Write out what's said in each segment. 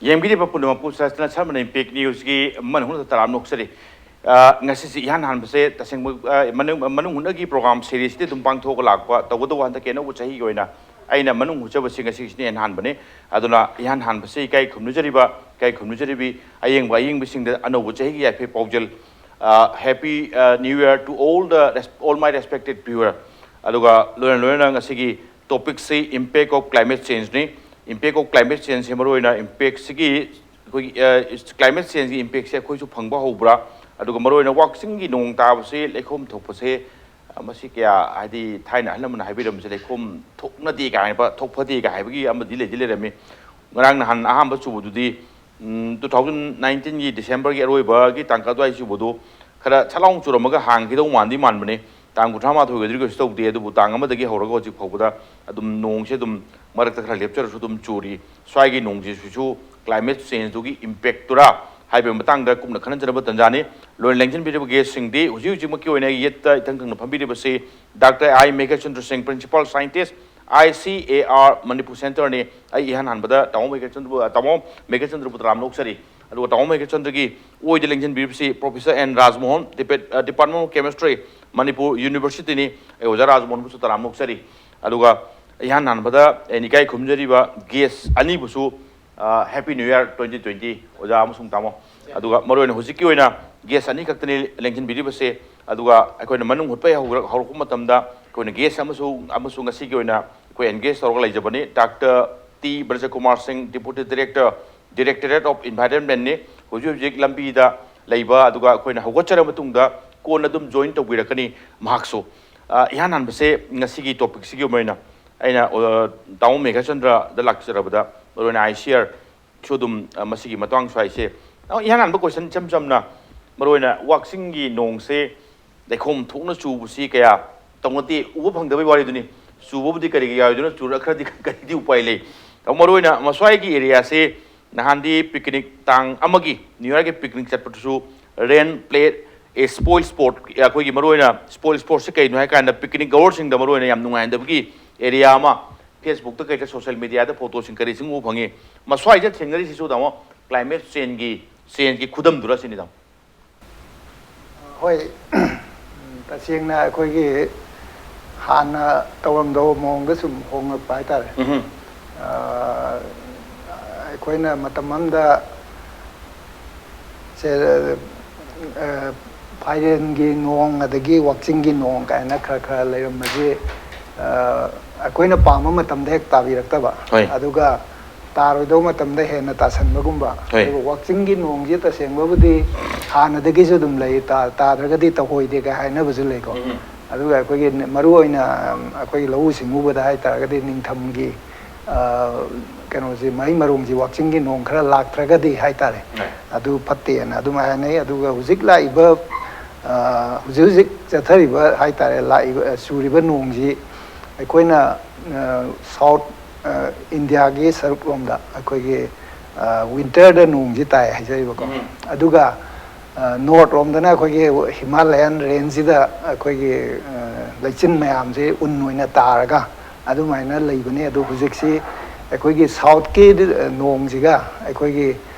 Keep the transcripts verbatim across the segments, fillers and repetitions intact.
ꯌꯦꯡꯕꯤꯔꯤꯕ ꯄꯨꯝꯅꯃꯛꯄꯨ ꯁꯔꯁꯅ ꯁꯔꯃꯅ ꯏꯝꯄꯦꯛ ꯅ꯭ꯌꯨꯁꯀꯤ ꯃꯅꯨꯡꯗ ꯇꯔꯥꯝꯅ ꯑꯣꯛꯆꯔꯤ꯫ ꯑ, ꯉꯁꯤꯁꯤ ꯏꯍꯥꯟ ꯍꯥꯟꯕꯁꯦ ꯇꯁꯦꯡꯕ, ꯑ, ꯃꯅꯨꯡ, ꯃꯅꯨꯡ ꯍꯨꯠꯅꯒꯤ ꯄ꯭ꯔꯣꯒ꯭ꯔꯥꯝ ꯁꯦꯔꯤꯁꯇꯤ ꯑꯗꯨꯝ ꯄꯥꯡꯊꯣꯛꯑꯒ ꯂꯥꯛꯄ, ꯇꯧꯕꯇꯕꯨ ꯍꯟꯗꯛꯀꯤ ꯑꯅꯧꯕ ꯆꯍꯤꯒꯤ ꯑꯣꯏꯅ ꯑꯩꯅ ꯃꯅꯨꯡ ꯍꯨꯠꯆꯕꯁꯤ ꯉꯁꯤꯁꯤꯅ ꯏꯍꯥꯟ ꯍꯥꯟꯕꯅꯤ꯫ ꯑꯗꯨꯅ ꯏꯍꯥꯟ ꯍꯥꯟꯕꯁꯤ ꯏꯀꯥꯏ ꯈꯨꯝꯅꯖꯔꯤꯕ, ꯏꯀꯥꯏ ꯈꯨꯝꯅꯖꯔꯤꯕꯤ ꯑꯌꯦꯡꯕ ꯑꯌꯦꯡꯕꯤꯁꯤꯡꯗ ꯑꯅꯧꯕ ꯆꯍꯤꯒꯤ ꯌꯥꯏꯐꯩ ꯄꯥꯎꯖꯦꯜ, ꯑ, Happy, ꯑ, New Year to all the res-, all my respected viewer꯫ ꯑꯗꯨꯒ ꯂꯣꯏꯅ ꯂꯣꯏꯅꯅ ꯉꯁꯤꯒꯤ ꯇꯣꯄꯤꯛꯁꯤ Impact of Climate Changeꯅꯤ꯫ Impact of Climate Changeꯁꯤ ꯃꯔꯨꯑꯣꯏꯅ ꯏꯝꯄꯦꯛꯁꯤꯒꯤ ꯑꯩꯈꯣꯏꯒꯤ, ꯑ, ꯀ꯭ꯂꯥꯏꯃꯦꯠ ꯆꯦꯟꯖꯀꯤ ꯏꯝꯄꯦꯛꯁꯦ ꯑꯩꯈꯣꯏꯁꯨ ꯐꯪꯕ ꯍꯧꯕ꯭ꯔꯥ? ꯑꯗꯨꯒ ꯃꯔꯨꯑꯣꯏꯅ ꯋꯥꯛꯆꯤꯡꯒꯤ ꯅꯣꯡ ꯇꯥꯕꯁꯦ, ꯂꯩꯈꯣꯝ ꯊꯣꯛꯄꯁꯦ, ꯑ, ꯃꯁꯤ ꯀꯌꯥ, ꯍꯥꯏꯗꯤ, ꯊꯥꯏꯅ ꯑꯍꯜ ꯂꯃꯟꯅ ꯍꯥꯏꯕꯤꯔꯝꯕꯁꯦ, "ꯂꯩꯈꯣꯝ ꯊꯣꯛꯅꯗꯦ" ꯀꯥꯏꯅ, ꯊꯣꯛꯐꯗꯦ ꯀꯥꯏ ꯍꯥꯏꯕꯒꯤ ꯑꯃꯗꯤ ꯂꯩꯗꯤ ꯂꯩꯔꯝꯃꯤ꯫ ꯉꯔꯥꯡ ꯅꯍꯥꯟ ꯑꯍꯥꯟꯕ ꯆꯨꯕꯗꯨꯗꯤ, ꯎꯝ, two thousand nineteenꯒꯤ Decemberꯒꯤ ꯑꯔꯣꯏꯕꯒꯤ ꯇꯥꯡꯀꯛ ꯑꯗꯨꯋꯥꯏ ꯆꯨꯕꯗꯨ ꯈꯔ ꯁꯠ ꯂꯥꯎꯅ ꯆꯨꯔꯝꯃꯒ ꯍꯥꯡꯈꯤꯗꯧ ꯃꯥꯟꯗꯤ ꯃꯥꯟꯕꯅꯤ꯫ ꯇꯥꯡ ꯀꯨꯟꯊ꯭ꯔꯥ ꯃꯥꯊꯣꯏꯒꯗꯤ ꯀꯩꯁꯨ ꯇꯧꯗꯦ, ꯑꯗꯨꯕꯨ ꯇꯥꯡ ꯑꯃꯗꯒꯤ ꯍꯧꯔꯒ ꯍꯧꯖꯤꯛ ꯐꯥꯎꯕꯗ ꯑꯗꯨꯝ ꯅꯣꯡꯁꯦ ꯑꯗꯨꯝ ꯃꯔꯛꯇ ꯈꯔ ꯂꯦꯞꯆꯔꯁꯨ ꯑꯗꯨꯝ ꯆꯨꯔꯤ꯫ ꯁ꯭ꯋꯥꯏꯒꯤ ꯅꯣꯡꯁꯤꯁꯨ ꯀ꯭ꯂꯥꯏꯃꯦꯠ ꯆꯦꯟꯖꯇꯨꯒꯤ ꯏꯝꯄꯦꯛꯇꯨꯔꯥ ꯍꯥꯏꯕꯒꯤ ꯃꯇꯥꯡꯗ ꯀꯨꯞꯅ ꯈꯟꯅꯖꯅꯕ ꯇꯟꯖꯥꯅꯤ꯫ ꯂꯣꯏꯅ ꯂꯦꯡꯁꯤꯟꯕꯤꯔꯤꯕ ꯒꯦꯁꯁꯤꯡꯗꯤ ꯍꯧꯖꯤꯛ ꯍꯧꯖꯤꯛꯃꯛꯀꯤ ꯑꯣꯏꯅ ꯑꯩꯒꯤ ꯌꯦꯠꯇ ꯏꯊꯪ ꯊꯪꯅ ꯐꯝꯕꯤꯔꯤꯕꯁꯤ ꯗꯥꯛꯇꯔ ꯑꯥꯏ ꯃꯦꯘꯆꯟꯗ꯭ꯔ ꯁꯤꯡ, Principal Scientist, I C A R Manipur Centreꯅꯤ꯫ ꯑꯩ ꯏꯍꯥꯟ ꯍꯥꯟꯕꯗ ꯇꯥꯃꯣ ꯃꯦꯘꯆꯟꯗ꯭ꯔꯕꯨ, ꯇꯥꯃꯣ ꯃꯦꯘꯆꯟꯗ꯭ꯔꯕꯨ ꯇꯔꯥꯝꯅ ꯑꯣꯛꯆꯔꯤ꯫ ꯑꯗꯨꯒ ꯇꯥꯃꯣ ꯃꯦꯘꯆꯟꯗ꯭ꯔꯒꯤ ꯑꯣꯏꯗ ꯂꯦꯡꯁꯤꯟꯕꯤꯔꯤꯕꯁꯤ Professor N ꯔꯥꯖꯃꯣꯍꯟ, Depart-, ꯑ, Department of Chemistry, Manipur Universityꯅꯤ꯫ ꯑꯩ ꯑꯣꯖꯥ ꯔꯥꯖꯃꯣꯍꯟꯕꯨꯁꯨ ꯇꯔꯥꯝꯅ ꯑꯣꯛꯆꯔꯤ꯫ ꯑꯗꯨꯒ ꯏꯍꯥꯟ ꯍꯥꯟꯕꯗ ꯑꯩꯅ ꯏꯀꯥꯏ ꯈꯨꯝꯖꯔꯤꯕ ꯒꯦꯁ ꯑꯅꯤꯕꯨꯁꯨ, ꯑ, Happy New Year twenty twenty, ꯑꯣꯖꯥ ꯑꯃꯁꯨꯡ ꯇꯥꯃꯣ꯫ ꯑꯗꯨꯒ ꯃꯔꯨꯑꯣꯏꯅ ꯍꯧꯖꯤꯛꯀꯤ ꯑꯣꯏꯅ ꯒꯦꯁ ꯑꯅꯤꯈꯛꯇꯅꯤ ꯂꯦꯡꯁꯤꯟꯕꯤꯔꯤꯕꯁꯦ꯫ ꯑꯗꯨꯒ ꯑꯩꯈꯣꯏꯅ ꯃꯅꯨꯡ ꯍꯨꯠꯄ ꯍꯧꯔꯛ-, ꯍꯧꯔꯛꯄ ꯃꯇꯝꯗ ꯑꯩꯈꯣꯏꯅ ꯒꯦꯁ ꯑꯃꯁꯨ, ꯑꯃꯁꯨ ꯉꯁꯤꯒꯤ ꯑꯣꯏꯅ ꯑꯩꯈꯣꯏ ꯑꯦꯟꯒꯦꯖ ꯇꯧꯔꯒ ꯂꯩꯖꯕꯅꯤ꯫ ꯗꯥꯛꯇꯔ ꯇꯤ ꯕ꯭ꯔꯖꯀꯨꯃꯥꯔ ꯁꯤꯡ, Deputy Director, Directorate of Environmentꯅꯤ꯫ ꯍꯧꯖꯤꯛ ꯍꯧꯖꯤꯛ ꯂꯝꯕꯤꯗ ꯂꯩꯕ, ꯑꯗꯨꯒ ꯑꯩꯈꯣꯏꯅ ꯍꯧꯒꯠꯆꯔ ꯃꯇꯨꯡꯗ ꯀꯣꯟꯅ ꯑꯗꯨꯝ ꯖꯣꯏꯟ ꯇꯧꯕꯤꯔꯛꯀꯅꯤ ꯃꯍꯥꯛꯁꯨ꯫ ꯑ, ꯏꯍꯥꯟ ꯍꯥꯟꯕꯁꯦ ꯉꯁꯤꯒꯤ ꯇꯣꯄꯤꯛꯁꯤꯒꯤ ꯑꯣꯏꯅ ꯑꯩꯅ, ꯑ, ꯇꯥꯃꯣ ꯃꯦꯘꯆꯟꯗ꯭ꯔꯗ ꯂꯥꯛꯆꯔꯕꯗ ꯃꯔꯨꯑꯣꯏꯅ ꯑꯥꯏ ꯁꯤ ꯑꯥꯔ ꯁꯨ ꯑꯗꯨꯝ, ꯑ, ꯃꯁꯤꯒꯤ ꯃꯇꯥꯡ ꯁ꯭ꯋꯥꯏꯁꯦ, ꯑ, ꯏꯍꯥꯟ ꯍꯥꯟꯕ ꯀꯣꯏꯁꯟ ꯏꯆꯝ ꯆꯝꯅ, ꯃꯔꯨꯑꯣꯏꯅ ꯋꯥꯛꯆꯤꯡꯒꯤ ꯅꯣꯡꯁꯦ ꯂꯩꯈꯣꯝ ꯊꯣꯛꯅ ꯆꯨꯕꯁꯤ ꯀꯌꯥ ꯇꯧꯅꯗꯦ, ꯎꯕ ꯐꯪꯗꯕꯒꯤ ꯋꯥꯔꯤꯗꯨꯅꯤ꯫ ꯆꯨꯕꯕꯨꯗꯤ ꯀꯔꯤꯒꯤ ꯌꯥꯔꯣꯏꯗꯣꯏꯅꯣ, ꯆꯨꯔꯛꯈ꯭ꯔꯗꯤ ꯀꯔꯤꯗꯤ ꯎꯄꯥꯏ ꯂꯩ? ꯑꯗꯣ ꯃꯔꯨꯑꯣꯏꯅ ꯃꯁ꯭ꯋꯥꯏꯒꯤ ꯑꯦꯔꯤꯌꯥꯁꯦ ꯅꯍꯥꯟꯗꯤ ꯄꯤꯛꯅꯤꯛ ꯇꯥꯡ ꯑꯃꯒꯤ ꯅ꯭ꯌꯨ ꯌꯥꯔꯒꯤ ꯄꯤꯛꯅꯤꯛ ꯆꯠꯄꯗꯨꯁꯨ ꯔꯦꯟ ꯄ꯭ꯂꯦ ꯑꯦ ꯁ꯭ꯄꯣꯏꯜ ꯁ꯭ꯄꯣꯔꯠ, ꯑꯩꯈꯣꯏꯒꯤ ꯃꯔꯨꯑꯣꯏꯅ ꯁ꯭ꯄꯣꯏꯜ ꯁ꯭ꯄꯣꯔꯠꯁꯦ ꯀꯩꯅꯣ ꯍꯥꯏ ꯀꯥꯟꯗ ꯄꯤꯛꯅꯤꯛ ꯒꯣꯋꯔꯁꯤꯡꯗ ꯃꯔꯨꯑꯣꯏꯅ ꯌꯥꯝ ꯅꯨꯡꯉꯥꯏꯍꯟꯗꯕꯒꯤ ꯑꯦꯔꯤꯌꯥ ꯑꯃ Facebook-ꯇ ꯀꯩꯗ social media-ꯗ photo-ꯁꯤꯡ ꯀꯔꯤꯁꯤꯡ ꯎꯕ ꯐꯪꯉꯤ꯫ ꯃꯁ꯭ꯋꯥꯏꯗ ꯊꯦꯡꯅꯔꯤꯁꯤꯁꯨ ꯇꯥꯃꯣ climate change-ꯒꯤ, change-ꯒꯤ ꯈꯨꯗꯝꯗꯨꯔ ꯁꯤꯅꯤ ꯇꯥꯃꯣ꯫ ꯍꯣꯏ, ꯇꯁꯦꯡꯅ ꯑꯩꯈꯣꯏꯒꯤ ꯍꯥꯟꯅ ꯇꯧꯔꯝꯗꯕ ꯃꯑꯣꯡꯗ ꯁꯨꯝ ꯍꯣꯡꯂꯛꯄ ꯍꯥꯏꯇꯥꯔꯦ꯫ ꯎꯝꯍꯨꯝ꯫ ꯑ, ꯑꯩꯈꯣꯏꯅ ꯃꯇꯝ ꯑꯃꯗ ꯁꯦ, ꯑ, ꯐꯥꯏꯔꯦꯟꯒꯤ ꯅꯣꯡ ꯑꯗꯒꯤ ꯋꯥꯛꯆꯤꯡꯒꯤ ꯅꯣꯡ ꯀꯥꯏꯅ ꯈꯔ ꯈꯔ ꯂꯩꯔꯝꯕꯁꯦ, ꯑ, ꯑꯩꯈꯣꯏꯅ ꯄꯥꯝꯕ ꯃꯇꯝꯗ ꯍꯦꯛ ꯇꯥꯕꯤꯔꯛꯇꯕ꯫ ꯍꯣꯏ꯫ ꯑꯗꯨꯒ ꯇꯥꯔꯣꯏꯗꯧꯕ ꯃꯇꯝꯗ ꯍꯦꯟꯅ ꯇꯥꯁꯟꯕꯒꯨꯝꯕ꯫ ꯍꯣꯏ꯫ ꯑꯗꯨꯒ ꯋꯥꯛꯆꯤꯡꯒꯤ ꯅꯣꯡꯁꯦ ꯇꯁꯦꯡꯕꯕꯨꯗꯤ ꯍꯥꯟꯅꯗꯒꯤꯁꯨ ꯑꯗꯨꯝ ꯂꯩ, ꯇꯥ-, ꯇꯥꯗ꯭ꯔꯒꯗꯤ ꯇꯧꯍꯣꯏꯗꯦꯒ ꯍꯥꯏꯅꯕꯁꯨ ꯂꯩꯀꯣ꯫ ꯎꯝ꯫ ꯑꯗꯨꯒ ꯑꯩꯈꯣꯏꯒꯤ ꯃꯔꯨ ꯑꯣꯏꯅ, ꯑꯩꯈꯣꯏꯒꯤ ꯂꯧꯎ ꯁꯤꯡꯎꯕꯗ ꯍꯥꯏꯇꯥꯔꯒꯗꯤ ꯅꯤꯡꯊꯝꯒꯤ, ꯑ, ꯀꯩꯅꯣꯁꯤ, ꯃꯍꯩ ꯃꯔꯣꯡꯁꯤ ꯋꯥꯛꯆꯤꯡꯒꯤ ꯅꯣꯡ ꯈꯔ ꯂꯥꯛꯇ꯭ꯔꯒꯗꯤ ꯍꯥꯏꯇꯥꯔꯦ, ꯍꯣꯏ꯫ ꯑꯗꯨ ꯐꯠꯇꯦꯅ ꯑꯗꯨꯝ ꯍꯥꯏꯅꯩ꯫ ꯑꯗꯨꯒ ꯍꯧꯖꯤꯛ ꯂꯥꯛꯏꯕ, ꯑ, ꯍꯧꯖꯤꯛ ꯍꯧꯖꯤꯛ ꯆꯠꯊꯔꯤꯕ ꯍꯥꯏꯇꯥꯔꯦ, ꯂꯥꯛꯏꯕ, ꯑ, ꯆꯨꯔꯤꯕ ꯅꯣꯡꯁꯤ ꯑꯩꯈꯣꯏꯅ, ꯑ, South, ꯑ, India-ꯒꯤ ꯁꯔꯨꯛꯂꯣꯝꯗ ꯑꯩꯈꯣꯏꯒꯤ, ꯑ, winter-ꯗ ꯅꯣꯡꯁꯤ ꯇꯥꯏ ꯍꯥꯏꯖꯔꯤꯕꯀꯣ꯫ ꯎꯝ꯫ ꯑꯗꯨꯒ, ꯑ, North-ꯔꯣꯝꯗꯅ ꯑꯩꯈꯣꯏꯒꯤ Himalayan range-ꯁꯤꯗ ꯑꯩꯈꯣꯏꯒꯤ, ꯑ, ꯂꯩꯆꯤꯟ ꯃꯌꯥꯝꯁꯦ ꯎꯟ ꯑꯣꯏꯅ ꯇꯥꯔꯒ ꯑꯗꯨꯃꯥꯏꯅ ꯂꯩꯕꯅꯤ꯫ ꯑꯗꯣ ꯍꯧꯖꯤꯛꯁꯤ ꯑꯩꯈꯣꯏꯒꯤ South-ꯀꯤ, ꯑ, ꯅꯣꯡꯁꯤꯒ ꯑꯩꯈꯣꯏꯒꯤ,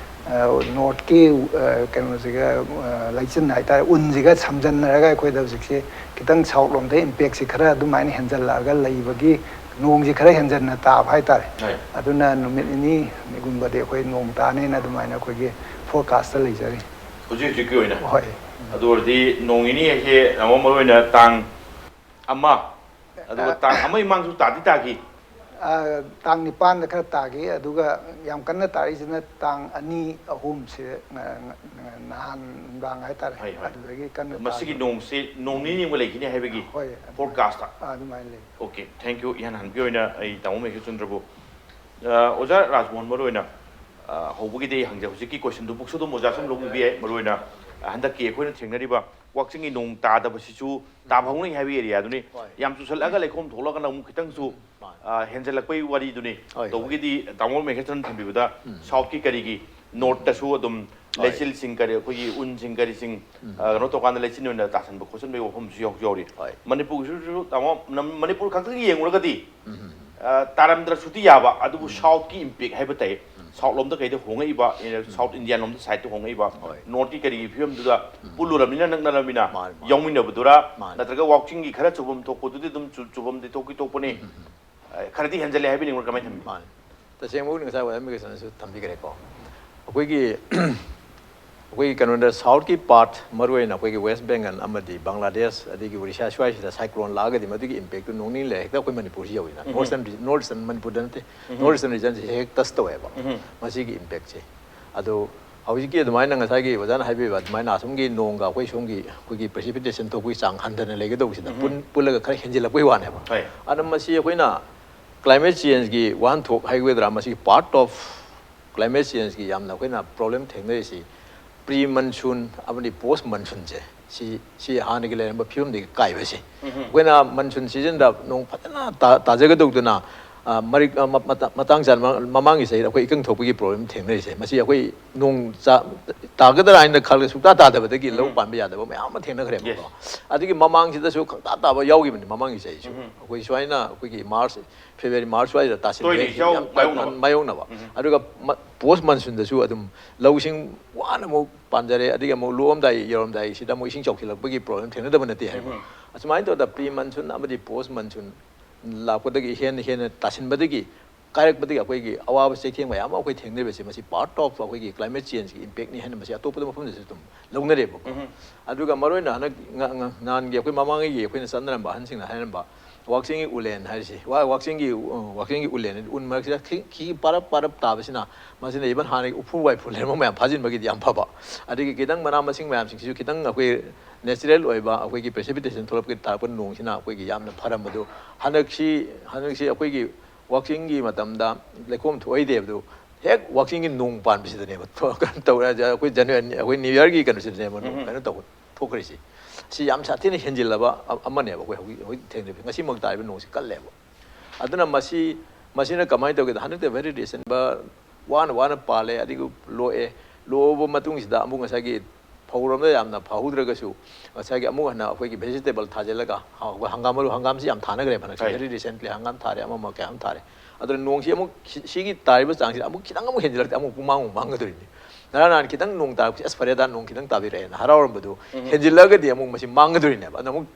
ꯑ, North-ꯀꯤ, ꯑ, ꯀꯩꯅꯣꯁꯤꯒ, ꯑ, ꯂꯩꯆꯤꯟ ꯍꯥꯏꯇꯥꯔꯦ, ꯎꯟꯁꯤꯒ ꯁꯝꯖꯟꯅꯔꯒ ꯑꯩꯈꯣꯏꯗ ꯍꯧꯖꯤꯛꯁꯤ ꯈꯤꯇꯪ South-ꯂꯣꯝꯗ impact-ꯁꯤ ꯈꯔ ꯑꯗꯨꯃꯥꯏꯅ ꯍꯦꯟꯖꯜꯂꯛꯑꯒ ꯂꯩꯕꯒꯤ, ꯅꯣꯡꯁꯤ ꯈꯔ ꯍꯦꯟꯖꯟꯅ ꯇꯥꯕ ꯍꯥꯏꯇꯥꯔꯦ꯫ ꯍꯣꯏ꯫ ꯑꯗꯨꯅ ꯅꯨꯃꯤꯠ ꯅꯤꯅꯤꯒꯨꯝꯕꯗꯤ ꯑꯩꯈꯣꯏ ꯅꯣꯡ ꯇꯥꯅꯦꯅ ꯑꯗꯨꯃꯥꯏꯅ ꯑꯩꯈꯣꯏꯒꯤ forecast-ꯇ ꯂꯩꯖꯔꯤ꯫ ꯍꯧꯖꯤꯛ ꯍꯧꯖꯤꯛꯀꯤ ꯑꯣꯏꯅ? ꯍꯣꯏ꯫ ꯑꯗꯨ ꯑꯣꯏꯔꯗꯤ ꯅꯣꯡ ꯅꯤꯅꯤ ꯍꯥꯏꯁꯦ ꯇꯥꯃꯣ, ꯃꯔꯨ ꯑꯣꯏꯅ ꯇꯥꯡ ꯑꯃ, ꯑꯗꯨꯒ ꯑ, ꯇꯥꯡ ꯑꯃꯒꯤ ꯃꯃꯥꯡꯁꯨ ꯇꯥꯗꯤ ꯇꯥꯈꯤ? ꯑ, ꯇꯥꯡ ꯅꯤꯄꯥꯟꯗ ꯈꯔ ꯇꯥꯈꯤ, ꯑꯗꯨꯒ ꯌꯥꯝ ꯀꯟꯅ ꯇꯥꯔꯤꯁꯤꯅ ꯇꯥꯡ ꯑꯅꯤ, ꯑꯍꯨꯝꯁꯦ, ꯉ-, ꯉ-, ꯉ-, ꯅꯍꯥꯟ ꯅꯨꯡꯗꯥꯡ ꯍꯥꯏꯇꯥꯔꯦ, ꯍꯣꯏ, ꯍꯣꯏ꯫ ꯑꯗꯨꯗꯒꯤ ꯀꯟꯅ ꯃꯁꯤꯒꯤ ꯇꯥꯈꯤ꯫ ꯅꯣꯡꯁꯤ ꯅꯣꯡ ꯅꯤꯅꯤꯃꯨꯛ ꯂꯩꯈꯤꯅꯤ ꯍꯥꯏꯕꯒꯤ ꯍꯣꯏ, ꯑꯗꯨꯃꯥꯏꯅ꯫ Forecast-ꯇ? ꯑ, ꯑꯗꯨꯃꯥꯏꯅ ꯂꯩ꯫ Okay, thank you꯫ ꯏꯍꯥꯟ ꯍꯥꯟꯕꯒꯤ ꯑꯣꯏꯅ ꯑꯩ ꯇꯥꯃꯣ ꯃꯍꯦꯁꯆꯟꯗ꯭ꯔꯕꯨ, ꯑ, ꯑꯣꯖꯥ ꯔꯥꯖꯃꯣꯍꯟ, ꯃꯔꯨ ꯑꯣꯏꯅ, ꯑ, ꯍꯧꯕꯒꯤꯗꯤ ꯑꯩ ꯍꯪꯖ-, ꯍꯧꯖꯤꯛꯀꯤ question-ꯗꯨꯕꯨꯛꯁꯨ ꯑꯗꯨꯝ ꯑꯣꯖꯥ ꯁꯨꯝ ꯂꯧꯕꯤꯕ ꯌꯥꯏ꯫ ꯃꯔꯨ ꯑꯣꯏꯅ, ꯑ, ꯍꯟꯗꯛꯀꯤ ꯑꯩꯈꯣꯏꯅ ꯊꯦꯡꯅꯔꯤꯕ ꯋꯥꯛꯆꯤꯡꯒꯤ ꯅꯣꯡ ꯇꯥꯗꯕꯁꯤꯁꯨ ꯇꯥꯕ ꯍꯧꯅꯩ ꯍꯥꯏꯕ area-ꯗꯨꯅꯤ꯫ ꯍꯣꯏ꯫ ꯌꯥꯝ ꯆꯨꯁꯜꯂꯛꯑꯒ ꯂꯩꯈꯣꯝ ꯊꯣꯛꯂꯛꯑꯒꯅ ꯑꯃꯨꯛ ꯈꯤꯇꯪꯁꯨ, ꯃꯥꯅꯤ꯫ ꯑ, ꯍꯦꯟꯖꯜꯂꯛꯄꯒꯤ ꯋꯥꯔꯤꯗꯨꯅꯤ꯫ ꯍꯣꯏ, ꯍꯣꯏ꯫ ꯇꯧꯕꯒꯤꯗꯤ ꯇꯥꯃꯣ ꯃꯍꯦꯁꯆꯟꯗ꯭ꯔꯅ ꯊꯝꯕꯤꯕꯗ ꯎꯝ꯫ South-ꯀꯤ ꯀꯔꯤꯒꯤ North-ꯇꯁꯨ ꯑꯗꯨꯝ ꯍꯣꯏ꯫ ꯂꯩꯆꯤꯜꯁꯤꯡ ꯀꯔꯤ, ꯑꯩꯈꯣꯏꯒꯤ ꯎꯟꯁꯤꯡ ꯀꯔꯤꯁꯤꯡ, ꯎꯝ꯫ ꯑ, ꯀꯩꯅꯣ ꯇꯧꯀꯥꯟꯗ ꯂꯩꯆꯤꯜ ꯑꯣꯏꯅ ꯇꯥꯁꯟꯕ ꯈꯣꯠꯆꯟꯕꯒꯤ ꯋꯥꯐꯝꯁꯨ ꯌꯥꯎꯁꯨ ꯌꯥꯎꯔꯤ꯫ ꯍꯣꯏ꯫ ꯃꯅꯤꯄꯨꯔꯒꯤꯁꯨ ꯇꯥꯃꯣ, ꯅꯝ-, ꯃꯅꯤꯄꯨꯔ ꯈꯛꯇꯒꯤ ꯌꯦꯡꯉꯨꯔꯒꯗꯤ, ꯎꯝ꯫ ꯇꯥꯔꯝꯗ꯭ꯔꯁꯨꯗꯤ ꯌꯥꯕ, ꯑꯗꯨꯕꯨ ꯁꯥꯎꯠꯀꯤ ꯏꯝꯄꯦꯛ ꯍꯥꯏꯕ ꯇꯥꯏ꯫ ꯁꯥꯎꯠ ꯂꯣꯝꯗ ꯀꯩꯗ ꯍꯣꯡꯉꯛꯏꯕ, ꯁꯥꯎꯠ ꯏꯟꯗꯤꯌꯥꯟ ꯂꯣꯝꯗ ꯁꯥꯏꯠꯇ ꯍꯣꯡꯉꯛꯏꯕ, ꯅꯣꯔꯠꯀꯤ ꯀꯔꯤꯒꯤ ꯐꯤꯕꯝꯗꯨꯗ ꯄꯨꯜꯂꯨꯔꯕꯅꯤꯅ, ꯅꯛꯅꯔꯕꯅꯤꯅ, ꯃꯥꯅꯤ, ꯃꯥꯅꯤ꯫ ꯌꯥꯎꯃꯤꯟꯅꯕꯗꯨꯔ, ꯃꯥꯅꯤ꯫ ꯅꯠꯇ꯭ꯔꯒ ꯋꯥꯛꯆꯤꯡꯒꯤ ꯈꯔ ꯆꯨꯐꯝ ꯊꯣꯛꯄꯗꯨꯗꯤ ꯑꯗꯨꯝ ꯆꯨ-, ꯆꯨꯐꯝꯗꯤ ꯊꯣꯛꯇꯤ ꯊꯣꯛꯄꯅꯤ꯫ ꯈꯔꯗꯤ ꯍꯦꯟꯖꯜꯂꯦ ꯍꯥꯏꯕꯤꯅꯤꯡꯕ꯭ꯔꯥ, ꯀꯃꯥꯏꯅ ꯊꯝꯕꯤ? ꯃꯥꯅꯤ꯫ ꯇꯁꯦꯡꯕꯕꯨꯗꯤ ꯉꯁꯥꯏ ꯋꯥꯔꯤ ꯑꯃꯒꯤ ꯁꯅꯁꯨ ꯊꯝꯕꯤꯈ꯭ꯔꯦꯀꯣ꯫ ꯑꯩꯈꯣꯏꯒꯤ ꯑꯩꯈꯣꯏꯒꯤ ꯀꯩꯅꯣꯗ ꯁꯥꯎꯠꯀꯤ ꯄꯥꯔꯠ, ꯃꯔꯨꯑꯣꯏꯅ ꯑꯩꯈꯣꯏꯒꯤ ꯋꯦꯁ ꯕꯦꯡꯒꯜ ꯑꯃꯗꯤ ꯕꯪꯒ꯭ꯂꯥꯗꯦꯁ ꯑꯗꯒꯤ ꯑꯣꯔꯤꯁꯥ ꯁ꯭ꯋꯥꯏꯁꯤꯗ ꯁꯥꯏꯀ꯭ꯂꯣꯟ ꯂꯥꯛꯑꯒꯗꯤ ꯃꯗꯨꯒꯤ ꯏꯝꯄꯦꯛꯇꯨ ꯅꯣꯡ ꯅꯤꯅꯤ ꯂꯩꯔ ꯍꯦꯛꯇ ꯑꯩꯈꯣꯏ ꯃꯅꯤꯄꯨꯔꯁꯤ ꯌꯧꯏꯅ꯫ ꯅꯣꯔꯠ ꯏꯁꯇꯔꯟ, ꯅꯣꯔꯠ ꯏꯁꯇꯔꯟ ꯃꯅꯤꯄꯨꯔꯗ ꯅꯠꯇꯦ, ꯅꯣꯔꯠ ꯏꯁꯇꯔꯟ ꯔꯤꯖꯟꯁꯤ ꯍꯦꯛ ꯇꯁ ꯇꯧꯋꯦꯕ ꯃꯁꯤꯒꯤ ꯏꯝꯄꯦꯛꯁꯦ꯫ ꯑꯗꯣ ꯍꯧꯖꯤꯛꯀꯤ ꯑꯗꯨꯃꯥꯏꯅ ꯉꯁꯥꯏꯒꯤ ꯑꯣꯖꯥꯅ ꯍꯥꯏꯕꯤꯕ ꯑꯗꯨꯃꯥꯏꯅ ꯑꯁꯣꯝꯒꯤ ꯅꯣꯡꯒ ꯑꯩꯈꯣꯏ ꯁꯣꯝꯒꯤ ꯑꯩꯈꯣꯏꯒꯤ ꯄ꯭ꯔꯦꯁꯤꯄꯤꯇꯦꯁꯟ ꯊꯣꯛꯄꯒꯤ ꯆꯥꯡ ꯍꯟꯊꯅ ꯂꯩꯒꯗꯧꯕꯁꯤꯗ ꯄꯨꯟ-, ꯄꯨꯜꯂꯒ ꯈꯔ ꯍꯦꯟꯖꯤꯜꯂꯛꯄꯒꯤ ꯋꯥꯅꯦꯕ꯫ ꯍꯣꯏ꯫ ꯑꯗꯨꯅ ꯃꯁꯤ ꯑꯩꯈꯣꯏꯅ ꯀ꯭ꯂꯥꯏꯃꯦꯠ ꯆꯦꯟꯖꯀꯤ ꯋꯥꯍꯟꯊꯣꯛ ꯍꯥꯏꯒꯗ꯭ꯔꯥ, ꯃꯁꯤꯒꯤ ꯄꯥꯔꯠ ꯑꯣꯐ ꯀ꯭ꯂꯥꯏꯃꯦꯠ ꯆꯦꯟꯖꯀꯤ ꯌꯥꯝꯅ ꯑꯩꯈꯣꯏꯅ ꯄ꯭ꯔꯣꯕ꯭ꯂꯦꯝ ꯊꯦꯡꯅꯔꯤꯁꯤ ꯄ꯭ꯔꯤ ꯃꯟꯁꯨꯟ ꯑꯃꯗꯤ ꯄꯣꯁ ꯃꯟꯁꯨꯟꯁꯦ, ꯁꯤ, ꯁꯤ ꯍꯥꯟꯅꯒꯤ ꯂꯩꯔꯝꯕ ꯐꯤꯕꯝꯗꯒꯤ ꯀꯥꯏꯕꯁꯦ꯫ ꯑꯩꯈꯣꯏꯅ ꯃꯟꯁꯨꯟ ꯁꯤꯖꯟꯗ ꯅꯣꯡ ꯐꯖꯅ ꯇꯥ-, ꯇꯥꯖꯒꯗꯧꯗꯨꯅ, ꯑ, ꯃꯔꯤꯛ, ꯑ, ꯃ-, ꯃꯇꯥ-, ꯃꯇꯥꯡ ꯆꯥꯅ ꯃ-, ꯃꯃꯥꯡꯒꯤ ꯆꯍꯤꯗ ꯑꯩꯈꯣꯏ ꯏꯀꯪ ꯊꯣꯛꯄꯒꯤ ꯄ꯭ꯔꯣꯕ꯭ꯂꯦꯝ ꯊꯦꯡꯅꯔꯤꯁꯦ꯫ ꯃꯁꯤ ꯑꯩꯈꯣꯏ ꯅꯣꯡ ꯆꯥ-, ꯇꯥꯒꯗ꯭ꯔꯥ ꯍꯥꯏꯅ ꯈꯜꯂꯒ ꯁꯨꯛꯇꯥ ꯇꯥꯗꯕꯗꯒꯤ ꯂꯧ ꯄꯥꯟꯕ ꯌꯥꯗꯕ ꯃꯌꯥꯝ ꯑꯃ ꯊꯦꯡꯅꯈ꯭ꯔꯦꯕꯀꯣ꯫ Yes. ꯑꯗꯨꯒꯤ ꯃꯃꯥꯡꯁꯤꯗꯁꯨ ꯈꯪꯇꯥ ꯇꯥꯕ ꯌꯥꯎꯈꯤꯕꯅꯤ, ꯃꯃꯥꯡꯒꯤ ꯆꯍꯤꯁꯨ꯫ ꯑꯩꯈꯣꯏ ꯁꯨꯃꯥꯏꯅ ꯑꯩꯈꯣꯏꯒꯤ ꯃꯥꯔꯆ, ꯐꯦꯕ꯭ꯔꯨꯋꯥꯔꯤ, ꯃꯥꯔꯆ ꯁ꯭ꯋꯥꯏꯗ ꯇꯥꯁꯤꯟꯕ ꯇꯣꯏꯅ ꯌꯥꯝ ꯏꯆꯥꯎ ꯃꯥꯌꯣꯛꯅꯕ꯫ ꯃꯥꯌꯣꯛꯅꯕ꯫ ꯑꯗꯨꯒ ꯃ-, ꯄꯣꯁ ꯃꯟꯁꯨꯟꯗꯁꯨ ꯑꯗꯨꯝ ꯂꯧꯁꯤꯡ ꯋꯥꯅ ꯑꯃꯨꯛ ꯄꯥꯟꯖꯔꯦ, ꯑꯗꯒꯤ ꯑꯃꯨꯛ ꯂꯣꯛꯑꯝꯗꯥꯏ ꯌꯧꯔꯝꯗꯥꯏꯁꯤꯗ ꯑꯃꯨꯛ ꯏꯁꯤꯡ ꯆꯥꯎꯁꯤꯜꯂꯛꯄꯒꯤ ꯄ꯭ꯔꯣꯕ꯭ꯂꯦꯝ ꯊꯦꯡꯅꯗꯕ ꯅꯠꯇꯦ ꯍꯥꯏꯕ꯫ ꯑꯁꯨꯃꯥꯏꯅ ꯇꯧꯗꯅ ꯄ꯭ꯔꯤ ꯃꯟꯁꯨꯟ ꯑꯃꯗꯤ ꯄꯣꯁ ꯃꯟꯁꯨꯟ ꯂꯥꯛꯄꯗꯒꯤ ꯍꯦꯟꯅ ꯍꯦꯟꯅ ꯇꯥꯁꯤꯟꯕꯗꯒꯤ, ꯀꯥꯏꯔꯛꯄꯗꯒꯤ ꯑꯩꯈꯣꯏꯒꯤ ꯑꯋꯥꯕ ꯆꯩꯊꯦꯡ ꯃꯌꯥꯝ ꯑꯃ ꯑꯩꯈꯣꯏ ꯊꯦꯡꯅꯔꯤꯕꯁꯤ, ꯃꯁꯤ ꯄꯥꯔꯠ ꯑꯣꯐ ꯑꯩꯈꯣꯏꯒꯤ ꯀ꯭ꯂꯥꯏꯃꯦꯠ ꯆꯦꯟꯖꯀꯤ ꯏꯝꯄꯦꯛꯅꯤ ꯍꯥꯏꯅ ꯃꯁꯤ ꯑꯇꯣꯞꯄꯗ ꯃꯐꯝꯗꯁꯨ ꯑꯗꯨꯝ ꯂꯧꯅꯔꯦꯕꯀꯣ꯫ ꯑꯗꯨꯒ ꯃꯔꯨꯑꯣꯏꯅ ꯍꯟꯗꯛ ꯉ-, ꯉ-, ꯅꯍꯥꯟꯒꯤ ꯑꯩꯈꯣꯏ ꯃꯃꯥꯡꯉꯩꯒꯤ ꯑꯩꯈꯣꯏꯅ ꯆꯠꯅꯔꯝꯕ ꯑꯍꯟꯁꯤꯡꯅ ꯍꯥꯏꯔꯝꯕ ꯋꯥꯛꯆꯤꯡꯒꯤ ꯎꯂꯦꯟ ꯍꯥꯏꯔꯤꯁꯤ, ꯋꯥ-, ꯋꯥꯛꯆꯤꯡꯒꯤ, ꯑ, ꯋꯥꯛꯆꯤꯡꯒꯤ ꯎꯂꯦꯟ ꯍꯥꯏꯗꯤ ꯎꯟ ꯃꯔꯛꯁꯤꯗ ꯈꯤ-, ꯈꯤ ꯄꯥꯔꯞ ꯄꯥꯔꯞ ꯇꯥꯕꯁꯤꯅ ꯃꯁꯤꯅ ꯏꯚꯟ ꯍꯥꯟꯅꯒꯤ ꯎꯐꯨ ꯋꯥꯏꯐꯨꯜ ꯂꯩꯔꯝꯕ ꯃꯌꯥꯝ ꯐꯥꯖꯤꯟꯕꯒꯤꯗꯤ ꯌꯥꯝ ꯐꯕ, ꯑꯗꯒꯤ ꯈꯤꯇꯪ ꯃꯅꯥ ꯃꯁꯤꯡ ꯃꯌꯥꯝꯁꯤꯡꯁꯤꯁꯨ ꯈꯤꯇꯪ ꯑꯩꯈꯣꯏ ꯅꯦꯆꯔꯦꯜ ꯑꯣꯏꯕ ꯑꯩꯈꯣꯏꯒꯤ ꯄ꯭ꯔꯦꯁꯤꯄꯤꯇꯦꯁꯟ ꯊꯣꯛꯂꯛꯄꯒꯤ ꯇꯥꯔꯛꯄ ꯅꯣꯡꯁꯤꯅ ꯑꯩꯈꯣꯏꯒꯤ ꯌꯥꯝꯅ ꯐꯔꯝꯕꯗꯨ ꯍꯟꯗꯛꯁꯤ, ꯍꯟꯗꯛꯁꯤ ꯑꯩꯈꯣꯏꯒꯤ ꯋꯥꯛꯆꯤꯡꯒꯤ ꯃꯇꯝꯗ ꯂꯩꯈꯣꯝ ꯊꯣꯛꯍꯩꯗꯦꯕꯗꯨ ꯍꯦꯛ ꯋꯥꯛꯆꯤꯡꯒꯤ ꯅꯣꯡ ꯄꯥꯟꯕꯁꯤꯗꯅꯦꯕ ꯊꯣꯛ-, ꯀꯩꯅꯣ ꯇꯧꯔꯦ꯫ ꯑꯩꯈꯣꯏ ꯖꯅꯋꯥꯔꯤ, ꯑꯩꯈꯣꯏ ꯅ꯭ꯌꯨ ꯌꯔꯒꯤ ꯀꯩꯅꯣꯁꯤꯗꯅꯦꯕ ꯅꯣꯡ ꯀꯩꯅꯣ ꯇꯧꯕ ꯊꯣꯛꯈ꯭ꯔꯤꯁꯤ꯫ ꯁꯤ ꯌꯥꯝ ꯁꯥꯊꯤꯅ ꯍꯦꯟꯖꯤꯜꯂꯕ ꯑ-, ꯑꯃꯅꯦꯕ ꯑꯩꯈꯣꯏ ꯍꯧꯖꯤꯛ, ꯍꯧꯖꯤꯛ ꯊꯦꯡꯅꯔꯤꯕ꯫ ꯉꯁꯤꯃꯛ ꯇꯥꯔꯤꯕ ꯅꯣꯡꯁꯤ ꯀꯜꯂꯦꯕ꯫ ꯑꯗꯨꯅ ꯃꯁꯤ, ꯃꯁꯤꯅ ꯀꯃꯥꯏꯅ ꯇꯧꯒꯦꯗ, ꯍꯟꯗꯛꯇ very recent ꯋꯥꯅ ꯋꯥꯅ ꯄꯥꯜꯂꯦ, ꯑꯗꯒꯤ ꯂꯣꯛꯑꯦ, ꯂꯣꯛꯑꯕ ꯃꯇꯨꯡꯁꯤꯗ ꯑꯃꯨꯛ ꯉꯁꯥꯏꯒꯤ ꯐꯧꯔꯣꯝꯗ ꯌꯥꯝꯅ ꯐꯍꯧꯗ꯭ꯔꯒꯁꯨ, ꯉꯁꯥꯏꯒꯤ ꯑꯃꯨꯛ ꯍꯟꯅ ꯑꯩꯈꯣꯏꯒꯤ vegetable ꯊꯥꯖꯤꯜꯂꯒ, ꯍ-, ꯍꯪꯒꯥꯝ ꯃꯔꯨ, ꯍꯪꯒꯥꯝꯁꯤ ꯌꯥꯝ ꯊꯥꯅꯈ꯭ꯔꯦꯕ ꯍꯟꯗꯛꯁꯦ꯫ ꯍꯣꯏ꯫ Very recently ꯍꯪꯒꯥꯝ ꯊꯥꯔꯦ, ꯑꯃ ꯑꯃ ꯀꯌꯥ ꯑꯃ ꯊꯥꯔꯦ꯫ ꯑꯗꯨꯅ ꯅꯣꯡꯁꯤ ꯑꯃꯨꯛ ꯁꯤ-, ꯁꯤꯒꯤ ꯇꯥꯔꯤꯕ ꯆꯥꯡꯁꯤꯗ ꯑꯃꯨꯛ ꯈꯤꯇꯪ ꯑꯃꯨꯛ ꯍꯦꯟꯖꯤꯜꯂꯛꯇꯦ, ꯑꯃꯨꯛ ꯄꯨꯡꯃꯥꯡ ꯑꯃꯨꯛ ꯃꯥꯡꯒꯗꯣꯏꯅꯤ꯫ ꯉꯔꯥꯡ ꯅꯍꯥꯟ ꯈꯤꯇꯪ ꯅꯣꯡ ꯇꯥꯔꯛꯄꯁꯤ, "ꯑꯁ, ꯐꯔꯦꯗ, ꯅꯣꯡ ꯈꯤꯇꯪ ꯇꯥꯕꯤꯔꯛꯑꯦꯅ" ꯍꯔꯥꯎꯔꯝꯕꯗꯨ ꯎꯝ꯫ ꯍꯦꯟꯖꯤꯜꯂꯒꯗꯤ ꯑꯃꯨꯛ ꯃꯁꯤ ꯃꯥꯡꯒꯗꯣꯏꯅꯦꯕ꯫ ꯑꯗꯨꯅ ꯑꯃꯨꯛ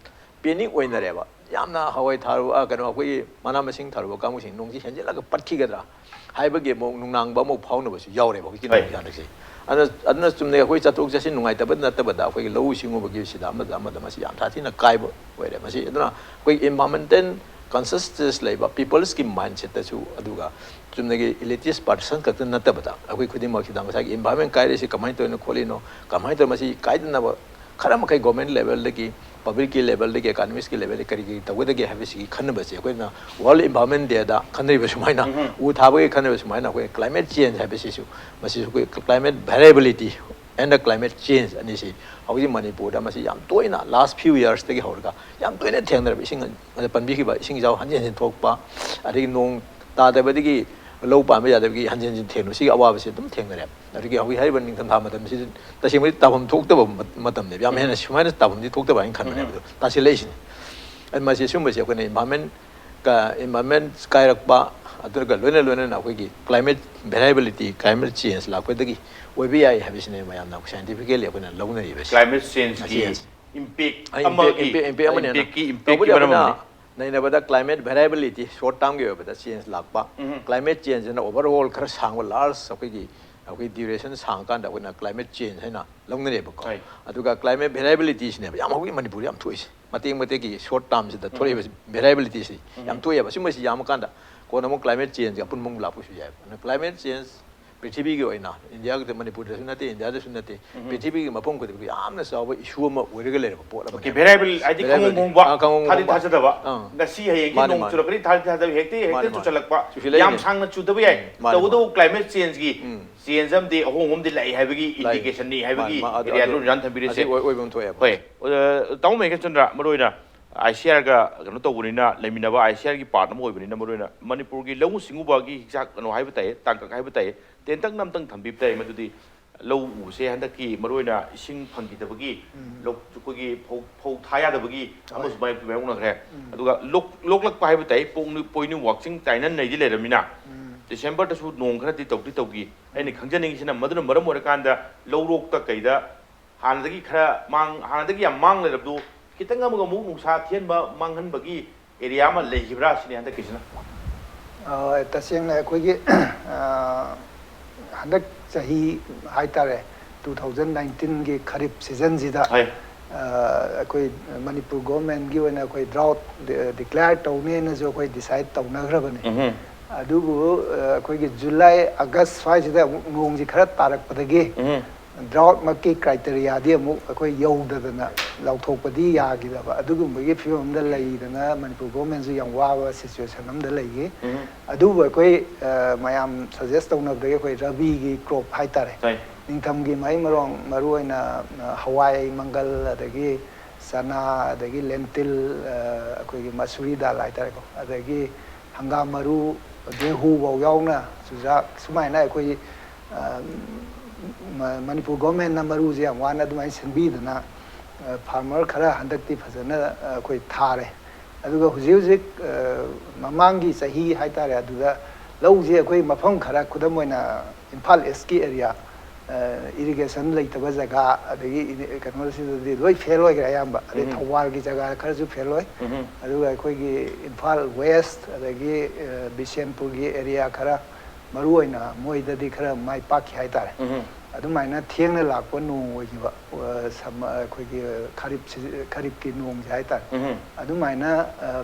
panic ꯑꯣꯏꯅꯔꯦꯕ꯫ ꯌꯥꯝꯅ ꯍꯋꯥꯏ ꯊꯥꯔꯨꯕ, ꯑ, ꯀꯩꯅꯣ, ꯑꯩꯈꯣꯏꯒꯤ ꯃꯅꯥ ꯃꯁꯤꯡ ꯊꯥꯔꯨꯕ ꯀꯥꯡꯕꯨꯁꯤꯡ ꯅꯣꯡꯁꯤ ꯍꯦꯟꯖꯤꯜꯂꯒ ꯄꯠꯈꯤꯒꯗ꯭ꯔꯥ ꯍꯥꯏꯕꯒꯤ ꯑꯃꯨꯛ ꯅꯨꯡꯅꯥꯡꯕ ꯑꯃꯨꯛ ꯐꯥꯎꯅꯕꯁꯨ ꯌꯥꯎꯔꯦꯕ ꯍꯧꯖꯤꯛꯀꯤ ꯍꯣꯏ꯫ ꯅꯣꯡꯁꯤ ꯍꯟꯗꯛꯁꯦ꯫ ꯑꯗꯨꯅ, ꯑꯗꯨꯅ ꯆꯨꯝꯅ ꯑꯩꯈꯣꯏ ꯆꯠꯊꯣꯛ ꯆꯠꯁꯤꯟ ꯅꯨꯡꯉꯥꯏꯇꯕ ꯅꯠꯇꯕꯗ, ꯑꯩꯈꯣꯏꯒꯤ ꯂꯧꯎ ꯁꯤꯡꯎꯕꯒꯤ ꯁꯤꯗ ꯑꯃꯗ ꯑꯃꯗ ꯃꯁꯤ ꯌꯥꯝ ꯁꯥꯊꯤꯅ ꯀꯥꯏꯕ ꯑꯣꯏꯔꯦ꯫ ꯃꯁꯤ ꯑꯗꯨꯅ ꯑꯩꯈꯣꯏ environmental consciousness ꯂꯩꯕ peopleꯁꯀꯤ mindsetꯇꯁꯨ, ꯑꯗꯨꯒ ꯆꯨꯝꯅꯒꯤ elitist partisans ꯈꯛꯇ ꯅꯠꯇꯕꯗ, ꯑꯩꯈꯣꯏ ꯈꯨꯗꯤꯡꯃꯛꯁꯤꯗ ꯉꯁꯥꯏꯒꯤ environment ꯀꯥꯏꯔꯤꯁꯤ ꯀꯃꯥꯏꯅ ꯇꯧꯔꯤꯅꯣ ꯈꯣꯠꯂꯤꯅꯣ, ꯀꯃꯥꯏꯅ ꯇꯧꯔ ꯃꯁꯤ ꯀꯥꯏꯗꯅꯕ ꯈꯔ ꯃꯈꯩ government levelꯗꯒꯤ, publicꯀꯤ levelꯗꯒꯤ, economistꯀꯤ levelꯗꯒꯤ ꯀꯔꯤ ꯀꯔꯤ ꯇꯧꯒꯗꯒꯦ ꯍꯥꯏꯕꯁꯤꯒꯤ ꯈꯟꯅꯕꯁꯦ, ꯑꯩꯈꯣꯏꯅ World Environment Dayꯗ ꯈꯟꯅꯔꯤꯕ ꯁꯨꯃꯥꯏꯅ, ꯎꯝ꯫ ꯎ ꯊꯥꯕꯒꯤ ꯈꯟꯅꯔꯤꯕ ꯁꯨꯃꯥꯏꯅ, ꯑꯩꯈꯣꯏ climate change ꯍꯥꯏꯕꯁꯤꯁꯨ, ꯃꯁꯤꯁꯨ ꯑꯩꯈꯣꯏ climate variability and climate change ꯑꯅꯤꯁꯤ ꯍꯧꯖꯤꯛ ꯃꯅꯤꯄꯨꯔꯗ ꯃꯁꯤ ꯌꯥꯝ ꯇꯣꯏꯅ last few yearsꯇꯒꯤ ꯍꯧꯔꯒ ꯌꯥꯝ ꯇꯣꯏꯅ ꯊꯦꯡꯅꯔꯕ, ꯏꯁꯤꯡ, ꯄꯟꯕꯤꯈꯤꯕ ꯏꯁꯤꯡ ꯏꯆꯥꯎ ꯍꯟꯖꯤꯟ ꯍꯟꯖꯤꯟ ꯊꯣꯛꯄ, ꯑꯗꯒꯤ ꯅꯣꯡ ꯇꯥꯗꯕꯗꯒꯤ ꯂꯧ ꯄꯥꯟꯕ ꯌꯥꯗꯕꯒꯤ ꯍꯟꯖꯤꯟ ꯍꯟꯖꯤꯟ ꯊꯦꯡꯅꯕ, ꯁꯤꯒꯤ ꯑꯋꯥꯕꯁꯤ ꯑꯗꯨꯝ ꯊꯦꯡꯅꯔꯦ꯫ ꯑꯗꯒꯤ ꯍꯧꯖꯤꯛ ꯍꯥꯏꯔꯤꯕ ꯅꯤꯡꯊꯝꯊꯥ ꯃꯇꯝꯁꯤꯗ ꯇꯁꯦꯡꯕꯗꯤ ꯇꯥꯐꯝ ꯊꯣꯛꯇꯕ ꯃ-, ꯃꯇꯝꯅꯦꯕ꯫ ꯌꯥꯝ ꯎꯝ꯫ ꯍꯦꯟꯅ ꯁꯨꯃꯥꯏꯅ ꯇꯥꯐꯝꯗꯤ ꯊꯣꯛꯇꯕ ꯍꯥꯏꯅ ꯈꯟꯕꯅꯦꯕ꯫ ꯎꯝ꯫ ꯑꯗꯣ ꯇꯥꯁꯤꯜꯂꯛꯏꯁꯤꯅꯤ꯫ ꯑꯗꯨ ꯃꯁꯤ ꯁꯨꯝꯕꯁꯤ ꯑꯩꯈꯣꯏꯅ environment ꯀ-, environment ꯀꯥꯏꯔꯛꯄ, ꯑꯗꯨꯒ ꯂꯣꯏꯅ ꯂꯣꯏꯅꯅ ꯑꯩꯈꯣꯏꯒꯤ climate variability, climate change ꯂꯥꯛꯄꯗꯒꯤ ꯑꯣꯏꯕ ꯌꯥꯏ ꯍꯥꯏꯕꯁꯤꯅꯦ ꯃꯌꯥꯝꯅ scientifically ꯑꯩꯈꯣꯏꯅ ꯂꯧꯅꯔꯤꯕꯁꯦ꯫ Climate changeꯀꯤ change꯫ Impact ꯑ, impact, ꯑꯃꯒꯤ, impact, impact ꯑꯃꯅꯤ ꯑꯗꯨꯅ꯫ impactꯀꯤ, impactꯀꯤ ꯇꯧꯕꯗꯤ ꯃꯔꯝ ꯑꯩꯈꯣꯏꯅ ꯑꯃꯅꯤ꯫ ꯅꯩꯅꯕꯗ climate variability short termꯒꯤ ꯑꯣꯏꯕꯗ change ꯂꯥꯛꯄ, ꯎꯝ꯫ Climate changeꯅ overall ꯈꯔ ꯁꯥꯡꯕ, large ꯑꯩꯈꯣꯏꯒꯤ, ꯑꯩꯈꯣꯏ duration ꯁꯥꯡꯉꯀꯥꯟꯗ ꯑꯩꯈꯣꯏꯅ climate change ꯍꯥꯏꯅ ꯂꯧꯅꯔꯦꯕꯀꯣ꯫ ꯍꯣꯏ꯫ ꯑꯗꯨꯒ climate variabilityꯁꯤꯅꯦꯕ ꯌꯥꯝ ꯍꯧꯖꯤꯛ ꯃꯅꯤꯄꯨꯔꯗ ꯌꯥꯝ ꯊꯣꯛꯏꯁꯦ꯫ ꯃꯇꯦꯛ ꯃꯇꯦꯛꯀꯤ short termꯁꯤꯗ ꯎꯝ꯫ ꯊꯣꯛꯂꯛꯏꯕ variabilityꯁꯤ ꯎꯝ꯫ ꯌꯥꯝ ꯊꯣꯛꯑꯦꯕ꯫ ꯁꯤꯒꯨꯝꯕꯁꯤ ꯌꯥꯝꯃꯀꯥꯟꯗ ꯀꯣꯟꯅ ꯑꯃꯨꯛ climate changeꯒꯤ ꯑꯄꯨꯟꯕ ꯑꯃꯨꯛ ꯂꯥꯛꯄꯁꯨ ꯌꯥꯏꯕ꯫ ꯑꯗꯨꯅ climate change ꯄ꯭ꯔꯤꯊꯤꯕꯤꯒꯤ ꯑꯣꯏꯅ, ꯏꯟꯗꯤꯌꯥꯒꯤꯗ, ꯃꯅꯤꯄꯨꯔꯗꯁꯨ ꯅꯠꯇꯦ, ꯏꯟꯗꯤꯌꯥꯗꯁꯨ ꯅꯠꯇꯦ, ꯎꯝ꯫ ꯄ꯭ꯔꯤꯊꯤꯕꯤꯒꯤ ꯃꯐꯝ ꯈꯨꯗꯤꯡꯃꯛꯇ ꯌꯥꯝꯅ ꯆꯥꯎꯕ issue ꯑꯃ ꯑꯣꯏꯔꯒ ꯂꯩꯔꯕ ꯄꯣꯠ ꯑꯃꯅꯤ꯫ Okay, variable ꯍꯥꯏꯗꯤ variable ꯈꯪꯍꯣꯡ ꯍꯣꯡꯕ, ꯑꯥ, ꯈꯪꯍꯣꯡ ꯊꯥꯗꯤ ꯍꯣꯡꯕ꯫ ꯊꯥꯖꯗꯕ꯫ ꯑꯥ꯫ ꯉꯁꯤ ꯍꯌꯦꯡꯒꯤ ꯃꯥꯅꯦ, ꯅꯣꯡ ꯃꯥꯅꯦ꯫ ꯆꯨꯔꯛꯀꯅꯤ, ꯊꯥꯗꯤ ꯊꯥꯖꯗꯕ, ꯍꯦꯛꯇ, ꯍꯦꯛꯇ ꯃꯥꯅꯦ, ꯃꯥꯅꯦ꯫ ꯆꯨꯁꯜꯂꯛꯄ꯫ ꯆꯨꯁꯤꯜꯂꯛꯏꯅꯦ꯫ ꯌꯥꯝ ꯁꯥꯡꯅ ꯆꯨꯗꯕ ꯌꯥꯏ꯫ ꯎꯝ, ꯃꯥꯅꯦ, ꯃꯥꯅꯦ꯫ ꯇꯧꯕꯇꯕꯨ climate changeꯒꯤ ꯎꯝ꯫ Change ꯑꯃꯗꯤ, ꯑꯍꯣꯡꯕ ꯑꯃꯗꯤ ꯂꯥꯛꯏ ꯍꯥꯏꯕꯒꯤ ꯂꯥꯛꯏ꯫ Indicationꯅꯤ ꯍꯥꯏꯕꯒꯤ ꯃꯥꯅꯦ, ꯃꯥ-, ꯑꯗꯨ, area ꯑꯗꯨ, ꯑꯗꯨ ꯌꯥꯝ ꯊꯝꯕꯤꯔꯤꯁꯦ꯫ ꯑꯁꯤ ꯑꯣꯏ-, ꯑꯣꯏꯕ ꯑꯃ ꯊꯣꯛꯑꯦꯕ꯫ ꯍꯣꯏ꯫ ꯑ, ꯇꯥꯃꯣ ꯃꯦꯘꯆꯟꯗ꯭ꯔ, ꯃꯔꯨꯑꯣꯏꯅ ICRꯒ ꯀꯩꯅꯣ ꯇꯧꯕꯅꯤꯅ, ꯂꯩꯃꯤꯟꯅꯕ ICRꯒꯤ part ꯑꯃ ꯑꯣꯏꯕꯅꯤꯅ, ꯃꯔꯨꯑꯣꯏꯅ ꯃꯅꯤꯄꯨꯔꯒꯤ ꯂꯧꯎ ꯁꯤꯡꯎꯕꯒꯤ ꯍꯤꯗꯥꯛ ꯀꯩꯅꯣ ꯍꯥꯏꯕ ꯇꯥꯏ, ꯇꯥꯡꯀꯛ ꯍꯥꯏꯕ ꯇꯥꯏ, ꯇꯦꯟꯇꯛꯅ ꯑꯝꯇꯪ ꯊꯝꯕꯤꯕ ꯇꯥꯏ꯫ ꯃꯗꯨꯗꯤ ꯂꯧ ꯎꯕꯁꯦ ꯍꯟꯗꯛꯀꯤ ꯃꯔꯨꯑꯣꯏꯅ ꯏꯁꯤꯡ ꯐꯪꯈꯤꯗꯕꯒꯤ, ꯎꯝ. ꯂꯧ ꯑꯩꯈꯣꯏꯒꯤ ꯐꯧ ꯐꯧ ꯊꯥ ꯌꯥꯗꯕꯒꯤ ꯍꯣꯏ. ꯑꯃꯁꯨ ꯃꯥꯌꯣꯛꯅꯈ꯭ꯔꯦ꯫ ꯎꯝ. ꯑꯗꯨꯒ ꯂꯣꯛ ꯂꯣꯛꯂꯛꯄ ꯍꯥꯏꯕ ꯇꯥꯏ, ꯄꯣꯏꯅꯨ ꯄꯣꯏꯅꯨ ꯋꯥꯛꯆꯤꯡ ꯇꯥꯏꯅ ꯅꯩꯗꯤ ꯂꯩꯔꯝꯃꯤꯅ, ꯎꯝ. ꯗꯤꯁꯦꯝꯕꯔꯗꯁꯨ ꯅꯣꯡ ꯈꯔꯗꯤ ꯇꯧꯗꯤ ꯇꯧꯈꯤ꯫ ꯑꯩꯅ ꯈꯪꯖꯅꯤꯡꯉꯤꯁꯤꯅ, ꯃꯗꯨꯅ ꯃꯔꯝ ꯑꯣꯏꯔꯀꯥꯟꯗ ꯂꯧꯔꯣꯛꯇ ꯀꯩꯗ ꯍꯥꯟꯅꯗꯒꯤ ꯈꯔ ꯃꯥꯡ ꯍꯥꯟꯅꯗꯒꯤ ꯌꯥꯝ ꯃꯥꯡ ꯂꯩꯔꯕꯗꯨ ꯈꯤꯇꯪ ꯑꯃꯒ ꯑꯃꯨꯛ ꯅꯨꯡꯁꯥ ꯊꯦꯟꯕ ꯃꯥꯡꯍꯟꯕꯒꯤ ꯑꯦꯔꯤꯌꯥ ꯑꯃ ꯂꯩꯈꯤꯕ꯭ꯔꯥ ꯁꯤꯅꯤ ꯍꯟꯗꯛꯀꯤꯁꯤꯅ꯫ ꯑ, ꯇꯁꯦꯡꯅ ꯑꯩꯈꯣꯏꯒꯤ ꯑ, ꯍꯟꯗꯛ ꯆꯍꯤ ꯍꯥꯏꯇꯥꯔꯦ, ꯇꯨ ꯊꯥꯎꯖꯟ ꯅꯥꯏꯟꯇꯤꯟꯒꯤ ꯈꯔꯤꯞ ꯁꯤꯖꯟꯁꯤꯗ ꯍꯣꯏ. ꯑ, ꯑꯩꯈꯣꯏ ꯃꯅꯤꯄꯨꯔ ꯒꯣꯔꯃꯦꯟꯒꯤ ꯑꯣꯏꯅ ꯑꯩꯈꯣꯏ ꯗ꯭ꯔꯥꯎꯠ ꯗꯤꯀ꯭ꯂꯦꯌꯔ ꯇꯧꯅꯦꯅꯁꯨ ꯑꯩꯈꯣꯏ ꯗꯤꯁꯥꯏꯠ ꯇꯧꯅꯈ꯭ꯔꯕꯅꯤ꯫ ꯎꯝꯍꯨꯝ. ꯑꯗꯨꯕꯨ ꯑ, ꯑꯩꯈꯣꯏꯒꯤ ꯖꯨꯂꯥꯏ, ꯑꯥꯒꯁ ꯁ꯭ꯋꯥꯏꯁꯤꯗ ꯑꯃꯨꯛ ꯅꯣꯡꯁꯤ ꯈꯔ ꯇꯥꯔꯛꯄꯗꯒꯤ ꯎꯝꯍꯨꯝ. ꯗ꯭ꯔꯥꯎꯠꯃꯛꯀꯤ ꯀ꯭ꯔꯥꯏꯇꯦꯔꯤꯌꯥꯗꯤ ꯑꯃꯨꯛ ꯑꯩꯈꯣꯏ ꯌꯧꯗꯗꯅ ꯂꯥꯎꯊꯣꯛꯄꯗꯤ ꯌꯥꯈꯤꯗꯕ, ꯑꯗꯨꯒꯨꯝꯕꯒꯤ ꯐꯤꯕꯝ ꯑꯃꯗ ꯂꯩꯗꯅ ꯃꯅꯤꯄꯨꯔ ꯒꯣꯔꯃꯦꯟꯁꯨ ꯌꯥꯝ ꯋꯥꯕ ꯁꯤꯆꯨꯋꯦꯁꯟ ꯑꯃꯗ ꯂꯩꯈꯤ꯫ ꯎꯝꯍꯨꯝ. ꯑꯗꯨꯕꯨ ꯑꯩꯈꯣꯏ ꯑ, ꯃꯌꯥꯝ ꯁꯖꯦꯁ ꯇꯧꯅꯕꯗꯒꯤ ꯑꯩꯈꯣꯏ ꯔꯕꯤꯒꯤ ꯀ꯭ꯔꯣꯞ ꯍꯥꯏꯇꯥꯔꯦ, ꯍꯣꯏ. ꯅꯤꯡꯊꯝꯒꯤ ꯃꯍꯩ ꯃꯔꯣꯡ, ꯃꯔꯨꯑꯣꯏꯅ ꯑ, ꯍꯋꯥꯏ ꯃꯪꯒꯜ, ꯑꯗꯒꯤ ꯆꯅꯥ, ꯑꯗꯒꯤ ꯂꯦꯟꯇꯤꯜ, ꯑ, ꯑꯩꯈꯣꯏꯒꯤ ꯃꯁꯨꯔꯤ ꯗꯥꯜ ꯍꯥꯏꯇꯥꯔꯦꯀꯣ, ꯑꯗꯒꯤ ꯍꯪꯒꯥꯝ ꯃꯔꯨ, ꯒꯦꯍꯨꯐꯧ ꯌꯥꯎꯅ, ꯆꯨꯖꯥꯛ, ꯁꯨꯃꯥꯏꯅ ꯑꯩꯈꯣꯏ ꯑ, ꯃ- ꯃꯅꯤꯄꯨꯔ ꯒꯣꯔꯃꯦꯟꯅ ꯃꯔꯨꯁꯦ ꯌꯥꯝ ꯋꯥꯅ ꯑꯗꯨꯃꯥꯏꯅ ꯁꯦꯝꯕꯤꯗꯅ, ꯑ, ꯐꯥꯔꯃꯔ ꯈꯔ ꯍꯟꯗꯛꯇꯤ ꯐꯖꯅ, ꯑ, ꯑꯩꯈꯣꯏ ꯊꯥꯔꯦ꯫ ꯑꯗꯨꯒ ꯍꯧꯖꯤꯛ ꯍꯧꯖꯤꯛ ꯑ, ꯃꯃꯥꯡꯒꯤ ꯆꯍꯤ ꯍꯥꯏꯇꯥꯔꯦ, ꯑꯗꯨꯗ ꯂꯧꯁꯦ ꯑꯩꯈꯣꯏ ꯃꯐꯝ ꯈꯔ, ꯈꯨꯗꯝ ꯑꯣꯏꯅ ꯏꯝꯐꯥꯜ ꯏꯁꯀꯤ ꯑꯦꯔꯤꯌꯥ, ꯏꯔꯤꯒꯦꯁꯟ ꯂꯩꯇꯕ ꯖꯒꯥ, ꯑꯗꯒꯤ ꯏꯅꯤ- ꯀꯩꯅꯣꯁꯤꯗꯗꯤ ꯂꯣꯏ ꯐꯦꯜ ꯑꯣꯏꯈ꯭ꯔꯦ ꯑꯌꯥꯝꯕ꯫ ꯑꯗꯩ ꯎꯝ. ꯊꯧꯕꯥꯜꯒꯤ ꯖꯒꯥ ꯈꯔꯁꯨ ꯐꯦꯜ ꯑꯣꯏ꯫ ꯎꯝ. ꯑꯗꯨꯒ ꯑꯩꯈꯣꯏꯒꯤ ꯏꯝꯐꯥꯜ ꯋꯦꯁ, ꯑꯗꯒꯤ ꯑ, ꯕꯤꯁꯦꯟꯄꯨꯔꯒꯤ ꯑꯦꯔꯤꯌꯥ ꯈꯔ, ꯃꯔꯨꯑꯣꯏꯅ ꯃꯣꯏꯗꯗꯤ ꯈꯔ ꯃꯥꯏ ꯄꯥꯛꯈꯤ ꯍꯥꯏꯇꯥꯔꯦ꯫ ꯎꯝ. ꯑꯗꯨꯃꯥꯏꯅ ꯊꯦꯡꯅ ꯂꯥꯛꯄ ꯅꯣꯡ ꯑꯣꯏꯈꯤꯕ, ꯑ, ꯁꯝ- ꯑꯩꯈꯣꯏꯒꯤ ꯈꯔꯤꯞ ꯁꯤ- ꯈꯔꯤꯞꯀꯤ ꯅꯣꯡꯁꯦ ꯍꯥꯏꯇꯥꯔꯦ꯫ ꯎꯝ. ꯑꯗꯨꯃꯥꯏꯅ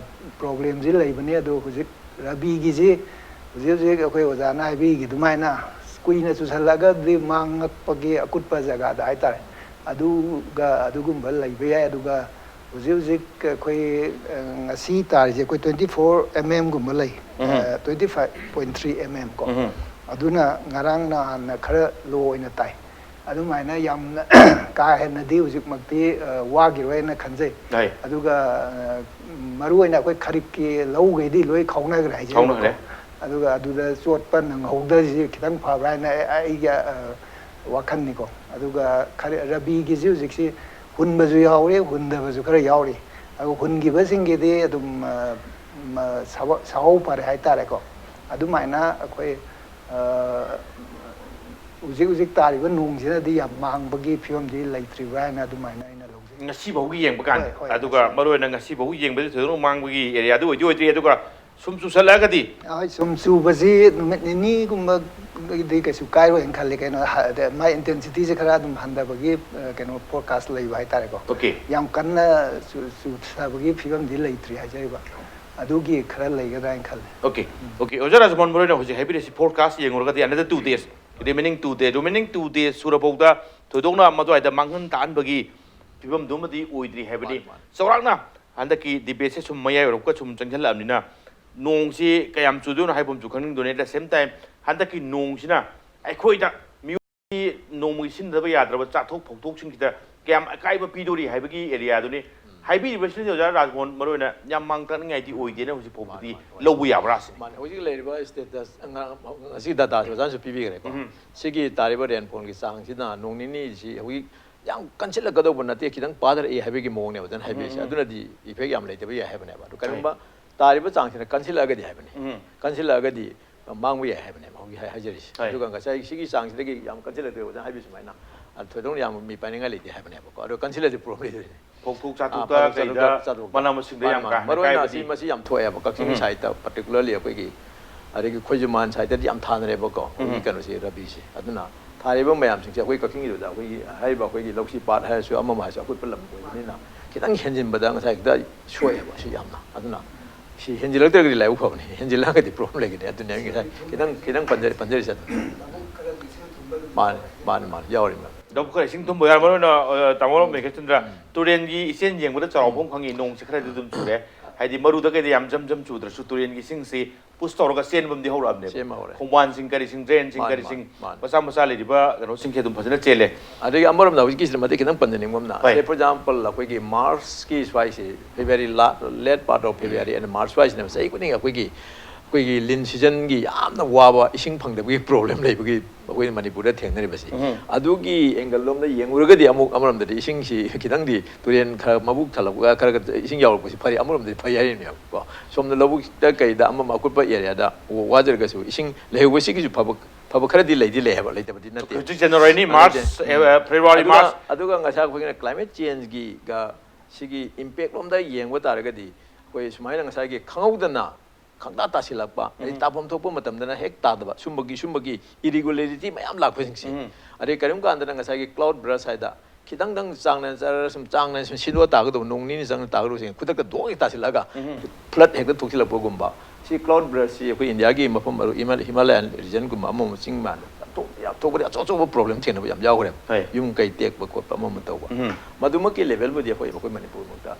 ꯄ꯭ꯔꯣꯕ꯭ꯂꯦꯝꯁꯤ ꯂꯩꯕꯅꯤ꯫ ꯑꯗꯣ ꯍꯧꯖꯤꯛ ꯔꯕꯤꯒꯤꯁꯤ ꯍꯧꯖꯤꯛ ꯍꯧꯖꯤꯛ ꯑꯩꯈꯣꯏ ꯑꯣꯖꯥꯅ ꯍꯥꯏꯕꯤꯈꯤ ꯑꯗꯨꯃꯥꯏꯅ ꯀꯨꯏꯅ ꯆꯨꯁꯜꯂꯒꯗꯤ ꯃꯥꯡꯉꯛꯄꯒꯤ ꯑꯀꯨꯠꯄ ꯖꯒꯥꯗ ꯍꯥꯏꯇꯥꯔꯦ, ꯑꯗꯨꯒ ꯑꯗꯨꯒꯨꯝꯕ ꯂꯩꯕ ꯌꯥꯏ꯫ ꯑꯗꯨꯒ ꯍꯧꯖꯤꯛ ꯍꯧꯖꯤꯛ ꯑꯩꯈꯣꯏ, ꯑ, ꯉꯁꯤ ꯇꯥꯔꯤꯁꯦ ꯑꯩꯈꯣꯏ ꯇ꯭ꯋꯦꯟꯇꯤ ꯐꯣꯔ ꯑꯦꯝ ꯑꯦꯝꯒꯨꯝꯕ ꯂꯩ, ꯎꯝ. Twenty five point three M M ꯀꯣ꯫ ꯎꯝ. ꯑꯗꯨꯅ ꯉꯔꯥꯡ ꯅꯍꯥꯟꯅ ꯈꯔ ꯂꯣ ꯑꯣꯏꯅ ꯇꯥꯏ꯫ ꯑꯗꯨꯃꯥꯏꯅ ꯌꯥꯝꯅ ꯀꯥ ꯍꯦꯟꯅꯗꯤ ꯍꯧꯖꯤꯛꯃꯛꯇꯤ, ꯑ, ꯋꯥꯈꯤꯔꯣꯏꯅ ꯈꯟꯖꯩ꯫ ꯍꯣꯏ. ꯑꯗꯨꯒ ꯑ, ꯃꯔꯨꯑꯣꯏꯅ ꯑꯩꯈꯣꯏ ꯈꯔꯤꯞꯀꯤ ꯂꯧꯈꯩꯗꯤ ꯂꯣꯏ ꯈꯥꯎꯅꯈ꯭ꯔꯦ ꯍꯥꯏꯖꯩꯕꯀꯣ꯫ ꯈꯥꯎꯅꯈ꯭ꯔꯦ. ꯑꯗꯨꯒ ꯑꯗꯨꯗ ꯆꯣꯠꯄ ꯅꯪꯍꯧꯗ꯭ꯔꯤꯁꯤ ꯈꯤꯇꯪ ꯐꯕ꯭ꯔꯥ ꯍꯥꯏꯅ ꯑꯩ- ꯑꯩꯒꯤ, ꯑ, ꯋꯥꯈꯜꯅꯤꯀꯣ꯫ ꯑꯗꯨꯒ ꯈꯔ ꯔꯕꯤꯒꯤꯁꯤ ꯍꯧꯖꯤꯛꯁꯤ ꯍꯨꯟꯕꯁꯨ ꯌꯥꯎꯔꯤ, ꯍꯨꯟꯗꯕꯁꯨ ꯈꯔ ꯌꯥꯎꯔꯤ꯫ ꯑꯗꯨ ꯍꯨꯟꯈꯤꯕꯁꯤꯡꯒꯤꯗꯤ ꯑꯗꯨꯝ, ꯑ, ꯃ-, ꯁꯥꯕ-, ꯁꯥꯍꯧ ꯐꯔꯦ ꯍꯥꯏꯇꯥꯔꯦꯀꯣ꯫ ꯑꯗꯨꯃꯥꯏꯅ ꯑꯩꯈꯣꯏ, ꯑ, ꯍꯧꯖꯤꯛ ꯍꯧꯖꯤꯛ ꯇꯥꯔꯤꯕ ꯅꯣꯡꯁꯤꯅꯗꯤ ꯌꯥꯝ ꯃꯥꯡꯕꯒꯤ ꯐꯤꯕꯝꯗꯤ ꯂꯩꯇ꯭ꯔꯤꯕ꯭ꯔꯥ ꯍꯥꯏꯅ ꯑꯗꯨꯃꯥꯏꯅ ꯑꯩꯅ ꯂꯧꯖꯩ꯫ ꯉꯁꯤꯐꯥꯎꯒꯤ ꯌꯦꯡꯕ ꯀꯥꯟꯗ꯫ ꯍꯣꯏ, ꯍꯣꯏ, ꯑꯗꯨꯒ ꯉꯁꯤ꯫ ꯃꯔꯨꯑꯣꯏꯅ ꯉꯁꯤꯐꯥꯎꯒꯤ ꯌꯦꯡꯕꯗꯤ ꯊꯣꯏꯗꯣꯛꯅ ꯃꯥꯡꯕꯒꯤ ꯑꯦꯔꯤꯌꯥꯗꯨ ꯑꯣꯏꯗꯤ ꯑꯣꯏꯗ꯭ꯔꯤ꯫ ꯑꯗꯨꯒ ꯁꯨꯝ ꯆꯨꯁꯜꯂꯛꯑꯒꯗꯤ꯫ ꯍꯣꯏ, ꯁꯨꯝ ꯆꯨꯕꯁꯤ ꯅꯨꯃꯤꯠ ꯅꯤꯅꯤꯒꯨꯝꯕꯒꯤꯗꯤ ꯀꯩꯁꯨ ꯀꯥꯏꯔꯣꯏꯅ ꯈꯜꯂꯤ꯫ ꯀꯩꯅꯣ, ꯍ-, ꯑꯗ ꯃꯥꯏ ꯏꯟꯇꯦꯟꯁꯤꯇꯤꯁꯦ ꯈꯔ ꯑꯗꯨꯝ ꯍꯟꯊꯕꯒꯤ, ꯑ, ꯀꯩꯅꯣ, ꯐꯣꯔꯀꯥꯁ ꯂꯩꯕ ꯍꯥꯏꯇꯥꯔꯦꯀꯣ꯫ Okay. ꯌꯥꯝ ꯀꯟꯅ ꯆꯨ-, ꯆꯨꯊꯕꯒꯤ ꯐꯤꯕꯝꯗꯤ ꯂꯩꯇ꯭ꯔꯤ ꯍꯥꯏꯖꯔꯤꯕ꯫ ꯑꯗꯨꯒꯤ ꯈꯔ ꯂꯩꯒꯗ꯭ꯔꯥ ꯍꯥꯏꯅ ꯈꯜꯂꯤ꯫ Okay, okay. ꯑꯣꯖꯥ ꯔꯥꯖꯃꯣꯍꯟ ꯃꯔꯨꯑꯣꯏꯅ ꯍꯧꯖꯤꯛ ꯍꯥꯏꯕꯤꯔꯤꯁꯤ ꯐꯣꯔꯀꯥꯁ ꯌꯦꯡꯉꯨꯔꯒꯗꯤ another two days, remaining two days, remaining two days ꯁꯨꯔꯐꯥꯎꯗ ꯊꯣꯏꯗꯣꯛꯅ ꯃꯗꯨꯋꯥꯏꯗ ꯃꯥꯡꯍꯟ ꯇꯥꯛꯍꯟꯕꯒꯤ ꯐꯤꯕꯝꯗꯨꯃꯗꯤ ꯑꯣꯏꯗ꯭ꯔꯤ ꯍꯥꯏꯕꯅꯤ꯫ ꯃꯥꯅꯤ, ꯃꯥꯅꯤ꯫ ꯆꯥꯎꯔꯥꯛꯅ ꯍꯟꯗꯛꯀꯤ ꯗꯤꯕꯦꯠꯁꯦ ꯁꯨꯝ ꯃꯌꯥꯏ ꯑꯣꯏꯔꯞꯀ ꯁꯨꯝ ꯆꯪꯁꯤꯜꯂꯛꯑꯕꯅꯤꯅ ꯅꯣꯡꯁꯤ ꯀꯌꯥꯝ ꯆꯨꯗꯣꯏꯅꯣ ꯍꯥꯏꯕ ꯑꯃꯁꯨ ꯈꯪꯅꯤꯡꯗꯣꯏꯅꯤ꯫ At the same time, ꯍꯟꯗꯛꯀꯤ ꯅꯣꯡꯁꯤꯅ ꯑꯩꯈꯣꯏꯗ ꯃꯤꯑꯣꯏꯕꯒꯤ ꯅꯣꯡꯃꯒꯤ ꯁꯤꯖꯤꯟꯅꯗꯕ ꯌꯥꯗ꯭ꯔꯕ ꯆꯥꯊꯣꯛ ꯐꯧꯊꯣꯛꯁꯤꯡꯁꯤꯗ ꯀꯌꯥꯝ ꯑꯀꯥꯏꯕ ꯄꯤꯗꯣꯔꯤ ꯍꯥꯏꯕꯒꯤ ꯑꯦꯔꯤꯌꯥꯗꯨꯅꯤ꯫ ꯍꯥꯏꯕꯤꯔꯤꯕꯁꯤꯅꯗꯤ ꯑꯣꯖꯥ ꯔꯥꯖꯃꯣꯍꯟ ꯃꯔꯨꯑꯣꯏꯅ ꯌꯥꯝ ꯃꯥꯡ ꯇꯥꯛꯅꯤꯡꯉꯥꯏꯗꯤ ꯑꯣꯏꯗꯦꯅ ꯍꯧꯖꯤꯛ ꯐꯥꯎꯕꯗꯤ ꯃꯥꯅꯤ, ꯃꯥꯅꯤ, ꯃꯥꯅꯤ꯫ ꯂꯧꯕ ꯌꯥꯕ꯭ꯔꯥ ꯁꯤꯅꯤ꯫ ꯃꯥꯅꯤ, ꯍꯧꯖꯤꯛ ꯂꯩꯔꯤꯕ ꯁ꯭ꯇꯦꯇꯁ, ꯉꯁꯤ ꯗꯇꯥꯁꯤ ꯑꯣꯖꯥꯅꯁꯨ ꯄꯤꯕꯤꯈ꯭ꯔꯦꯀꯣ꯫ ꯎꯝ꯫ ꯁꯤꯒꯤ ꯇꯥꯔꯤꯕ ꯔꯦꯟꯐꯣꯜꯒꯤ ꯆꯥꯡꯁꯤꯅ ꯅꯣꯡ ꯅꯤꯅꯤꯁꯤ ꯍꯧꯖꯤꯛ ꯌꯥꯝ ꯀꯟꯁꯤꯜꯂꯛꯀꯗꯧꯕ ꯅꯠꯇꯦ, ꯈꯤꯇꯪ ꯄꯥꯊꯔꯛꯏ ꯍꯥꯏꯕꯒꯤ ꯃꯑꯣꯡꯅꯦꯕ ꯑꯣꯖꯥꯅ ꯍꯥꯏꯕꯤꯔꯤꯁꯦ꯫ ꯎꯝ꯫ ꯑꯗꯨꯅꯗꯤ ꯏꯐꯦꯛ ꯌꯥꯝ ꯂꯩꯇꯕ ꯌꯥꯏ ꯍꯥꯏꯕꯅꯦꯕ꯫ ꯑꯗꯨ ꯀꯔꯤꯒꯨꯝꯕ ꯇꯥꯔꯤꯕ ꯆꯥꯡꯁꯤꯅ ꯀꯟꯁꯤꯜꯂꯛꯑꯒꯗꯤ ꯍꯥꯏꯕꯅꯤ꯫ ꯎꯝ꯫ ꯀꯟꯁꯤꯜꯂꯛꯑꯒꯗꯤ ꯃꯥꯡꯕ ꯌꯥꯏ ꯍꯥꯏꯕꯅꯦꯕ ꯍꯧꯖꯤꯛ ꯍꯥꯏ-, ꯍꯥꯏꯖꯔꯤꯁꯦ꯫ ꯍꯣꯏ꯫ ꯑꯗꯨꯒ ꯉꯁꯥꯏ ꯁꯤꯒꯤ ꯆꯥꯡꯁꯤꯗꯒꯤ ꯌꯥꯝ ꯀꯟꯁꯤꯜꯂꯛꯇ꯭ꯔꯦ ꯑꯣꯖꯥꯅ ꯍꯥꯏꯕꯤ ꯁꯨꯃꯥꯏꯅ꯫ ꯑꯗꯨ ꯊꯣꯏꯗꯣꯛꯅ ꯌꯥꯝ ꯃꯤ ꯄꯥꯏꯅꯤꯡꯉꯥꯏ ꯂꯩꯇꯦ ꯍꯥꯏꯕꯅꯦꯕ꯫ ꯑꯗꯣ ꯀꯟꯁꯤꯜꯂꯗꯤ ꯄ꯭ꯔꯣꯕ꯭ꯂꯦꯝ ꯂꯩꯗꯣꯏꯅꯦ꯫ ꯐꯧꯊꯣꯛ ꯑꯥ, ꯆꯥꯊꯣꯛꯇ ꯐꯧꯊꯣꯛ ꯀꯩꯗ ꯆꯥꯊꯣꯛ-, ꯆꯥꯊꯣꯛꯇ꯫ ꯃꯅꯥ ꯃꯁꯤꯡꯗ ꯃꯥꯅꯤ, ꯌꯥꯝ ꯃꯥꯅꯤ꯫ ꯀꯥ ꯍꯦꯟꯅ ꯃꯔꯨ ꯑꯣꯏꯅ ꯀꯥꯏꯕꯗꯤ꯫ ꯑꯁꯤ ꯃꯁꯤ ꯌꯥꯝ ꯊꯣꯛꯑꯦꯕ ꯀꯛꯆꯤꯡ ꯎꯝ꯫ ꯁꯥꯏꯠꯇ particularly ꯑꯩꯈꯣꯏꯒꯤ ꯑꯗꯒꯤ ꯈꯣꯏꯖꯨꯃꯥꯟ ꯁꯥꯏꯠꯇꯗꯤ ꯌꯥꯝ ꯊꯥꯅꯔꯦꯕꯀꯣ ꯍꯧꯖꯤꯛꯀꯤ ꯎꯝ꯫ ꯀꯩꯅꯣꯁꯦ ꯔꯕꯤꯁꯦ꯫ ꯑꯗꯨꯅ ꯊꯥꯔꯤꯕ ꯃꯌꯥꯝꯁꯤꯡꯁꯦ ꯑꯩꯈꯣꯏ ꯀꯛꯆꯤꯡꯒꯤꯗꯨꯗ ꯑꯩꯈꯣꯏꯒꯤ ꯍꯥꯏꯔꯤꯕ ꯑꯩꯈꯣꯏꯒꯤ ꯂꯧꯁꯤ ꯄꯥꯠ ꯍꯥꯏꯔꯁꯨ ꯑꯃ ꯑꯃ ꯍꯥꯏꯔꯁꯨ ꯑꯀꯨꯠꯄ ꯂꯝ ꯑꯣꯏꯕꯅꯤꯅ ꯈꯤꯇꯪ ꯍꯦꯟꯖꯤꯟꯕꯗ ꯉꯁꯥꯏ ꯈꯤꯇ ꯁꯣꯛꯑꯦꯕ ꯁꯤ ꯌꯥꯝꯅ꯫ ꯑꯗꯨꯅ ꯁꯤ ꯍꯦꯟꯖꯤꯜꯂꯛꯇ꯭ꯔꯒꯗꯤ ꯂꯥꯏꯕꯛ ꯐꯕꯅꯤ, ꯍꯦꯟꯖꯤꯜꯂꯛꯑꯒꯗꯤ ꯄ꯭ꯔꯣꯕ꯭ꯂꯦꯝ ꯂꯩꯒꯅꯤ꯫ ꯑꯗꯨꯅꯦ ꯑꯩ ꯉꯁꯥꯏ ꯈꯤꯇꯪ ꯈꯤꯇꯪ ꯄꯟꯖ-, ꯄꯟꯖꯔꯤꯁꯦ ꯑꯗꯨꯅꯤ꯫ ꯃꯥꯅꯤ, ꯃꯥꯅꯤ, ꯃꯥꯅꯤ, ꯌꯥꯎꯔꯤ ꯃꯌꯥꯝ꯫ ꯂꯧꯕꯨꯛ ꯈꯔ ꯏꯁꯤꯡ ꯊꯨꯝꯕ ꯌꯥꯔ ꯃꯔꯨ ꯑꯣꯏꯅ, ꯑ, ꯇꯥꯃꯣ ꯃꯦꯘꯆꯟꯗ꯭ꯔ, ꯇꯨꯔꯦꯟꯒꯤ ꯏꯆꯦꯟ ꯌꯦꯡꯕꯗ ꯆꯥꯎꯔꯥꯛꯄ ꯑꯃ ꯈꯪꯉꯤ, ꯅꯣꯡꯁꯤ ꯈꯔꯗꯤ ꯑꯗꯨꯝ ꯆꯨꯔꯦ꯫ ꯍꯥꯏꯗꯤ ꯃꯔꯨꯗ ꯀꯩꯗ ꯌꯥꯝ ꯖꯝ ꯖꯝ ꯆꯨꯗ꯭ꯔꯁꯨ ꯇꯨꯔꯦꯟꯒꯤ ꯏꯁꯤꯡꯁꯤ ꯄꯨꯁ ꯇꯧꯔꯒ ꯆꯦꯟꯕ ꯑꯃꯗꯤ ꯍꯧꯔꯛꯑꯕꯅꯦꯕ꯫ ꯆꯦꯟꯕ ꯍꯧꯔꯦ꯫ ꯈꯣꯡꯕꯥꯟꯁꯤꯡ ꯀꯔꯤꯁꯤꯡ, ꯗ꯭ꯔꯦꯟꯁꯤꯡ ꯃꯥꯅꯤ, ꯀꯔꯤꯁꯤꯡ, ꯃꯥꯅꯤ, ꯃꯥꯅꯤ꯫ ꯃꯆꯥ ꯃꯆꯥ ꯂꯩꯔꯤꯕ ꯀꯩꯅꯣꯁꯤꯡꯁꯦ ꯑꯗꯨꯝ ꯐꯖꯅ ꯆꯦꯜꯂꯦ꯫ ꯑꯗꯒꯤ ꯑꯃꯔꯣꯝꯗ ꯍꯧꯖꯤꯛꯀꯤꯁꯤꯗ ꯃꯇꯦꯛ ꯈꯤꯇꯪ ꯄꯟꯖꯅꯤꯡꯕ ꯑꯃꯅ, ꯍꯣꯏ꯫ say for example ꯑꯩꯈꯣꯏꯒꯤ ꯃꯥꯔꯁꯀꯤ ꯁ꯭ꯋꯥꯏꯁꯤ, ꯐꯦꯕ꯭ꯔꯨꯋꯥꯔꯤ ꯂꯥ-, late part of February and March ꯁ꯭ꯋꯥꯏꯁꯤꯅꯦꯕ ꯆꯍꯤ ꯈꯨꯗꯤꯡꯒꯤ ꯑꯩꯈꯣꯏꯒꯤ ꯑꯩꯈꯣꯏꯒꯤ ꯂꯤꯟ ꯁꯤꯖꯟꯒꯤ ꯌꯥꯝꯅ ꯋꯥꯕ ꯏꯁꯤꯡ ꯐꯪꯗꯕꯒꯤ ꯄ꯭ꯔꯣꯕ꯭ꯂꯦꯝ ꯂꯩꯕꯒꯤ ꯑꯩꯈꯣꯏꯅ ꯃꯅꯤꯄꯨꯔꯗ ꯊꯦꯡꯅꯔꯤꯕꯁꯤ꯫ ꯑꯗꯨꯒꯤ ꯑꯦꯡꯒꯜ ꯂꯣꯝꯗ ꯌꯦꯡꯉꯨꯔꯒꯗꯤ ꯑꯃꯨꯛ ꯑꯃꯔꯣꯝꯗꯗꯤ ꯏꯁꯤꯡꯁꯤ ꯈꯤꯇꯪꯗꯤ ꯇꯨꯔꯦꯟ ꯈꯔ ꯃꯕꯨꯛ ꯊꯜꯂꯛꯄ ꯈꯔ ꯈꯔ ꯏꯁꯤꯡ ꯌꯥꯎꯔꯛꯄꯁꯤ ꯐꯔꯤ ꯑꯃꯔꯣꯝꯗꯗꯤ ꯐꯩ ꯍꯥꯏꯔꯤꯅꯦꯕꯀꯣ꯫ ꯁꯣꯝꯗ ꯂꯧꯕꯨꯛꯇ ꯀꯩꯗ ꯑꯃ ꯑꯀꯨꯠꯄ ꯑꯦꯔꯤꯌꯥꯗ ꯋꯥꯖꯔꯒꯁꯨ ꯏꯁꯤꯡ ꯂꯩꯍꯧꯕꯁꯤꯒꯤꯁꯨ ꯐꯕ ꯐꯕ ꯈꯔꯗꯤ ꯂꯩꯗꯤ ꯂꯩ ꯍꯥꯏꯕ, ꯂꯩꯇꯕꯗꯤ ꯅꯠꯇꯦ꯫ ꯍꯧꯖꯤꯛ ꯖꯅꯋꯥꯔꯤꯅꯤ, ꯃꯥꯔꯆ, ꯑꯦ, ꯐꯦꯕ꯭ꯔꯨꯋꯥꯔꯤ, ꯑꯗꯨꯒ ꯃꯥꯔꯆ꯫ ꯑꯗꯨꯒ ꯉꯁꯥꯏ ꯑꯩꯈꯣꯏꯒꯤꯅ ꯀ꯭ꯂꯥꯏꯃꯦꯠ ꯆꯦꯟꯖꯒꯤꯒ ꯁꯤꯒꯤ ꯏꯝꯄꯦꯛ ꯂꯣꯝꯗ ꯌꯦꯡꯕ ꯇꯥꯔꯒꯗꯤ ꯑꯩꯈꯣꯏ ꯁꯨꯃꯥꯏꯅ ꯉꯁꯥꯏꯒꯤ ꯈꯪꯍꯧꯗꯅ ꯈꯪꯇꯥ ꯇꯥꯁꯤꯜꯂꯛꯄ, ꯑꯗꯩ ꯇꯥꯐꯝ ꯊꯣꯛꯄ ꯃꯇꯝꯗꯅ ꯍꯦꯛ ꯇꯥꯗꯕ, ꯁꯨꯝꯕꯒꯤ ꯁꯨꯝꯕꯒꯤ ꯏꯔꯤꯒꯨꯂꯔꯤꯇꯤ ꯃꯌꯥꯝ ꯂꯥꯛꯄꯁꯤꯡꯁꯦ꯫ ꯑꯗꯩ ꯀꯔꯤꯒꯨꯝ ꯀꯥꯟꯗꯅ ꯉꯁꯥꯏꯒꯤ ꯀ꯭ꯂꯥꯎꯗ ꯕꯔꯁ ꯍꯥꯏꯗ ꯈꯤꯇꯪꯗꯪ ꯆꯥꯡ ꯅꯥꯏꯅ ꯆꯔ ꯁꯨꯝ ꯆꯥꯡ ꯅꯥꯏꯅ ꯁꯨꯝ ꯁꯤꯗꯣꯛꯑ ꯇꯥꯒꯗꯧꯕ, ꯅꯣꯡ ꯅꯤꯅꯤ ꯆꯪꯅ ꯇꯥꯒꯗꯧꯕꯁꯤꯡ ꯈꯨꯗꯛꯇ ꯗꯣꯛ ꯍꯦꯛ ꯇꯥꯁꯤꯜꯂꯛꯑꯒ ꯐ꯭ꯂꯠ ꯍꯦꯛꯇ ꯊꯣꯛꯆꯤꯜꯂꯛꯄꯒꯨꯝꯕ꯫ ꯁꯤ ꯀ꯭ꯂꯥꯎꯗ ꯕꯔꯁꯁꯤ ꯑꯩꯈꯣꯏ ꯏꯟꯗꯤꯌꯥꯒꯤ ꯃꯐꯝ ꯑꯔꯨ-, ꯍꯤꯃꯥ-, ꯍꯤꯃꯥꯂꯌꯥꯟ ꯔꯤꯖꯟꯒꯨꯝꯕ ꯑꯃ ꯑꯃ ꯆꯤꯡ ꯃꯥꯟꯗ ꯌꯥꯝ ꯊꯣꯛ-, ꯌꯥꯝ ꯊꯣꯛꯄꯗꯤ ꯑꯆꯧ ꯑꯆꯧꯕ ꯄ꯭ꯔꯣꯕ꯭ꯂꯦꯝ ꯊꯦꯡꯅꯕ ꯌꯥꯝ ꯌꯥꯎꯈ꯭ꯔꯦ꯫ ꯍꯣꯏ꯫ ꯌꯨꯝ ꯀꯩ ꯇꯦꯛꯄ ꯈꯣꯠꯄ ꯑꯃ ꯑꯃ ꯇꯧꯕ꯫ ꯃꯗꯨꯃꯛꯀꯤ ꯂꯦꯚꯦꯜꯕꯨꯗꯤ ꯑꯩꯈꯣꯏ, ꯑꯩꯈꯣꯏ ꯃꯅꯤꯄꯨꯔꯃꯛꯇ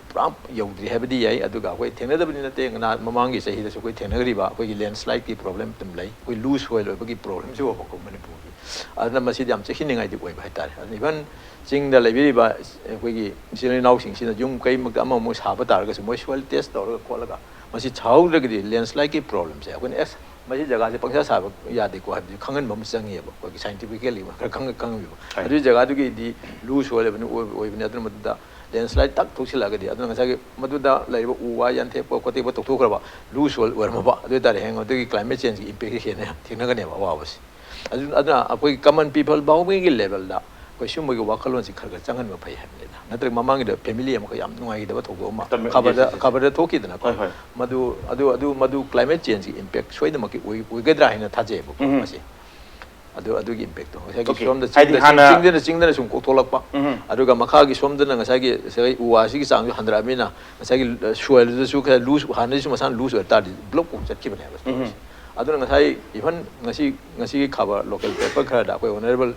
ꯄꯨꯔꯥ ꯌꯧꯗ꯭ꯔꯤ ꯍꯥꯏꯕꯗꯤ ꯌꯥꯏ꯫ ꯑꯗꯨꯒ ꯑꯩꯈꯣꯏ ꯊꯦꯡꯅꯗꯕꯗꯤ ꯅꯠꯇꯦ, ꯉꯅꯥ-, ꯃꯃꯥꯡꯒꯤ ꯆꯍꯤꯗꯁꯨ ꯑꯩꯈꯣꯏ ꯊꯦꯡꯅꯈ꯭ꯔꯤꯕ ꯑꯩꯈꯣꯏꯒꯤ ꯂꯦꯟꯁ꯭ꯂꯥꯏꯗꯀꯤ ꯄ꯭ꯔꯣꯕ꯭ꯂꯦꯝ ꯑꯗꯨꯝ ꯂꯩ, ꯑꯩꯈꯣꯏ ꯂꯨꯖ ꯁꯣꯏꯜ ꯑꯣꯏꯕꯒꯤ ꯄ꯭ꯔꯣꯕ꯭ꯂꯦꯝꯁꯨ ꯑꯩꯈꯣꯏ ꯃꯅꯤꯄꯨꯔꯒꯤ꯫ ꯑꯗꯨꯅ ꯃꯁꯤꯗꯤ ꯌꯥꯝ ꯆꯦꯛꯁꯤꯟꯅꯤꯡꯉꯥꯏꯗꯤ ꯑꯣꯏꯕ ꯍꯥꯏꯇꯥꯔꯦ꯫ ꯑꯗꯨꯅ ꯏꯚꯟ ꯆꯤꯡꯗ ꯂꯩꯕꯤꯔꯤꯕ ꯑꯩꯈꯣꯏꯒꯤ ꯏꯆꯤꯜ ꯏꯅꯥꯎꯁꯤꯡꯁꯤꯅ ꯌꯨꯝ ꯀꯩꯃꯛꯇ ꯑꯃꯃꯨꯛ ꯁꯥꯕ ꯇꯥꯔꯒꯁꯨ ꯃꯣꯏ ꯁꯣꯏꯜ ꯇꯦꯁ ꯇꯧꯔꯒ ꯈꯣꯠꯂꯒ ꯃꯁꯤ ꯁꯥꯍꯧꯗ꯭ꯔꯒꯗꯤ ꯂꯦꯟꯁ꯭ꯂꯥꯏꯗꯀꯤ ꯄ꯭ꯔꯣꯕ꯭ꯂꯦꯝꯁꯦ ꯑꯩꯈꯣꯏꯅ, ꯑꯦꯁ, ꯃꯁꯤ ꯖꯒꯥꯁꯦ ꯄꯪꯁꯥ ꯁꯥꯕ ꯌꯥꯗꯦꯀꯣ ꯍꯥꯏꯕꯗꯤ ꯈꯪꯍꯟꯕ ꯑꯃ ꯆꯪꯉꯦꯕ, ꯑꯩꯈꯣꯏꯒꯤ ꯁꯥꯏꯟꯇꯤꯐꯤꯀꯦꯜꯂꯤ ꯈꯔ ꯈꯪ-, ꯈꯪꯉꯝꯃꯤꯕ꯫ ꯍꯣꯏ꯫ ꯑꯗꯨꯒꯤ ꯖꯒꯥꯗꯨꯒꯤꯗꯤ ꯂꯨꯖ ꯁꯣꯏꯜ ꯑꯣꯏꯕꯅꯤ, ꯑꯣꯏꯕ-, ꯑꯣꯏꯕꯅꯤ꯫ ꯑꯗꯨꯅ ꯃꯗꯨꯗ ꯂꯦꯟꯁ꯭ꯂꯥꯏꯗ ꯇꯛ ꯊꯣꯛꯁꯤꯜꯂꯛꯑꯒꯗꯤ, ꯑꯗꯨꯅ ꯉꯁꯥꯏꯒꯤ ꯃꯗꯨꯗ ꯂꯩꯔꯤꯕ ꯎ ꯋꯥ ꯌꯥꯟꯊꯦꯛꯄ ꯈꯣꯠꯇꯦꯛꯄ ꯇꯧꯊꯣꯛꯈ꯭ꯔꯕ, ꯂꯨꯖ ꯁꯣꯏꯜ ꯑꯣꯏꯔꯝꯃꯕ, ꯑꯗꯨ ꯑꯣꯏꯇꯥꯔꯗꯤ ꯍꯌꯦꯡ ꯑꯗꯨꯒꯤ ꯀ꯭ꯂꯥꯏꯃꯦꯠ ꯆꯦꯟꯖꯀꯤ ꯏꯝꯄꯦꯛꯁꯦ ꯍꯦꯟꯅ ꯊꯦꯡꯅꯒꯅꯦꯕ ꯑꯋꯥꯕꯁꯤ꯫ ꯑꯗꯨ-, ꯑꯗꯨꯅ ꯑꯩꯈꯣꯏꯒꯤ ꯀꯃꯟ ꯄꯤꯄꯜ ꯐꯥꯎꯕꯒꯤ ꯂꯦꯚꯦꯜꯗ ꯑꯩꯈꯣꯏ ꯁꯤꯒꯨꯝꯕꯒꯤ ꯋꯥꯈꯜꯂꯣꯟꯁꯤ ꯈꯔ ꯈꯔ ꯆꯪꯍꯟꯕ ꯐꯩ ꯍꯥꯏꯕꯅꯤꯗ꯫ ꯅꯠꯇ꯭ꯔꯒ ꯃꯃꯥꯡꯒꯤꯗ ꯐꯦꯃꯤꯂꯤ ꯑꯃꯈꯛ ꯌꯥꯝ ꯅꯨꯡꯉꯥꯏꯈꯤꯗꯕ ꯊꯧꯗꯣꯛ ꯑꯃ ꯇꯝꯃꯦ, ꯈꯕꯔꯗ, yes, yes, yes. ꯈꯕꯔꯗ ꯊꯣꯛꯈꯤꯗꯅꯀꯣ꯫ ꯍꯣꯏ, ꯍꯣꯏ꯫ ꯃꯗꯨ, ꯑꯗꯨ, ꯑꯗꯨ, ꯃꯗꯨ ꯀ꯭ꯂꯥꯏꯃꯦꯠ ꯆꯦꯟꯖꯀꯤ ꯏꯝꯄꯦꯛ ꯁꯣꯏꯗꯅꯃꯛꯀꯤ ꯑꯣꯏ-, ꯑꯣꯏꯒꯗ꯭ꯔꯥ ꯍꯥꯏꯅ ꯊꯥꯖꯩꯑꯕꯀꯣ ꯎꯝ꯫ ꯃꯁꯤ꯫ ꯑꯗꯨ, ꯑꯗꯨꯒꯤ ꯏꯝꯄꯦꯛꯇꯣ ꯉꯁꯥꯏꯒꯤ okay, ꯁꯣꯝꯗ ꯍꯥꯏꯗꯤ ꯆꯤꯡꯗ, ꯍꯥꯟꯅ ꯆꯤꯡꯗꯅ, ꯆꯤꯡꯗꯅ ꯁꯨꯝ ꯀꯣꯛꯊꯣꯛꯂꯛꯄ꯫ ꯎꯝ꯫ ꯑꯗꯨꯒ ꯃꯈꯥꯒꯤ ꯁꯣꯝꯗꯅ ꯉꯁꯥꯏꯒꯤ, ꯉꯁꯥꯏꯒꯤ ꯎ ꯋꯥꯁꯤꯒꯤ ꯆꯥꯡꯁꯨ ꯍꯟꯊꯔꯛꯑꯕꯅꯤꯅ ꯉꯁꯥꯏꯒꯤ, ꯑ, ꯁꯣꯏꯜꯗꯨꯁꯨ ꯈꯔ ꯂꯨꯖ, ꯍꯥꯟꯅꯗꯤꯁꯨ ꯃꯁꯥꯅ ꯂꯨꯖ ꯑꯣꯏ ꯇꯥꯔꯗꯤ ꯕ꯭ꯂꯣꯛ ꯀꯣꯛ ꯆꯠꯈꯤꯕꯅꯦꯕ ꯎꯝ꯫ ꯁꯣꯏꯜꯁꯦ꯫ ꯑꯗꯨꯅ ꯉꯁꯥꯏ even ꯉꯁꯤ, ꯉꯁꯤꯒꯤ ꯈꯕꯔ ꯂꯣꯀꯦꯜ ꯄꯦꯄꯔ ꯈꯔꯗ ꯑꯩꯈꯣꯏ ꯑꯣꯅꯔꯦꯕꯜ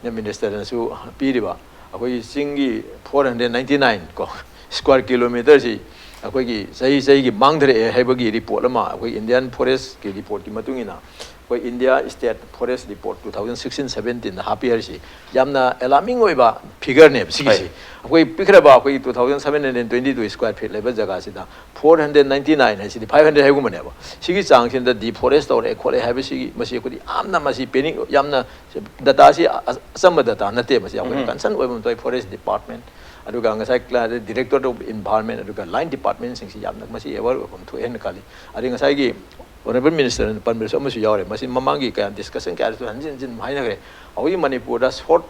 ꯃꯤꯅꯤꯁꯇꯔꯅꯁꯨ ꯄꯤꯔꯤꯕ ꯑꯩꯈꯣꯏꯒꯤ ꯆꯤꯡꯒꯤ ꯐꯣꯔ ꯍꯟꯗ꯭ꯔꯦꯠ ꯅꯥꯏꯟꯇꯤ ꯅꯥꯏꯟ ꯀꯣ ꯁ꯭ꯀ꯭ꯋꯥꯔ ꯀꯤꯂꯣꯃꯤꯇꯔꯁꯤ ꯑꯩꯈꯣꯏꯒꯤ ꯆꯍꯤ ꯆꯍꯤꯒꯤ ꯃꯥꯡꯊꯔꯛꯑꯦ ꯍꯥꯏꯕꯒꯤ ꯔꯤꯄꯣꯔꯠ ꯑꯃ ꯑꯩꯈꯣꯏ ꯏꯟꯗꯤꯌꯥꯟ ꯐꯣꯔꯦꯁꯀꯤ ꯔꯤꯄꯣꯔꯠꯀꯤ ꯃꯇꯨꯡ ꯏꯟꯅ ꯑꯩꯈꯣꯏ India state forest report two thousand sixteen ꯁꯕꯦꯟꯇꯤꯟꯗ ꯍꯥꯞꯄꯤ ꯍꯥꯏꯔꯤꯁꯤ ꯌꯥꯝꯅ ꯑꯦꯂꯥꯔꯃꯤꯡ ꯑꯣꯏꯕ ꯐꯤꯒꯔꯅꯦꯕ ꯁꯤꯒꯤꯁꯤ꯫ ꯑꯩꯈꯣꯏ ꯄꯤꯛꯈ꯭ꯔꯕ ꯑꯩꯈꯣꯏꯒꯤ two thousand seven hundred twenty two square feet ꯂꯩꯕ ꯖꯒꯥꯁꯤꯗ four hundred ninety nine ꯍꯥꯏꯁꯤꯗꯤ five hundred ꯍꯥꯏꯒꯨꯝꯕꯅꯦꯕ꯫ ꯁꯤꯒꯤ ꯆꯥꯡꯁꯤꯗ ꯗꯤꯐꯣꯔꯦꯁ ꯇꯧꯔꯦ ꯈꯣꯠꯂꯦ ꯍꯥꯏꯕꯁꯤꯒꯤ, ꯃꯁꯤ ꯑꯩꯈꯣꯏꯗꯤ ꯌꯥꯝꯅ, ꯃꯁꯤ ꯄꯦꯅꯤꯛ ꯌꯥꯝꯅ, ꯗꯇꯥꯁꯤ ꯑ-, ꯑꯆꯝꯕ ꯗꯇꯥ ꯅꯠꯇꯦ꯫ ꯃꯁꯤ ꯌꯥꯝ ꯀꯟꯅ ꯀꯟꯁꯔꯟ ꯑꯣꯏꯕ ꯑꯃ ꯊꯣꯛꯑꯦ꯫ ꯐꯣꯔꯦꯁ ꯗꯤꯄꯥꯔꯠꯃꯦꯟ, ꯑꯗꯨꯒ ꯉꯁꯥꯏ ꯀ꯭ꯂ-, ꯗꯤꯔꯦꯛꯇꯣꯔꯦꯠ ꯑꯣꯐ ꯏꯟꯚꯥꯏꯔꯣꯟꯃꯦꯟ, ꯑꯗꯨꯒ ꯂꯥꯏꯟ ꯗꯤꯄꯥꯔꯠꯃꯦꯟꯁꯤꯡꯁꯤ ꯌꯥꯝꯅ ꯃꯁꯤ ꯑꯦꯋꯦꯌꯔ ꯑꯣꯏꯕ ꯑꯃ ꯊꯣꯛꯑꯦ ꯍꯥꯏꯅ ꯈꯜꯂꯤ꯫ ꯑꯗꯩ ꯉꯁꯥꯏꯒꯤ ꯑꯣꯅꯔꯦꯕꯜ ꯃꯤꯅꯤꯁꯇꯔꯅ ꯄꯟꯕꯗꯁꯨ ꯑꯃꯁꯨ ꯌꯥꯎꯔꯦ꯫ ꯃꯁꯤ ꯃꯃꯥꯡꯒꯤ ꯀꯌꯥ ꯗꯤꯁꯀꯁꯟ ꯀꯌꯥꯗꯁꯨ ꯍꯟꯖꯤꯟ ꯍꯟꯖꯤꯟ ꯍꯥꯏꯅꯈ꯭ꯔꯦ꯫ ꯍꯧꯖꯤꯛ ꯃꯅꯤꯄꯨꯔꯗ ꯁꯣꯔꯠ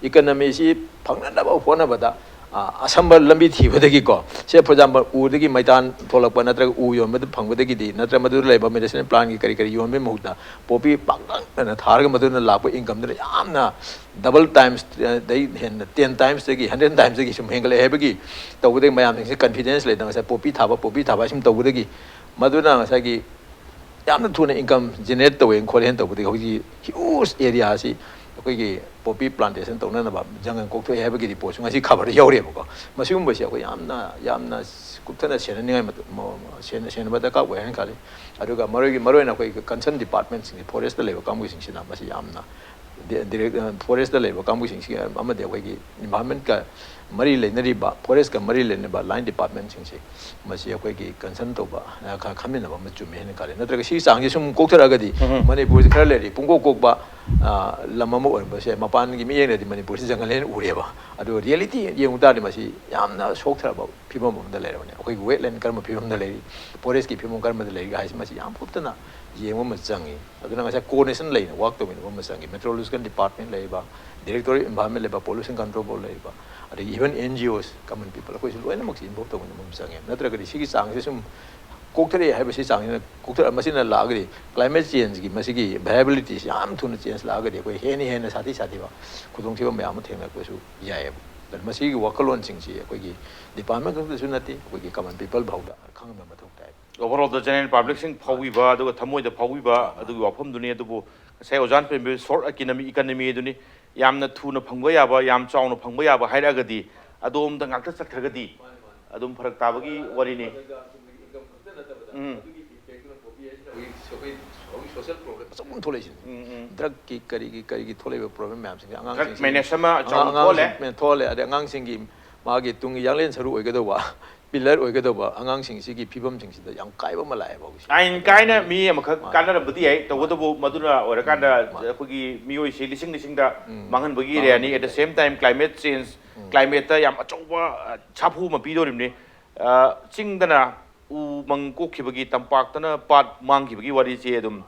ꯏꯀꯅꯃꯤꯁꯤ ꯐꯪꯅꯅꯕ ꯍꯣꯠꯅꯕꯗ, ꯑ, ꯑꯁꯝꯕ ꯂꯝꯕꯤ ꯊꯤꯕꯗꯒꯤꯀꯣ, ꯁꯦ, for example, ꯎꯗꯒꯤ ꯃꯩꯇꯥꯟ ꯊꯣꯛꯂꯛꯄ ꯅꯠꯇ꯭ꯔꯒ ꯎ ꯌꯣꯟꯕꯗ ꯐꯪꯕꯗꯒꯤꯗꯤ, ꯅꯠꯇ꯭ꯔꯒ ꯃꯗꯨꯗ ꯂꯩꯕ ꯃꯦꯗꯤꯁꯤꯅꯦꯜ ꯄ꯭ꯂꯥꯟꯒꯤ ꯀꯔꯤ ꯀꯔꯤ ꯌꯣꯟꯕꯒꯤ ꯃꯍꯨꯠꯇ ꯄꯣꯄꯤ ꯄꯥꯛꯇꯛꯅꯅ ꯊꯥꯔꯒ ꯃꯗꯨꯅ ꯂꯥꯛꯄ ꯏꯟꯀꯝꯗꯨꯅ ꯌꯥꯝꯅ ꯗꯕꯜ ꯇꯥꯏꯝꯁ, ꯑꯗꯩ ꯍꯦꯟꯅ ꯇꯦꯟ ꯇꯥꯏꯝꯁꯇꯒꯤ, ꯍꯟꯗ꯭ꯔꯦꯠ ꯇꯥꯏꯝꯁꯇꯒꯤ ꯁꯨꯝ ꯍꯦꯟꯒꯠꯂꯛꯑꯦ ꯍꯥꯏꯕꯒꯤ ꯇꯧꯕꯗꯒꯤ ꯃꯌꯥꯝꯁꯤꯡꯁꯦ ꯀꯟꯐꯤꯗꯦꯟꯁ ꯂꯩꯗꯅ ꯉꯁꯥꯏ ꯄꯣꯄꯤ ꯊꯥꯕ, ꯄꯣꯄꯤ ꯊꯥꯕ ꯁꯨꯝ ꯇꯧꯕꯗꯒꯤ ꯃꯗꯨꯅ ꯉꯁꯥꯏꯒꯤ ꯌꯥꯝꯅ ꯊꯨꯅ ꯏꯟꯀꯝ ꯖꯦꯅꯦꯔꯦꯠ ꯇꯧꯋꯦꯅ ꯈꯣꯠꯂꯦꯅ ꯇꯧꯕꯗꯒꯤ ꯍꯧꯖꯤꯛ ꯍ꯭ꯌꯨꯖ ꯑꯦꯔꯤꯌꯥꯁꯤ ꯑꯩꯈꯣꯏꯒꯤ ꯄꯣꯄꯤ ꯄ꯭ꯂꯥꯟꯇꯦꯁꯟ ꯇꯧꯅꯅꯕ ꯖꯪꯒꯜ ꯀꯣꯛꯊꯣꯛꯑꯦ ꯍꯥꯏꯕꯒꯤ ꯔꯤꯄꯣꯔꯠꯁꯨ ꯉꯁꯤ ꯈꯕꯔꯗ ꯌꯧꯔꯛꯑꯦꯕꯀꯣ꯫ ꯃꯁꯤꯒꯨꯝꯕꯁꯤ ꯑꯩꯈꯣꯏ ꯌꯥꯝꯅ, ꯌꯥꯝꯅ ꯀꯨꯞꯊꯅ ꯁꯦꯟꯅꯅꯤꯡꯉꯥꯏ ꯃꯇꯝ, ꯃ-, ꯃ-, ꯁꯦꯟꯅ-, ꯁꯦꯟꯅꯕ ꯗꯔꯀꯥꯔ ꯑꯣꯏ ꯍꯥꯏꯅ ꯈꯜꯂꯤ꯫ ꯑꯗꯨꯒ ꯃꯔꯨꯑꯣꯏꯒꯤ, ꯃꯔꯨꯑꯣꯏꯅ ꯑꯩꯈꯣꯏꯒꯤ ꯀꯟꯁꯔꯟ ꯗꯤꯄꯥꯔꯠꯃꯦꯟꯁꯤꯡꯁꯤ, ꯐꯣꯔꯦꯁꯇ ꯂꯩꯕ ꯀꯥꯡꯕꯨꯁꯤꯡꯁꯤꯅ ꯃꯁꯤ ꯌꯥꯝꯅ ꯗꯤ-, ꯗꯤꯔꯦꯛ-, ꯑ, ꯐꯣꯔꯦꯁꯇ ꯂꯩꯕ ꯀꯥꯡꯕꯨꯁꯤꯡꯁꯤ ꯑꯃꯗꯤ ꯑꯩꯈꯣꯏꯒꯤ ꯏꯟꯚꯥꯏꯔꯣꯟꯃꯦꯟꯀ ꯃꯔꯤ ꯂꯩꯅꯔꯤꯕ, ꯐꯣꯔꯦꯁꯀ ꯃꯔꯤ ꯂꯩꯅꯕ ꯂꯥꯏꯟ ꯗꯤꯄꯥꯔꯠꯃꯦꯟꯁꯤꯡꯁꯤ ꯃꯁꯤ ꯑꯩꯈꯣꯏꯒꯤ ꯀꯟꯁꯔꯟ ꯇꯧꯕ, ꯑ, ꯈ-, ꯈꯟꯃꯤꯟꯅꯕ ꯑꯃ ꯆꯨꯝꯃꯦ ꯍꯥꯏꯅ ꯈꯜꯂꯤ꯫ ꯅꯠꯇ꯭ꯔꯒ ꯁꯤꯒꯤ ꯆꯥꯡꯁꯤ ꯁꯨꯝ ꯀꯣꯛꯊꯔꯛꯑꯒꯗꯤ ꯎꯝ꯫ ꯃꯅꯤꯄꯨꯔꯁꯤ ꯈꯔ ꯂꯩꯔꯗꯤ ꯄꯨꯡꯀꯣꯛ ꯀꯣꯛꯄ, ꯑ, ꯂꯝ ꯑꯃ ꯑꯣꯏꯔꯝꯕꯁꯦ꯫ ꯃꯄꯥꯟꯒꯤ ꯃꯤꯠꯌꯦꯡꯗꯗꯤ ꯃꯅꯤꯄꯨꯔꯁꯤ ꯖꯪꯒꯜ ꯍꯦꯟꯅ ꯎꯔꯦꯕ꯫ ꯑꯗꯨꯒ ꯔꯤꯌꯦꯂꯤꯇꯤ ꯌꯦꯡꯕ ꯇꯥꯔꯗꯤ ꯃꯁꯤ ꯌꯥꯝꯅ ꯁꯣꯛꯊꯔꯕ ꯐꯤꯕꯝ ꯑꯃꯗ ꯂꯩꯔꯕꯅꯦ꯫ ꯑꯩꯈꯣꯏꯒꯤ ꯋꯦꯠꯂꯦꯟ ꯀꯔꯝꯕ ꯐꯤꯕꯝꯗ ꯂꯩꯔꯤ, ꯐꯣꯔꯦꯁꯀꯤ ꯐꯤꯕꯝ ꯀꯔꯝꯕꯗ ꯂꯩꯔꯤ ꯍꯥꯏꯁꯤ ꯃꯁꯤ ꯌꯥꯝ ꯀꯨꯞꯇꯅ ꯌꯦꯡꯕ ꯑꯃ ꯆꯪꯉꯤ꯫ ꯑꯗꯨꯅ ꯉꯁꯥꯏ ꯀꯣꯑꯣꯔꯗꯤꯅꯦꯁꯟ ꯂꯩꯅ ꯋꯥꯔꯛ ꯇꯧꯃꯤꯟꯅꯕ ꯑꯃ ꯆꯪꯉꯤ꯫ ꯃꯦꯇ꯭ꯔꯣꯂꯣꯖꯤꯀꯦꯜ ꯗꯤꯄꯥꯔꯠꯃꯦꯟ ꯂꯩꯔꯤꯕ, ꯗꯤꯔꯦꯛꯇꯣꯔꯦꯠ ꯏꯟꯚꯥꯏꯔꯣꯟꯃꯦꯟ ꯂꯩꯕ, ꯄꯣꯂꯨꯁꯟ ꯀꯟꯇ꯭ꯔꯣꯜ ꯕꯣꯔꯗ ꯂꯩꯔꯤꯕ, ꯑꯗꯒꯤ ꯏꯚꯟ ꯑꯦꯟ ꯖꯤ ꯑꯣꯁ, ꯀꯃꯟ ꯄꯤꯄꯜ, ꯑꯩꯈꯣꯏꯁꯨ ꯂꯣꯏꯅꯃꯛꯁꯤ ꯏꯟꯚꯣꯜꯕ ꯇꯧꯃꯤꯟꯅꯕ ꯑꯃ ꯆꯪꯉꯦ꯫ ꯅꯠꯇ꯭ꯔꯒꯗꯤ ꯁꯤꯒꯤ ꯆꯥꯡꯁꯦ ꯁꯨꯝ ꯀꯣꯛꯊꯔꯛꯑꯦ ꯍꯥꯏꯕꯁꯤ ꯆꯥꯡꯁꯤꯅ ꯀꯣꯛꯊꯔꯛ-, ꯃꯁꯤꯅ ꯂꯥꯛꯑꯒꯗꯤ ꯀ꯭ꯂꯥꯏꯃꯦꯠ ꯆꯦꯟꯖꯀꯤ ꯃꯁꯤꯒꯤ ꯚꯥꯏꯑꯦꯕꯤꯂꯤꯇꯤꯁꯤ ꯌꯥꯝ ꯊꯨꯅ ꯆꯦꯟꯖ ꯂꯥꯛꯑꯒꯗꯤ ꯑꯩꯈꯣꯏ ꯍꯦꯟꯅ ꯍꯦꯟꯅ ꯁꯥꯊꯤ ꯁꯥꯊꯤꯕ ꯈꯨꯗꯣꯡꯊꯤꯕ ꯃꯌꯥꯝ ꯑꯃ ꯊꯦꯡꯅꯔꯛꯄꯁꯨ ꯌꯥꯏꯑꯕ꯫ ꯑꯗꯨꯅ ꯃꯁꯤꯒꯤ ꯋꯥꯈꯜꯂꯣꯟꯁꯤꯡꯁꯤ ꯑꯩꯈꯣꯏꯒꯤ ꯗꯤꯄꯥꯔꯠꯃꯦꯟ ꯈꯛꯇꯁꯨ ꯅꯠꯇꯦ, ꯑꯩꯈꯣꯏꯒꯤ ꯀꯃꯟ ꯄꯤꯄꯜ ꯐꯥꯎꯗ ꯈꯪꯍꯟꯕ ꯃꯊꯧ ꯇꯥꯏ꯫ ꯑꯣꯚꯔꯑꯣꯜꯗ ꯖꯦꯅꯔꯦꯜ ꯄꯕ꯭ꯂꯤꯛꯁꯤꯡ ꯐꯥꯎꯕꯤꯕ ꯑꯗꯨꯒ ꯊꯃꯣꯏꯗ ꯐꯥꯎꯕꯤꯕ ꯑꯗꯨꯒꯤ ꯋꯥꯐꯝꯗꯨꯅꯤ꯫ ꯑꯗꯨꯕꯨ ꯉꯁꯥꯏ ꯑꯣꯖꯥꯅ ꯄꯟꯕꯤꯕ ꯁꯣꯔꯠ ꯏꯀꯅꯃꯤ, ꯏꯀꯅꯃꯤ ꯑꯗꯨꯅꯤ꯫ ꯌꯥꯝꯅ ꯊꯨꯅ ꯐꯪꯕ ꯌꯥꯕ, ꯌꯥꯝ ꯆꯥꯎꯅ ꯐꯪꯕ ꯌꯥꯕ ꯍꯥꯏꯔꯛꯑꯒꯗꯤ ꯑꯗꯣꯝꯗ ꯉꯥꯛꯇ ꯆꯠꯈ꯭ꯔꯒꯗꯤ ꯑꯗꯨꯝ ꯐꯔꯛ ꯇꯥꯕꯒꯤ ꯋꯥꯔꯤꯅꯤ꯫ ꯎꯝ꯫ ꯍꯧꯖꯤꯛ ꯁꯣꯁꯦꯜ ꯄ꯭ꯔꯣꯕ꯭ꯂꯦꯝ ꯑꯆꯧꯕ ꯑꯃ ꯊꯣꯛꯂꯛꯏꯁꯤꯅꯤ꯫ ꯎꯝ, ꯎꯝ. ꯗ꯭ꯔꯛꯀꯤ ꯀꯔꯤꯒꯤ ꯀꯔꯤꯒꯤ ꯊꯣꯛꯂꯛꯏꯕ ꯄ꯭ꯔꯣꯕ꯭ꯂꯦꯝ ꯃꯌꯥꯝꯁꯤꯡꯁꯦ ꯗ꯭ꯔꯛ ꯑꯉꯥꯡꯁꯤꯡꯁꯤ ꯃꯦꯅꯦꯖ ꯑꯃ ꯆꯥꯎꯅ ꯑꯉꯥꯡ- ꯊꯣꯛꯍꯜꯂꯦ꯫ ꯑꯉꯥꯡꯁꯤꯡ ꯊꯣꯛꯍꯜꯂꯦ꯫ ꯑꯗꯩ ꯑꯉꯥꯡꯁꯤꯡꯒꯤ ꯃꯥꯒꯤ ꯇꯨꯡꯒꯤ ꯌꯥꯡꯂꯦꯟ ꯁꯔꯨ ꯑꯣꯏꯒꯗꯧꯕ, ꯄꯤꯂꯔ ꯑꯣꯏꯒꯗꯧꯕ ꯑꯉꯥꯡꯁꯤꯡꯁꯤꯒꯤ ꯐꯤꯕꯝꯁꯤꯡꯁꯤꯗ ꯌꯥꯝ ꯀꯥꯏꯕ ꯑꯃ ꯂꯥꯛꯑꯦꯕ ꯍꯧꯖꯤꯛꯁꯦ꯫ ꯑꯥꯏꯟ ꯀꯥꯏꯅ ꯃꯤ ꯑꯃꯈꯛ ꯃꯥꯅꯤ꯫ ꯀꯥꯟꯅꯔꯝꯕꯗꯤ ꯌꯥꯏ, ꯇꯧꯕꯇꯕꯨ ꯃꯗꯨꯅ ꯑꯣꯏꯔꯀꯥꯟꯗ ꯃꯥꯅꯤ꯫ ꯑꯩꯈꯣꯏꯒꯤ ꯃꯤꯑꯣꯏꯁꯤ ꯂꯤꯁꯤꯡ ꯂꯤꯁꯤꯡꯗ ꯎꯝ꯫ ꯃꯥꯡꯍꯟꯕꯒꯤ ꯃꯥꯡꯍꯟꯕꯒꯤ ꯑꯦꯔꯤꯌꯥꯅꯤ꯫ At the same time, climate change, ꯎꯝ꯫ ꯀ꯭ꯂꯥꯏꯃꯦꯠꯇ ꯌꯥꯝ ꯑꯆꯧꯕ ꯑ, ꯁꯥꯐꯨ ꯑꯃ ꯄꯤꯗꯧꯔꯤꯕꯅꯤ꯫ ꯑ, ꯆꯤꯡꯗꯅ ꯎ ꯃꯪ ꯀꯣꯛꯈꯤꯕꯒꯤ, ꯇꯝꯄꯥꯛꯇꯅ ꯄꯥꯠ ꯃꯥꯡꯈꯤꯕꯒꯤ ꯋꯥꯔꯤꯁꯦ ꯑꯗꯨꯝ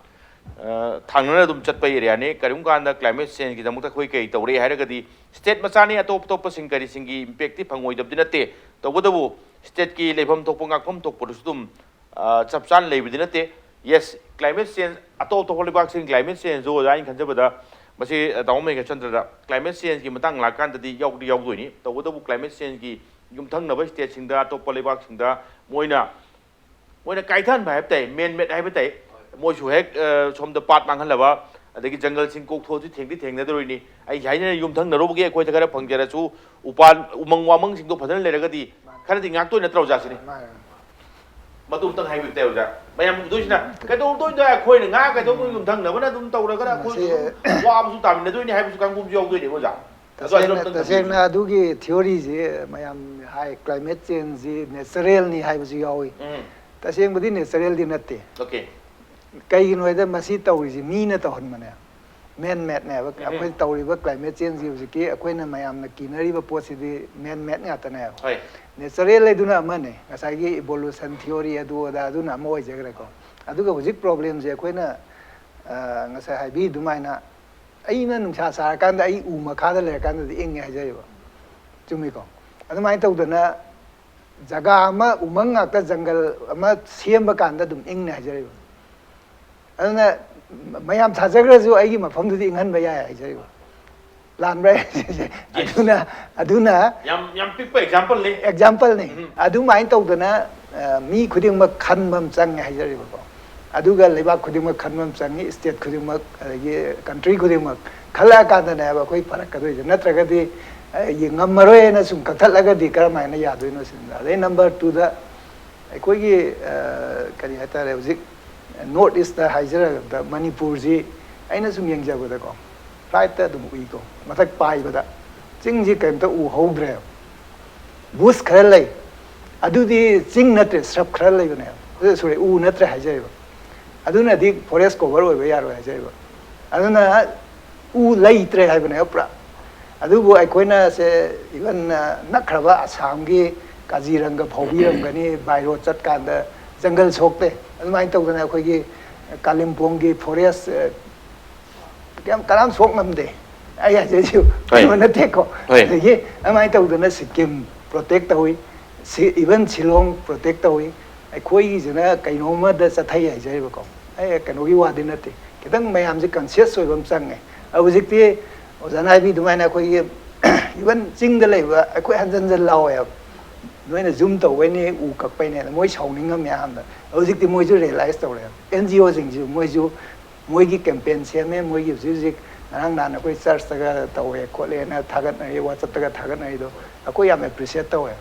ꯑ, ꯊꯥꯡꯅꯅ ꯑꯗꯨꯝ ꯆꯠꯄ ꯑꯦꯔꯤꯌꯥꯅꯤ꯫ ꯀꯔꯤꯒꯨꯝꯕ ꯀꯥꯟꯗ ꯀ꯭ꯂꯥꯏꯃꯦꯠ ꯆꯦꯟꯖꯀꯤꯗꯃꯛꯇ ꯑꯩꯈꯣꯏ ꯀꯔꯤ ꯇꯧꯔꯦ ꯍꯥꯏꯔꯒꯗꯤ, ꯁ꯭ꯇꯦꯠ ꯃꯆꯥꯅꯤ, ꯑꯇꯣꯞ ꯑꯇꯣꯞꯄꯁꯤꯡ ꯀꯔꯤꯁꯤꯡꯒꯤ ꯏꯝꯄꯦꯛꯇꯤ ꯐꯪꯉꯣꯏꯗꯕꯗꯤ ꯅꯠꯇꯦ꯫ ꯇꯧꯕꯇꯕꯨ ꯁ꯭ꯇꯦꯠꯀꯤ ꯂꯩꯐꯝ ꯊꯣꯛꯄ, ꯉꯥꯛꯐꯝ ꯊꯣꯛꯄꯗꯨꯁꯨ ꯑꯗꯨꯝ ꯑ, ꯆꯞ ꯆꯥꯅ ꯂꯩꯕꯗꯤ ꯅꯠꯇꯦ꯫ Yes, climate change, ꯑꯇꯣꯞ ꯑꯇꯣꯞꯄ ꯂꯩꯕꯥꯛꯁꯤꯡ climate changeꯗꯣ ꯑꯣꯖꯥ, ꯑꯩꯅ ꯈꯟꯖꯕꯗ ꯃꯁꯤ, ꯑ, ꯇꯥꯃꯣ ꯃꯦꯘꯆꯟꯗ꯭ꯔꯗ climate changeꯀꯤ ꯃꯇꯥꯡ ꯂꯥꯛꯀꯥꯟꯗꯗꯤ ꯌꯥꯎꯗꯤ ꯌꯥꯎꯗꯣꯏꯅꯤ꯫ ꯇꯧꯕꯇꯕꯨ climate changeꯀꯤ ꯌꯨꯝꯊꯪꯅꯕ ꯁ꯭ꯇꯦꯠꯁꯤꯡꯗ, ꯑꯇꯣꯞꯄ ꯂꯩꯕꯥꯛꯁꯤꯡꯗ ꯃꯣꯏꯅ, ꯃꯣꯏꯅ ꯀꯥꯏꯊꯍꯟꯕ ꯍꯥꯏꯕ ꯇꯥꯏ, man made ꯍꯥꯏꯕ ꯇꯥꯏ꯫ ꯃꯣꯏꯁꯨ ꯍꯦꯛ, ꯑ, ꯁꯣꯝꯗ ꯄꯥꯠ ꯃꯥꯡꯍꯜꯂꯕ, ꯑꯗꯒꯤ ꯖꯪꯒꯜꯁꯤꯡ ꯀꯣꯛꯊꯣꯛꯑꯁꯨ ꯊꯦꯡꯗꯤ ꯊꯦꯡꯅꯗꯣꯔꯤꯅꯤ꯫ ꯑꯩ ꯍꯥꯏꯁꯤꯅ ꯌꯨꯝꯊꯪꯅꯔꯨꯕꯒꯤ ꯑꯩꯈꯣꯏꯗ ꯈꯔ ꯐꯪꯖꯔꯁꯨ, ꯎꯄꯥꯜ, ꯎꯃꯪ ꯋꯥꯃꯪꯁꯤꯡꯗꯣ ꯐꯖꯅ ꯂꯩꯔꯒꯗꯤ ꯈꯔꯗꯤ ꯉꯥꯛꯇꯣꯏ ꯅꯠꯇ꯭ꯔꯣ, ꯑꯣꯖꯥ, ꯁꯤꯅꯤ? ꯃꯥꯅꯦ꯫ ꯃꯗꯨ ꯑꯝꯇꯪ ꯍꯥꯏꯕꯤꯕ ꯇꯥꯏ, ꯑꯣꯖꯥ꯫ ꯃꯌꯥꯝ ꯎꯗꯣꯏꯁꯤꯅ ꯀꯩꯗꯧꯗꯣꯏꯗꯣ, ꯑꯩꯈꯣꯏꯅ ꯉꯥ ꯀꯩꯗꯧꯕ ꯌꯨꯝꯊꯪꯅꯕꯅ ꯑꯗꯨꯝ ꯇꯧꯔꯒꯅ ꯑꯩꯈꯣꯏꯁꯨ ꯃꯁꯤ- ꯑꯗꯨꯝ ꯋꯥꯕꯁꯨ ꯇꯥꯃꯤꯟꯅꯗꯣꯏꯅꯤ ꯍꯥꯏꯕꯁꯨ ꯀꯥꯡꯕꯨꯁꯨ ꯌꯥꯎꯗꯣꯏꯅꯦꯕ, ꯑꯣꯖꯥ꯫ ꯑꯗꯣ ꯑꯗꯨ ꯇꯁꯦꯡꯅ ꯑꯝꯇꯪ ꯇꯁꯦꯡꯅ ꯊꯝꯕꯤꯌꯨ꯫ ꯑꯗꯨꯒꯤ ꯊꯤꯑꯣꯔꯤꯁꯤ ꯃꯌꯥꯝ ꯍꯥꯏ, climate changeꯁꯤ naturalꯅꯤ ꯍꯥꯏꯕꯁꯨ ꯌꯥꯎꯏ꯫ ꯎꯝ, ꯇꯁꯦꯡꯕꯗꯤ naturalꯗꯤ ꯅꯠꯇꯦ꯫ okay, ꯀꯩꯒꯤꯅꯣ ꯍꯥꯏꯗ ꯃꯁꯤ ꯇꯧꯔꯤꯁꯤ ꯃꯤꯅ ꯇꯧꯍꯟꯕꯅꯦ, man madeꯅꯦꯕ꯫ ꯎꯝ꯫ ꯑꯩꯈꯣꯏ ꯇꯧꯔꯤꯕ climate changeꯁꯤ ꯍꯧꯖꯤꯛꯀꯤ ꯑꯩꯈꯣꯏꯅ ꯃꯌꯥꯝꯅ ꯀꯤꯅꯔꯤꯕ ꯄꯣꯠꯁꯤꯗꯤ man made ꯉꯥꯛꯇꯅꯦꯕ꯫ ꯍꯣꯏ꯫ Natural ꯍꯥꯏꯗꯨꯅ ꯑꯃꯅꯦ, ꯉꯁꯥꯏꯒꯤ evolution theory ꯑꯗꯨ ꯑꯗꯥ ꯑꯗꯨꯅ ꯑꯃ ꯑꯣꯏꯖꯈ꯭ꯔꯦꯀꯣ꯫ ꯑꯗꯨꯒ ꯍꯧꯖꯤꯛ problemꯁꯦ ꯑꯩꯈꯣꯏꯅ, ꯑ, ꯉꯁꯥꯏ ꯍꯥꯏꯕꯤ ꯑꯗꯨꯃꯥꯏꯅ ꯑꯩꯅ ꯅꯨꯡꯁꯥ ꯁꯥꯔꯀꯥꯟꯗ ꯑꯩ ꯎ ꯃꯈꯥꯗ ꯂꯩꯔꯀꯥꯟꯗꯗꯤ ꯏꯪꯉꯦ ꯍꯥꯏꯖꯔꯤꯕ, ꯆꯨꯝꯃꯤꯀꯣ? ꯑꯗꯨꯃꯥꯏꯅ ꯇꯧꯗꯅ ꯖꯒꯥ ꯑꯃ ꯎꯃꯪ ꯉꯥꯛꯇ ꯖꯪꯒꯜ ꯑꯃ ꯁꯦꯝꯕ ꯀꯥꯟꯗ ꯑꯗꯨꯝ ꯏꯪꯅꯦ ꯍꯥꯏꯖꯔꯤꯕ꯫ ꯑꯗꯨꯅ ꯃꯌꯥꯝ ꯊꯥꯖꯈ꯭ꯔꯁꯨ ꯑꯩꯒꯤ ꯃꯐꯝꯗꯨꯗꯤ ꯏꯪꯍꯟꯕ ꯌꯥꯏ ꯍꯥꯏꯖꯔꯤꯕ꯫ ꯂꯥꯟꯕ꯭ꯔꯥ? ꯑꯗꯨꯅ ꯑꯗꯨꯅ ꯌꯥꯝ, ꯌꯥꯝ ꯄꯤꯛꯄ exampleꯅꯤ꯫ Exampleꯅꯤ꯫ ꯎꯝ꯫ ꯑꯗꯨꯃꯥꯏꯅ ꯇꯧꯗꯅ, ꯑ, ꯃꯤ ꯈꯨꯗꯤꯡꯃꯛ ꯈꯟꯕ ꯑꯃ ꯆꯪꯉꯦ ꯍꯥꯏꯖꯔꯤꯕꯀꯣ꯫ ꯑꯗꯨꯒ ꯂꯩꯕꯥꯛ ꯈꯨꯗꯤꯡꯃꯛ ꯈꯟꯕ ꯑꯃ ꯆꯪꯉꯤ, state ꯈꯨꯗꯤꯡꯃꯛ, ꯑꯗꯒꯤ country ꯈꯨꯗꯤꯡꯃꯛ ꯈꯜꯂꯛꯑꯀꯥꯟꯗꯅꯦꯕ ꯑꯩꯈꯣꯏ ꯐꯔꯛꯀꯗꯣꯏꯁꯦ꯫ ꯅꯠꯇ꯭ꯔꯒꯗꯤ, ꯑ, ꯌꯦ-, ꯉꯝꯃꯔꯣꯏꯅ ꯁꯨꯝ ꯀꯛꯊꯠꯂꯒꯗꯤ ꯀꯔꯝ ꯍꯥꯏꯅ ꯌꯥꯗꯣꯏꯅꯣ ꯁꯤꯅꯤꯗ꯫ ꯑꯗꯩ number twoꯗ ꯑꯩꯈꯣꯏꯒꯤ, ꯑ, ꯀꯔꯤ ꯍꯥꯏꯇꯥꯔꯦ, ꯍꯧꯖꯤꯛ ꯅꯣꯔꯠ ꯏꯁꯇ ꯍꯥꯏꯖꯔꯕꯗ ꯃꯅꯤꯄꯨꯔꯁꯤ ꯑꯩꯅ ꯁꯨꯝ ꯌꯦꯡꯖꯕꯗꯀꯣ, ꯐ꯭ꯂꯥꯏꯠꯇ ꯑꯗꯨꯝ ꯎꯏꯀꯣ, ꯃꯊꯛ ꯄꯥꯏꯕꯗ ꯆꯤꯡꯁꯤ ꯀꯔꯤꯝꯇ ꯎ ꯍꯧꯗ꯭ꯔꯦꯕ꯫ ꯕꯨꯁ ꯈꯔ ꯂꯩ, ꯑꯗꯨꯗꯤ ꯆꯤꯡ ꯅꯠꯇ꯭ꯔꯦ, ꯁ꯭ꯔꯕ ꯈꯔ ꯂꯩꯕꯅꯦꯕ, ꯁꯣꯔꯤ, ꯎ ꯅꯠꯇ꯭ꯔꯦ ꯍꯥꯏꯖꯔꯤꯕ꯫ ꯑꯗꯨꯅꯗꯤ ꯐꯣꯔꯦꯁ ꯀꯣꯚꯔ ꯑꯣꯏꯕ ꯌꯥꯔꯣꯏ ꯍꯥꯏꯖꯔꯤꯕ꯫ ꯑꯗꯨꯅ ꯎ ꯂꯩꯇ꯭ꯔꯦ ꯍꯥꯏꯕꯅꯦꯕ ꯄꯨꯔꯥ꯫ ꯑꯗꯨꯕꯨ ꯑꯩꯈꯣꯏꯅ ꯁꯦ ꯏꯚꯟ ꯅꯛꯈ꯭ꯔꯕ ꯑꯁꯥꯝꯒꯤ ꯀꯥꯖꯤꯔꯪꯒ ꯐꯥꯎꯕꯤꯔꯝꯒꯅꯤ, ꯕꯥꯏ ꯔꯣꯗ ꯆꯠꯀꯥꯟꯗ ꯖꯪꯒꯜ ꯁꯣꯛꯇꯦ꯫ ꯑꯗꯨꯃꯥꯏꯅ ꯇꯧꯗꯅ ꯑꯩꯈꯣꯏꯒꯤ ꯀꯥꯂꯤꯝꯄꯣꯡꯒꯤ ꯐꯣꯔꯦꯁ ꯌꯥꯝ ꯀꯅꯥꯝ ꯁꯣꯛ ꯉꯝꯗꯦ꯫ ꯑꯩ ꯍꯥꯏꯖꯔꯤꯁꯤ ꯀꯩꯅꯣ ꯅꯠꯇꯦꯀꯣ꯫ ꯑꯗꯒꯤ ꯑꯗꯨꯃꯥꯏꯅ ꯇꯧꯗꯅ ꯁꯤꯛꯀꯤꯝ ꯄ꯭ꯔꯣꯇꯦꯛ ꯇꯧꯏ, ꯏꯚꯟ ꯁꯤꯂꯣꯡ ꯄ꯭ꯔꯣꯇꯦꯛ ꯇꯧꯏ꯫ ꯑꯩꯈꯣꯏꯒꯤꯁꯤꯅ ꯀꯩꯅꯣꯝꯃꯗ ꯆꯠꯊꯩ ꯍꯥꯏꯖꯔꯤꯕꯀꯣ꯫ ꯑꯩ ꯀꯩꯅꯣꯒꯤ ꯋꯥꯗꯤ ꯅꯠꯇꯦ, ꯈꯤꯇꯪ ꯃꯌꯥꯝꯁꯦ ꯀꯟꯁꯤꯌꯁ ꯑꯣꯏꯕ ꯑꯃ ꯆꯪꯉꯦ꯫ ꯑꯗꯣ ꯍꯧꯖꯤꯛꯇꯤ ꯑꯣꯖꯥꯅ ꯍꯥꯏꯕꯤ ꯑꯗꯨꯃꯥꯏꯅ ꯑꯩꯈꯣꯏꯒꯤ ꯏꯚꯟ ꯆꯤꯡꯗ ꯂꯩꯕ ꯑꯩꯈꯣꯏ ꯍꯟꯖꯟ ꯍꯟꯖꯟ ꯂꯥꯎꯋꯦꯕ, ꯅꯣꯏꯅ ꯖꯨꯝ ꯇꯧꯕꯩꯅꯦ, ꯎ ꯀꯛꯄꯩꯅꯦꯅ꯫ ꯃꯣꯏ ꯁꯥꯎꯅꯤꯡꯉꯝꯃꯦ ꯑꯍꯥꯟꯕꯗ꯫ ꯍꯧꯖꯤꯛꯇꯤ ꯃꯣꯏꯁꯨ ꯔꯤꯌꯦꯂꯥꯏꯁ ꯇꯧꯔꯦ꯫ ꯑꯦꯟ ꯖꯤ ꯑꯣꯁꯤꯡꯁꯨ ꯃꯣꯏꯁꯨ ꯃꯣꯏꯒꯤ ꯀꯦꯝꯄꯦꯟ ꯁꯦꯝꯃꯦ꯫ ꯃꯣꯏꯒꯤ ꯍꯧꯖꯤꯛ ꯍꯧꯖꯤꯛ ꯉꯔꯥꯡ ꯅꯍꯥꯟ ꯑꯩꯈꯣꯏ ꯆꯔꯆꯇꯒ ꯇꯧꯋꯦ ꯈꯣꯠꯂꯦꯅ ꯊꯥꯒꯠꯅꯔꯤ, ꯋꯥꯆꯞꯇꯒ ꯊꯥꯒꯠꯅꯔꯤꯗꯣ ꯑꯩꯈꯣꯏ ꯌꯥꯝ ꯑꯦꯄ꯭ꯔꯤꯁꯤꯌꯦꯠ ꯇꯧꯋꯦ꯫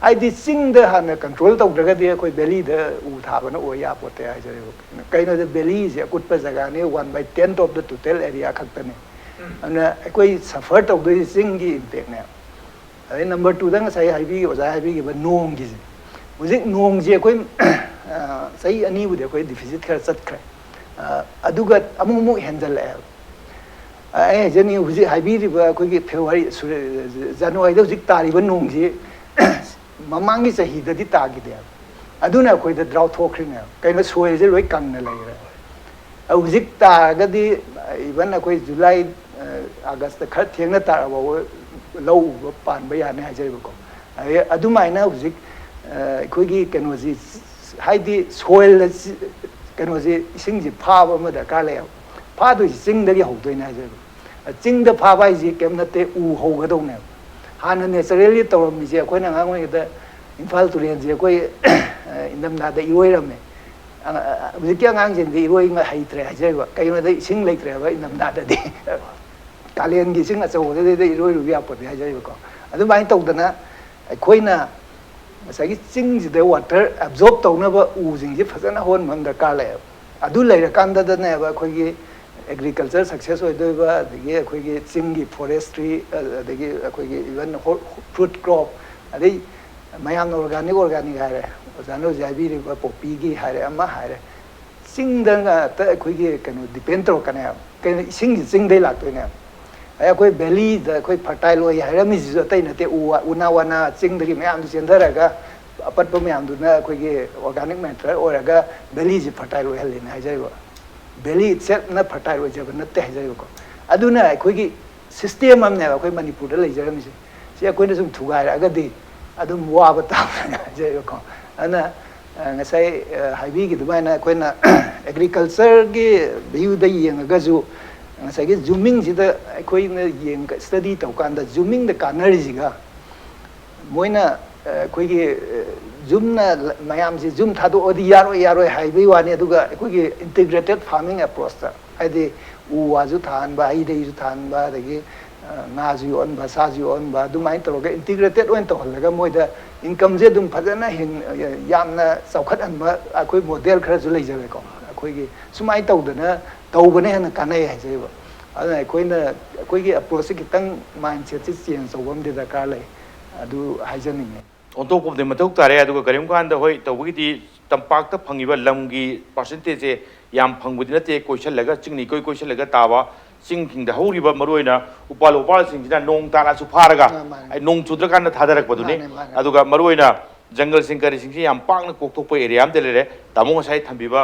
ꯍꯥꯏꯗꯤ ꯆꯤꯡꯗ ꯍꯥꯟꯅ ꯀꯟꯇ꯭ꯔꯣꯜ ꯇꯧꯗ꯭ꯔꯒꯗꯤ ꯑꯩꯈꯣꯏ ꯚꯦꯂꯤꯗ ꯎ ꯊꯥꯕꯅ ꯑꯣꯏ ꯌꯥꯄꯣꯠꯇꯦ ꯍꯥꯏꯖꯔꯤꯕ꯫ ꯀꯩꯅꯣꯗ ꯚꯦꯂꯤꯁꯦ ꯑꯀꯨꯠꯄ ꯖꯒꯥꯅꯤ, one by ten of the total area ꯈꯛꯇꯅꯤ꯫ ꯑꯗꯨꯅ ꯑꯩꯈꯣꯏ ꯁꯐꯔ ꯇꯧꯗꯣꯏꯁꯦ ꯆꯤꯡꯒꯤ ꯏꯝꯄꯦꯛꯅꯦ꯫ ꯑꯗꯩ ꯅꯝꯕꯔ ꯇꯨꯗ ꯉꯁꯥꯏ ꯍꯥꯏꯕꯤꯈꯤꯕ, ꯑꯣꯖꯥ ꯍꯥꯏꯕꯤꯈꯤꯕ ꯅꯣꯡꯒꯤꯁꯦ꯫ ꯍꯧꯖꯤꯛ ꯅꯣꯡꯁꯦ ꯑꯩꯈꯣꯏ ꯆꯍꯤ ꯑꯅꯤꯕꯨꯗꯤ ꯑꯩꯈꯣꯏ ꯗꯤꯐꯤꯁꯤꯠ ꯈꯔ ꯆꯠꯈ꯭ꯔꯦ꯫ ꯑꯗꯨꯒ ꯑꯃꯨꯛ ꯑꯃꯨꯛ ꯍꯦꯟꯖꯜꯂꯛꯑꯦꯕ꯫ ꯑꯩ ꯍꯥꯏꯖꯅꯤꯡꯉꯤ, ꯍꯧꯖꯤꯛ ꯍꯥꯏꯕꯤꯔꯤꯕ ꯑꯩꯈꯣꯏꯒꯤ ꯐꯦꯕ꯭ꯔꯨꯋꯥꯔꯤ, ꯖꯅꯋꯥꯔꯤꯗ ꯍꯧꯖꯤꯛ ꯇꯥꯔꯤꯕ ꯅꯣꯡꯁꯤ ꯃꯃꯥꯡꯒꯤ ꯆꯍꯤꯗꯗꯤ ꯇꯥꯈꯤꯗꯦꯕ꯫ ꯑꯗꯨꯅ ꯑꯩꯈꯣꯏꯗ ꯗ꯭ꯔꯥꯎꯠ ꯊꯣꯛꯈ꯭ꯔꯤꯅꯦꯕ꯫ ꯀꯩꯅꯣ, ꯁꯣꯏꯜꯁꯦ ꯂꯣꯏ ꯀꯪꯅ ꯂꯩꯔꯦ꯫ ꯍꯧꯖꯤꯛ ꯇꯥꯔꯒꯗꯤ ꯏꯚꯟ ꯑꯩꯈꯣꯏ ꯖꯨꯂꯥꯏ, ꯑꯥꯒꯁꯇ ꯈꯔ ꯊꯦꯡꯅ ꯇꯥꯔꯛꯑꯕ ꯂꯧ ꯎꯕ ꯄꯥꯟꯕ ꯌꯥꯅꯤ ꯍꯥꯏꯖꯔꯤꯕꯀꯣ꯫ ꯑꯗꯩ ꯑꯗꯨꯃꯥꯏꯅ ꯍꯧꯖꯤꯛ ꯑꯩꯈꯣꯏꯒꯤ ꯀꯩꯅꯣꯁꯤ, ꯍꯥꯏꯗꯤ ꯁꯣꯏꯜ ꯀꯩꯅꯣꯁꯤ, ꯏꯁꯤꯡꯁꯤ ꯐꯥꯕ ꯑꯃ ꯗꯔꯀꯥꯔ ꯂꯩꯌꯦꯕ꯫ ꯐꯥꯗꯣꯏꯁꯤ ꯆꯤꯡꯗꯒꯤ ꯍꯧꯗꯣꯏꯅꯦ ꯍꯥꯏꯖꯔꯤꯕ꯫ ꯆꯤꯡꯗ ꯐꯥꯕ ꯍꯥꯏꯁꯤ ꯀꯩꯝ ꯅꯠꯇꯦ, ꯎ ꯍꯧꯒꯗꯧꯅꯦꯕ꯫ ꯍꯥꯟꯅ ꯅꯦꯆꯔꯦꯜꯂꯤ ꯇꯧꯔꯝꯃꯤꯁꯦ, ꯑꯩꯈꯣꯏꯅ ꯑꯉꯥꯡ ꯑꯣꯏꯔꯤꯉꯩꯗ ꯏꯝꯐꯥꯜ ꯇꯨꯔꯦꯜꯁꯦ ꯑꯩꯈꯣꯏ ꯏꯪꯊꯝꯊꯥꯗ ꯏꯔꯣꯏꯔꯝꯃꯦ꯫ ꯍꯧꯖꯤꯛꯀꯤ ꯑꯉꯥꯡꯁꯤꯡꯗꯤ ꯏꯔꯣꯏ ꯍꯩꯇ꯭ꯔꯦ ꯍꯥꯏꯖꯔꯤꯕ꯫ ꯀꯩꯒꯤꯅꯣꯗ ꯏꯁꯤꯡ ꯂꯩꯇ꯭ꯔꯦꯕ ꯏꯪꯊꯝꯊꯥꯗꯗꯤ꯫ ꯀꯥꯂꯦꯟꯒꯤ ꯏꯁꯤꯡ ꯑꯆꯧꯕꯗꯨꯗꯩꯗ ꯏꯔꯣꯏꯔꯨ ꯌꯥꯄꯣꯠꯇꯦ ꯍꯥꯏꯖꯔꯤꯕꯀꯣ꯫ ꯑꯗꯨꯃꯥꯏꯅ ꯇꯧꯗꯅ ꯑꯩꯈꯣꯏꯅ ꯉꯁꯥꯏꯒꯤ ꯆꯤꯡꯁꯤꯗ ꯋꯥꯇꯔ ꯑꯦꯕꯖꯣꯔꯕ ꯇꯧꯅꯕ ꯎꯁꯤꯡꯁꯤ ꯐꯖꯅ ꯍꯧꯍꯟꯕ ꯑꯃ ꯗꯔꯀꯥꯔ ꯂꯩꯌꯦꯕ꯫ ꯑꯗꯨ ꯂꯩꯔꯀꯥꯟꯗꯗꯅꯦꯕ ꯑꯩꯈꯣꯏꯒꯤ ꯑꯦꯒ꯭ꯔꯤꯀꯜꯆꯔ ꯁꯛꯁꯦꯁ ꯑꯣꯏꯗꯣꯏꯕ, ꯑꯗꯒꯤ ꯑꯩꯈꯣꯏꯒꯤ ꯆꯤꯡꯒꯤ ꯐꯣꯔꯦꯁꯇ꯭ꯔꯤ, ꯑꯗꯒꯤ ꯑꯩꯈꯣꯏꯒꯤ ꯏꯚꯟ ꯐ꯭ꯔꯨꯠ ꯀ꯭ꯔꯣꯞ, ꯑꯗꯩ ꯃꯌꯥꯝꯅ ꯑꯣꯔꯒꯥꯅꯤꯛ ꯑꯣꯔꯒꯥꯅꯤꯛ ꯍꯥꯏꯔꯦ, ꯑꯣꯖꯥꯅ ꯍꯧꯖꯤꯛ ꯍꯥꯏꯕꯤꯔꯤꯕ ꯄꯣꯄꯤꯒꯤ ꯍꯥꯏꯔꯦ, ꯑꯃ ꯍꯥꯏꯔꯦ, ꯆꯤꯡꯗ ꯉꯥꯛꯇ ꯑꯩꯈꯣꯏꯒꯤ ꯀꯩꯅꯣ ꯗꯤꯄꯦꯟ ꯇꯧꯔꯛꯀꯅꯦꯕ꯫ ꯀꯩꯅꯣ, ꯏꯁꯤꯡꯁꯤ ꯆꯤꯡꯗꯩ ꯂꯥꯛꯇꯣꯏꯅꯦꯕ꯫ ꯑꯩ ꯑꯩꯈꯣꯏ ꯚꯦꯂꯤꯗ ꯑꯩꯈꯣꯏ ꯐꯔꯇꯥꯏꯜ ꯑꯣꯏ ꯍꯥꯏꯔꯝꯃꯤꯁꯤꯁꯨ ꯑꯇꯩ ꯅꯠꯇꯦ, ꯎ ꯋꯥ, ꯎꯅꯥ ꯋꯥꯅꯥ ꯆꯤꯡꯗꯒꯤ ꯃꯌꯥꯝꯗꯨ ꯆꯦꯟꯊꯔꯒ ꯑꯄꯠꯄ ꯃꯌꯥꯝꯗꯨꯅ ꯑꯩꯈꯣꯏꯒꯤ ꯑꯣꯔꯒꯥꯅꯤꯛ ꯃꯦꯇꯔ ꯑꯣꯏꯔꯒ ꯚꯦꯂꯤꯁꯤ ꯐꯔꯇꯥꯏꯜ ꯑꯣꯏꯍꯜꯂꯦꯅ ꯍꯥꯏꯖꯔꯤꯕ꯫ ꯚꯦꯂꯤ ꯏꯠꯁꯦꯜꯐꯅ ꯐꯔꯇꯥꯏꯜ ꯑꯣꯏꯖꯕ ꯅꯠꯇꯦ ꯍꯥꯏꯖꯔꯤꯕꯀꯣ꯫ ꯑꯗꯨꯅ ꯑꯩꯈꯣꯏꯒꯤ ꯁꯤꯁꯇꯦꯝ ꯑꯃꯅꯦꯕ ꯑꯩꯈꯣꯏ ꯃꯅꯤꯄꯨꯔꯗ ꯂꯩꯖꯔꯝꯃꯤꯁꯦ꯫ ꯁꯤ ꯑꯩꯈꯣꯏꯅ ꯁꯨꯝ ꯊꯨꯒꯥꯏꯔꯛꯑꯒꯗꯤ ꯑꯗꯨꯝ ꯋꯥꯕ ꯇꯥꯕꯅꯦ ꯍꯥꯏꯖꯔꯤꯕꯀꯣ꯫ ꯑꯗꯨꯅ ꯑ, ꯉꯁꯥꯏ ꯑ, ꯍꯥꯏꯕꯤꯈꯤ ꯑꯗꯨꯃꯥꯏꯅ ꯑꯩꯈꯣꯏꯅ ꯑꯦꯒ꯭ꯔꯤꯀꯜꯆꯔꯒꯤ ꯚ꯭ꯌꯨꯗ ꯌꯦꯡꯉꯒꯁꯨ ꯉꯁꯥꯏꯒꯤ ꯖꯨꯃꯤꯡꯁꯤꯗ ꯑꯩꯈꯣꯏꯅ ꯌꯦꯡ ꯁ꯭ꯇꯗꯤ ꯇꯧꯀꯥꯟꯗ ꯖꯨꯃꯤꯡꯗ ꯀꯥꯟꯅꯔꯤꯁꯤꯒ ꯃꯣꯏꯅ ꯑ, ꯑꯩꯈꯣꯏꯒꯤ ꯑ, ꯖꯨꯝꯅ ꯂ- ꯃꯌꯥꯝꯁꯤ ꯖꯨꯝ ꯊꯥꯗꯣꯛꯑꯗꯤ ꯌꯥꯔꯣꯏ ꯌꯥꯔꯣꯏ ꯍꯥꯏꯕꯒꯤ ꯋꯥꯅꯤ, ꯑꯗꯨꯒ ꯑꯩꯈꯣꯏꯒꯤ ꯏꯟꯇꯤꯒ꯭ꯔꯦꯇꯦꯠ ꯐꯥꯔꯃꯤꯡ ꯑꯦꯄ꯭ꯔꯣꯁꯇ, ꯍꯥꯏꯗꯤ ꯎ ꯋꯥꯁꯨ ꯊꯥꯍꯟꯕ, ꯍꯩ ꯂꯩꯁꯨ ꯊꯥꯍꯟꯕ, ꯑꯗꯒꯤ ꯑ, ꯉꯥꯁꯨ ꯌꯣꯛꯍꯟꯕ, ꯁꯥꯁꯨ ꯌꯣꯛꯍꯟꯕ, ꯑꯗꯨꯃꯥꯏꯅ ꯇꯧꯔꯒ ꯏꯟꯇꯤꯒ꯭ꯔꯦꯇꯦꯠ ꯑꯣꯏꯅ ꯇꯧꯍꯜꯂꯒ ꯃꯣꯏꯗ ꯏꯟꯀꯝꯁꯦ ꯑꯗꯨꯝ ꯐꯖꯅ ꯍꯦꯟ-, ꯌꯥꯝꯅ ꯆꯥꯎꯈꯠꯍꯟꯕ ꯑꯩꯈꯣꯏ ꯃꯣꯗꯦꯜ ꯈꯔꯁꯨ ꯂꯩꯖꯔꯦꯀꯣ꯫ ꯑꯩꯈꯣꯏꯒꯤ ꯁꯨꯃꯥꯏꯅ ꯇꯧꯗꯅ ꯇꯧꯕꯅ ꯍꯦꯟꯅ ꯀꯥꯟꯅꯩ ꯍꯥꯏꯖꯩꯕ꯫ ꯑꯗꯨꯅ ꯑꯩꯈꯣꯏꯅ ꯑꯩꯈꯣꯏꯒꯤ ꯑꯦꯄ꯭ꯔꯣꯁꯁꯦ ꯈꯤꯇꯪ ꯃꯥꯏꯟꯁꯦꯠꯁꯦ ꯆꯦꯟꯖ ꯇꯧꯕ ꯑꯃꯗꯤ ꯗꯔꯀꯥꯔ ꯂꯩ, ꯑꯗꯨ ꯍꯥꯏꯖꯅꯤꯡꯉꯦ꯫ ꯑꯣꯟꯊꯣꯛꯄꯕꯨꯗꯤ ꯃꯊꯧ ꯇꯥꯔꯦ꯫ ꯑꯗꯨꯒ ꯀꯔꯤꯒꯨꯝꯕ ꯀꯥꯟꯗ, ꯍꯣꯏ, ꯇꯧꯕꯒꯤꯗꯤ ꯇꯝꯄꯥꯛꯇ ꯐꯪꯉꯤꯕ ꯂꯝꯒꯤ ꯄꯥꯔꯁꯦꯟꯇꯦꯖꯁꯦ ꯌꯥꯝ ꯐꯪꯕꯗꯤ ꯅꯠꯇꯦ, ꯀꯣꯏꯁꯜꯂꯒ, ꯆꯤꯡꯅꯤ ꯀꯣꯏ ꯀꯣꯏꯁꯜꯂꯒ ꯇꯥꯕ, ꯆꯤꯡꯁꯤꯡꯗ ꯍꯧꯔꯤꯕ ꯃꯔꯨꯑꯣꯏꯅ ꯎꯄꯥꯜ ꯋꯥꯄꯥꯜꯁꯤꯡꯁꯤꯅ ꯅꯣꯡ ꯇꯥꯔꯛꯑꯁꯨ ꯐꯥꯔꯒ, ꯑꯥ, ꯃꯥꯅꯦ꯫ ꯑꯩ ꯅꯣꯡ ꯆꯨꯗ꯭ꯔꯀꯥꯟꯗ ꯊꯥꯗꯔꯛꯄꯗꯨꯅꯤ꯫ ꯃꯥꯅꯦ, ꯃꯥꯅꯦ꯫ ꯑꯗꯨꯒ ꯃꯔꯨꯑꯣꯏꯅ ꯖꯪꯒꯜꯁꯤꯡ ꯀꯔꯤꯁꯤꯡꯁꯤ ꯌꯥꯝ ꯄꯥꯛꯅ ꯀꯣꯛꯊꯣꯛꯄ ꯑꯦꯔꯤꯌꯥ ꯑꯃꯗ ꯂꯩꯔꯦ꯫ ꯇꯥꯃꯣ ꯉꯁꯥꯏ ꯊꯝꯕꯤꯕ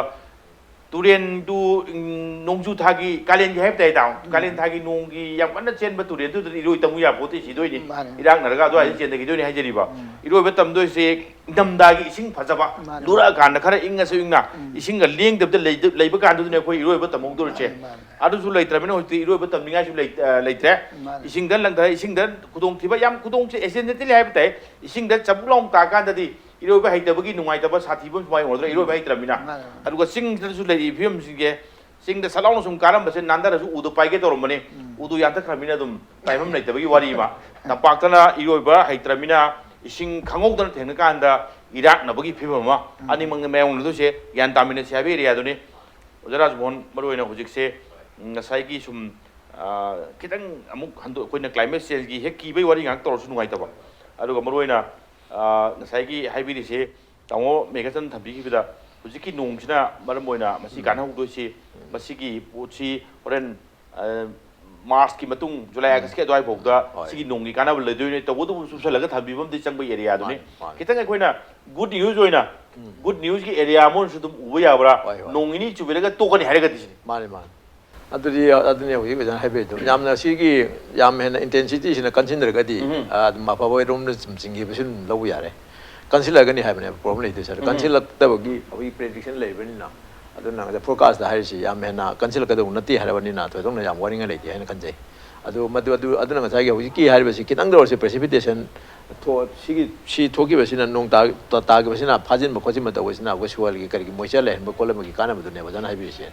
ꯇꯨꯔꯦꯟꯗꯨ, ꯎꯝ, ꯅꯣꯡꯖꯨ ꯊꯥꯒꯤ, ꯀꯥꯂꯦꯟꯒꯤ ꯍꯥꯏꯕ ꯇꯥꯏ, ꯇꯥꯃꯣ꯫ ꯎꯝ꯫ ꯀꯥꯂꯦꯟ ꯊꯥꯒꯤ ꯅꯣꯡꯒꯤ ꯌꯥꯝ ꯀꯟꯅ ꯆꯦꯟꯕ ꯇꯨꯔꯦꯟꯗꯨꯗ ꯏꯔꯣꯏ ꯇꯝꯃꯨ ꯌꯥꯄꯣꯠꯇꯦ, ꯁꯤꯗꯣꯏꯅꯤ꯫ ꯃꯥꯅꯦ꯫ ꯏꯔꯥꯛꯅꯔꯒ ꯑꯗꯨꯋꯥꯏꯗ ꯎꯝ꯫ ꯆꯦꯟꯊꯈꯤꯗꯣꯏꯅꯤ ꯍꯥꯏꯖꯔꯤꯕ꯫ ꯎꯝ꯫ ꯏꯔꯣꯏꯕ ꯇꯝꯗꯣꯏꯁꯦ ꯏꯪꯊꯝꯊꯥꯒꯤ ꯏꯁꯤꯡ ꯐꯖꯕ, ꯃꯥꯅꯦ꯫ ꯂꯨꯔꯛꯑꯀꯥꯟꯗ ꯈꯔ ꯏꯪꯉꯁꯨ ꯏꯪꯅ, ꯎꯝ꯫ ꯏꯁꯤꯡꯒ ꯂꯦꯡꯗꯕꯤꯗ ꯂꯩꯗ-, ꯂꯩꯕ ꯀꯥꯟꯗꯨꯗꯅꯦ ꯑꯩꯈꯣꯏ ꯏꯔꯣꯏꯕ ꯇꯝꯍꯧꯗꯣꯔꯤꯁꯦ꯫ ꯃꯥꯅꯦ, ꯃꯥꯅꯦ꯫ ꯑꯗꯨꯁꯨ ꯂꯩꯇ꯭ꯔꯕꯅꯤꯅ ꯍꯧꯖꯤꯛꯇꯤ ꯏꯔꯣꯏꯕ ꯇꯝꯅꯤꯡꯉꯥꯏꯁꯨ ꯂꯩ-, ꯑ, ꯂꯩꯇ꯭ꯔꯦ꯫ ꯃꯥꯅꯦ꯫ ꯏꯁꯤꯡꯗ ꯂꯪꯊꯔ, ꯏꯁꯤꯡꯗ ꯈꯨꯗꯣꯡꯊꯤꯕ ꯌꯥꯝ, ꯈꯨꯗꯣꯡꯁꯦ ꯑꯦꯛꯁꯤꯗꯦꯟꯇꯦꯜꯂꯤ ꯍꯥꯏꯕ ꯇꯥꯏ꯫ ꯏꯁꯤꯡꯗ ꯆꯕꯨꯛ ꯂꯥꯎꯅ ꯇꯥꯀꯥꯟꯗꯗꯤ ꯏꯔꯣꯏꯕ ꯍꯩꯇꯕꯒꯤ ꯅꯨꯡꯉꯥꯏꯇꯕ ꯁꯥꯊꯤꯕ ꯑꯃ ꯁꯨꯃꯥꯏꯅ ꯑꯣꯏꯔꯗ꯭ꯔꯥ, ꯏꯔꯣꯏꯕ ꯍꯩꯇ꯭ꯔꯕꯅꯤꯅ꯫ ꯃꯥꯅꯦ, ꯃꯥꯅꯦ꯫ ꯑꯗꯨꯒ ꯆꯤꯡꯗꯁꯨ ꯂꯩꯔꯤꯕ ꯐꯤꯕꯝꯁꯤꯡꯁꯦ, ꯆꯤꯡꯗ ꯁꯠ ꯂꯥꯎꯅ ꯁꯨꯝ ꯀꯥꯔꯝꯕꯁꯦ ꯅꯥꯟꯊꯔꯁꯨ ꯎꯗꯣ ꯄꯥꯏꯒꯦ ꯇꯧꯔꯝꯕꯅꯤ꯫ ꯎꯝ꯫ ꯎꯗꯣ ꯌꯥꯟꯊꯠꯈ꯭ꯔꯕꯅꯤꯅ ꯑꯗꯨꯝ ꯄꯥꯏꯐꯝ ꯂꯩꯇꯕꯒꯤ ꯋꯥꯔꯤ ꯑꯃ꯫ ꯇꯝꯄꯥꯛꯇꯅ ꯏꯔꯣꯏꯕ ꯍꯩꯇ꯭ꯔꯕꯅꯤꯅ ꯏꯁꯤꯡ ꯈꯪꯍꯧꯗꯅ ꯊꯦꯡꯅꯀꯥꯟꯗ ꯏꯔꯥꯛꯅꯕꯒꯤ ꯐꯤꯕꯝ ꯑꯃ꯫ ꯎꯝ꯫ ꯑꯅꯤꯃꯛꯅ ꯃꯌꯥꯝ ꯎꯅꯗꯣꯏꯁꯦ ꯒ꯭ꯌꯥꯟ ꯇꯥꯃꯤꯟꯅꯁꯤ ꯍꯥꯏꯕ ꯑꯦꯔꯤꯌꯥꯗꯨꯅꯤ꯫ ꯑꯣꯖꯥ ꯔꯥꯖꯃꯣꯍꯟ, ꯃꯔꯨꯑꯣꯏꯅ ꯍꯧꯖꯤꯛꯁꯦ, ꯎꯝ, ꯉꯁꯥꯏꯒꯤ ꯁꯨꯝ, ꯑ, ꯈꯤꯇꯪ ꯑꯃꯨꯛ ꯍꯟꯗꯣꯛ, ꯑꯩꯈꯣꯏꯅ climate changeꯒꯤ ꯍꯦꯛ ꯀꯤꯕꯩ ꯋꯥꯔꯤ ꯉꯥꯏꯍꯥꯛ ꯇꯧꯔꯁꯨ ꯅꯨꯡꯉꯥꯏꯇꯕ꯫ ꯑꯗꯨꯒ ꯃꯔꯨꯑꯣꯏꯅ, ꯑ, ꯉꯁꯥꯏꯒꯤ ꯍꯥꯏꯕꯤꯔꯤꯁꯦ, ꯇꯥꯃꯣ ꯃꯦꯘꯆꯟ ꯊꯝꯕꯤꯈꯤꯕꯗ, ꯍꯧꯖꯤꯛꯀꯤ ꯅꯣꯡꯁꯤꯅ ꯃꯔꯝ ꯑꯣꯏꯅ ꯃꯁꯤ ꯎꯝ꯫ ꯀꯥꯟꯅꯍꯧꯗꯣꯏꯁꯤ, ꯎꯝ꯫ ꯃꯁꯤꯒꯤ ꯄꯣꯠꯁꯤ ꯍꯣꯔꯦꯟ, ꯑ, Marchꯀꯤ ꯃꯇꯨꯡ, July, ꯎꯝ꯫ Augustꯀꯤ ꯑꯗꯨꯋꯥꯏꯐꯥꯎꯗ ꯍꯣꯏ꯫ ꯁꯤꯒꯤ ꯅꯣꯡꯒꯤ ꯀꯥꯟꯅꯕ ꯂꯩꯗꯣꯏꯅꯦ꯫ ꯇꯧꯕꯇꯕꯨ ꯆꯨꯞꯁꯜꯂꯒ ꯊꯝꯕꯤꯕ ꯑꯃꯗꯤ ꯆꯪꯕ areaꯗꯨꯅꯤ꯫ ꯃꯥꯅꯤ, ꯃꯥꯅꯤ꯫ ꯈꯤꯇꯪ ꯑꯩꯈꯣꯏꯅ good news ꯑꯣꯏꯅ, ꯎꯝ꯫ Good newsꯀꯤ area ꯑꯃ ꯑꯣꯏꯅꯁꯨ ꯑꯗꯨꯝ ꯎꯕ ꯌꯥꯕ꯭ꯔꯥ? ꯍꯣꯏ, ꯍꯣꯏ꯫ ꯅꯣꯡ ꯅꯤꯅꯤ ꯆꯨꯕꯤꯔꯒ ꯇꯣꯛꯀꯅꯤ ꯍꯥꯏꯔꯒꯗꯤ ꯁꯤꯅꯤ꯫ ꯃꯥꯅꯤ, ꯃꯥꯅꯤ꯫ ꯑꯗꯨꯗꯤ, ꯑꯗꯨꯅꯤ ꯍꯧꯖꯤꯛ ꯑꯣꯖꯥꯅ ꯍꯥꯏꯕꯤꯔꯤꯗꯣ꯫ ꯌꯥꯝꯅ ꯁꯤꯒꯤ, ꯌꯥꯝ ꯍꯦꯟꯅ intensityꯁꯤꯅ ꯀꯟꯁꯤꯟꯗ꯭ꯔꯒꯗꯤ, ꯎꯝ꯫ ꯑ, ꯑꯗꯨꯝ ꯑꯐꯕꯔꯣꯝꯗ ꯁꯨꯝ ꯆꯤꯡꯈꯤꯕꯁꯨ ꯑꯗꯨꯝ ꯂꯧꯕ ꯌꯥꯔꯦ꯫ ꯀꯟꯁꯤꯜꯂꯛꯀꯅꯤ ꯍꯥꯏꯕꯅꯦꯕ problem ꯂꯩꯇꯣꯏꯁꯦ꯫ ꯎꯝ꯫ ꯀꯟꯁꯤꯜꯂꯛꯇꯕꯒꯤ ꯑꯩꯈꯣꯏꯒꯤ prediction ꯂꯩꯕꯅꯤꯅ, ꯑꯗꯨꯅ ꯉꯁꯥꯏ forecastꯇ ꯍꯥꯏꯔꯤꯁꯤ ꯌꯥꯝ ꯍꯦꯟꯅ ꯀꯟꯁꯤꯜꯂꯛꯀꯗꯧꯕ ꯅꯠꯇꯦ ꯍꯥꯏꯔꯕꯅꯤꯅ ꯊꯣꯏꯗꯣꯛꯅ ꯌꯥꯝ ꯋꯥꯅꯤꯡꯉꯥꯏ ꯂꯩꯇꯦ ꯍꯥꯏꯅ ꯈꯟꯖꯩ꯫ ꯑꯗꯨ ꯃꯗꯨ, ꯑꯗꯨ, ꯑꯗꯨꯅ ꯉꯁꯥꯏꯒꯤ ꯍꯧꯖꯤꯛꯀꯤ ꯍꯥꯏꯔꯤꯕꯁꯤ ꯈꯤꯇꯪꯗ ꯑꯣꯏꯔꯁꯨ precipitation ꯊꯣꯛ-, ꯁꯤꯒꯤ, ꯁꯤ ꯊꯣꯛꯈꯤꯕꯁꯤꯅ, ꯅꯣꯡ ꯇꯥ-, ꯇꯥ-, ꯇꯥꯈꯤꯕꯁꯤꯅ ꯐꯥꯖꯤꯟꯕ ꯈꯣꯠꯆꯤꯟꯕ ꯇꯧꯕꯁꯤꯅ ꯑꯩꯈꯣꯏ soilꯒꯤ ꯀꯔꯤꯒꯤ moisture ꯂꯩꯍꯟꯕ ꯈꯣꯠꯍꯟꯕꯒꯤ ꯀꯥꯟꯅꯕꯗꯨꯅꯦꯕ ꯑꯣꯖꯥꯅ ꯍꯥꯏꯕꯤꯔꯤꯁꯦ꯫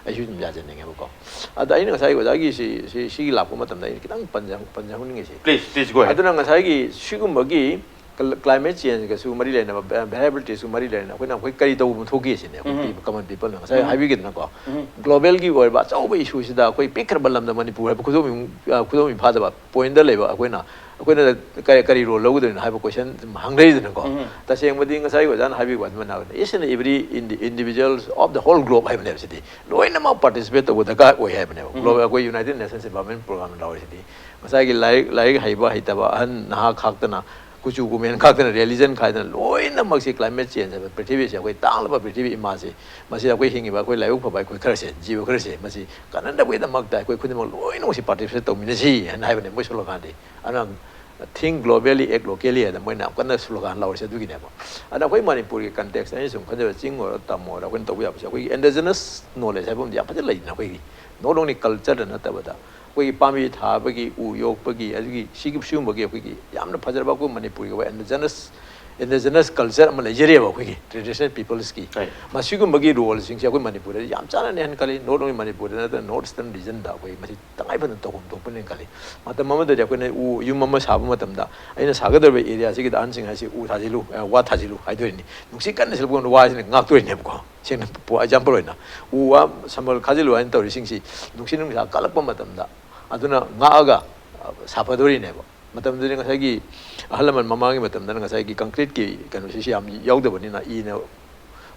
ꯑꯩꯁꯨ ꯑꯗꯨꯝ ꯌꯥꯖꯅꯤꯡꯉꯦꯕꯀꯣ꯫ ꯑꯗ ꯑꯩꯅ ꯉꯁꯥꯏ ꯑꯣꯖꯥꯒꯤ ꯁꯤ, ꯁꯤ, ꯁꯤꯒꯤ ꯂꯥꯛꯄ ꯃꯇꯝꯗ ꯑꯩꯅ ꯈꯤꯇꯪ ꯄꯟꯖ-, ꯄꯟꯖꯍꯧꯅꯤꯡꯉꯤꯁꯦ꯫ Please, please, go ahead. ꯑꯗꯨꯅ ꯉꯁꯥꯏꯒꯤ ꯁꯤꯒꯨꯝꯕꯒꯤ cl-, climate changeꯒꯁꯨ ꯃꯔꯤ ꯂꯩꯅꯕ, va-, variabilitiesꯒ ꯃꯔꯤ ꯂꯩꯅꯕ ꯑꯩꯈꯣꯏꯅ, ꯑꯩꯈꯣꯏ ꯀꯔꯤ ꯇꯧꯕ ꯊꯣꯛꯀꯦ ꯁꯤꯅꯦ꯫ ꯑꯩꯈꯣꯏ ꯎꯝ꯫ People, common peopleꯅ ꯉꯁꯥꯏ ꯎꯝ꯫ ꯍꯥꯏꯕꯤꯒꯗꯅꯀꯣ꯫ ꯎꯝ꯫ Globalꯒꯤ ꯑꯣꯏꯕ ꯑꯆꯧꯕ issueꯁꯤꯗ ꯑꯩꯈꯣꯏ ꯄꯤꯛꯈ꯭ꯔꯕ ꯂꯝꯗ ꯃꯅꯤꯄꯨꯔ ꯍꯥꯏꯕ ꯈꯨꯗꯣꯝꯕꯤ, ꯑ, ꯈꯨꯗꯣꯝꯕꯤ ꯐꯥꯗꯕ pointꯗ ꯂꯩꯕ ꯑꯩꯈꯣꯏꯅ, ꯑꯩꯈꯣꯏꯅ ꯀꯔꯤ, ꯀꯔꯤ role ꯂꯧꯒꯗꯣꯏꯅꯣ ꯍꯥꯏꯕ question ꯑꯗꯨꯝ ꯍꯪꯅꯔꯤꯗꯅꯀꯣ꯫ ꯎꯝ꯫ ꯇꯁꯦꯡꯕꯗꯤ ꯉꯁꯥꯏ ꯑꯣꯖꯥꯅ ꯍꯥꯏꯕꯤꯕ ꯑꯗꯨꯃꯥꯏꯅ each and every indi-, individuals of the whole globe ꯍꯥꯏꯕꯅꯦꯕ ꯁꯤꯗꯤ꯫ ꯂꯣꯏꯅꯃꯛ participate ꯇꯧꯕ ꯗꯔꯀꯥꯔ ꯑꯣꯏ ꯍꯥꯏꯕꯅꯦꯕ꯫ ꯎꯝ꯫ Global, ꯑꯩꯈꯣꯏ United Nations Environment Programme ꯂꯥꯎꯔꯤꯁꯤꯗꯤ꯫ ꯉꯁꯥꯏꯒꯤ ꯂꯥꯏꯔꯤꯛ, ꯂꯥꯏꯔꯤꯛ ꯍꯩꯕ ꯍꯩꯇꯕ, ꯑꯍꯟ ꯅꯍꯥ ꯈꯥꯛꯇꯅ, ꯀꯨꯆꯨ ꯀꯨꯃꯦꯟ ꯈꯥꯛꯇꯅ, religion ꯈꯥꯏꯗꯅ ꯂꯣꯏꯅꯃꯛꯁꯤ climate change ꯍꯥꯏꯕ ꯄ꯭ꯔꯤꯊꯤꯕꯤꯁꯤ, ꯑꯩꯈꯣꯏ ꯇꯥꯡꯂꯕ ꯄ꯭ꯔꯤꯊꯤꯕꯤ ꯏꯃꯥꯁꯤ, ꯃꯁꯤꯗ ꯑꯩꯈꯣꯏ ꯍꯤꯡꯉꯤꯕ ꯑꯩꯈꯣꯏ ꯂꯥꯏꯕꯛ ꯐꯕ ꯑꯩꯈꯣꯏ ꯈꯔꯁꯦ, ꯖꯤꯕ ꯈꯔꯁꯦ, ꯃꯁꯤ ꯀꯟꯅꯅꯕꯒꯤꯗꯃꯛꯇ ꯑꯩꯈꯣꯏ ꯈꯨꯗꯤꯡꯃꯛ ꯂꯣꯏꯅꯃꯛꯁꯤ participate ꯇꯧꯃꯤꯟꯅꯁꯤ ꯍꯥꯏꯅ ꯍꯥꯏꯕꯅꯦ ꯃꯣꯏ sloganꯗꯤ꯫ ꯑꯗꯨꯅ think globally, act locally ꯍꯥꯏꯅ ꯃꯣꯏꯅ ꯌꯥꯝ ꯀꯟꯅ slogan ꯂꯧꯔꯤꯁꯦ ꯑꯗꯨꯒꯤꯅꯦꯕ꯫ ꯑꯗ ꯑꯩꯈꯣꯏ ꯃꯅꯤꯄꯨꯔꯒꯤ context ꯑꯩꯅ ꯁꯨꯝ ꯈꯟꯖꯕ, ꯆꯤꯡ ꯑꯣꯏꯔꯣ, ꯇꯝ ꯑꯣꯏꯔꯣ, ꯑꯩꯈꯣꯏꯅ ꯇꯧꯕ ꯌꯥꯕꯁꯦ ꯑꯩꯈꯣꯏꯒꯤ indigenous knowledge ꯍꯥꯏꯕ ꯑꯃꯗꯤ ꯌꯥꯝ ꯐꯖꯅ ꯂꯩꯗꯅ ꯑꯩꯈꯣꯏꯒꯤ꯫ Not only cultureꯗ ꯅꯠꯇꯕꯗ ꯑꯩꯈꯣꯏꯒꯤ ꯄꯥꯝꯕꯤ ꯊꯥꯕꯒꯤ, ꯎ ꯌꯣꯛꯄꯒꯤ, ꯑꯗꯨꯒꯤ ꯁꯤꯒꯤ ꯁꯤꯒꯨꯝꯕꯒꯤ ꯑꯩꯈꯣꯏꯒꯤ ꯌꯥꯝꯅ ꯐꯖꯔꯕ ꯑꯩꯈꯣꯏ ꯃꯅꯤꯄꯨꯔꯒꯤ ꯑꯣꯏꯕ indigenous indigenous culture ꯑꯃ ꯂꯩꯖꯔꯤꯑꯕ ꯑꯩꯈꯣꯏꯒꯤ traditional peopleꯁꯀꯤ꯫ ꯍꯣꯏ꯫ ꯃꯁꯤꯒꯨꯝꯕꯒꯤ roleꯁꯤꯡꯁꯦ ꯑꯩꯈꯣꯏ ꯃꯅꯤꯄꯨꯔꯗ ꯌꯥꯝ ꯆꯥꯟꯅꯅꯤ ꯍꯥꯏꯅ ꯈꯜꯂꯤ꯫ Not only ꯃꯅꯤꯄꯨꯔꯗ ꯅꯠꯇꯅ North Eastern regionꯗ ꯑꯩꯈꯣꯏ ꯃꯁꯤ ꯇꯉꯥꯏ ꯐꯗꯅ ꯇꯧꯐꯝ ꯊꯣꯛꯄꯅꯦꯅ ꯈꯜꯂꯤ꯫ ꯃꯇꯝ ꯑꯃꯗꯗꯤ ꯑꯩꯈꯣꯏꯅ ꯎ ꯌꯨꯝ ꯑꯃ ꯁꯥꯕ ꯃꯇꯝꯗ ꯑꯩꯅ ꯁꯥꯒꯗꯧꯔꯤꯕ areaꯁꯤꯒꯤꯗ ꯑꯍꯟꯁꯤꯡ ꯍꯥꯏꯁꯤ ꯎ ꯊꯥꯖꯤꯜꯂꯨ, ꯑ, ꯋꯥ ꯊꯥꯖꯤꯜꯂꯨ ꯍꯥꯏꯗꯣꯏꯅꯤ꯫ ꯅꯨꯡꯁꯤꯠ ꯀꯟꯅ ꯁꯤꯜꯂꯛꯄ ꯃꯇꯝꯗ ꯋꯥꯁꯤꯅ ꯉꯥꯛꯇꯣꯏꯅꯦꯕꯀꯣ꯫ ꯁꯦꯡꯅ example ꯑꯣꯏꯅ ꯎ ꯋꯥ ꯁꯝꯕꯜ ꯈꯥꯖꯤꯜꯂꯨ ꯍꯥꯏꯅ ꯇꯧꯔꯤꯁꯤꯡꯁꯤ ꯅꯨꯡꯁꯤꯠ ꯅꯨꯡꯁꯥ ꯀꯜꯂꯛꯄ ꯃꯇꯝꯗ ꯑꯗꯨꯅ ꯉꯥꯛꯑꯒ, ꯑ, ꯁꯥꯐꯗꯣꯔꯤꯅꯦꯕ꯫ ꯃꯇꯝꯗꯨꯗꯤ ꯉꯁꯥꯏꯒꯤ ꯑꯍꯜ ꯂꯃꯟ ꯃꯃꯥꯡꯒꯤ ꯃꯇꯝꯗꯅ ꯉꯁꯥꯏꯒꯤ concreteꯀꯤ ꯀꯩꯅꯣꯁꯤꯁꯨ ꯌꯥꯝ ꯌꯥꯎꯗꯕꯅꯤꯅ ꯏꯅ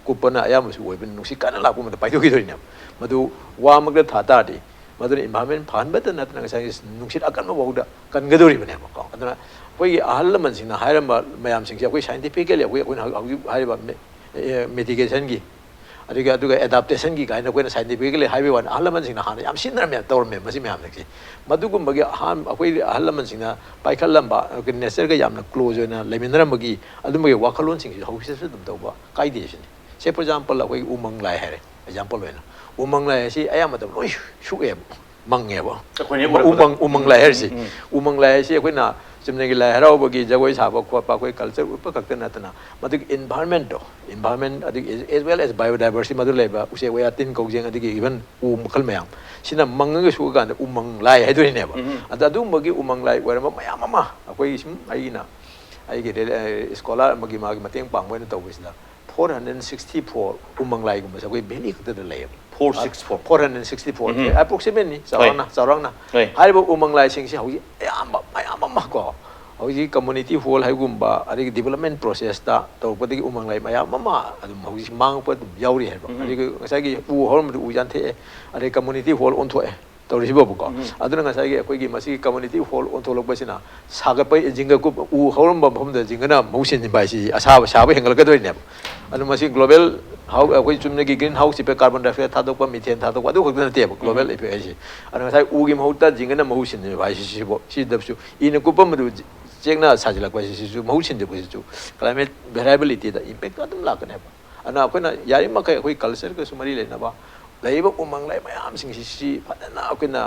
ꯀꯨꯞꯄꯅ ꯑꯌꯥꯝꯕꯁꯨ ꯑꯣꯏꯕꯅꯤꯅ ꯅꯨꯡꯁꯤꯠ ꯀꯟꯅ ꯂꯥꯛꯄ ꯃꯇꯝꯗ ꯄꯥꯏꯊꯣꯛꯈꯤꯗꯣꯏꯅꯦꯕ꯫ ꯃꯗꯨ ꯋꯥꯃꯛꯇ ꯊꯥ ꯇꯥꯔꯗꯤ ꯃꯗꯨꯅ environment ꯐꯍꯟꯕꯇ ꯅꯠꯇꯅ ꯉꯁꯥꯏꯒꯤ ꯅꯨꯡꯁꯤꯠ ꯑꯀꯟꯕ ꯐꯥꯎꯗ ꯀꯟꯒꯗꯧꯔꯤꯕꯅꯦꯕꯀꯣ꯫ ꯑꯗꯨꯅ ꯑꯩꯈꯣꯏꯒꯤ ꯑꯍꯜ ꯂꯃꯟꯁꯤꯡꯅ ꯍꯥꯏꯔꯝꯕ ꯃꯌꯥꯝꯁꯤꯡꯁꯦ ꯑꯩꯈꯣꯏ scientifically ꯑꯩꯈꯣꯏ, ꯑꯩꯈꯣꯏꯅ ꯍꯧꯖꯤꯛ ꯍꯧꯖꯤꯛ ꯍꯥꯏꯔꯤꯕ ꯃꯦ-, ꯑꯦ, mitigationꯒꯤ ꯑꯗꯨꯒ, ꯑꯗꯨꯒ adaptationꯒꯤ ꯀꯥꯏꯅ ꯑꯩꯈꯣꯏꯅ scientifically ꯍꯥꯏꯕꯒꯤ ꯋꯥꯅꯤ꯫ ꯑꯍꯜ ꯂꯃꯟꯁꯤꯡꯅ ꯍꯥꯟꯅ ꯌꯥꯝ ꯁꯤꯖꯤꯟꯅꯔꯝꯃꯦ, ꯇꯧꯔꯝꯃꯦ ꯃꯁꯤ ꯃꯌꯥꯝꯁꯦ꯫ ꯃꯗꯨꯒꯨꯝꯕꯒꯤ ꯑꯍꯥꯟ-, ꯑꯩꯈꯣꯏ ꯑꯍꯜ ꯂꯃꯟꯁꯤꯡꯅ ꯄꯥꯏꯈꯠꯂꯝꯕ, natureꯒ ꯌꯥꯝꯅ close ꯑꯣꯏꯅ ꯂꯩꯃꯤꯟꯅꯔꯝꯕꯒꯤ ꯑꯗꯨꯝꯕꯒꯤ ꯋꯥꯈꯜꯂꯣꯟꯁꯤꯡꯁꯤ ꯍꯧꯖꯤꯛꯁꯨ ꯑꯗꯨꯝ ꯇꯧꯕ ꯀꯥꯏꯗꯦ ꯁꯤꯅꯤ꯫ Say for example, ꯑꯩꯈꯣꯏꯒꯤ ꯎꯃꯪ ꯂꯥꯏ ꯍꯥꯏꯔꯦ, example ꯑꯣꯏꯅ꯫ ꯎꯃꯪ ꯂꯥꯏ ꯑꯁꯤ ꯑꯌꯥꯝꯕ ꯃꯇꯝ ꯂꯣꯏ ꯁꯨꯛꯑꯦꯕ, ꯃꯪꯉꯦꯕ꯫ ꯑꯩꯈꯣꯏꯅ ꯍꯦꯛ ꯎꯃꯪ, ꯎꯔꯛꯄꯗ꯫ ꯎꯃꯪ, ꯎꯃꯪ ꯂꯥꯏ ꯍꯥꯏꯔꯤꯁꯤ, ꯎꯝ, ꯎꯝ꯫ ꯎꯃꯪ ꯂꯥꯏ ꯍꯥꯏꯁꯤ ꯑꯩꯈꯣꯏꯅ ꯆꯨꯝꯅꯒꯤ ꯂꯥꯏ ꯍꯔꯥꯎꯕꯒꯤ ꯖꯒꯣꯏ ꯁꯥꯕ ꯈꯣꯠꯄ, ꯑꯩꯈꯣꯏ culture ꯎꯠꯄ ꯈꯛꯇ ꯅꯠꯇꯅ ꯃꯗꯨꯒꯤ environmentꯇꯣ, environment ꯑꯗꯒꯤ as, as well as biodiversity, ꯃꯗꯨ ꯂꯩꯕ ꯎꯆꯦꯛ ꯋꯥꯌꯥ, ꯇꯤꯟ ꯀꯧꯖꯦꯡ, ꯑꯗꯒꯤ even ꯎ ꯃꯈꯜ ꯃꯌꯥꯝ ꯁꯤꯅ ꯃꯪꯉꯒ ꯁꯨꯛꯑꯀꯥꯟꯗ ꯎꯃꯪ ꯂꯥꯏ ꯍꯥꯏꯗꯣꯔꯤꯅꯦꯕ꯫ ꯎꯝ꯫ ꯑꯗ ꯑꯗꯨꯒꯨꯝꯕꯒꯤ ꯎꯃꯪ ꯂꯥꯏ ꯑꯣꯏꯔꯝꯕ ꯃꯌꯥꯝ ꯑꯃ ꯑꯩꯈꯣꯏꯒꯤ ꯁꯨꯝ ꯑꯩꯒꯤꯅ ꯑꯩꯒꯤ ꯔꯦ-, ꯑꯦ, scholar ꯑꯃꯒꯤ ꯃꯥꯒꯤ ꯃꯇꯦꯡ ꯄꯥꯡꯕ ꯑꯣꯏꯅ ꯇꯧꯕꯁꯤꯗ four hundred sixty four ꯎꯃꯪ ꯂꯥꯏꯒꯨꯝꯕꯁꯦ ꯑꯩꯈꯣꯏ valley ꯈꯛꯇꯗ ꯂꯩꯌꯦꯕ꯫ Four six four꯫ Four hundred sixty four꯫ ꯎꯝ꯫ Approximately, ꯆꯥꯎꯔꯥꯛꯅ, ꯆꯥꯎꯔꯥꯛꯅ꯫ ꯍꯣꯏ꯫ ꯍꯥꯏꯔꯤꯕ ꯎꯃꯪ ꯂꯥꯏꯁꯤꯡꯁꯦ ꯍꯧꯖꯤꯛ ꯑꯌꯥꯝꯕ ꯃꯌꯥꯝ ꯑꯃ ꯀꯣ, ꯍꯧꯖꯤꯛ community hall ꯍꯥꯏꯒꯨꯝꯕ, ꯑꯗꯒꯤ development processꯇ ꯇꯧꯔꯛꯄꯗꯒꯤ ꯎꯃꯪ ꯂꯥꯏ ꯃꯌꯥꯝ ꯑꯃ ꯑꯗꯨꯝ ꯍꯧꯖꯤꯛ ꯃꯥꯡꯉꯛꯄ ꯑꯗꯨꯝ ꯌꯥꯎꯔꯤ ꯍꯥꯏꯕ꯫ ꯎꯝ꯫ ꯑꯗꯒꯤ ꯉꯁꯥꯏꯒꯤ ꯎ ꯍꯧꯔꯝꯕꯗꯨ ꯎ ꯌꯥꯟꯊꯦꯛꯑꯦ, ꯑꯗꯩ community hall ꯑꯣꯟꯊꯣꯛꯑꯦ ꯇꯧꯔꯤꯁꯤꯕꯣꯕꯀꯣ꯫ ꯎꯝ꯫ ꯑꯗꯨꯅ ꯉꯁꯥꯏꯒꯤ ꯑꯩꯈꯣꯏꯒꯤ ꯃꯁꯤꯒꯤ community hall ꯑꯣꯟꯊꯣꯛꯂꯛꯄꯁꯤꯅ ꯁꯥꯒꯠꯄ ꯖꯤꯡꯒ ꯀꯨꯞ-, ꯎ ꯍꯧꯔꯝꯕ ꯃꯐꯝꯗ ꯖꯤꯡꯒꯅ ꯃꯍꯨꯠ ꯁꯤꯟꯕ ꯍꯥꯏꯁꯤ ꯑꯁꯥꯕ, ꯁꯥꯕ ꯍꯦꯟꯒꯠꯂꯛꯀꯗꯣꯏꯅꯦꯕ꯫ ꯑꯗꯨ ꯃꯁꯤ global ꯍꯥꯎ-, ꯑꯩꯈꯣꯏ ꯆꯨꯝꯅꯒꯤ green house effect, carbon dioxide ꯊꯥꯗꯣꯛꯄ, methane ꯊꯥꯗꯣꯛꯄ, ꯑꯗꯨ ꯈꯛꯇ ꯅꯠꯇꯦꯕ global ꯎꯝ꯫ effect ꯍꯥꯏꯁꯦ꯫ ꯑꯗꯨ ꯉꯁꯥꯏ ꯎꯒꯤ ꯃꯍꯨꯠꯇ ꯖꯤꯡꯒꯅ ꯃꯍꯨꯠ ꯁꯤꯟꯕ ꯍꯥꯏꯁꯤ ꯁꯤꯕꯨ, ꯁꯤꯗꯁꯨ ꯏꯅ ꯀꯨꯞꯄꯝꯕꯗꯨ ꯆꯦꯛꯅ ꯁꯥꯖꯤꯜꯂꯛꯄ ꯍꯥꯏꯁꯤ ꯁꯤꯁꯨ ꯃꯍꯨꯠ ꯁꯤꯟꯗꯕꯁꯤꯁꯨ climate variabilityꯗ impact ꯑꯗꯨꯝ ꯂꯥꯛꯀꯅꯦꯕ꯫ ꯑꯗꯨꯅ ꯑꯩꯈꯣꯏꯅ ꯌꯥꯔꯤꯕꯃꯈꯩ ꯑꯩꯈꯣꯏ cultureꯒꯁꯨ ꯃꯔꯤ ꯂꯩꯅꯕ ꯂꯩꯔꯤꯕ ꯎꯃꯪ ꯂꯥꯏ ꯃꯌꯥꯝꯁꯤꯡꯁꯤ ꯁꯤ ꯐꯖꯅ ꯑꯩꯈꯣꯏꯅ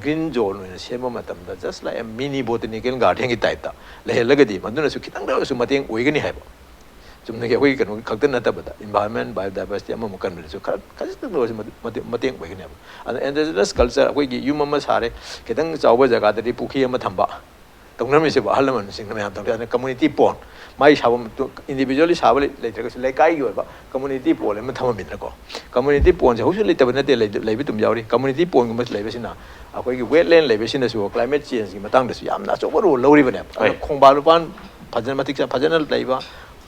green zone ꯑꯣꯏꯅ ꯁꯦꯝꯕ ꯃꯇꯝꯗ, just like a mini botanical garden ꯒꯤ type ꯇ ꯂꯩꯍꯜꯂꯒꯗꯤ, ꯃꯗꯨꯅꯁꯨ ꯈꯤꯇꯪꯗ ꯑꯣꯏꯔꯁꯨ ꯃꯇꯦꯡ ꯑꯣꯏꯒꯅꯤ ꯍꯥꯏꯕ꯫ ꯆꯨꯝꯅꯒꯤ ꯑꯩꯈꯣꯏꯒꯤ ꯀꯩꯅꯣꯒꯤ ꯈꯛꯇ ꯅꯠꯇꯕꯗ, environment, biodiversity ꯑꯃꯃꯨꯛ ꯀꯟꯕꯗꯁꯨ ꯈꯔ ꯈꯖꯤꯛꯇꯪꯗ ꯑꯣꯏꯔꯁꯨ ꯃꯇꯦꯡ, ꯃꯇꯦꯡ ꯑꯣꯏꯒꯅꯦꯕ꯫ ꯑꯗꯨꯅ indigenous culture, ꯑꯩꯈꯣꯏꯒꯤ ꯌꯨꯝ ꯑꯃ ꯁꯥꯔꯦ, ꯈꯤꯇꯪ ꯆꯥꯎꯕ ꯖꯒꯥꯗꯗꯤ ꯄꯨꯈ꯭ꯔꯤ ꯑꯃ ꯊꯝꯕ, ꯇꯧꯅꯔꯝꯃꯤꯁꯤꯕꯨ ꯑꯍꯜ ꯂꯃꯟꯁꯤꯡꯅ ꯃꯌꯥꯝ ꯇꯧꯅꯩ꯫ ꯑꯗꯨꯅ community pond, ꯃꯥꯏ ꯁꯥꯐꯝ, individually ꯁꯥꯕ ꯂꯩ-, ꯂꯩꯇ꯭ꯔꯒꯁꯨ ꯂꯩꯀꯥꯏꯒꯤ ꯑꯣꯏꯕ community pond ꯑꯃ ꯊꯝꯃꯝꯃꯤꯗꯅꯀꯣ꯫ Community pond ꯁꯦ ꯍꯧꯖꯤꯛ ꯂꯩꯇꯕ ꯅꯠꯇꯦ, ꯂꯩ-, ꯂꯩꯕ ꯑꯗꯨꯝ ꯌꯥꯎꯔꯤ꯫ Community pond ꯒꯨꯝꯕ ꯂꯩꯕꯁꯤꯅ ꯑꯩꯈꯣꯏꯒꯤ wetland ꯂꯩꯕꯁꯤꯅ ꯁꯨ climate change ꯒꯤ ꯃꯇꯥꯡꯗꯁꯨ ꯌꯥꯝꯅ ꯑꯆꯧꯕ role ꯂꯧꯔꯤꯕꯅꯦꯕ꯫ ꯑꯗꯨꯅ ꯍꯣꯏ꯫ ꯈꯣꯡꯕꯥꯟ ꯂꯨꯄꯥꯟ ꯐꯖꯅ, ꯃꯇꯤꯛ ꯆꯥ-, ꯐꯖꯅ ꯂꯩꯕ,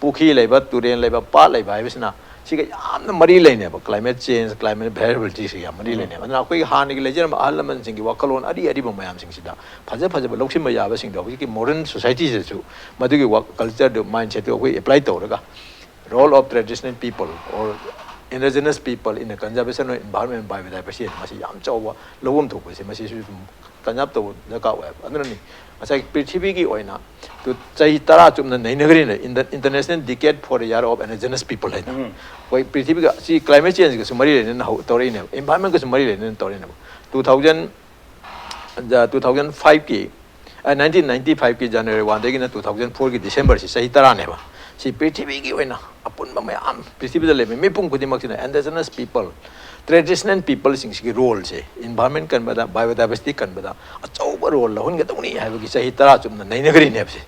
ꯄꯨꯈ꯭ꯔꯤ ꯂꯩꯕ, ꯇꯨꯔꯦꯜ ꯂꯩꯕ, ꯄꯥꯠ ꯂꯩꯕ ꯍꯥꯏꯕꯁꯤꯅ ꯁꯤꯒ ꯌꯥꯝꯅ ꯃꯔꯤ ꯂꯩꯅꯦꯕ꯫ Climate change, climate variability ꯁꯤꯒ ꯌꯥꯝ ꯃꯔꯤ ꯎꯝ꯫ ꯂꯩꯅꯦꯕ꯫ ꯑꯗꯨꯅ ꯑꯩꯈꯣꯏꯒꯤ ꯍꯥꯟꯅꯒꯤ ꯂꯩꯖꯔꯝꯕ ꯑꯍꯜ ꯂꯃꯟꯁꯤꯡꯒꯤ ꯋꯥꯈꯜꯂꯣꯟ ꯑꯔꯤ ꯑꯔꯤꯕ ꯃꯌꯥꯝꯁꯤꯡꯁꯤꯗ ꯐꯖ ꯐꯖꯕ ꯂꯧꯁꯤꯟꯕ ꯌꯥꯕꯁꯤꯡꯗꯣ ꯍꯧꯖꯤꯛꯀꯤ modern society ꯁꯤꯗꯁꯨ ꯃꯗꯨꯒꯤ ꯋꯥ-, culture ꯗꯨ, mindset ꯇꯨ ꯑꯩꯈꯣꯏ apply ꯇꯧꯔꯒ, role of traditional people or indigenous people in the conservation of environment and biodiversity, ꯃꯁꯤ ꯌꯥꯝ ꯆꯥꯎꯕ ꯂꯧꯐꯝ ꯊꯣꯛꯄꯁꯦ, ꯃꯁꯤꯁꯨ ꯑꯗꯨꯝ conserve ꯇꯧꯕ ꯗꯔꯀꯥꯔ ꯑꯣꯏꯌꯦꯕ꯫ ꯑꯗꯨꯅꯅꯤ ꯉꯁꯥꯏ ꯄ꯭ꯔꯤꯊꯤꯕꯤꯒꯤ ꯑꯣꯏꯅ ꯇꯨ-, ꯆꯍꯤ ꯇꯔꯥ ꯆꯨꯞꯅ ꯅꯩꯅꯈ꯭ꯔꯦꯅ, Inter-, International Decade for the Year of Indigenous People ꯍꯥꯏꯅ꯫ ꯎꯝ꯫ ꯑꯩꯈꯣꯏ ꯄ꯭ꯔꯤꯊꯤꯕꯤꯒ ꯁꯤ climate change ꯒꯁꯨ ꯃꯔꯤ ꯂꯩꯅꯅ ꯍꯧ-, ꯇꯧꯔꯛꯏꯅꯦꯕ, environment ꯒꯁꯨ ꯃꯔꯤ ꯂꯩꯅꯅ ꯇꯧꯔꯛꯏꯅꯦꯕ꯫ Two thousand, two thousand five ꯀꯤ, ꯑ, nineteen ninety five ꯀꯤ January one ꯗꯒꯤꯅ two thousand four ꯒꯤ December ꯁꯤ ꯆꯍꯤ ꯇꯔꯥꯅꯦꯕ꯫ ꯁꯤ ꯄ꯭ꯔꯤꯊꯤꯕꯤꯒꯤ ꯑꯣꯏꯅ ꯑꯄꯨꯟꯕ ꯃꯌꯥꯝ, ꯄ꯭ꯔꯤꯊꯤꯕꯤꯗ ꯂꯩꯕ ꯃꯤꯄꯨꯝ ꯈꯨꯗꯤꯡꯃꯛꯁꯤꯅ, indigenous people, traditional people ꯁꯤꯡꯁꯤꯒꯤ role ꯁꯦ environment ꯀꯟꯕꯗ, biodiversity ꯀꯟꯕꯗ ꯑꯆꯧꯕ role ꯂꯧꯍꯟꯒꯗꯧꯅꯤ ꯍꯥꯏꯕꯒꯤ ꯆꯍꯤ ꯇꯔꯥ ꯆꯨꯞꯅ ꯅꯩꯅꯈ꯭ꯔꯤꯅꯦꯕ ꯁꯤ꯫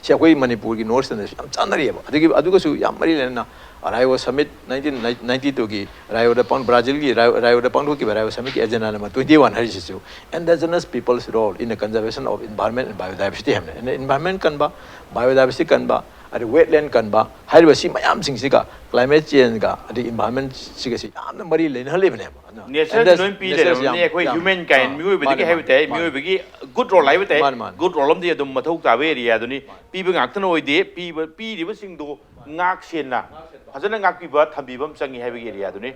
ꯁꯤ ꯑꯩꯈꯣꯏ ꯃꯅꯤꯄꯨꯔꯒꯤ North Eastern ꯗꯁꯨ ꯌꯥꯝ ꯆꯥꯟꯅꯔꯤꯑꯕ꯫ ꯑꯗꯨꯒꯤ, ꯑꯗꯨꯒꯁꯨ ꯌꯥꯝ ꯃꯔꯤ ꯂꯩꯅꯅ Rio Summit nineteen ninety two ꯒꯤ Rio ꯗ ꯄꯥꯡ-, Brazil ꯒꯤ Rio, Rio ꯗ ꯄꯥꯡꯊꯣꯛꯈꯤꯕ Rio Summit ꯀꯤ agenda number twenty one ꯍꯥꯏꯔꯤꯁꯤꯁꯨ indigenous people's role in the conservation of environment and biodiversity ꯍꯥꯏꯕꯅꯤ꯫ ꯑꯗꯨꯅ environment ꯀꯟꯕ, biodiversity ꯀꯟꯕ, ꯑꯗꯩ wetland ꯀꯟꯕ ꯍꯥꯏꯔꯤꯕ ꯁꯤ ꯃꯌꯥꯝꯁꯤꯡꯁꯤꯒ climate change ꯒ ꯑꯗꯩ environment ꯁꯤꯒꯁꯤ ꯌꯥꯝꯅ ꯃꯔꯤ ꯂꯩꯅꯍꯜꯂꯤꯕꯅꯦꯕ꯫ ꯑꯗꯨꯅ nature ꯁꯤ and ꯂꯣꯏ ꯄꯤ nature ꯁꯤ ꯂꯩꯔꯕꯅꯤ꯫ ꯌꯥꯝ, ꯑꯩꯈꯣꯏ ꯌꯥꯝ, human kind, ꯑꯥ, ꯃꯤꯑꯣꯏꯕꯗꯒꯤ ꯃꯥꯅꯦ, ꯍꯥꯏꯕ ꯃꯥꯅꯦ, ꯇꯥꯏ, ꯃꯥꯅꯦ꯫ ꯃꯤꯑꯣꯏꯕꯒꯤ good role ꯍꯥꯏꯕ ꯇꯥꯏ꯫ ꯃꯥꯅꯦ, ꯃꯥꯅꯦ꯫ Good role ꯑꯃꯗꯤ ꯑꯗꯨꯝ ꯃꯊꯧ ꯇꯥꯕ area ꯗꯨꯅꯤ꯫ ꯄꯤꯕ ꯉꯥꯛꯇꯅ ꯑꯣꯏꯗꯦ, ꯄꯤꯕ, ꯄꯤꯔꯤꯕꯁꯤꯡꯗꯣ ꯉꯥꯛ ꯁꯦꯟꯅ ꯐꯖꯅ ꯉꯥꯛꯄꯤꯕ, ꯊꯝꯕꯤꯕ ꯑꯃ ꯆꯪꯉꯤ ꯍꯥꯏꯕꯒꯤ area ꯗꯨꯅꯤ꯫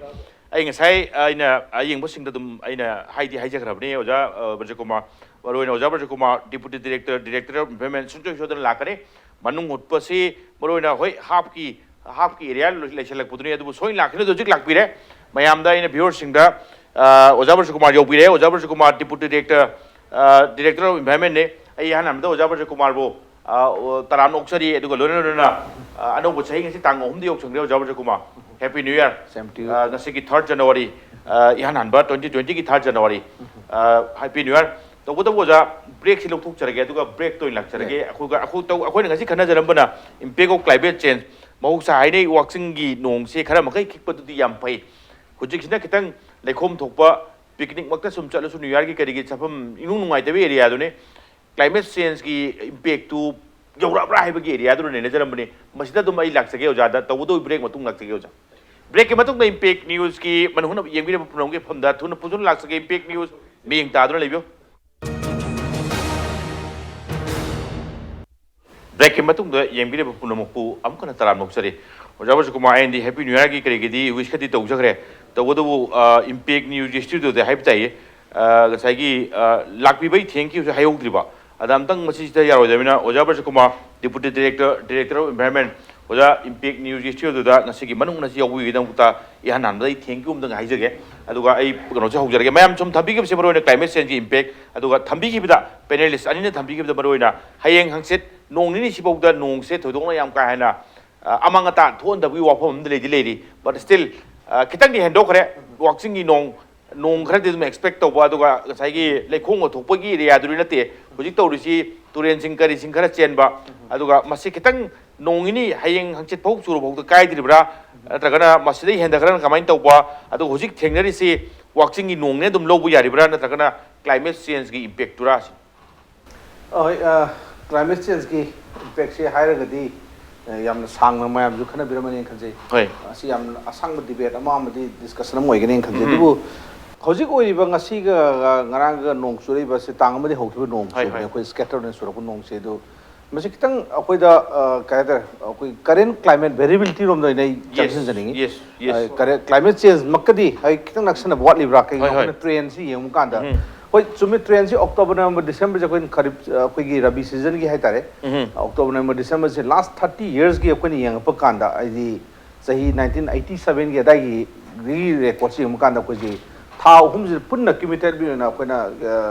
ꯑꯩ ꯉꯁꯥꯏ ꯑꯩꯅ ꯑꯌꯦꯡꯕꯁꯤꯡꯗ ꯑꯗꯨꯝ ꯑꯩꯅ ꯍꯥꯏꯗꯤ ꯍꯥꯏꯖꯈ꯭ꯔꯕꯅꯤ, ꯑꯣꯖꯥ, ꯑ, ꯕ꯭ꯔꯖꯀꯨꯃꯥꯔ, ꯃꯔꯨꯑꯣꯏꯅ ꯑꯣꯖꯥ ꯕ꯭ꯔꯖꯀꯨꯃꯥꯔ, Deputy Director, Director of Environment, ꯁꯨꯡꯁꯣꯏ ꯁꯣꯏꯗꯅ ꯂꯥꯛꯀꯅꯤ꯫ ꯃꯅꯨꯡ ꯍꯨꯠꯄꯁꯤ ꯃꯔꯨꯑꯣꯏꯅ, ꯍꯣꯏ, half ꯀꯤ, half ꯀꯤ area ꯂꯣꯏ-, ꯂꯩꯁꯜꯂꯛꯄꯗꯨꯅꯤ, ꯑꯗꯨꯕꯨ ꯁꯣꯏꯅ ꯂꯥꯛꯈꯤꯅꯤ, ꯑꯗꯨ ꯍꯧꯖꯤꯛ ꯂꯥꯛꯄꯤꯔꯦ꯫ ꯃꯌꯥꯝꯗ ꯑꯩꯅ ꯚ꯭ꯌꯨꯋꯔꯁꯤꯡꯗ ꯑ, ꯑꯣꯖꯥ ꯕ꯭ꯔꯖꯀꯨꯃꯥꯔ ꯌꯧꯕꯤꯔꯦ꯫ ꯑꯣꯖꯥ ꯕ꯭ꯔꯖꯀꯨꯃꯥꯔ, ꯗꯤꯄꯨꯇꯤ ꯗꯤꯔꯦꯛꯇꯔ, ꯑ, ꯗꯤꯔꯦꯛꯇꯔ ꯑꯣꯐ ꯏꯟꯚꯥꯏꯔꯟꯃꯦꯟꯅꯦ꯫ ꯑꯩ ꯏꯍꯥꯟ ꯍꯥꯟꯕꯗ ꯑꯣꯖꯥ ꯕ꯭ꯔꯖꯀꯨꯃꯥꯔꯕꯨ ꯑ, ꯑꯣ, ꯇꯔꯥꯝꯅ ꯑꯣꯛꯆꯔꯤ꯫ ꯑꯗꯨꯒ ꯂꯣꯏꯅ ꯂꯣꯏꯅꯅ ꯑ, ꯑꯅꯧꯕ ꯆꯍꯤ ꯉꯁꯤ ꯇꯥꯡ ꯑꯍꯨꯝꯗ ꯌꯧꯁꯟꯈ꯭ꯔꯦ꯫ ꯑꯣꯖꯥ Brajkumar, happy new year. Same to you. ꯑ, ꯉꯁꯤꯒꯤ ꯊꯥꯔꯠ ꯖꯅꯋꯥꯔꯤ, ꯑ, ꯏꯍꯥꯟ ꯍꯥꯟꯕ ꯇ꯭ꯋꯦꯟꯇꯤ ꯇ꯭ꯋꯦꯟꯇꯤꯒꯤ ꯊꯥꯔꯠ ꯖꯅꯋꯥꯔꯤ꯫ ꯑ, ꯍꯦꯄꯤ ꯅ꯭ꯌꯨ ꯏꯌꯥꯔ꯫ ꯇꯧꯕꯇꯕꯨ ꯑꯣꯖꯥ, ꯕ꯭ꯔꯦꯛꯁꯤ ꯂꯧꯊꯣꯛꯆꯔꯒꯦ, ꯑꯗꯨꯒ ꯕ꯭ꯔꯦꯛꯇ ꯑꯣꯏꯅ ꯂꯥꯛꯆꯔꯒꯦ꯫ ꯑꯩꯈꯣꯏꯒ ꯑꯩꯈꯣꯏ ꯇꯧ- ꯑꯩꯈꯣꯏꯅ ꯉꯁꯤ ꯈꯟꯅꯖꯔꯝꯕꯅ impact of climate change꯫ ꯃꯍꯧꯁꯥ ꯍꯥꯏꯅꯩ ꯋꯥꯛꯆꯤꯡꯒꯤ ꯅꯣꯡꯁꯦ ꯈꯔ ꯃꯈꯩ ꯈꯤꯛꯄꯗꯨꯗꯤ ꯌꯥꯝ ꯐꯩ꯫ ꯍꯧꯖꯤꯛꯁꯤꯅ ꯈꯤꯇꯪ ꯂꯩꯈꯣꯝ ꯊꯣꯛꯄ, ꯄꯤꯛꯅꯤꯛꯃꯛꯇ ꯁꯨꯝ ꯆꯠꯂꯁꯨ ꯅ꯭ꯌꯨ ꯏꯌꯥꯔꯒꯤ ꯀꯔꯤꯒꯤ ꯆꯠꯐꯝ ꯏꯅꯨꯡ ꯅꯨꯡꯉꯥꯏꯇꯕ ꯑꯦꯔꯤꯌꯥꯗꯨꯅꯤ꯫ ꯀ꯭ꯂꯥꯏꯃꯦꯠ ꯆꯦꯟꯖꯀꯤ ꯏꯝꯄꯦꯛꯇꯨ ꯌꯧꯔꯛꯑꯕ꯭ꯔꯥ ꯍꯥꯏꯕꯒꯤ ꯑꯦꯔꯤꯌꯥꯗꯨꯅ ꯅꯩꯅꯖꯔꯝꯕꯅꯤ꯫ ꯃꯁꯤꯗ ꯑꯗꯨꯝ ꯑꯩ ꯂꯥꯛꯆꯒꯦ ꯑꯣꯖꯥꯗ, ꯇꯧꯕꯇꯕꯨ ꯕ꯭ꯔꯦꯛ ꯃꯇꯨꯡ ꯂꯥꯛꯆꯒꯦ ꯑꯣꯖꯥ꯫ ꯕ꯭ꯔꯦꯛꯀꯤ ꯃꯇꯨꯡꯗ ꯏꯝꯄꯦꯛ ꯅ꯭ꯌꯨꯁꯀꯤ ꯃꯅꯨꯡ ꯍꯨꯠꯅ ꯌꯦꯡꯕꯤꯔꯤꯕ ꯄꯨꯝꯅꯃꯛꯀꯤ ꯃꯐꯝꯗ ꯊꯨꯅ ꯄꯨꯟꯁꯤꯟꯅ ꯂꯥꯛꯆꯒꯦ꯫ ꯏꯝꯄꯦꯛ ꯅ꯭ꯌꯨꯁ ꯃꯤꯠꯌꯦꯡ ꯇꯥꯗꯨꯅ ꯂꯩꯕꯤꯌꯨ꯫ ꯕ꯭ꯔꯦꯛꯀꯤ ꯃꯇꯨꯡꯗ ꯌꯦꯡꯕꯤꯔꯤꯕ ꯄꯨꯝꯅꯃꯛꯄꯨ ꯑꯃꯨꯛ ꯍꯟꯅ ꯇꯔꯥꯝꯅ ꯑꯣꯛꯆꯔꯤ꯫ ꯑꯣꯖꯥ ꯕ꯭ꯔꯖꯀꯨꯃꯥꯔ, ꯑꯩꯅꯗꯤ ꯍꯦꯄꯤ ꯅ꯭ꯌꯨ ꯏꯌꯥꯔꯒꯤ ꯀꯔꯤꯒꯤꯗꯤ ꯋꯤꯁꯀꯗꯤ ꯇꯧꯖꯈ꯭ꯔꯦ꯫ ꯇꯧꯕꯇꯕꯨ, ꯑ, ꯏꯝꯄꯦꯛ ꯅ꯭ꯌꯨꯁꯀꯤ ꯁ꯭ꯇꯨꯗꯤꯑꯣꯗ ꯍꯥꯏꯕ ꯇꯥꯏꯌꯦ, ꯑ, ꯉꯁꯥꯏꯒꯤ, ꯑ, ꯂꯥꯛꯄꯤꯕꯒꯤ ꯊꯦꯡꯀ꯭ꯌꯨꯁꯨ ꯍꯥꯏꯍꯧꯗ꯭ꯔꯤꯕ꯫ ꯑꯗ ꯑꯝꯇꯪ ꯃꯁꯤꯁꯤꯗ ꯌꯥꯔꯣꯏꯗꯕꯅꯤꯅ, ꯑꯣꯖꯥ Brajkumar, deputy director, director of environment, ꯑꯣꯖꯥ, ꯏꯝꯄꯦꯛ ꯅ꯭ꯌꯨꯁꯀꯤ ꯁ꯭ꯇꯨꯗꯤꯑꯣꯗ ꯉꯁꯤꯒꯤ ꯃꯅꯨꯡ ꯑꯁꯤ ꯌꯥꯎꯕꯤꯕꯒꯤꯗꯃꯛꯇ ꯏꯍꯥꯟ ꯍꯥꯟꯕꯗ ꯑꯩ ꯊꯦꯡꯀ꯭ꯌꯨ ꯑꯝꯇꯪ ꯍꯥꯏꯖꯒꯦ꯫ ꯑꯗꯨꯒ ꯑꯩ ꯀꯩꯅꯣꯁꯦ ꯍꯧꯖꯔꯒꯦ꯫ ꯃꯌꯥꯝ ꯁꯨꯝ ꯊꯝꯕꯤꯈꯤꯕꯁꯦ ꯃꯔꯨꯑꯣꯏꯅ ꯀ꯭ꯂꯥꯏꯃꯦꯠ ꯆꯦꯟꯖꯀꯤ ꯏꯝꯄꯦꯛ, ꯑꯗꯨꯒ ꯊꯝꯕꯤꯈꯤꯕꯗ, ꯄꯦꯅꯦꯂꯤꯁ ꯑꯅꯤꯅ ꯊꯝꯕꯤꯈꯤꯕꯗ ꯃꯔꯨꯑꯣꯏꯅ ꯍꯌꯦꯡ ꯍꯪꯆꯤꯠ ꯅꯣꯡ ꯅꯤꯅꯤ ꯁꯤꯐꯥꯎꯗ ꯅꯣꯡꯁꯦ ꯊꯣꯏꯗꯣꯛꯅ ꯌꯥꯝ ꯀꯥ ꯍꯦꯟꯅ, ꯑ, ꯑꯃꯥꯡ ꯑꯇꯥ ꯊꯣꯛꯍꯟꯗꯕꯒꯤ ꯋꯥꯐꯝ ꯑꯃꯗꯤ ꯂꯩꯗꯤ ꯂꯩꯔꯤ꯫ But still, ꯑ, ꯈꯤꯇꯪꯗꯤ ꯍꯦꯟꯗꯣꯛꯈ꯭ꯔꯦ꯫ ꯋꯥꯛꯆꯤꯡꯒꯤ ꯅꯣꯡ, ꯅꯣꯡ ꯈꯔꯗꯤ ꯑꯗꯨꯝ ꯑꯦꯛꯁꯄꯦꯛ ꯇꯧꯕ, ꯑꯗꯨꯒ ꯉꯁꯥꯏꯒꯤ ꯂꯩꯈꯣꯝꯒ ꯊꯣꯛꯄꯒꯤ ꯑꯦꯔꯤꯌꯥꯗꯨꯗꯤ ꯅꯠꯇꯦ꯫ ꯍꯧꯖꯤꯛ ꯇꯧꯔꯤꯁꯤ ꯇꯨꯔꯦꯟꯁꯤꯡ ꯀꯔꯤꯁꯤꯡ ꯈꯔ ꯆꯦꯟꯕ, ꯑꯗꯨꯒ ꯃꯁꯤ ꯈꯤꯇꯪ ꯅꯣꯡ ꯅꯤꯅꯤ, ꯍꯌꯦꯡ ꯍꯪꯆꯤꯠ ꯐꯥꯎ ꯆꯨꯔꯐꯥꯎꯗ ꯀꯥꯏꯗ꯭ꯔꯤꯕ꯭ꯔꯥ, ꯅꯠꯇ꯭ꯔꯒꯅ ꯃꯁꯤꯗꯩ ꯍꯦꯟꯊꯈ꯭ꯔꯒꯅ ꯀꯃꯥꯏꯅ ꯇꯧꯕ? ꯑꯗꯨꯒ ꯍꯧꯖꯤꯛ ꯊꯦꯡꯅꯔꯤꯁꯤ ꯋꯥꯛꯆꯤꯡꯒꯤ ꯅꯣꯡꯅꯦ ꯑꯗꯨꯝ ꯂꯧꯕ ꯌꯥꯔꯤꯕ꯭ꯔꯥ, ꯅꯠꯇ꯭ꯔꯒꯅ ꯀ꯭ꯂꯥꯏꯃꯦꯠ ꯆꯦꯟꯖꯀꯤ ꯏꯝꯄꯦꯛꯇꯨꯔꯥ ꯁꯤꯅꯤ? ꯍꯣꯏ, ꯀ꯭ꯂꯥꯏꯃꯦꯠ ꯆꯦꯟꯖꯀꯤ ꯏꯝꯄꯦꯛꯁꯦ ꯍꯥꯏꯔꯒꯗꯤ, ꯑ, ꯌꯥꯝꯅ ꯁꯥꯡꯅ ꯃꯌꯥꯝꯁꯨ ꯈꯟꯅꯕꯤꯔꯝꯃꯅꯤꯅ ꯈꯟꯖꯩ꯫ ꯍꯣꯏ꯫ ꯑꯁꯤ ꯌꯥꯝꯅ ꯑꯁꯥꯡꯕ ꯗꯤꯕꯦꯠ ꯑꯃ ꯑꯃꯗꯤ ꯗꯤꯁꯀꯁꯟ ꯑꯃ ꯑꯣꯏꯒꯅꯤꯅ ꯈꯟꯖꯩ꯫ ꯎꯝ꯫ ꯑꯗꯨꯕꯨ ꯍꯧꯖꯤꯛ ꯑꯣꯏꯔꯤꯕ ꯉꯁꯤꯒ, ꯑ, ꯉꯔꯥꯡꯒ ꯅꯣꯡ ꯆꯨꯔꯛꯏꯕꯁꯦ ꯇꯥꯡ ꯑꯃꯗꯤ ꯍꯧꯈꯤꯕ ꯅꯣꯡ ꯍꯣꯏ, ꯆꯨꯕꯅꯦ꯫ ꯍꯣꯏ꯫ ꯑꯩꯈꯣꯏ ꯁ꯭ꯀꯦꯇꯔ ꯑꯣꯏꯅ ꯆꯨꯔꯛꯄ ꯅꯣꯡꯁꯦ꯫ ꯑꯗꯨ ꯃꯁꯤ ꯈꯤꯇꯪ ꯑꯩꯈꯣꯏꯗ, ꯑ, ꯀꯩ ꯍꯥꯏꯇꯥꯔꯦ, ꯑꯩꯈꯣꯏ ꯀꯔꯦꯟ ꯀ꯭ꯂꯥꯏꯃꯦꯠ ꯚꯦꯔꯤꯕꯤꯂꯤꯇꯤꯔꯣꯝꯗ ꯑꯣꯏꯅ ꯑꯩ Yes, ꯆꯪꯁꯤꯟꯖꯅꯤꯡꯉꯤ꯫ yes, yes. ꯑ, ꯀꯔꯦꯟ ꯀ꯭ꯂꯥꯏꯃꯦꯠ ꯆꯦꯟꯖꯃꯛꯀꯗꯤ ꯑꯩ ꯈꯤꯇꯪ ꯅꯛꯁꯟꯅꯕ ꯋꯥꯠꯂꯤꯕ꯭ꯔꯥ? ꯀꯩꯒꯤꯅꯣ ꯍꯣꯏ, ꯍꯣꯏ꯫ ꯑꯩꯈꯣꯏꯅ ꯇ꯭ꯔꯦꯟꯁꯤ ꯌꯦꯡꯕ ꯀꯥꯟꯗ, ꯎꯝ꯫ ꯍꯣꯏ, ꯆꯨꯝꯃꯤ, ꯇ꯭ꯔꯦꯟꯁꯤ ꯑꯣꯛꯇꯣꯕꯔ, ꯅꯕꯦꯝꯕꯔ, ꯗꯤꯁꯦꯝꯕꯔꯁꯦ ꯑꯩꯈꯣꯏꯅ ꯈꯔꯤꯞ, ꯑꯩꯈꯣꯏꯒꯤ ꯔꯕꯤ ꯁꯤꯖꯟꯒꯤ ꯍꯥꯏꯇꯥꯔꯦ꯫ ꯎꯝ꯫ ꯑꯣꯛꯇꯣꯕꯔ, ꯅꯕꯦꯝꯕꯔ, ꯗꯤꯁꯦꯝꯕꯔꯁꯦ ꯂꯥꯁ ꯊꯥꯔꯇꯤ ꯌꯔꯁꯀꯤ ꯑꯩꯈꯣꯏꯅ ꯌꯦꯡꯉꯛꯄ ꯀꯥꯟꯗ, ꯍꯥꯏꯗꯤ ꯆꯍꯤ ꯅꯥꯏꯟꯇꯤꯟ ꯑꯩꯠꯇꯤ ꯁꯕꯦꯟꯒꯤ ꯑꯗꯥꯏꯒꯤ ꯒꯤ ꯔꯦꯀꯣꯔꯠꯁꯦ ꯌꯦꯡꯕ ꯀꯥꯟꯗ ꯑꯩꯈꯣꯏꯒꯤ ꯊꯥ ꯑꯍꯨꯝꯁꯤꯗ ꯄꯨꯟꯅ ꯀ꯭ꯌꯨꯃꯨꯂꯦꯇꯤꯚꯂꯤ ꯑꯣꯏꯅ ꯑꯩꯈꯣꯏꯅ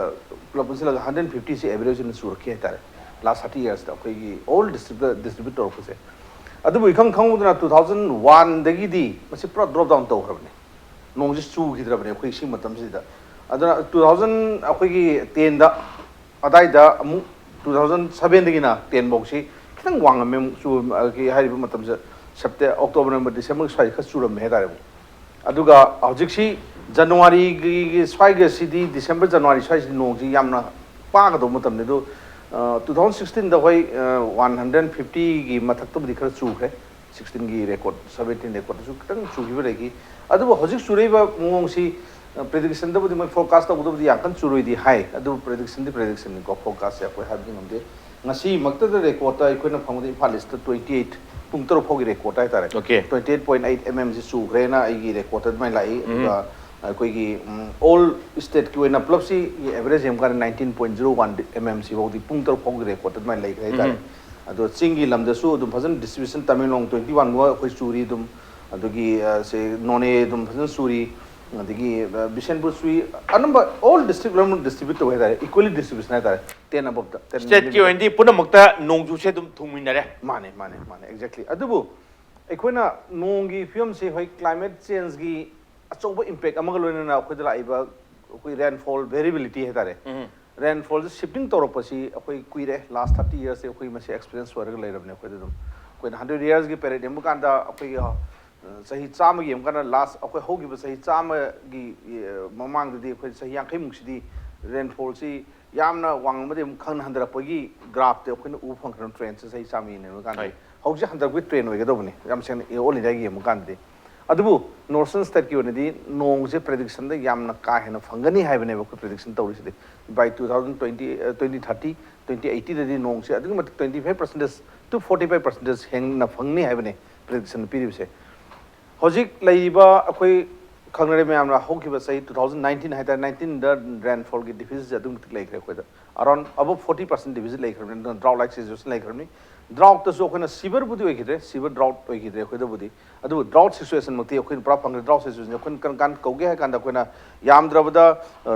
ꯄꯨꯂꯞ ꯄꯨꯟꯁꯤꯜꯂꯒ ꯍꯟꯗ꯭ꯔꯦꯠ ꯐꯤꯐꯇꯤꯁꯦ ꯑꯦꯚꯔꯦꯖ ꯑꯣꯏꯅ ꯆꯨꯔꯛꯈꯤ ꯍꯥꯏꯇꯥꯔꯦ꯫ ꯂꯥꯁ ꯊꯥꯔꯇꯤ ꯌꯔꯁꯇ ꯑꯩꯈꯣꯏꯒꯤ ꯑꯣꯜ ꯗꯤꯁꯇ꯭ꯔꯤꯛꯇ ꯗꯤꯁꯇ꯭ꯔꯤꯕ꯭ꯌꯨꯠ ꯇꯧꯔꯛꯄꯁꯦ꯫ ꯑꯗꯨꯕꯨ ꯏꯈꯪ ꯈꯪꯍꯧꯗꯅ ꯇꯨ ꯊꯥꯎꯖꯟ ꯋꯥꯟꯗꯒꯤꯗꯤ ꯃꯁꯤ ꯄꯨꯔꯥ ꯗ꯭ꯔꯣꯞ ꯗꯥꯎꯟ ꯇꯧꯈ꯭ꯔꯕꯅꯦ꯫ ꯅꯣꯡꯁꯤ ꯆꯨꯈꯤꯗ꯭ꯔꯕꯅꯦ ꯑꯩꯈꯣꯏ ꯁꯤ ꯃꯇꯝꯁꯤꯗ꯫ ꯑꯗꯨꯅ ꯇꯨ ꯊꯥꯎꯖꯟ ꯑꯩꯈꯣꯏꯒꯤ ꯇꯦꯟꯗ ꯑꯗꯥꯏꯗ ꯑꯃꯨꯛ ꯇꯨ ꯊꯥꯎꯖꯟ ꯁꯕꯦꯟꯗꯒꯤꯅ ꯇꯦꯟ ꯐꯥꯎꯁꯤ ꯈꯤꯇꯪ ꯋꯥꯡꯉꯝꯃꯦ꯫ ꯑꯃꯨꯛ ꯆꯨ-, ꯍꯥꯏꯔꯤꯕ ꯃꯇꯝꯁꯦ ꯁꯦꯞꯇꯦ-, ꯑꯣꯛꯇꯣꯕꯔ, ꯅꯕꯦꯝꯕꯔ, ꯗꯤꯁꯦꯝꯕꯔꯒꯤ ꯁ꯭ꯋꯥꯏꯗ ꯈꯔ ꯆꯨꯔꯝꯃꯦ ꯍꯥꯏꯇꯥꯔꯦ꯫ ꯑꯃꯨꯛ ꯑꯗꯨꯒ ꯍꯧꯖꯤꯛꯁꯤ ꯖꯅꯋꯥꯔꯤꯒꯤ ꯁ꯭ꯋꯥꯏꯒꯁꯤꯗꯤ, ꯗꯤꯁꯦꯝꯕꯔ, ꯖꯅꯋꯥꯔꯤ ꯁ꯭ꯋꯥꯏꯁꯤꯗꯤ ꯅꯣꯡꯁꯤ ꯌꯥꯝꯅ ꯄꯥꯒꯗꯧꯕ ꯃꯇꯝꯅꯤ꯫ ꯑꯗꯨ ꯇꯨ ꯊꯥꯎꯖꯟ ꯁꯤꯛꯁꯇꯤꯟꯗ ꯑꯩꯈꯣꯏ ꯋꯥꯟ ꯍꯟꯗ꯭ꯔꯦꯠ ꯐꯤꯐꯇꯤꯒꯤ ꯃꯊꯛꯇꯕꯨꯗꯤ ꯈꯔ ꯆꯨꯈ꯭ꯔꯦ꯫ ꯁꯤꯛꯁꯇꯤꯟꯒꯤ ꯔꯦꯀꯣꯔꯠ, ꯁꯕꯦꯟꯇꯤꯟ ꯔꯦꯀꯣꯔꯠꯇꯁꯨ ꯈꯤꯇꯪ ꯆꯨꯈꯤꯕ ꯂꯩꯈꯤ꯫ ꯑꯗꯨꯕꯨ ꯍꯧꯖꯤꯛ ꯆꯨꯔꯛꯏꯕ ꯃꯑꯣꯡꯁꯤ, ꯑ, ꯄ꯭ꯔꯤꯗꯤꯛꯁꯟꯗꯕꯨꯗꯤ ꯃꯣꯏ ꯐꯣꯔꯀꯥꯁ ꯇꯧꯕꯗꯕꯨꯗꯤ ꯌꯥꯝ ꯀꯟꯅ ꯆꯨꯔꯣꯏꯗꯤ ꯍꯥꯏ꯫ ꯑꯗꯨ ꯄ꯭ꯔꯤꯗꯤꯛꯁꯟꯗꯤ ꯄ꯭ꯔꯤꯗꯤꯛꯁꯟꯅꯤꯀꯣ, ꯐꯣꯔꯀꯥꯁꯁꯦ ꯑꯩꯈꯣꯏ ꯍꯥꯏꯕꯗꯤ ꯉꯝꯗꯦ꯫ ꯉꯁꯤꯃꯛꯇꯗ ꯔꯦꯀꯣꯔꯠꯇ ꯑꯩꯈꯣꯏꯅ ꯐꯪꯕꯗ ꯏꯝꯐꯥꯜ ꯏꯁꯇ ꯇ꯭ꯋꯦꯟꯇꯤ ꯑꯩꯠ, ꯄꯨꯡ ꯇꯔꯨꯛ ꯐꯥꯎꯒꯤ ꯔꯦꯀꯣꯔꯠ ꯍꯥꯏꯇꯥꯔꯦ꯫ Okay. Twenty eight point eight mm ꯁꯤ ꯆꯨꯈ꯭ꯔꯦꯅ ꯑꯩꯒꯤ ꯔꯦꯀꯣꯔꯠꯇ ꯑꯗꯨꯃꯥꯏꯅ ꯂꯥꯛꯏ꯫ ꯑꯗꯨꯒ ꯑꯩꯈꯣꯏꯒꯤ, ꯎꯝ, ꯑꯣꯜ ꯁ꯭ꯇꯦꯠꯀꯤ ꯑꯣꯏꯅ ꯄꯨꯂꯞꯁꯤ average ꯌꯦꯡꯕꯀꯥꯟꯗ nineteen point zero one mm ꯁꯤ ꯐꯥꯎꯗꯤ ꯄꯨꯡ ꯇꯔꯨꯛ ꯐꯥꯎꯒꯤ ꯔꯦꯀꯣꯔꯠꯇ ꯑꯗꯨꯃꯥꯏꯅ ꯂꯩꯈ꯭ꯔꯦ ꯍꯥꯏꯇꯥꯔꯦ꯫ ꯑꯗꯣ ꯆꯤꯡꯒꯤ ꯂꯝꯗꯁꯨ ꯑꯗꯨꯝ ꯐꯖꯅ ꯗꯤꯁꯇ꯭ꯔꯤꯕ꯭ꯌꯨꯁꯟ, ꯇꯃꯦꯡꯂꯣꯡ ꯇ꯭ꯋꯦꯟꯇꯤ ꯋꯥꯟ ꯐꯥꯎ ꯑꯩꯈꯣꯏ ꯆꯨꯔꯤ ꯑꯗꯨꯝ, ꯑꯗꯒꯤ, ꯑ, ꯁꯦ, ꯅꯣꯅꯦ ꯑꯗꯨꯝ ꯐꯖꯅ ꯆꯨꯔꯤ, ꯑꯗꯒꯤ, ꯑ, ꯕꯤꯁꯦꯟꯄꯨꯔ ꯆꯨꯏ, ꯑꯅꯝꯕ ꯑꯣꯜ ꯗꯤꯁꯇ꯭ꯔꯤꯛ ꯂꯣꯏꯅꯃꯛ ꯗꯤꯁꯇ꯭ꯔꯤꯕ꯭ꯌꯨꯠ ꯇꯧꯋꯦ ꯍꯥꯏꯇꯥꯔꯦ, ꯏꯀ꯭ꯋꯦꯂꯤ ꯗꯤꯁꯇ꯭ꯔꯤꯕ꯭ꯌꯨꯁꯟ ꯍꯥꯏꯇꯥꯔꯦ, ꯇꯦꯟ ꯑꯕꯞꯇ, ꯇꯦꯟ ꯁ꯭ꯇꯦꯠꯀꯤ ꯑꯣꯏꯅꯗꯤ ꯄꯨꯝꯅꯃꯛꯇ ꯅꯣꯡꯖꯨꯁꯦ ꯑꯗꯨꯝ ꯊꯨꯡꯃꯤꯟꯅꯔꯦ꯫ ꯃꯥꯅꯦ, ꯃꯥꯅꯦ, ꯃꯥꯅꯦ, ꯑꯦꯛꯖꯦꯛꯂꯤ꯫ ꯑꯗꯨꯕꯨ ꯑꯩꯈꯣꯏꯅ ꯅꯣꯡꯒꯤ ꯐꯤꯕꯝꯁꯤ ꯍꯣꯏ ꯀ꯭ꯂꯥꯏꯃꯦꯠ ꯆꯦꯟꯖꯒꯤ ꯑꯆꯧꯕ ꯏꯝꯄꯦꯛ ꯑꯃꯒ ꯂꯣꯏꯅꯅ ꯑꯩꯈꯣꯏꯗ ꯂꯥꯛꯏꯕ ꯑꯩꯈꯣꯏ ꯔꯦꯟꯐꯣꯜ ꯚꯦꯔꯤꯕꯤꯂꯤꯇꯤ ꯍꯥꯏꯇꯥꯔꯦ, ꯔꯦꯟꯐꯣꯜꯁꯦ ꯁꯤꯞꯇꯤꯡ ꯇꯧꯔꯛꯄꯁꯤ ꯑꯩꯈꯣꯏ ꯀꯨꯏꯔꯦ, ꯂꯥꯁ ꯊꯥꯔꯇꯤ ꯌꯔꯁꯁꯦ ꯑꯩꯈꯣꯏ ꯃꯁꯤ ꯑꯦꯛꯁꯄꯤꯔꯤꯌꯦꯟꯁ ꯑꯣꯏꯔꯒ ꯂꯩꯔꯕꯅꯦ ꯑꯩꯈꯣꯏꯗ ꯑꯗꯨꯝ꯫ ꯑꯩꯈꯣꯏꯅ ꯍꯟꯗ꯭ꯔꯦꯠ ꯌꯔꯁꯀꯤ ꯄꯦꯔꯦꯠ ꯌꯦꯡꯕ ꯀꯥꯟꯗ ꯑꯩꯈꯣꯏꯒꯤ, ꯑ, ꯆꯍꯤ ꯆꯥꯝꯃꯒꯤ ꯌꯦꯡꯕ ꯀꯥꯟꯗ ꯂꯥꯁ ꯑꯩꯈꯣꯏ ꯍꯧꯈꯤꯕ ꯆꯍꯤ ꯆꯥꯝꯃꯒꯤ, ꯑ, ꯃꯃꯥꯡꯗꯗꯤ ꯑꯩꯈꯣꯏ ꯆꯍꯤ ꯌꯥꯡꯈꯩꯃꯨꯛꯁꯤꯗꯤ ꯔꯦꯟꯐꯣꯜꯁꯤ ꯌꯥꯝꯅ ꯋꯥꯡꯃꯗꯤ ꯑꯃꯨꯛ ꯈꯪꯅ ꯍꯟꯊꯔꯛꯄꯒꯤ ꯒ꯭ꯔꯥꯐꯇꯤ ꯑꯩꯈꯣꯏꯅ ꯎꯕ ꯐꯪꯈ꯭ꯔꯦ, ꯇ꯭ꯔꯦꯟꯁꯦ ꯆꯍꯤ ꯆꯥꯝꯃ ꯌꯦꯡꯅꯕ ꯀꯥꯟꯗ꯫ ꯍꯣꯏ꯫ ꯍꯧꯖꯤꯛ ꯍꯟꯊꯔꯛꯄꯒꯤ ꯇ꯭ꯔꯦꯟ ꯑꯣꯏꯒꯗꯧꯕꯅꯤ, ꯌꯥꯝ ꯁꯦꯡꯅ ꯑꯣꯜ ꯏꯟꯗꯤꯌꯥꯒꯤ ꯌꯦꯡꯕ ꯀꯥꯟꯗꯗꯤ꯫ ꯑꯗꯨꯕꯨ ꯅꯣꯔꯠꯁꯔꯟ ꯁ꯭ꯇꯦꯠꯀꯤ ꯑꯣꯏꯅꯗꯤ ꯅꯣꯡꯁꯦ ꯄ꯭ꯔꯦꯗꯤꯛꯁꯟꯗ ꯌꯥꯝꯅ ꯀꯥ ꯍꯦꯟꯅ ꯐꯪꯒꯅꯤ ꯍꯥꯏꯕꯅꯦꯕ ꯑꯩꯈꯣꯏ ꯄ꯭ꯔꯦꯗꯤꯛꯁꯟ ꯇꯧꯔꯤꯁꯤꯗꯤ꯫ By two thousand twenty, uh, twenty thirty, twenty eightyꯗꯗꯤ ꯅꯣꯡꯁꯦ ꯑꯗꯨꯛꯀꯤ ꯃꯇꯤꯛ twenty five percentage to forty five percentage ꯍꯦꯟꯅ ꯐꯪꯅꯤ ꯍꯥꯏꯕꯅꯦ ꯄ꯭ꯔꯦꯗꯤꯛꯁꯟ ꯄꯤꯔꯤꯕꯁꯦ꯫ ꯍꯧꯖꯤꯛ ꯂꯩꯔꯤꯕ ꯑꯩꯈꯣꯏ ꯈꯪꯅꯔꯦ ꯃꯌꯥꯝꯅ, ꯍꯧꯈꯤꯕ ꯆꯍꯤ two thousand nineteen ꯍꯥꯏꯇꯥꯔꯦ, nineteenꯗ rainfallꯒꯤ deficitꯁꯦ ꯑꯗꯨꯛꯀꯤ ꯃꯇꯤꯛ ꯂꯩꯈ꯭ꯔꯦ ꯑꯩꯈꯣꯏꯗ꯫ Around above forty percent deficit ꯂꯩꯈ꯭ꯔꯕꯅꯤ, ꯑꯗꯨꯅ drought like situation ꯂꯩꯈ꯭ꯔꯕꯅꯤ꯫ Droughtꯇꯁꯨ ꯑꯩꯈꯣꯏꯅ severeꯕꯨꯗꯤ ꯑꯣꯏꯈꯤꯗ꯭ꯔꯦ, severe drought ꯑꯣꯏꯈꯤꯗ꯭ꯔꯦ ꯑꯩꯈꯣꯏꯗꯕꯨꯗꯤ, ꯑꯗꯨꯕꯨ drought situationꯃꯛꯇꯤ ꯑꯩꯈꯣꯏꯅ ꯄꯨꯔꯥ ꯐꯪꯗ꯭ꯔꯦ꯫ Drought situationꯁꯦ ꯑꯩꯈꯣꯏꯅ ꯀꯔꯝ ꯀꯥꯟꯗ ꯀꯧꯒꯦ ꯍꯥꯏ ꯀꯥꯟꯗ, ꯑꯩꯈꯣꯏꯅ ꯌꯥꯝꯗ꯭ꯔꯕꯗ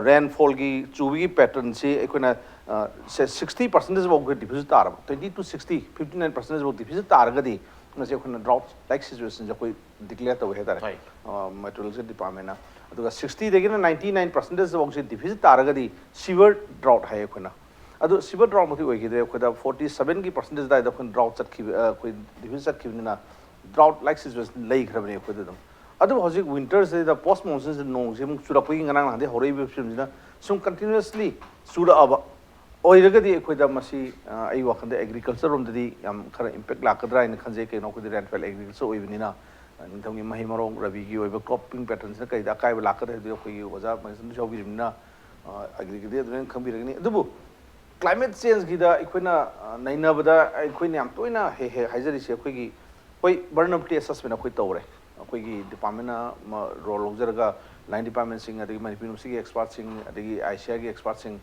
rainfallꯒꯤ ꯆꯨꯕꯒꯤ patternꯁꯤ ꯑꯩꯈꯣꯏꯅ, ꯑ, ꯁꯦ sixty percentꯐꯥꯎ ꯑꯩꯈꯣꯏ deficit ꯇꯥꯔꯕ, twenty to sixty, fifty nine percentꯐꯥꯎ deficit ꯇꯥꯔꯒꯗꯤ ꯃꯁꯤ ꯑꯩꯈꯣꯏꯅ drought like situationꯁꯦ ꯑꯩꯈꯣꯏ declare ꯇꯧꯋꯦ ꯍꯥꯏꯇꯥꯔꯦ꯫ ꯍꯣꯏ꯫ ꯑ, meteorological departmentꯅ꯫ ꯑꯗꯨꯒ sixtyꯗꯒꯤꯅ ninety nine percentꯐꯥꯎꯁꯦ deficit ꯇꯥꯔꯒꯗꯤ severe drought ꯍꯥꯏ ꯑꯩꯈꯣꯏꯅ꯫ ꯑꯗꯨ severe droughtꯃꯛꯇꯤ ꯑꯣꯏꯈꯤꯗ꯭ꯔꯦ, ꯑꯩꯈꯣꯏꯗ forty sevenꯒꯤ percentage ꯑꯗꯨꯋꯥꯏꯗ ꯑꯩꯈꯣꯏꯅ drought ꯆꯠꯈꯤꯕ, ꯑ, ꯑꯩꯈꯣꯏ deficit ꯆꯠꯈꯤꯕꯅꯤꯅ drought like situation ꯂꯩꯈ꯭ꯔꯕꯅꯦ ꯑꯩꯈꯣꯏꯗ ꯑꯗꯨꯝ꯫ ꯑꯗꯨꯕꯨ ꯍꯧꯖꯤꯛ winterꯁꯤꯗ post monsoonꯁꯤꯗ ꯅꯣꯡꯁꯤ ꯑꯃꯨꯛ ꯆꯨꯔꯛꯄꯒꯤ, ꯉꯔꯥꯡ ꯅꯍꯥꯟꯗꯩ ꯍꯧꯔꯛꯏꯕ ꯐꯤꯕꯝꯁꯤꯅ ꯁꯨꯝ continuously ꯆꯨꯔꯛꯑꯕ ꯑꯣꯏꯔꯒꯗꯤ ꯑꯩꯈꯣꯏꯗ ꯃꯁꯤ, ꯑ, ꯑꯩ ꯋꯥꯈꯜꯗ agriculture ꯔꯣꯝꯗꯗꯤ ꯌꯥꯝ ꯈꯔ impact ꯂꯥꯛꯀꯗ꯭ꯔꯥ ꯍꯥꯏꯅ ꯈꯟꯖꯩ꯫ ꯀꯩꯅꯣ, ꯑꯩꯈꯣꯏꯗꯤ rainfall agriculture ꯑꯣꯏꯕꯅꯤꯅ, ꯑ, ꯅꯤꯡꯊꯝꯒꯤ ꯃꯍꯩ ꯃꯔꯣꯡ, ꯔꯕꯤꯒꯤ ꯑꯣꯏꯕ cropping patternꯁꯤꯅ ꯀꯩꯗ ꯑꯀꯥꯏꯕ ꯂꯥꯛꯀꯗ꯭ꯔꯥ ꯍꯥꯏꯕꯗꯨ ꯑꯩꯈꯣꯏꯒꯤ ꯑꯣꯖꯥ ꯃꯍꯦꯁꯅꯁꯨ ꯌꯥꯎꯕꯤꯔꯤꯕꯅꯤꯅ, ꯑ, agriꯒꯤꯗꯤ ꯑꯗꯨꯅ ꯍꯦꯟꯅ ꯈꯪꯕꯤꯔꯒꯅꯤ꯫ ꯑꯗꯨꯕꯨ climate changeꯒꯤꯗ ꯑꯩꯈꯣꯏꯅ, ꯑ, ꯅꯩꯅꯕꯗ ꯑꯩꯈꯣꯏꯅ ꯌꯥꯝ ꯇꯣꯏꯅ ꯍꯦꯛ ꯍꯦꯛ ꯍꯥꯏꯖꯔꯤꯁꯦ ꯑꯩꯈꯣꯏꯒꯤ, ꯍꯣꯏ, vulnerability assessment ꯑꯩꯈꯣꯏ ꯇꯧꯔꯦ꯫ ꯑꯩꯈꯣꯏꯒꯤ departmentꯅ ꯃ-, role ꯂꯧꯖꯔꯒ, line departmentꯁꯤꯡ, ꯑꯗꯒꯤ ꯃꯅꯤꯄꯨꯔ ꯌꯨꯅꯤꯚꯔꯁꯤꯇꯤꯒꯤ expertꯁꯤꯡ, ꯑꯗꯒꯤ ICARꯒꯤ expertꯁꯤꯡ,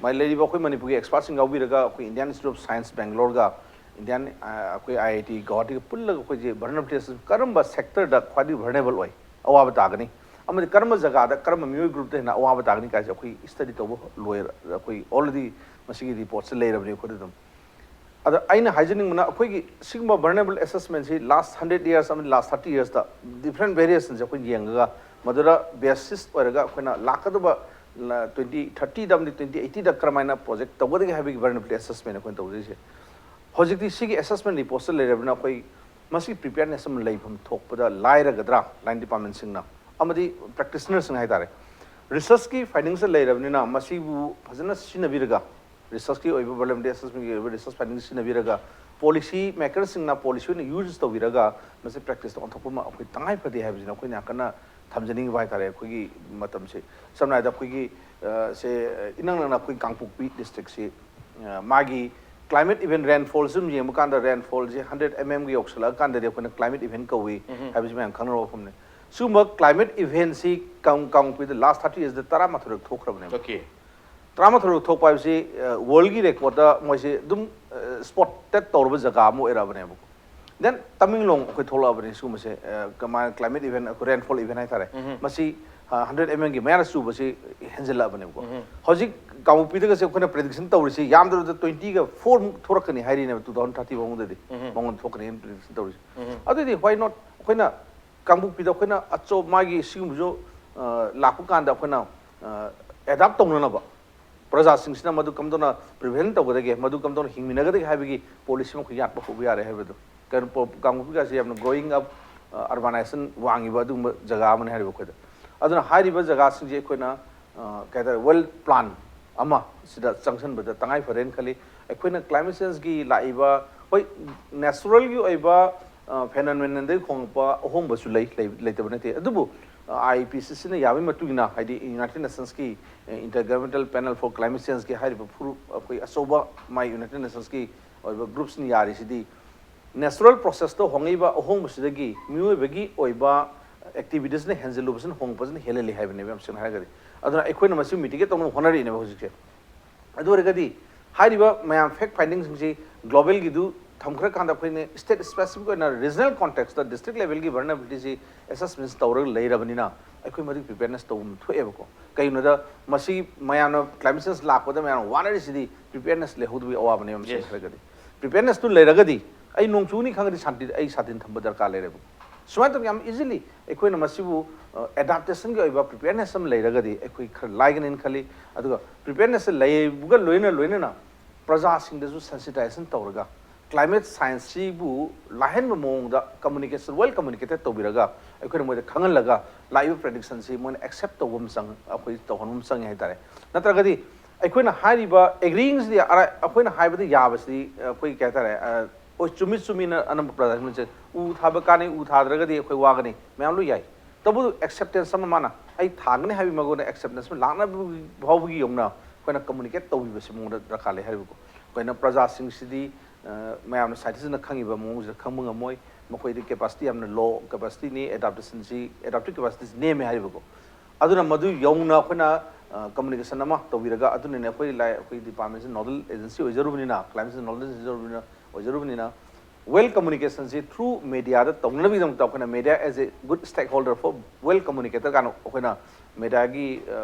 ꯃꯥꯏ ꯂꯩꯔꯤꯕ ꯑꯩꯈꯣꯏ ꯃꯅꯤꯄꯨꯔꯒꯤ expertꯁꯤꯡ ꯌꯥꯎꯕꯤꯔꯒ, ꯑꯩꯈꯣꯏ Indian Institute of Science Bangaloreꯒ, Indian, ꯑ, ꯑꯩꯈꯣꯏ IIT Guwahatiꯒ ꯄꯨꯜꯂꯒ ꯑꯩꯈꯣꯏꯁꯦ vulnerability assessment, ꯀꯔꯝꯕ sectorꯗ ꯈ꯭ꯋꯥꯏꯗꯒꯤ vulnerable ꯑꯣꯏ, ꯑꯋꯥꯕ ꯇꯥꯒꯅꯤ, ꯑꯃꯗꯤ ꯀꯔꯝꯕ ꯖꯒꯥꯗ ꯀꯔꯝꯕ ꯃꯤꯑꯣꯏ groupꯇ ꯍꯦꯟꯅ ꯑꯋꯥꯕ ꯇꯥꯒꯅꯤ ꯀꯥꯏꯁꯦ ꯑꯩꯈꯣꯏ study ꯇꯧꯕ ꯂꯣꯏꯔ-, ꯑꯩꯈꯣꯏ already ꯃꯁꯤꯒꯤ reportꯁꯦ ꯂꯩꯔꯕꯅꯤ ꯑꯩꯈꯣꯏꯗ ꯑꯗꯨꯝ꯫ ꯑꯗ ꯑꯩꯅ ꯍꯥꯏꯖꯅꯤꯡꯕꯅ, ꯑꯩꯈꯣꯏꯒꯤ ꯁꯤꯒꯨꯝꯕ vulnerable assessmentꯁꯤ last hundred years ꯑꯃꯗꯤ last thirty yearsꯇ different variationꯁꯦ ꯑꯩꯈꯣꯏ ꯌꯦꯡꯉꯒ, ꯃꯗꯨꯗ basis ꯑꯣꯏꯔꯒ ꯑꯩꯈꯣꯏꯅ ꯂꯥꯛꯀꯗꯕ ꯇ꯭ꯋꯦꯟꯇꯤ ꯊꯥꯔꯇꯤꯗ ꯑꯃꯗꯤ ꯇ꯭ꯋꯦꯟꯇꯤ ꯑꯩꯠꯇꯤꯗ ꯀꯔꯝꯍꯥꯏꯅ project ꯇꯧꯒꯗꯒꯦ ꯍꯥꯏꯕꯒꯤ vulnerability assessment ꯑꯩꯈꯣꯏꯅ ꯇꯧꯖꯔꯤꯁꯦ꯫ ꯍꯧꯖꯤꯛꯇꯤ ꯁꯤꯒꯤ assessment reportꯁꯦ ꯂꯩꯔꯕꯅꯤꯅ ꯑꯩꯈꯣꯏ ꯃꯁꯤ preparedness ꯑꯃ ꯂꯩꯐꯝ ꯊꯣꯛꯄꯗ ꯂꯥꯏꯔꯒꯗ꯭ꯔꯥ, line departmentꯁꯤꯡꯅ ꯑꯃꯗꯤ practitionerꯁꯤꯡ ꯍꯥꯏꯇꯥꯔꯦ, researchꯀꯤ findingꯁꯦ ꯂꯩꯔꯕꯅꯤꯅ ꯃꯁꯤꯕꯨ ꯐꯖꯅ ꯁꯤꯖꯤꯟꯅꯕꯤꯔꯒ, researchꯀꯤ ꯑꯣꯏꯕ vulnerability assessmentꯀꯤ ꯑꯣꯏꯕ research finding ꯁꯤꯖꯤꯟꯅꯕꯤꯔꯒ, policy makersꯁꯤꯡꯅ policy ꯑꯣꯏꯅ use ꯇꯧꯕꯤꯔꯒ ꯃꯁꯤ practiceꯇ ꯑꯣꯟꯊꯣꯛꯄ ꯑꯃ ꯑꯩꯈꯣꯏ ꯇꯉꯥꯏ ꯐꯗꯦ ꯍꯥꯏꯕꯁꯤꯅ ꯑꯩꯈꯣꯏꯅ ꯌꯥꯝ ꯀꯟꯅ ꯊꯝꯖꯅꯤꯡꯕ ꯍꯥꯏꯇꯥꯔꯦ꯫ ꯑꯩꯈꯣꯏꯒꯤ ꯃꯇꯝꯁꯦ ꯁꯝꯅ ꯍꯥꯏꯔꯕꯗ ꯑꯩꯈꯣꯏꯒꯤ, ꯑ, ꯁꯦ, ꯏꯅꯛ ꯅꯛꯅ ꯑꯩꯈꯣꯏ ꯀꯥꯡꯄꯣꯛꯄꯤ districtꯁꯤ, ꯑ, ꯃꯥꯒꯤ climate event rainfallꯁꯤ ꯑꯗꯨꯝ ꯌꯦꯡꯕ ꯀꯥꯟꯗ rainfallꯁꯤ hundred mmꯒ ꯌꯧꯁꯜꯂꯛꯑꯀꯥꯟꯗꯗꯤ ꯑꯩꯈꯣꯏꯅ climate event ꯀꯧꯏ ꯍꯥꯏꯕꯁꯤ ꯃꯌꯥꯝ ꯈꯪꯅꯔꯕ ꯋꯥꯐꯝꯅꯤ꯫ ꯁꯤꯒꯨꯝꯕ climate eventꯁꯤ ꯀꯥꯡ ꯀꯥꯡꯄꯣꯛꯄꯤꯗ last thirty yearsꯗ ꯇꯔꯥꯃꯥꯊꯣꯏꯔꯛ ꯊꯣꯛꯈ꯭ꯔꯕꯅꯦꯕ꯫ Okay. ꯇꯔꯥꯃꯥꯊꯣꯏꯔꯛ ꯊꯣꯛꯄ ꯍꯥꯏꯕꯁꯤ worldꯒꯤ recordꯇ ꯃꯣꯏꯁꯤ ꯑꯗꯨꯝ spotted ꯇꯧꯔꯕ ꯖꯒꯥ ꯑꯃ ꯑꯣꯏꯔꯛꯑꯕꯅꯦꯕꯀꯣ꯫ Then ꯇꯃꯦꯡꯂꯣꯡ ꯑꯩꯈꯣꯏ ꯊꯣꯛꯂꯛꯑꯕꯅꯤ ꯁꯤꯒꯨꯝꯕꯁꯦ꯫ ꯀꯃꯥꯏꯅ climate event ꯑꯩꯈꯣꯏ rainfall event ꯍꯥꯏꯇꯥꯔꯦ꯫ ꯃꯁꯤ hundred mmꯒꯤ ꯃꯌꯥꯗ ꯆꯨꯕꯁꯤ ꯍꯦꯟꯖꯜꯂꯛꯑꯕꯅꯦꯕꯀꯣ꯫ ꯍꯧꯖꯤꯛ ꯀꯥꯡꯄꯣꯛꯄꯤꯗꯒꯁꯦ ꯑꯩꯈꯣꯏꯅ prediction ꯇꯧꯔꯤꯁꯤ ꯌꯥꯝꯗ꯭ꯔꯕꯗ twentyꯒ fourꯃꯨꯛ ꯊꯣꯔꯛꯀꯅꯤ ꯍꯥꯏꯔꯤꯅꯦꯕ, two thousand thirty ꯐꯥꯎꯕꯗꯗꯤ ꯃꯉꯣꯟꯗ ꯊꯣꯛꯀꯅꯤ ꯍꯥꯏꯅ prediction ꯇꯧꯔꯤꯁꯤ꯫ ꯑꯗꯨꯗꯤ why not ꯑꯩꯈꯣꯏꯅ ꯀꯥꯡꯄꯣꯛꯄꯤꯗ ꯑꯩꯈꯣꯏꯅ ꯑꯆꯧ ꯃꯥꯒꯤ ꯁꯤꯒꯨꯝꯕꯁꯨ ꯂꯥꯛꯄ ꯀꯥꯟꯗ ꯑꯩꯈꯣꯏꯅ adapt ꯇꯧꯅꯅꯕ, ꯄ꯭ꯔꯖꯥꯁꯤꯡꯁꯤꯅ ꯃꯗꯨ ꯀꯝꯗꯧꯅ prevent ꯇꯧꯒꯗꯒꯦ, ꯃꯗꯨ ꯀꯝꯗꯧꯅ ꯍꯤꯡꯃꯤꯟꯅꯒꯗꯒꯦ ꯍꯥꯏꯕꯒꯤ policy ꯑꯃ ꯑꯩꯈꯣꯏ ꯌꯥꯠꯄ ꯍꯧꯕ ꯌꯥꯔꯦ ꯍꯥꯏꯕꯗꯣ꯫ ꯀꯩꯅꯣ ꯀꯥꯡꯄꯣꯛꯄꯤꯒꯁꯤ ꯌꯥꯝꯅ growing up, urbanization ꯋꯥꯡꯉꯤꯕ ꯑꯗꯨꯒꯨꯝꯕ ꯖꯒꯥ ꯑꯃꯅꯤ ꯍꯥꯏꯔꯤꯕ ꯑꯩꯈꯣꯏꯗ꯫ ꯑꯗꯨꯅ ꯍꯥꯏꯔꯤꯕ ꯖꯒꯥꯁꯤꯡꯁꯦ ꯑꯩꯈꯣꯏꯅ ꯀꯩ ꯍꯥꯏꯇꯥꯔꯦ, well plan ꯑꯃ ꯁꯤꯗ ꯆꯪꯁꯤꯟꯕꯗ ꯇꯉꯥꯏ ꯐꯔꯦꯅ ꯈꯜꯂꯤ꯫ ꯑꯩꯈꯣꯏꯅ climate changeꯒꯤ ꯂꯥꯛꯏꯕ, ꯍꯣꯏ, naturalꯒꯤ ꯑꯣꯏꯕ phenomenonꯗꯒꯤ ꯍꯣꯡꯉꯛꯄ ꯑꯍꯣꯡꯕꯁꯨ ꯂꯩ, ꯂꯩꯇꯕ ꯅꯠꯇꯦ꯫ ꯑꯗꯨꯕꯨ IPCCꯅ ꯌꯥꯕꯒꯤ ꯃꯇꯨꯡ ꯏꯟꯅ, ꯍꯥꯏꯗꯤ United Nationsꯀꯤ Intergovernmental Panel for Climate Changeꯀꯤ ꯍꯥꯏꯔꯤꯕ ꯐꯨꯔꯨꯞ, ꯑꯩꯈꯣꯏ ꯑꯆꯧꯕ ꯃꯥꯏ United Nationsꯀꯤ ꯑꯣꯏꯕ groupsꯅ ꯌꯥꯔꯤꯁꯤꯗꯤ natural processꯇ ꯍꯣꯡꯉꯛꯏꯕ ꯑꯍꯣꯡꯕꯁꯤꯗꯒꯤ ꯃꯤꯑꯣꯏꯕꯒꯤ ꯑꯣꯏꯕ activitiesꯅ ꯍꯦꯟꯖꯜꯂꯨꯕꯁꯤꯅ ꯍꯣꯡꯉꯛꯄꯁꯤꯅ ꯍꯦꯜꯍꯜꯂꯤ ꯍꯥꯏꯕꯅꯦꯕ, ꯌꯥꯝ ꯁꯦꯡꯅ ꯍꯥꯏꯔꯒꯗꯤ꯫ ꯑꯗꯨꯅ ꯑꯩꯈꯣꯏꯅ ꯃꯁꯤ mitigate ꯇꯧꯅꯕ ꯍꯣꯠꯅꯔꯛꯏꯅꯦꯕ ꯍꯧꯖꯤꯛꯁꯦ꯫ ꯑꯗꯨ ꯑꯣꯏꯔꯒꯗꯤ ꯍꯥꯏꯔꯤꯕ ꯃꯌꯥꯝ fact findingꯁꯤꯡꯁꯤ globalꯒꯤꯗꯨ ꯊꯝꯈ꯭ꯔꯀꯥꯟꯗ ꯑꯩꯈꯣꯏꯅ state specific ꯑꯣꯏꯅ regional contextꯇ district levelꯒꯤ vulnerabilityꯁꯤ assessments ꯇꯧꯔꯒ ꯂꯩꯔꯕꯅꯤꯅ ꯑꯩꯈꯣꯏ ꯃꯗꯨꯒꯤ preparedness ꯇꯧꯐꯝ ꯊꯣꯛꯑꯦꯕꯀꯣ꯫ ꯀꯩꯒꯤꯅꯣꯗ ꯃꯁꯤ ꯃꯌꯥꯝꯅ climate change ꯂꯥꯛꯄꯗ ꯃꯌꯥꯝꯅ ꯋꯥꯅꯔꯤꯁꯤꯗꯤ preparedness ꯂꯩꯍꯧꯗꯕꯒꯤ ꯑꯋꯥꯕꯅꯦꯕ, ꯃꯁꯤ ꯍꯥꯏꯔꯒꯗꯤ꯫ Preparednessꯇꯨ ꯂꯩꯔꯒꯗꯤ ꯑꯩ ꯅꯣꯡ ꯆꯨꯅꯤ ꯈꯪꯉꯗꯤ ꯁꯥꯟꯇꯤ, ꯑꯩ ꯁꯥꯇꯤꯟ ꯊꯝꯕ ꯗꯔꯀꯥꯔ ꯂꯩꯔꯦꯕ꯫ ꯁꯨꯃꯥꯏꯅ ꯇꯧꯗꯅ ꯌꯥꯝ easily ꯑꯩꯈꯣꯏꯅ ꯃꯁꯤꯕꯨ adaptationꯒꯤ ꯑꯣꯏꯕ preparedness ꯑꯃ ꯂꯩꯔꯒꯗꯤ ꯑꯩꯈꯣꯏ ꯈꯔ ꯂꯥꯏꯒꯅꯤꯅ ꯈꯜꯂꯤ꯫ ꯑꯗꯨꯒ preparednessꯁꯦ ꯂꯩꯕꯒ ꯂꯣꯏꯅ ꯂꯣꯏꯅꯅ ꯄ꯭ꯔꯖꯥꯁꯤꯡꯗꯁꯨ sensitization ꯇꯧꯔꯒ climate scienceꯁꯤꯕꯨ ꯂꯥꯏꯍꯟꯕ ꯃꯑꯣꯡꯗ communication, well communicated ꯇꯧꯕꯤꯔꯒ ꯑꯩꯈꯣꯏꯅ ꯃꯣꯏꯗ ꯈꯪꯍꯜꯂꯒ ꯂꯥꯛꯏꯕ predictionꯁꯤ ꯃꯣꯏꯅ accept ꯇꯧꯕ ꯑꯃ ꯆꯪ ꯑꯩꯈꯣꯏ ꯇꯧꯍꯟꯕ ꯑꯃ ꯆꯪꯉꯦ ꯍꯥꯏꯇꯥꯔꯦ꯫ ꯅꯠꯇ꯭ꯔꯒꯗꯤ ꯑꯩꯈꯣꯏꯅ ꯍꯥꯏꯔꯤꯕ agreeingꯁꯤꯗꯤ ꯑꯔꯥꯏ-, ꯑꯩꯈꯣꯏꯅ ꯍꯥꯏꯕꯗ ꯌꯥꯕꯁꯤꯗꯤ ꯑꯩꯈꯣꯏ ꯀꯩ ꯍꯥꯏꯇꯥꯔꯦ, ꯍꯣꯏ, ꯆꯨꯝꯃꯤ ꯆꯨꯝꯃꯤꯅ ꯑꯅꯝꯕ ꯄ꯭ꯔꯖꯥꯁꯤꯡꯅ ꯎ ꯊꯥꯕ ꯀꯥꯟꯅꯩ, ꯎ ꯊꯥꯗ꯭ꯔꯒꯗꯤ ꯑꯩꯈꯣꯏ ꯋꯥꯒꯅꯤ, ꯃꯌꯥꯝ ꯂꯣꯏ ꯌꯥꯏ꯫ ꯇꯧꯕꯇꯕꯨ acceptance ꯑꯃ ꯃꯥꯅ ꯑꯩ ꯊꯥꯒꯅꯤ ꯍꯥꯏꯕꯒꯤ ꯃꯒꯨꯟꯗ acceptance ꯑꯃ ꯂꯥꯛꯅꯕ ꯐꯥꯎꯕꯒꯤ ꯌꯧꯅ ꯑꯩꯈꯣꯏꯅ communicate ꯇꯧꯕꯤꯕꯁꯤ ꯃꯉꯣꯟꯗ ꯗꯔꯀꯥꯔ ꯂꯩ ꯍꯥꯏꯔꯤꯕꯀꯣ꯫ ꯑꯩꯈꯣꯏꯅ ꯄ꯭ꯔꯖꯥꯁꯤꯡꯁꯤꯗꯤ ꯃꯌꯥꯝꯅ scientistꯅ ꯈꯪꯉꯤꯕ ꯃꯑꯣꯡꯁꯤꯗ ꯈꯪꯕ ꯉꯝꯃꯣꯏ꯫ ꯃꯈꯣꯏꯗꯤ ꯀꯦꯄꯥꯁꯤꯇꯤ ꯌꯥꯝꯅ ꯂꯣ ꯀꯦꯄꯥꯁꯤꯇꯤꯅꯤ, ꯑꯦꯗꯥꯞꯇꯦꯁꯟꯁꯤ ꯑꯦꯗꯥꯞꯇꯤꯞ ꯀꯦꯄꯥꯁꯤꯇꯤꯁꯤ ꯅꯦꯝꯃꯦ ꯍꯥꯏꯔꯤꯕꯀꯣ꯫ ꯑꯗꯨꯅ ꯃꯗꯨ ꯌꯧꯅ ꯑꯩꯈꯣꯏꯅ ꯀꯝꯃꯨꯅꯤꯀꯦꯁꯟ ꯑꯃ ꯇꯧꯕꯤꯔꯒ, ꯑꯗꯨꯅꯅꯦ ꯑꯩꯈꯣꯏ ꯂꯥꯏ ꯑꯩꯈꯣꯏ ꯗꯤꯄꯥꯔꯠꯃꯦꯟꯁꯤ ꯅꯣꯗꯜ ꯑꯦꯖꯦꯟꯁꯤ ꯑꯣꯏꯖꯔꯨꯕꯅꯤꯅ, ꯀ꯭ꯂꯥꯏꯃꯦꯠ ꯆꯦꯟꯖ ꯅꯣꯗꯜ ꯑꯦꯖꯦꯟꯁꯤ ꯑꯣꯏꯖꯔꯨꯕꯅꯤꯅ, ꯑꯣꯏꯖꯔꯨꯕꯅꯤꯅ ꯋꯦꯜ ꯀꯝꯃꯨꯅꯤꯀꯦꯁꯟꯁꯤ ꯊ꯭ꯔꯨ ꯃꯦꯗꯤꯌꯥꯗ ꯇꯧꯅꯅꯕꯒꯤꯗꯃꯛꯇ ꯑꯩꯈꯣꯏꯅ media as a good stakeholder for well communicator ꯀꯥꯏꯅ ꯑꯩꯈꯣꯏꯅ ꯃꯦꯗꯤꯌꯥꯒꯤ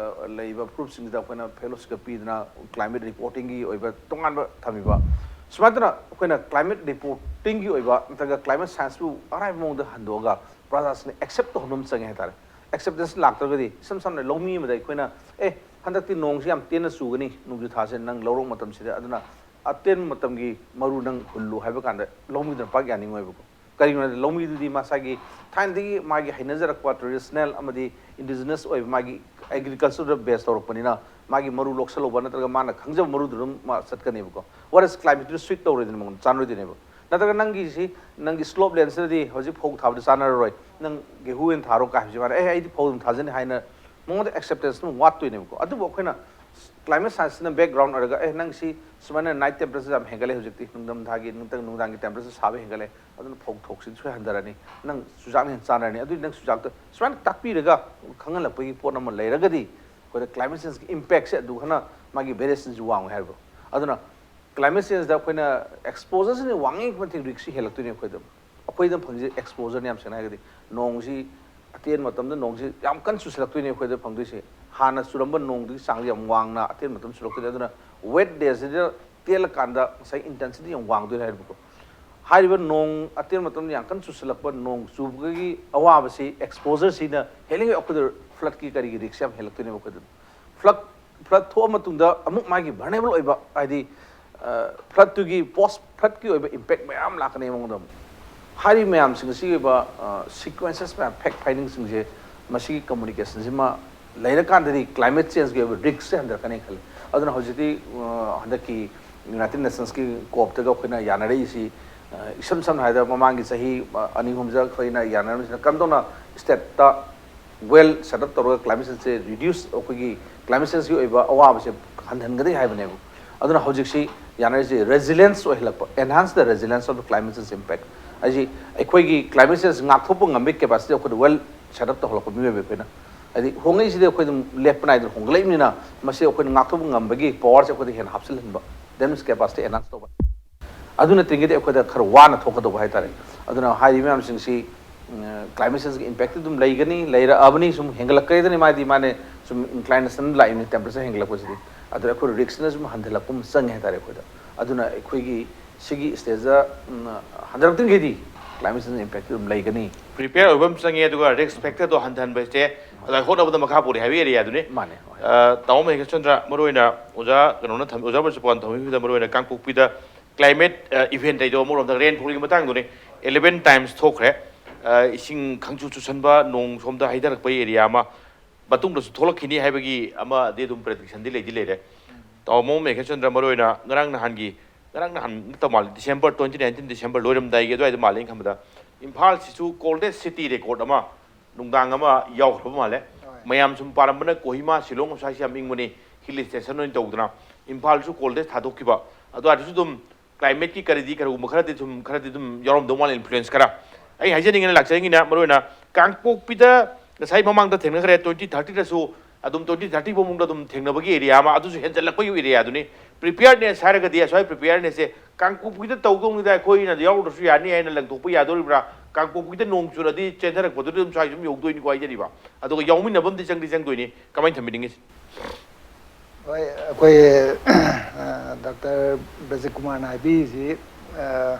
ꯂꯩꯔꯤꯕ ꯐꯨꯔꯨꯞꯁꯤꯡꯁꯤꯗ ꯑꯩꯈꯣꯏꯅ ꯐꯦꯂꯣꯁꯤꯞꯀ ꯄꯤꯗꯅ ꯀ꯭ꯂꯥꯏꯃꯦꯠ ꯔꯤꯄꯣꯔꯇꯤꯡꯒꯤ ꯑꯣꯏꯕ ꯇꯣꯉꯥꯟꯕ ꯊꯝꯃꯤꯕ꯫ ꯁꯨꯃꯥꯏꯅ ꯇꯧꯅ ꯑꯩꯈꯣꯏꯅ ꯀ꯭ꯂꯥꯏꯃꯦꯠ ꯔꯤꯄꯣꯔꯇꯤꯡꯒꯤ ꯑꯣꯏꯕ ꯅꯠꯇ꯭ꯔꯒ ꯀ꯭ꯂꯥꯏꯃꯦꯠ ꯁꯥꯏꯟꯁꯄꯨ ꯑꯔꯥꯏꯕ ꯃꯑꯣꯡꯗ ꯍꯟꯗꯣꯛꯑꯒ ꯄ꯭ꯔꯖꯥꯁꯤꯡꯅ ꯑꯦꯛꯁꯦꯞ ꯇꯧꯍꯟꯕ ꯑꯃ ꯆꯪꯉꯦ ꯍꯥꯏꯇꯥꯔꯦ꯫ ꯑꯦꯛꯁꯦꯞꯇꯦꯟꯁ ꯂꯥꯛꯇ꯭ꯔꯒꯗꯤ, ꯏꯁꯝ ꯁꯝꯅ ꯂꯧꯃꯤ ꯑꯃꯗ ꯑꯩꯈꯣꯏꯅ, "ꯑꯦ, ꯍꯟꯗꯛꯇꯤ ꯅꯣꯡꯁꯤ ꯌꯥꯝ ꯇꯦꯟꯅ ꯆꯨꯒꯅꯤ, ꯅꯣꯡꯖꯨ ꯊꯥꯁꯦ ꯅꯪ ꯂꯧꯔꯣꯛ ꯃꯇꯝꯁꯤꯗ, ꯑꯗꯨꯅ ꯑꯇꯦꯟꯕ ꯃꯇꯝꯒꯤ ꯃꯔꯨ ꯅꯪ ꯍꯨꯜꯂꯨ" ꯍꯥꯏꯕ ꯀꯥꯟꯗ ꯂꯧꯃꯤꯗꯨꯅ ꯄꯥꯛ ꯌꯥꯅꯤꯡꯉꯣꯏꯕꯀꯣ꯫ ꯀꯔꯤꯒꯤꯅꯣ ꯍꯥꯏꯗꯤ ꯂꯧꯃꯤꯗꯨꯗꯤ ꯃꯁꯥꯒꯤ ꯊꯥꯏꯅꯗꯒꯤ ꯃꯥꯒꯤ ꯍꯩꯅꯖꯔꯛꯄ ꯇ꯭ꯔꯦꯗꯤꯁꯅꯦꯜ ꯑꯃꯗꯤ ꯏꯟꯗꯤꯖꯤꯅꯁ ꯑꯣꯏꯕ ꯃꯥꯒꯤ ꯑꯦꯒ꯭ꯔꯤꯀꯜꯆꯔꯗ ꯕꯦꯁ ꯇꯧꯔꯛꯄꯅꯤꯅ, ꯃꯥꯒꯤ ꯃꯔꯨ ꯂꯣꯛꯁꯜꯍꯧꯕ ꯅꯠꯇ꯭ꯔꯒ ꯃꯥꯅ ꯈꯪꯖꯕ ꯃꯔꯨꯗꯨ ꯑꯗꯨꯝ ꯃꯥ ꯆꯠꯀꯅꯦꯕꯀꯣ꯫ ꯋꯥꯔꯁ ꯀ꯭ꯂꯥꯏꯃꯦꯠꯇꯨꯗ ꯁ꯭ꯋꯤꯠ ꯇꯧꯔꯣꯏꯗꯣꯏꯅꯦ, ꯃꯉꯣꯟꯗ ꯆꯥꯟꯅꯔꯣꯏꯗꯣꯏꯅꯦꯕ꯫ ꯅꯠꯇ꯭ꯔꯒ ꯅꯪꯒꯤꯁꯤ, ꯅꯪꯒꯤ ꯁ꯭ꯂꯣꯞ ꯂꯦꯟꯁꯤꯗꯗꯤ ꯍꯧꯖꯤꯛ ꯐꯧ ꯊꯥꯕꯗ ꯆꯥꯟꯅꯔꯔꯣꯏ, ꯅꯪ ꯒꯦꯍꯨ ꯑꯣꯏꯅ ꯊꯥꯔꯣ ꯀꯥꯏ ꯍꯥꯏꯕꯁꯤ ꯃꯥꯅ, "ꯑꯦ, ꯑꯩꯗꯤ ꯐꯧ ꯑꯗꯨꯝ ꯊꯥꯖꯅꯤ" ꯍꯥꯏꯅ ꯃꯉꯣꯟꯗ ꯑꯦꯛꯁꯦꯞꯇꯦꯟꯁ ꯑꯗꯨꯝ ꯋꯥꯠꯇꯣꯏꯅꯦꯕꯀꯣ꯫ ꯑꯗꯨꯕꯨ ꯑꯩꯈꯣꯏꯅ ꯀ꯭ꯂꯥꯏꯃꯦꯠ ꯁꯥꯏꯟꯁꯁꯤꯅ ꯕꯦꯛꯒ꯭ꯔꯥꯎꯟ ꯑꯣꯏꯔꯒ, "ꯑꯦ, ꯅꯪ ꯁꯤ ꯁꯨꯃꯥꯏꯅ ꯅꯥꯏꯠ ꯇꯦꯝꯄꯔꯦꯆꯔ ꯌꯥꯝ ꯍꯦꯟꯒꯠꯂꯦ ꯍꯧꯖꯤꯛꯇꯤ, ꯅꯨꯡꯊꯝ ꯊꯥꯒꯤ ꯅꯨꯡꯗꯥꯡ, ꯅꯨꯡꯗꯥꯡꯒꯤ ꯇꯦꯝꯄꯔꯦꯆꯔ ꯁꯥꯕ ꯍꯦꯟꯒꯠꯂꯦ, ꯑꯗꯨꯅ ꯐꯧ ꯊꯣꯛꯁꯤꯁꯨ ꯍꯟꯊꯔꯅꯤ, ꯅꯪ ꯆꯨꯖꯥꯛꯅ ꯍꯦꯟꯅ ꯆꯥꯟꯅꯔꯅꯤ", ꯑꯗꯨꯗꯤ ꯅꯪ ꯆꯨꯖꯥꯛꯇ ꯁꯨꯃꯥꯏꯅ ꯇꯥꯛꯄꯤꯔꯒ ꯈꯪꯍꯜꯂꯛꯄꯒꯤ ꯄꯣꯠ ꯑꯃ ꯂꯩꯔꯒꯗꯤ, ꯑꯩꯈꯣꯏꯗ ꯀ꯭ꯂꯥꯏꯃꯦꯠ ꯆꯦꯟꯖꯀꯤ ꯏꯝꯄꯦꯛꯁꯦ ꯑꯗꯨ ꯈꯅ ꯃꯥꯒꯤ ꯚꯦꯔꯤꯌꯦꯁꯟꯁꯤ ꯋꯥꯡꯉꯣꯏ ꯍꯥꯏꯕ꯫ ꯑꯗꯨꯅ ꯀ꯭ꯂꯥꯏꯃꯦꯠ ꯆꯦꯟꯖꯗ ꯑꯩꯈꯣꯏꯅ ꯑꯦꯛꯁꯄꯣꯖꯔꯁꯤꯅ ꯋꯥꯡꯉꯤꯉꯩ ꯃꯇꯤꯛ ꯔꯤꯛꯁꯁꯤ ꯍꯦꯜꯂꯛꯇꯣꯏꯅꯦ ꯑꯩꯈꯣꯏꯗ꯫ ꯑꯩꯈꯣꯏꯗ ꯐꯪꯉꯤꯁꯦ ꯑꯦꯛꯁꯄꯣꯖꯔꯅꯤ, ꯌꯥꯝ ꯁꯦꯡꯅ ꯍꯥꯏꯔꯒꯗꯤ꯫ ꯅꯣꯡꯁꯤ ꯑꯇꯦꯟ ꯃꯇꯝꯗ ꯅꯣꯡꯁꯤ ꯌꯥꯝ ꯀꯟꯅ ꯆꯨꯁꯤꯜꯂꯛꯇꯣꯏꯅꯦ ꯑꯩꯈꯣꯏꯗ ꯐꯪꯗꯣꯏꯁꯦ꯫ ꯍꯥꯟꯅ ꯆꯨꯔꯝꯕ ꯅꯣꯡꯗꯨꯒꯤ ꯆꯥꯡꯁꯦ ꯌꯥꯝ ꯋꯥꯡꯅ ꯑꯇꯦꯟ ꯃꯇꯝ ꯆꯨꯔꯛꯇꯣꯏꯅꯦ꯫ ꯑꯗꯨꯅ ꯋꯦꯠ ꯗꯦꯁꯤꯗ ꯇꯦꯜꯂꯀꯥꯟꯗ ꯉꯁꯥꯏ ꯏꯟꯇꯦꯟꯁꯤꯇꯤ ꯌꯥꯝ ꯋꯥꯡꯗꯣꯏꯅꯦ ꯍꯥꯏꯔꯤꯕꯀꯣ꯫ ꯍꯥꯏꯔꯤꯕ ꯅꯣꯡ ꯑꯇꯦꯟ ꯃꯇꯝꯗ ꯌꯥꯝ ꯀꯟꯅ ꯆꯨꯁꯤꯜꯂꯛꯄ ꯅꯣꯡ ꯆꯨꯕꯒꯤ ꯑꯋꯥꯕꯁꯤ, ꯑꯦꯛꯁꯄꯣꯖꯔꯁꯤꯅ ꯍꯦꯜꯂꯤꯉꯩ ꯑꯩꯈꯣꯏꯗ ꯐ꯭ꯂꯠꯀꯤ ꯀꯔꯤꯒꯤ ꯔꯤꯛꯁ ꯌꯥꯝ ꯍꯦꯜꯂꯛꯇꯣꯏꯅꯦꯕ ꯑꯩꯈꯣꯏꯗ꯫ ꯐ꯭ꯂꯠ, ꯐ꯭ꯂꯠ ꯊꯣꯛꯑ ꯃꯇꯨꯡꯗ ꯑꯃꯨꯛ ꯃꯥꯒꯤ ꯚꯜꯅꯦꯔꯦꯕꯜ ꯑꯣꯏꯕ, ꯍꯥꯏꯗꯤ, ꯑ, ꯐ꯭ꯂꯠꯇꯨꯒꯤ, ꯄꯣꯁ ꯐ꯭ꯂꯠꯀꯤ ꯑꯣꯏꯕ ꯏꯝꯄꯦꯛ ꯃꯌꯥꯝ ꯂꯥꯛꯀꯅꯤ ꯃꯉꯣꯟꯗ ꯑꯃꯨꯛ꯫ ꯍꯥꯏꯔꯤꯕ ꯃꯌꯥꯝꯁꯤꯡ ꯑꯁꯤꯒꯤ ꯑꯣꯏꯕ, ꯑ, ꯁꯤꯀ꯭ꯋꯦꯟꯁꯦꯁ ꯃꯌꯥꯝ, ꯐꯦꯛ ꯐꯥꯏꯟꯗꯤꯡꯁꯤꯡꯁꯦ ꯃꯁꯤꯒꯤ ꯀꯝꯃꯨꯅꯤꯀꯦꯁꯟꯁꯤꯃ ꯂꯩꯔꯀꯥꯟꯗꯗꯤ ꯀ꯭ꯂꯥꯏꯃꯦꯠ ꯆꯦꯟꯖꯀꯤ ꯑꯣꯏꯕ ꯔꯤꯛꯁꯁꯦ ꯍꯟꯊꯔꯛꯀꯅꯤ ꯈꯜꯂꯤ꯫ ꯑꯗꯨꯅ ꯍꯧꯖꯤꯛꯇꯤ, ꯑ, ꯍꯟꯗꯛꯀꯤ ꯌꯨꯅꯥꯏꯇꯦꯠ ꯅꯦꯁꯟꯁꯀꯤ ꯀꯣꯞꯇꯒ ꯑꯩꯈꯣꯏꯅ ꯌꯥꯅꯔꯛꯏꯁꯤ, ꯑ, ꯏꯁꯝ ꯁꯝꯅ ꯍꯥꯏꯔꯕꯗ ꯃꯃꯥꯡꯒꯤ ꯆꯍꯤ, ꯑ, ꯑꯅꯤ ꯑꯍꯨꯝꯁꯤꯗ ꯑꯩꯈꯣꯏꯅ ꯌꯥꯅꯔꯝꯃꯤꯁꯤꯅ ꯀꯝꯗꯧꯅ ꯁ꯭ꯇꯦꯠꯇ ꯋꯦꯜ ꯁꯦꯠ ꯑꯞ ꯇꯧꯔꯒ ꯀ꯭ꯂꯥꯏꯃꯦꯠ ꯆꯦꯟꯖꯁꯦ ꯔꯤꯗ꯭ꯌꯨꯁ, ꯑꯩꯈꯣꯏꯒꯤ ꯀ꯭ꯂꯥꯏꯃꯦꯠ ꯆꯦꯟꯖꯀꯤ ꯑꯣꯏꯕ ꯑꯋꯥꯕꯁꯦ ꯍꯟꯊꯍꯟꯒꯗꯒꯦ ꯍꯥꯏꯕꯅꯦꯕ꯫ ꯑꯗꯨꯅ ꯍꯧꯖꯤꯛꯁꯤ ꯌꯥꯅꯔꯤꯁꯦ ꯔꯦꯖꯤꯂꯦꯟꯁ ꯑꯣꯏꯍꯜꯂꯛꯄ, enhance the resilience of the climate change impact꯫ ꯍꯥꯏꯁꯤ ꯑꯩꯈꯣꯏꯒꯤ climate change ꯉꯥꯛꯊꯣꯛꯄ ꯉꯝꯕꯒꯤ capacity ꯑꯩꯈꯣꯏꯗ well set up ꯇꯧꯍꯜꯂꯛꯄ ꯃꯤꯑꯣꯏꯕ ꯑꯩꯈꯣꯏꯅ꯫ ꯍꯥꯏꯗꯤ ꯍꯣꯡꯉꯛꯏꯁꯤꯗꯤ ꯑꯩꯈꯣꯏ ꯑꯗꯨꯝ ꯂꯦꯞꯄ ꯅꯥꯏꯗꯅ ꯍꯣꯡꯒꯠꯂꯛꯏꯕꯅꯤꯅ, ꯃꯁꯤ ꯑꯩꯈꯣꯏꯅ ꯉꯥꯛꯊꯣꯛꯄ ꯉꯝꯕꯒꯤ powerꯁꯦ ꯑꯩꯈꯣꯏꯗ ꯍꯦꯟꯅ ꯍꯥꯞꯆꯤꯜꯍꯟꯕ, then capacity enhance ꯇꯧꯕ꯫ ꯑꯗꯨ ꯅꯠꯇ꯭ꯔꯤꯉꯩꯗꯤ ꯑꯩꯈꯣꯏꯗ ꯈꯔ ꯋꯥꯅ ꯊꯣꯛꯀꯗꯧꯕ ꯍꯥꯏꯇꯥꯔꯦ꯫ ꯑꯗꯨꯅ ꯍꯥꯏꯔꯤꯕ ꯃꯌꯥꯝꯁꯤꯡꯁꯤ, ꯎꯝ, climate changeꯒꯤ impactꯇꯤ ꯑꯗꯨꯝ ꯂꯩꯒꯅꯤ, ꯂꯩꯔꯛꯑꯕꯅꯤ, ꯁꯨꯝ ꯍꯦꯟꯒꯠꯂꯛꯀꯅꯤꯗꯅꯤ, ꯃꯥꯗꯤ ꯃꯥꯅꯦ, ꯁꯨꯝ inclination ꯂꯥꯛꯏꯕꯅꯤ temperature ꯍꯦꯟꯒꯠꯂꯛꯄꯁꯤꯗꯤ꯫ ꯑꯗꯨꯅ ꯑꯩꯈꯣꯏ riskꯅ ꯁꯨꯝ ꯍꯟꯊꯜꯂꯛꯄ ꯑꯃ ꯆꯪꯉꯦ ꯍꯥꯏꯇꯥꯔꯦ ꯑꯩꯈꯣꯏꯗ꯫ ꯑꯗꯨꯅ ꯑꯩꯈꯣꯏꯒꯤ ꯁꯤꯒꯤ stageꯇ, ꯎꯝ, ꯍꯟꯊꯔꯛꯇ꯭ꯔꯤꯉꯩꯗꯤ climate change impactꯇꯤ ꯑꯗꯨꯝ ꯂꯩꯒꯅꯤ꯫ Prepare ꯑꯣꯏꯕ ꯑꯃ ꯆꯪꯉꯦ, ꯑꯗꯨꯒ risk factorꯗꯣ ꯍꯟꯊꯍꯟꯕꯁꯦ ꯑꯗꯨꯃꯥꯏꯅ ꯍꯣꯠꯅꯕꯗ ꯃꯈꯥ ꯄꯣꯜꯂꯤ ꯍꯥꯏꯕ areaꯗꯨꯅꯤ꯫ ꯃꯥꯅꯦ, ꯍꯣꯏ꯫ ꯑ, ꯇꯥꯃꯣ ꯃꯍꯦꯁꯆꯟꯗ꯭ꯔ, ꯃꯔꯨꯑꯣꯏꯅ ꯑꯣꯖꯥ ꯀꯩꯅꯣꯅ ꯊꯝ-, ꯑꯣꯖꯥ ꯕ꯭ꯔꯖꯄꯥꯟ ꯊꯝꯕꯤꯕꯗ ꯃꯔꯨꯑꯣꯏꯅ ꯀꯥꯡꯄꯣꯛꯄꯤꯗ climate, ꯑ, event ꯍꯥꯏꯗꯣ ꯑꯃꯔꯣꯝꯗ rainfallꯒꯤ ꯃꯇꯥꯡꯗꯨꯅꯤ꯫ Eleven times ꯊꯣꯛꯈ꯭ꯔꯦ꯫ ꯑ, ꯏꯁꯤꯡ ꯈꯪꯆꯨ ꯆꯨꯁꯟꯕ, ꯅꯣꯡ ꯁꯣꯝꯗ ꯍꯩꯊꯔꯛꯄ area ꯑꯃ, ꯃꯇꯨꯡꯗꯁꯨ ꯊꯣꯛꯂꯛꯈꯤꯅꯤ ꯍꯥꯏꯕꯒꯤ ꯑꯃꯗꯤ ꯑꯗꯨꯝ predictionꯗꯤ ꯂꯩꯗꯤ ꯂꯩꯔꯦ꯫ ꯇꯥꯃꯣ ꯃꯦꯘꯆꯟꯗ꯭ꯔ, ꯃꯔꯨꯑꯣꯏꯅ ꯉꯔꯥꯡ ꯅꯍꯥꯟꯒꯤ, ꯉꯔꯥꯡ ꯅꯍꯥꯟ ꯅꯠꯇ ꯃꯥꯜꯂꯦ, December, twenty nineteen December ꯂꯣꯏꯔꯝꯗꯥꯏꯒꯤ ꯑꯗꯨꯋꯥꯏꯗ ꯃꯥꯜꯂꯦ ꯑꯩꯅ ꯈꯟꯕꯗ, ꯏꯝꯐꯥꯜꯁꯤꯁꯨ coldest city record ꯑꯃ ꯅꯨꯡꯗꯥꯡ ꯑꯃ ꯌꯥꯎꯈ꯭ꯔꯕ ꯃꯥꯜꯂꯦ꯫ ꯍꯣꯏ꯫ ꯃꯌꯥꯝ ꯁꯨꯝ ꯄꯥꯔꯝꯕꯅ ꯀꯣꯍꯤꯃꯥ, ꯁꯤꯂꯣꯡ ꯑꯁ꯭ꯋꯥꯏꯁꯤ ꯌꯥꯝ ꯏꯪꯕꯅꯤ, hill station ꯑꯣꯏꯅ ꯇꯧꯗꯅ꯫ ꯏꯝꯐꯥꯜꯁꯨ coldest ꯊꯥꯗꯣꯛꯈꯤꯕ, ꯑꯗꯨꯋꯥꯏꯗꯁꯨ ꯑꯗꯨꯝ climateꯀꯤ ꯀꯔꯤꯗꯤ ꯀꯔꯤꯒꯨꯝꯕ ꯈꯔꯗꯤ ꯁꯨꯝ, ꯈꯔꯗꯤ ꯑꯗꯨꯝ ꯌꯥꯎꯔꯝꯗꯧ ꯃꯥꯜꯂꯦ influence ꯈꯔ꯫ ꯑꯩ ꯍꯥꯏꯖꯅꯤꯡꯉꯤꯅ, ꯂꯥꯛꯆꯅꯤꯡꯉꯤꯅ ꯃꯔꯨꯑꯣꯏꯅ ꯀꯥꯡꯄꯣꯛꯄꯤꯗ ꯉꯁꯥꯏ ꯃꯃꯥꯡꯗ ꯊꯦꯡꯅꯈ꯭ꯔꯦ, twenty thirtyꯗꯁꯨ ꯑꯗꯨꯝ twenty thirty ꯐꯥꯎꯕꯗ ꯑꯗꯨꯝ ꯊꯦꯡꯅꯕꯒꯤ area ꯑꯃ, ꯑꯗꯨꯁꯨ ꯍꯦꯟꯖꯜꯂꯛꯄꯒꯤ areaꯗꯨꯅꯤ꯫ Preparedness ꯍꯥꯏꯔꯒꯗꯤ ꯑꯁ꯭ꯋꯥꯏ preparednessꯁꯦ ꯀꯥꯡꯄꯣꯛꯄꯤꯗ ꯇꯧꯗꯧꯅꯤꯗ, ꯑꯩꯈꯣꯏꯅ ꯌꯥꯎꯗ꯭ꯔꯁꯨ ꯌꯥꯅꯤ ꯍꯥꯏꯅ ꯂꯪꯊꯣꯛꯄ ꯌꯥꯗꯣꯔꯤꯕ꯭ꯔꯥ? ꯀꯥꯡꯄꯣꯛꯄꯤꯗ ꯅꯣꯡ ꯆꯨꯔꯗꯤ ꯆꯦꯟꯊꯔꯛꯄꯗꯨꯗꯤ ꯑꯗꯨꯝ ꯁ꯭ꯋꯥꯏ ꯑꯗꯨꯝ ꯌꯧꯗꯣꯏꯅꯤꯀꯣ ꯍꯥꯏꯖꯔꯤꯕ꯫ ꯑꯗꯨꯒ ꯌꯥꯎꯃꯤꯟꯅꯕ ꯑꯃꯗꯤ ꯆꯪꯗꯤ ꯆꯪꯗꯣꯏꯅꯤ꯫ ꯀꯃꯥꯏꯅ ꯊꯝꯕꯤꯅꯤꯡꯉꯤ? ꯍꯣꯏ, ꯑꯩꯈꯣꯏ, ꯑ, ꯗꯥꯛꯇꯔ ꯕ꯭ꯔꯖꯀꯨꯃꯥꯔꯅ ꯍꯥꯏꯕꯤꯔꯤꯁꯤ, ꯑ,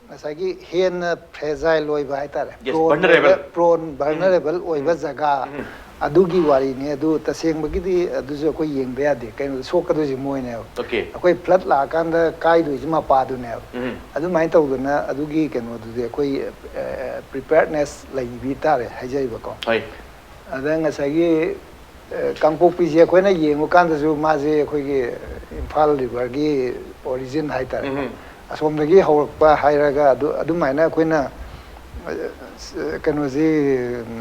ꯉꯁꯥꯏꯒꯤ ꯍꯦꯟꯅ fragile ꯑꯣꯏꯕ ꯍꯥꯏꯇꯥꯔꯦ, Yes, prone vulnerable. ꯑꯣꯏꯕ, prone, vulnerable ꯑꯣꯏꯕ ꯎꯝ꯫ ꯖꯒꯥ, ꯎꯝ꯫ ꯑꯗꯨꯒꯤ ꯋꯥꯔꯤꯅꯤ꯫ ꯑꯗꯨ ꯇꯁꯦꯡꯕꯒꯤꯗꯤ ꯑꯗꯨꯁꯨ ꯑꯩꯈꯣꯏ ꯌꯦꯡꯕ ꯌꯥꯗꯦ, ꯀꯩꯅꯣꯗ ꯁꯣꯛꯀꯗꯣꯏꯁꯦ ꯃꯣꯏꯅꯦꯕ꯫ Okay. ꯑꯩꯈꯣꯏ flood ꯂꯥꯛꯑꯀꯥꯟꯗ ꯀꯥꯏꯗꯣꯏꯁꯦ ꯃꯄꯥꯗꯨꯅꯦꯕ꯫ ꯎꯝ꯫ ꯑꯗꯨꯃꯥꯏꯅ ꯇꯧꯗꯅ ꯑꯗꯨꯒꯤ ꯀꯩꯅꯣꯗꯨꯗꯤ ꯑꯩꯈꯣꯏ, ꯑ, preparedness ꯂꯩꯕꯤ ꯇꯥꯔꯦ ꯍꯥꯏꯖꯔꯤꯕꯀꯣ꯫ ꯍꯣꯏ꯫ ꯑꯗ ꯉꯁꯥꯏꯒꯤ, ꯑ, ꯀꯥꯡꯄꯣꯛꯄꯤꯁꯦ ꯑꯩꯈꯣꯏꯅ ꯌꯦꯡꯕ ꯀꯥꯟꯗꯁꯨ ꯃꯥꯁꯦ ꯑꯩꯈꯣꯏꯒꯤ ꯏꯝꯐꯥꯜ riverꯒꯤ origin ꯍꯥꯏꯇꯥꯔꯦ꯫ ꯎꯝ꯫ ꯑꯁꯣꯝꯗꯒꯤ ꯍꯧꯔꯛꯄ ꯍꯥꯏꯔꯒ ꯑꯗꯨ, ꯑꯗꯨꯃꯥꯏꯅ ꯑꯩꯈꯣꯏꯅ, ꯑ, ꯀꯩꯅꯣꯁꯤ,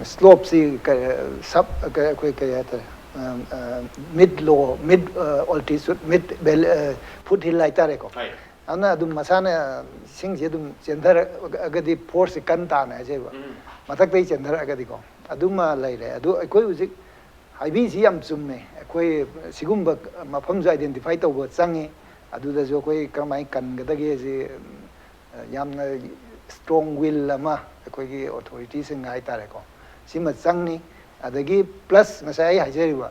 slopeꯁꯤ ꯀ-, sub, ꯀ-, ꯑꯩꯈꯣꯏ ꯀꯔꯤ ꯍꯥꯏꯇꯥꯔꯦ, ꯑ, ꯑ, mid low, mid, ꯑ, altitude, mid valley, ꯑ, foothill ꯍꯥꯏꯇꯥꯔꯦꯀꯣ꯫ ꯍꯣꯏ꯫ ꯑꯗꯨꯅ ꯑꯗꯨꯝ ꯃꯁꯥꯅ ꯏꯁꯤꯡꯁꯤ ꯑꯗꯨꯝ ꯆꯦꯟꯊꯔꯛꯑꯒꯗꯤ ꯐꯣꯔꯁꯁꯤ ꯀꯟ ꯇꯥꯅ ꯍꯥꯏꯖꯩꯕ꯫ ꯎꯝ. ꯃꯊꯛꯇꯒꯤ ꯆꯦꯟꯊꯔꯛꯑꯒꯗꯤꯀꯣ꯫ ꯑꯗꯨꯃ ꯂꯩꯔꯦ꯫ ꯑꯗꯨ ꯑꯩꯈꯣꯏ ꯍꯧꯖꯤꯛ ꯍꯥꯏꯕꯤꯁꯤ ꯌꯥꯝ ꯆꯨꯝꯃꯦ꯫ ꯑꯩꯈꯣꯏ ꯁꯤꯒꯨꯝꯕ ꯃꯐꯝꯁꯨ ꯑꯥꯏꯗꯦꯟꯇꯤꯐꯥꯏ ꯇꯧꯕ ꯆꯪꯉꯤ꯫ ꯑꯗꯨꯗꯁꯨ ꯑꯩꯈꯣꯏ ꯀꯔꯝꯍꯥꯏꯅ ꯀꯟꯒꯗꯒꯦꯁꯤ ꯌꯥꯝꯅ ꯏꯁꯇ꯭ꯔꯣꯡ ꯋꯤꯜ ꯑꯃ ꯑꯩꯈꯣꯏꯒꯤ ꯑꯣꯊꯣꯔꯤꯇꯤꯁꯤꯡ ꯍꯥꯏꯇꯥꯔꯦꯀꯣ, ꯁꯤꯃ ꯆꯪꯅꯤ꯫ ꯑꯗꯒꯤ ꯄ꯭ꯂꯁ ꯉꯁꯥꯏ ꯑꯩ ꯍꯥꯏꯖꯔꯤꯕ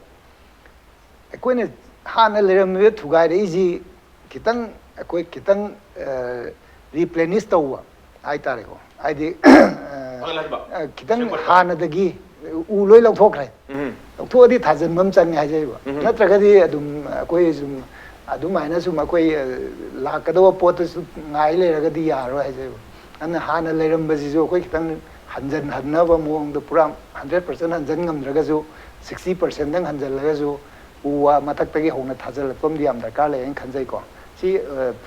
ꯑꯩꯈꯣꯏꯅ ꯍꯥꯟꯅ ꯂꯩꯔꯝꯃꯤꯕ ꯊꯨꯒꯥꯏꯔꯛꯏꯁꯤ ꯈꯤꯇꯪ ꯑꯩꯈꯣꯏ ꯈꯤꯇꯪ ꯔꯤꯄ꯭ꯂꯦꯅꯤꯁ ꯇꯧꯕ ꯍꯥꯏꯇꯥꯔꯦꯀꯣ꯫ ꯍꯥꯏꯗꯤ ꯑ, ꯐꯒꯠꯍꯟꯕ꯫ ꯑ, ꯈꯤꯇꯪ ꯁꯦꯝꯒꯠꯄ꯫ ꯍꯥꯟꯅꯗꯒꯤ ꯎ ꯂꯣꯏ ꯂꯧꯊꯣꯛꯈ꯭ꯔꯦ꯫ ꯎꯝ. ꯂꯧꯊꯣꯛꯑꯗꯤ ꯊꯥꯖꯤꯟꯕ ꯑꯃ ꯆꯪꯉꯦ ꯍꯥꯏꯖꯩꯕ꯫ ꯎꯝ. ꯅꯠꯇ꯭ꯔꯒꯗꯤ ꯑꯗꯨꯝ ꯑꯩꯈꯣꯏ ꯁꯨꯝ ꯑꯗꯨꯃꯥꯏꯅ ꯁꯨꯝ ꯑꯩꯈꯣꯏ ꯑ, ꯂꯥꯛꯀꯗꯧꯕ ꯄꯣꯠꯇꯨꯁꯨ ꯉꯥꯏ ꯂꯩꯔꯒꯗꯤ ꯌꯥꯔꯣꯏ ꯍꯥꯏꯖꯩꯕ꯫ ꯑꯗꯨꯅ ꯍꯥꯟꯅ ꯂꯩꯔꯝꯕꯁꯤꯁꯨ ꯑꯩꯈꯣꯏ ꯈꯤꯇꯪ ꯍꯟꯖꯟꯍꯟꯅꯕ ꯃꯑꯣꯡꯗ, ꯄꯨꯔꯥ ꯍꯟꯗ꯭ꯔꯦꯠ ꯄꯥꯔꯁꯦꯟ ꯍꯟꯖꯟ ꯉꯝꯗ꯭ꯔꯒꯁꯨ ꯁꯤꯛꯁꯇꯤ ꯄꯥꯔꯁꯦꯟꯗꯪ ꯍꯟꯖꯜꯂꯒꯁꯨ ꯎ ꯋꯥ ꯃꯊꯛꯇꯒꯤ ꯍꯧꯅ ꯊꯥꯖꯤꯜꯂꯛꯄ ꯑꯃꯗꯤ ꯌꯥꯝ ꯗꯔꯀꯥꯔ ꯂꯩ ꯍꯥꯏꯅ ꯈꯟꯖꯩꯀꯣ꯫ ꯁꯤ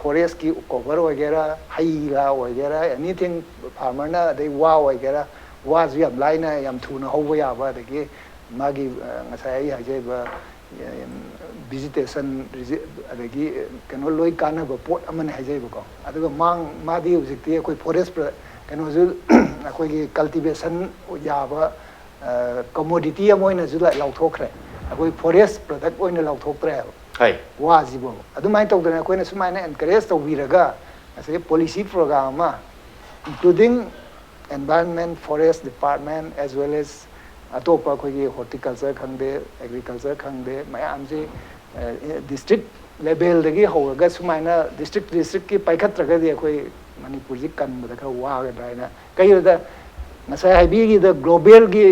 ꯐꯣꯔꯦꯁꯀꯤ ꯀꯣꯚꯔ ꯑꯣꯏꯒꯦꯔꯥ, ꯍꯩ ꯔꯥ ꯑꯣꯏꯒꯦꯔꯥ, ꯑꯦꯅꯤꯊꯤꯡ, ꯐꯥꯔꯃꯔꯅ, ꯑꯗꯩ ꯋꯥ ꯑꯣꯏꯒꯦꯔꯥ, ꯋꯥꯁꯨ ꯌꯥꯝ ꯂꯥꯏꯅ ꯌꯥꯝ ꯊꯨꯅ ꯍꯧꯕ ꯌꯥꯕ, ꯑꯗꯒꯤ ꯃꯥꯒꯤ ꯑ, ꯉꯁꯥꯏ ꯑꯩ ꯍꯥꯏꯖꯔꯤꯕ ꯚꯤꯖꯤꯇꯦꯁꯟ, ꯑꯗꯒꯤ ꯀꯩꯅꯣ ꯂꯣꯏ ꯀꯥꯟꯅꯕ ꯄꯣꯠ ꯑꯃꯅꯤ ꯍꯥꯏꯖꯔꯤꯕꯀꯣ꯫ ꯑꯗꯨꯒ ꯃꯥꯡ ꯃꯥꯗꯤ ꯍꯧꯖꯤꯛꯇꯤ ꯑꯩꯈꯣꯏ ꯐꯣꯔꯦꯁ ꯄ꯭ꯔ- ꯀꯩꯅꯣꯁꯨ ꯑꯩꯈꯣꯏꯒꯤ ꯀꯜꯇꯤꯚꯦꯁꯟ ꯌꯥꯕ ꯀꯃꯣꯗꯤꯇꯤ ꯑꯃ ꯑꯣꯏꯅꯁꯨ ꯂ- ꯂꯥꯎꯊꯣꯛꯈ꯭ꯔꯦ꯫ ꯑꯩꯈꯣꯏ ꯐꯣꯔꯦꯁ ꯄ꯭ꯔꯗꯛ ꯑꯣꯏꯅ ꯂꯥꯎꯊꯣꯛꯇ꯭ꯔꯦ ꯍꯥꯏꯕ꯫ ꯍꯥꯏ꯫ ꯋꯥꯁꯤꯕꯨ ꯑꯗꯨꯃꯥꯏꯅ ꯇꯧꯗꯅ ꯑꯩꯈꯣꯏꯅ ꯁꯨꯃꯥꯏꯅ ꯑꯦꯟꯀꯔꯦꯖ ꯇꯧꯕꯤꯔꯒ ꯉꯁꯥꯏꯒꯤ ꯄꯣꯂꯤꯁꯤ ꯄ꯭ꯔꯣꯒ꯭ꯔꯥꯝ ꯑꯃ, including environment, forest department, as well as ꯑꯇꯣꯞꯄ ꯑꯩꯈꯣꯏꯒꯤ ꯍꯣꯔꯇꯤꯀꯜꯆꯔ ꯈꯪꯗꯦ, ꯑꯦꯒ꯭ꯔꯤꯀꯜꯆꯔ ꯈꯪꯗꯦ, ꯃꯌꯥꯝꯁꯤ ꯗꯤꯁꯇ꯭ꯔꯤꯛ ꯂꯦꯚꯦꯜꯗꯒꯤ ꯍꯧꯔꯒ ꯁꯨꯃꯥꯏꯅ ꯗꯤꯁꯇ꯭ꯔꯤꯛ ꯗꯤꯁꯇ꯭ꯔꯤꯛꯀꯤ ꯄꯥꯏꯈꯠꯇ꯭ꯔꯒꯗꯤ ꯑꯩꯈꯣꯏ ꯃꯅꯤꯄꯨꯔꯁꯤ ꯀꯟꯕꯗ ꯈꯔ ꯋꯥꯒꯗ꯭ꯔꯥ ꯍꯥꯏꯅ꯫ ꯀꯩꯒꯤꯅꯣꯗ ꯉꯁꯥꯏ ꯍꯥꯏꯕꯤꯈꯤꯗ ꯒ꯭ꯂꯣꯕꯦꯜꯒꯤ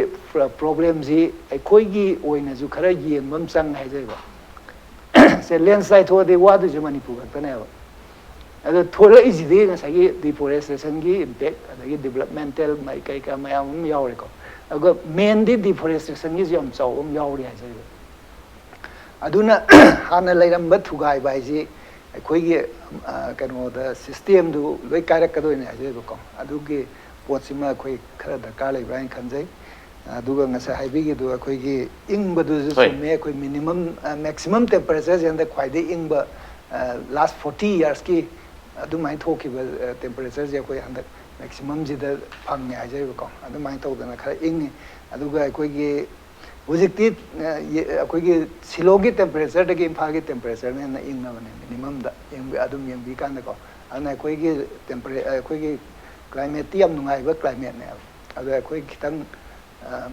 ꯄ꯭ꯔꯣꯕ꯭ꯂꯦꯝꯁꯤ ꯑꯩꯈꯣꯏꯒꯤ ꯑꯣꯏꯅꯁꯨ ꯈꯔ ꯌꯦꯡꯕ ꯑꯃ ꯆꯪꯉꯦ ꯍꯥꯏꯖꯩꯕ꯫ ꯁꯦ ꯂꯦꯟꯁꯂꯥꯏꯠ ꯊꯣꯛꯑꯗꯤ ꯋꯥꯗꯣꯏꯁꯦ ꯃꯅꯤꯄꯨꯔ ꯈꯛꯇꯅꯦꯕ꯫ ꯑꯗꯣ ꯊꯣꯛꯂꯛꯏꯁꯤꯗꯤ ꯉꯁꯥꯏꯒꯤ ꯗꯤꯐꯣꯔꯦꯁꯇꯦꯁꯟꯒꯤ ꯏꯝꯄꯦꯛ, ꯑꯗꯒꯤ ꯗꯤꯕꯂꯞꯃꯦꯟꯇꯦꯜ ꯀꯩꯀꯥ ꯃꯌꯥꯝ ꯑꯃ ꯌꯥꯎꯔꯦꯀꯣ꯫ ꯑꯗꯨꯒ ꯃꯦꯟꯗꯤ ꯗꯤꯐꯣꯔꯦꯁꯇꯦꯁꯟꯒꯤꯁꯨ ꯌꯥꯝ ꯆꯥꯎꯕ ꯑꯃ ꯌꯥꯎꯔꯤ ꯍꯥꯏꯖꯔꯤꯕ꯫ ꯑꯗꯨꯅ ꯍꯥꯟꯅ ꯂꯩꯔꯝꯕ ꯊꯨꯒꯥꯏꯕ ꯍꯥꯏꯁꯤ ꯑꯩꯈꯣꯏꯒꯤ ꯑ, ꯀꯩꯅꯣꯗ ꯁꯤꯁꯇꯦꯝꯗꯨ ꯂꯣꯏ ꯀꯥꯏꯔꯛꯀꯗꯣꯏꯅꯦ ꯍꯥꯏꯖꯔꯤꯕꯀꯣ꯫ ꯑꯗꯨꯒꯤ ꯄꯣꯠꯁꯤꯃ ꯑꯩꯈꯣꯏ ꯈꯔ ꯗꯔꯀꯥꯔ ꯂꯩꯕ꯭ꯔꯥ ꯍꯥꯏꯅ ꯈꯟꯖꯩ꯫ ꯑꯗꯨꯒ ꯉꯁꯥꯏ ꯍꯥꯏꯕꯤꯈꯤꯗꯨ ꯑꯩꯈꯣꯏꯒꯤ ꯏꯪꯕꯗꯨꯁꯨ ꯍꯣꯏ꯫ ꯆꯨꯝꯃꯦ꯫ ꯑꯩꯈꯣꯏ ꯃꯤꯅꯤꯃꯝ, ꯃꯦꯛꯁꯤꯃꯝ ꯇꯦꯝꯄꯔꯦꯆꯔꯁꯦ ꯍꯟꯗꯛ ꯈ꯭ꯋꯥꯏꯗꯒꯤ ꯏꯪꯕ ꯂꯥꯁ ꯐꯣꯔꯇꯤ ꯌꯔꯁꯀꯤ ꯑꯗꯨꯃꯥꯏꯅ ꯊꯣꯛꯈꯤꯕ ꯇꯦꯝꯄꯔꯦꯆꯔꯁꯦ ꯑꯩꯈꯣꯏ ꯍꯟꯗꯛ ꯃꯦꯛꯁꯤꯃꯝꯁꯤꯗ ꯐꯪꯉꯦ ꯍꯥꯏꯖꯔꯤꯕꯀꯣ꯫ ꯑꯗꯨꯃꯥꯏꯅ ꯇꯧꯗꯅ ꯈꯔ ꯏꯪꯉꯤ꯫ ꯑꯗꯨꯒ ꯑꯩꯈꯣꯏꯒꯤ ꯍꯧꯖꯤꯛꯇꯤ ꯑ, ꯌꯦ- ꯑꯩꯈꯣꯏꯒꯤ ꯁꯤꯂꯣꯡꯒꯤ ꯇꯦꯝꯄꯔꯦꯆꯔꯗꯒꯤ ꯏꯝꯐꯥꯜꯒꯤ ꯇꯦꯝꯄꯔꯦꯆꯔꯅ ꯍꯦꯟꯅ ꯏꯪꯉꯕꯅꯦ, ꯃꯤꯅꯤꯃꯝꯗ ꯌꯦꯡꯕꯤ- ꯑꯗꯨꯝ ꯌꯦꯡꯕꯤꯀꯥꯟꯗꯀꯣ꯫ ꯑꯗꯨꯅ ꯑꯩꯈꯣꯏꯒꯤ ꯇꯦꯝꯄꯔꯦ ꯑꯩꯈꯣꯏꯒꯤ ꯀ꯭ꯂꯥꯏꯃꯦꯠꯇꯤ ꯌꯥꯝ ꯅꯨꯡꯉꯥꯏꯕ ꯀ꯭ꯂꯥꯏꯃꯦꯠꯅꯦꯕ꯫ ꯑꯗꯣ ꯑꯩꯈꯣꯏ ꯈꯤꯇꯪ ꯑ,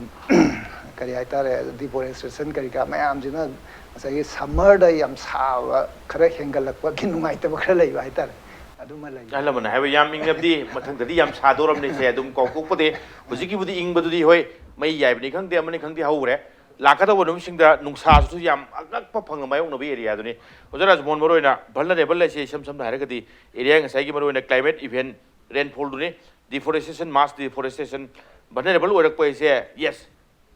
ꯀꯔꯤ ꯍꯥꯏꯇꯥꯔꯦ, ꯗꯤꯐꯣꯔꯦꯁꯇꯦꯁꯟ ꯀꯔꯤ ꯀꯔꯥ ꯃꯌꯥꯝꯁꯤꯅ ꯉꯁꯥꯏꯒꯤ ꯁꯝꯃꯔꯗ ꯌꯥꯝ ꯁꯥꯕ ꯈꯔ ꯍꯦꯟꯒꯠꯂꯛꯄꯒꯤ ꯅꯨꯡꯉꯥꯏꯇꯕ ꯈꯔ ꯂꯩꯕ ꯍꯥꯏꯇꯥꯔꯦ꯫ ꯑꯗꯨꯃ ꯂꯩ꯫ ꯑꯍꯜ ꯂꯃꯟꯅ ꯍꯥꯏꯕ, ꯌꯥꯝ ꯏꯪꯉꯕꯗꯤ ꯃꯊꯪꯗꯗꯤ ꯌꯥꯝ ꯁꯥꯗꯧꯔꯕꯅꯤꯁꯦ꯫ ꯑꯗꯨꯝ ꯀꯥꯎꯊꯣꯛꯄꯗꯤ, ꯍꯧꯖꯤꯛꯀꯤꯕꯨꯗꯤ ꯏꯪꯕꯗꯨꯗꯤ ꯍꯣꯏ, ꯃꯩ ꯌꯥꯏꯕꯅꯤ ꯈꯪꯗꯦ, ꯑꯃꯅꯤ ꯈꯪꯗꯦ, ꯍꯧꯔꯦ꯫ ꯂꯥꯛꯀꯗꯧꯕ ꯅꯨꯃꯤꯠꯁꯤꯡꯗ ꯅꯨꯡꯁꯥꯁꯤꯁꯨ ꯌꯥꯝ ꯑꯉꯛꯄ ꯐꯪꯅ ꯃꯥꯌꯣꯛꯅꯕ ꯑꯦꯔꯤꯌꯥꯗꯨꯅꯤ꯫ ꯑꯣꯖꯥ ꯔꯥꯖꯃꯣꯍꯟ, ꯃꯔꯨꯑꯣꯏꯅ ꯚꯜꯅꯔꯦꯕꯜ ꯍꯥꯏꯁꯦ ꯏꯁꯝ ꯁꯝꯅ ꯍꯥꯏꯔꯒꯗꯤ ꯑꯦꯔꯤꯌꯥ ꯉꯁꯥꯏꯒꯤ ꯃꯔꯨꯑꯣꯏꯅ ꯀ꯭ꯂꯥꯏꯃꯦꯠ ꯏꯚꯦꯟ ꯔꯦꯟꯐꯣꯜꯗꯨꯅꯤ, ꯗꯤꯐꯣꯔꯦꯁꯇꯦꯁꯟ, ꯃꯥꯁ ꯗꯤꯐꯣꯔꯦꯁꯇꯦꯁꯟ꯫ ꯚꯜꯅꯔꯦꯕꯜ ꯑꯣꯏꯔꯛꯄ ꯍꯥꯏꯁꯦ, ꯌꯦꯁ,